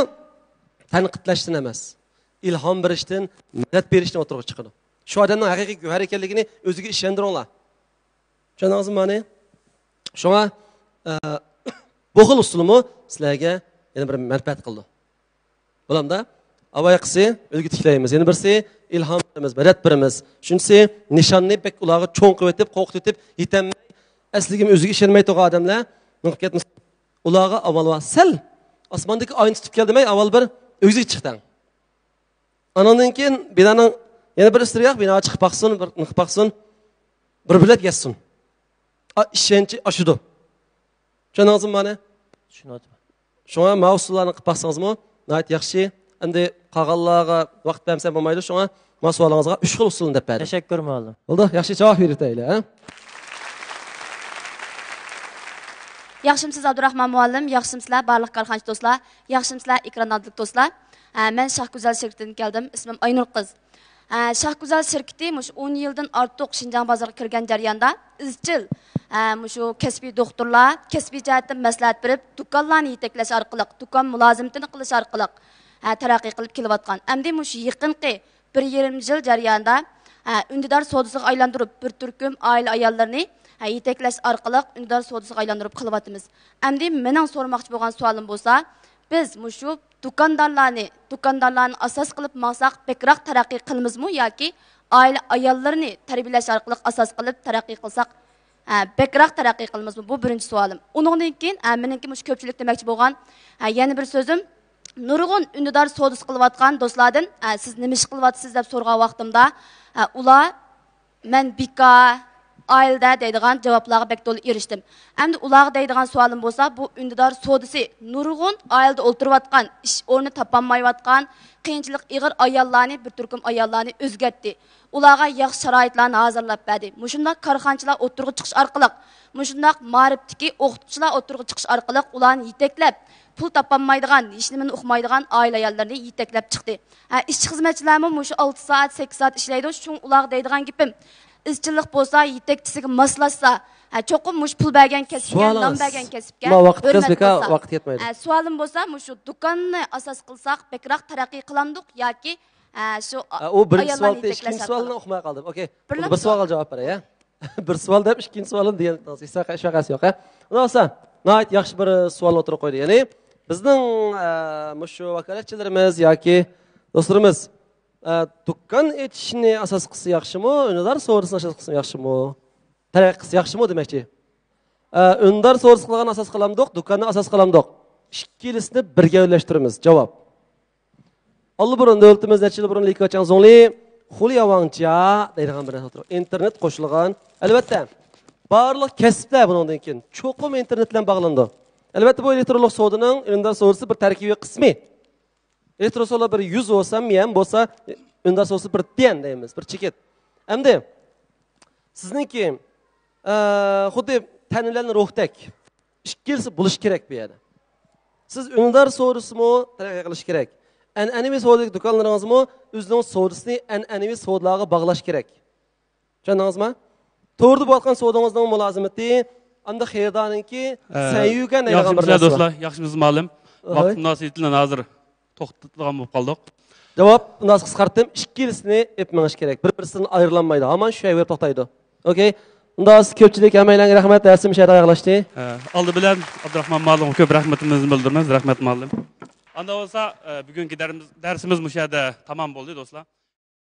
تەنقىدلەشتىن ئەمەس، ئىلھام بېرىشتىن، مەدەت بېرىشتىن ئوتتۇرىغا چىقىدۇ. شۇ ئادەمنىڭ ھەقىقىي گۆھەر ئىكەنلىكىنى ئۆزىگە ئىشەندۈرۈڭلار. چۈشەندىڭىزمۇ مانى؟ شۇڭا، ئە، بۇ خىل ئۇسۇلمۇ سىلەرگە يەنە بىر مەنپەئەت قىلىدۇ. بولامدا؟ ئاۋايقىسى ئۈلگە تىكلەيمىز. يەنە بىرسى ئىلھام بېرىمىز، مەدەت بېرىمىز. ئۈچىنچىسى نىشاننى بەك ئۇلارغا چوڭ قىلىۋېتىپ، قورقۇتۇۋېتىپ، يېتەلمەي، ئەسلىگە ئۆزىگە ئىشەنمەي تۇرغان ئادەملەر مېڭىپ كەتمىسۇن. ئۇلارغا ئاۋۋال سەل ئاسماندىكى ئاينى تۇتۇپ كەل دېمەي، ئاۋۋال بىر ئۆزىگە چىق دەڭ. ئانىڭدىن كېيىن بىنانىڭ يەنە بىر ئۈستىرى ياق، بىنا چىقىپ باقسۇن، بىر نېمە قىلىپ باقسۇن، بىر بىلەپ يەتسۇن. ئا، ئىشەنچى ئاشىدۇ. چۈشەندىڭىزمۇ مانا؟ چۈشىنىۋاتىمەن. شۇڭا ما ئۇسۇللارنى قىلىپ باقسىڭىزمۇ ناھايىتى ياخشى. ئەمدى قالغانلارغا ۋاقىت بەرمىسەم بولمايدۇ، شۇڭا ما سوئالىڭىزغا ئۈچ خىل ئۇسۇلنى دەپ بەردىم. تەشەككۈر مۇئەللىم. بولدى، ياخشى جاۋاب بېرىۋېتەيلى، ھە؟ ياخشىمسىز ئابدۇراخمان مۇئەللىم، ياخشىمسىلەر بارلىق كارخانىچى دوستلار، ياخشىمسىلەر ئېكران ئالدىدىكى دوستلار. ھە، مەن شاھگۈزەل شىركىتىدىن كەلدىم، ئىسمىم ئاينۇر قىز. ھە، شاھگۈزەل شىركىتى مۇشۇ ئون يىلدىن ئارتۇق شىنجاڭ بازىرىغا كىرگەن جەرياندا ئىزچىل، ھە، مۇشۇ كەسپىي دوختۇرلار، كەسپىي جەھەتتىن مەسلىھەت بېرىپ، دۇكانلارنى يېتەكلەش ئارقىلىق، دۇكان مۇلازىمىتىنى قىلىش ئارقىلىق، ھە، تەرەققىي قىلىپ كېلىۋاتقان. ئەمدى مۇشۇ يېقىنقى بىر يېرىم يىل جەريانىدا، ھە، ئۈندىدار سودىسىغا ئايلاندۇرۇپ، بىر تۈركۈم ئائىلە ئاياللىرىنى، ھە، يېتەكلەش ئارقىلىق ئۈندىدار سودىسىغا ئايلاندۇرۇپ قىلىۋاتىمىز. ئەمدى مېنىڭ سورىماقچى بولغان سوئالىم بولسا، بىز مۇشۇ دۇكاندارلارنى، دۇكاندارلارنى ئاساس قىلىپ ماڭساق بەكرەك تەرەققىي قىلىمىزمۇ ياكى ئائىلە ئاياللىرىنى تەربىيەلەش ئارقىلىق ئاساس قىلىپ تەرەققىي قىلساق، ھە، بەكرەك تەرەققىي قىلىمىزمۇ؟ بۇ بىرىنچى سوئالىم. ئۇنىڭدىن كېيىن، ھە، مېنىڭكى مۇشۇ كۆپچىلىك دېمەكچى بولغان، ھە، يەنە بىر سۆزۈم، نۇرغۇن ئۈندىدار سودىسى قىلىۋاتقان دوستلاردىن، ھە، سىز نېمە ئىش قىلىۋاتىسىز دەپ سورىغان ۋاقتىمدا، ھە، ئۇلار مەن بىكار، ئائىلىدە دەيدىغان جاۋابلارغا بەك تولا ئېرىشتىم. ئەمدى ئۇلارغا دەيدىغان سوئالىم بولسا، بۇ ئۈندىدار سودىسى نۇرغۇن ئائىلىدە ئولتۇرۇۋاتقان، ئىش ئورنى تاپالمايۋاتقان، قىيىنچىلىقى ئېغىر ئاياللارنى، بىر تۈركۈم ئاياللارنى ئۆزگەرتتى. ئۇلارغا ياخشى شارائىتلارنى ھازىرلاپ بەردى. مۇشۇنداق كارخانىچىلار ئوتتۇرىغا چىقىش ئارقىلىق، مۇشۇنداق مائارىپتىكى ئوقۇتقۇچىلار ئوتتۇرىغا چىقىش ئارقىلىق ئۇلارنى يېتەكلەپ، پۇل تاپالمايدىغان، ھېچنېمىنى ئۇقمايدىغان ئائىلە ئاياللىرىنى يېتەكلەپ چىقتى. ھە، ئىشچى خىزمەتچىلەرمۇ مۇشۇ ئالتە سائەت، سەككىز سائەت ئىشلەيدۇ. شۇڭا ئۇلارغا دەيدىغان گېپىم، ئىزچىللىق بولسا، يېتەكچىسىگە ماسلاشسا، ھە، چوقۇم مۇشۇ پۇل بەرگەن كەسىپكە، سوئالىڭىز. نان بەرگەن كەسىپكە ما ۋاقىت ھۆرمەت كەلسە بىكار قىلسا. ۋاقىت يەتمەيدۇ. ھە، سوئالىم بولسا، مۇشۇ دۇكاننى ئاساس قىلساق، بەكرەك تەرەققىي قىلامدۇق ياكى، ھە، شۇ ھە، ئۇ بىرىنچى ئاياللارنى سوئال، يېتەكلەش ئىككىنچى سوئالنى ئارقىلىق؟ ئۇقماي قالدىم. ئوكەي. بىرلا بىر سوئال. سوئالغا جاۋاب بېرەي، ھە؟ بىر سوئال دەپ، ئىككىنچى سوئالنى دېگەن، ھېچ ۋەقەسى يوق، ھە؟ ئۇنداق بولسا، ناھايىتى ياخشى بىر سوئال ئوتتۇرىغا قويدى. يەنى، بىزنىڭ، ئە، مۇشۇ ۋاكالەتچىلىرىمىز ياكى دوستلىرىمىز، ئە، دۇكان ئېچىشنى ئاساس قىلسا ياخشىمۇ، ئۈندىدار سودىسىنى ئاساس قىلسا ياخشىمۇ؟ تەرەققىي قىلسا ياخشىمۇ دېمەكچى. ئە، ئۈندىدار سودىسى قىلغان ئاساس قىلامدۇق، دۇكاننى ئاساس قىلامدۇق؟ ئىككىلىسىنى بىر گەۋدىلەشتۈرىمىز. جاۋاب. ئاللىبۇرۇن دۆلىتىمىز نەچچە يىل بۇرۇن لىكېچياڭ زۇڭلى خۇلياۋاڭجيا دەيدىغان بىر نەرسە ئوتتۇرىغا، ئىنتېرنېت قوشۇلغان. ئەلۋەتتە، بارلىق كەسىپلەر بۇنىڭدىن كېيىن چوقۇم ئىنتېرنېت بىلەن باغلىنىدۇ. ئەلۋەتتە، بۇ ئېلېكترونلۇق سودىنىڭ ئۈندىدار سودىسى بىر تەركىبىي قىسمى. ئېلېكترون سودا بىر يۈز بولسا، يەم بولسا، ئۈندىدار سودىسى بىر تيەن دەيمىز، بىر چېكىت. ئەمدى سىزنىڭكى، ئە، خۇددى تەن بىلەن روھتەك، ئىككىلىسى بولۇشى كېرەك بۇ يەردە. سىز ئۈندىدار سودىسىمۇ تەرەققىي قىلىشى كېرەك. ئەنئەنىۋى سودىدىكى دۇكانلىرىڭىزمۇ ئۆزىنىڭ سودىسىنى ئەنئەنىۋى سودىلارغا باغلاش كېرەك. چۈشەندىڭىزمۇ؟ توردا بولۇۋاتقان سودىڭىزنىڭ مۇلازىمىتى، ئەمدى خېرىدارنىڭكى ئە، سەييۈگەن دەيدىغان بىر نەرسە بار. ياخشىمۇسىلەر دوستلار؟ ياخشىمۇسىز مۇئەللىم؟ ئاھاي. ۋاقىت مۇناسىۋىتى بىلەن ھازىر توختىتىدىغان بولۇپ قالدۇق. جاۋاب، مۇنداق قىسقارتتىم، ئىككىلىسىنى ئېلىپ مېڭىش كېرەك. بىر-بىرسىدىن ئايرىلالمايدۇ. ھامان شۇ يەرگە بېرىپ توختايدۇ. ئوكەي. ئۇنداق كۆپچىلىك ھەممەيلەنگە رەھمەت، دەرسىم شۇ يەردە ئاياغلاشتى. ھە، ئالدى بىلەن ئابدۇراخمان مالىمغا كۆپ رەھمىتىمىزنى بىلدۈرىمىز. رەھمەت مالىم. ئاندا بولسا، ئە، بۈگۈنكى دەرسىمىز، دەرسىمىز مۇشۇ يەردە تامام بولدى، دوستلار.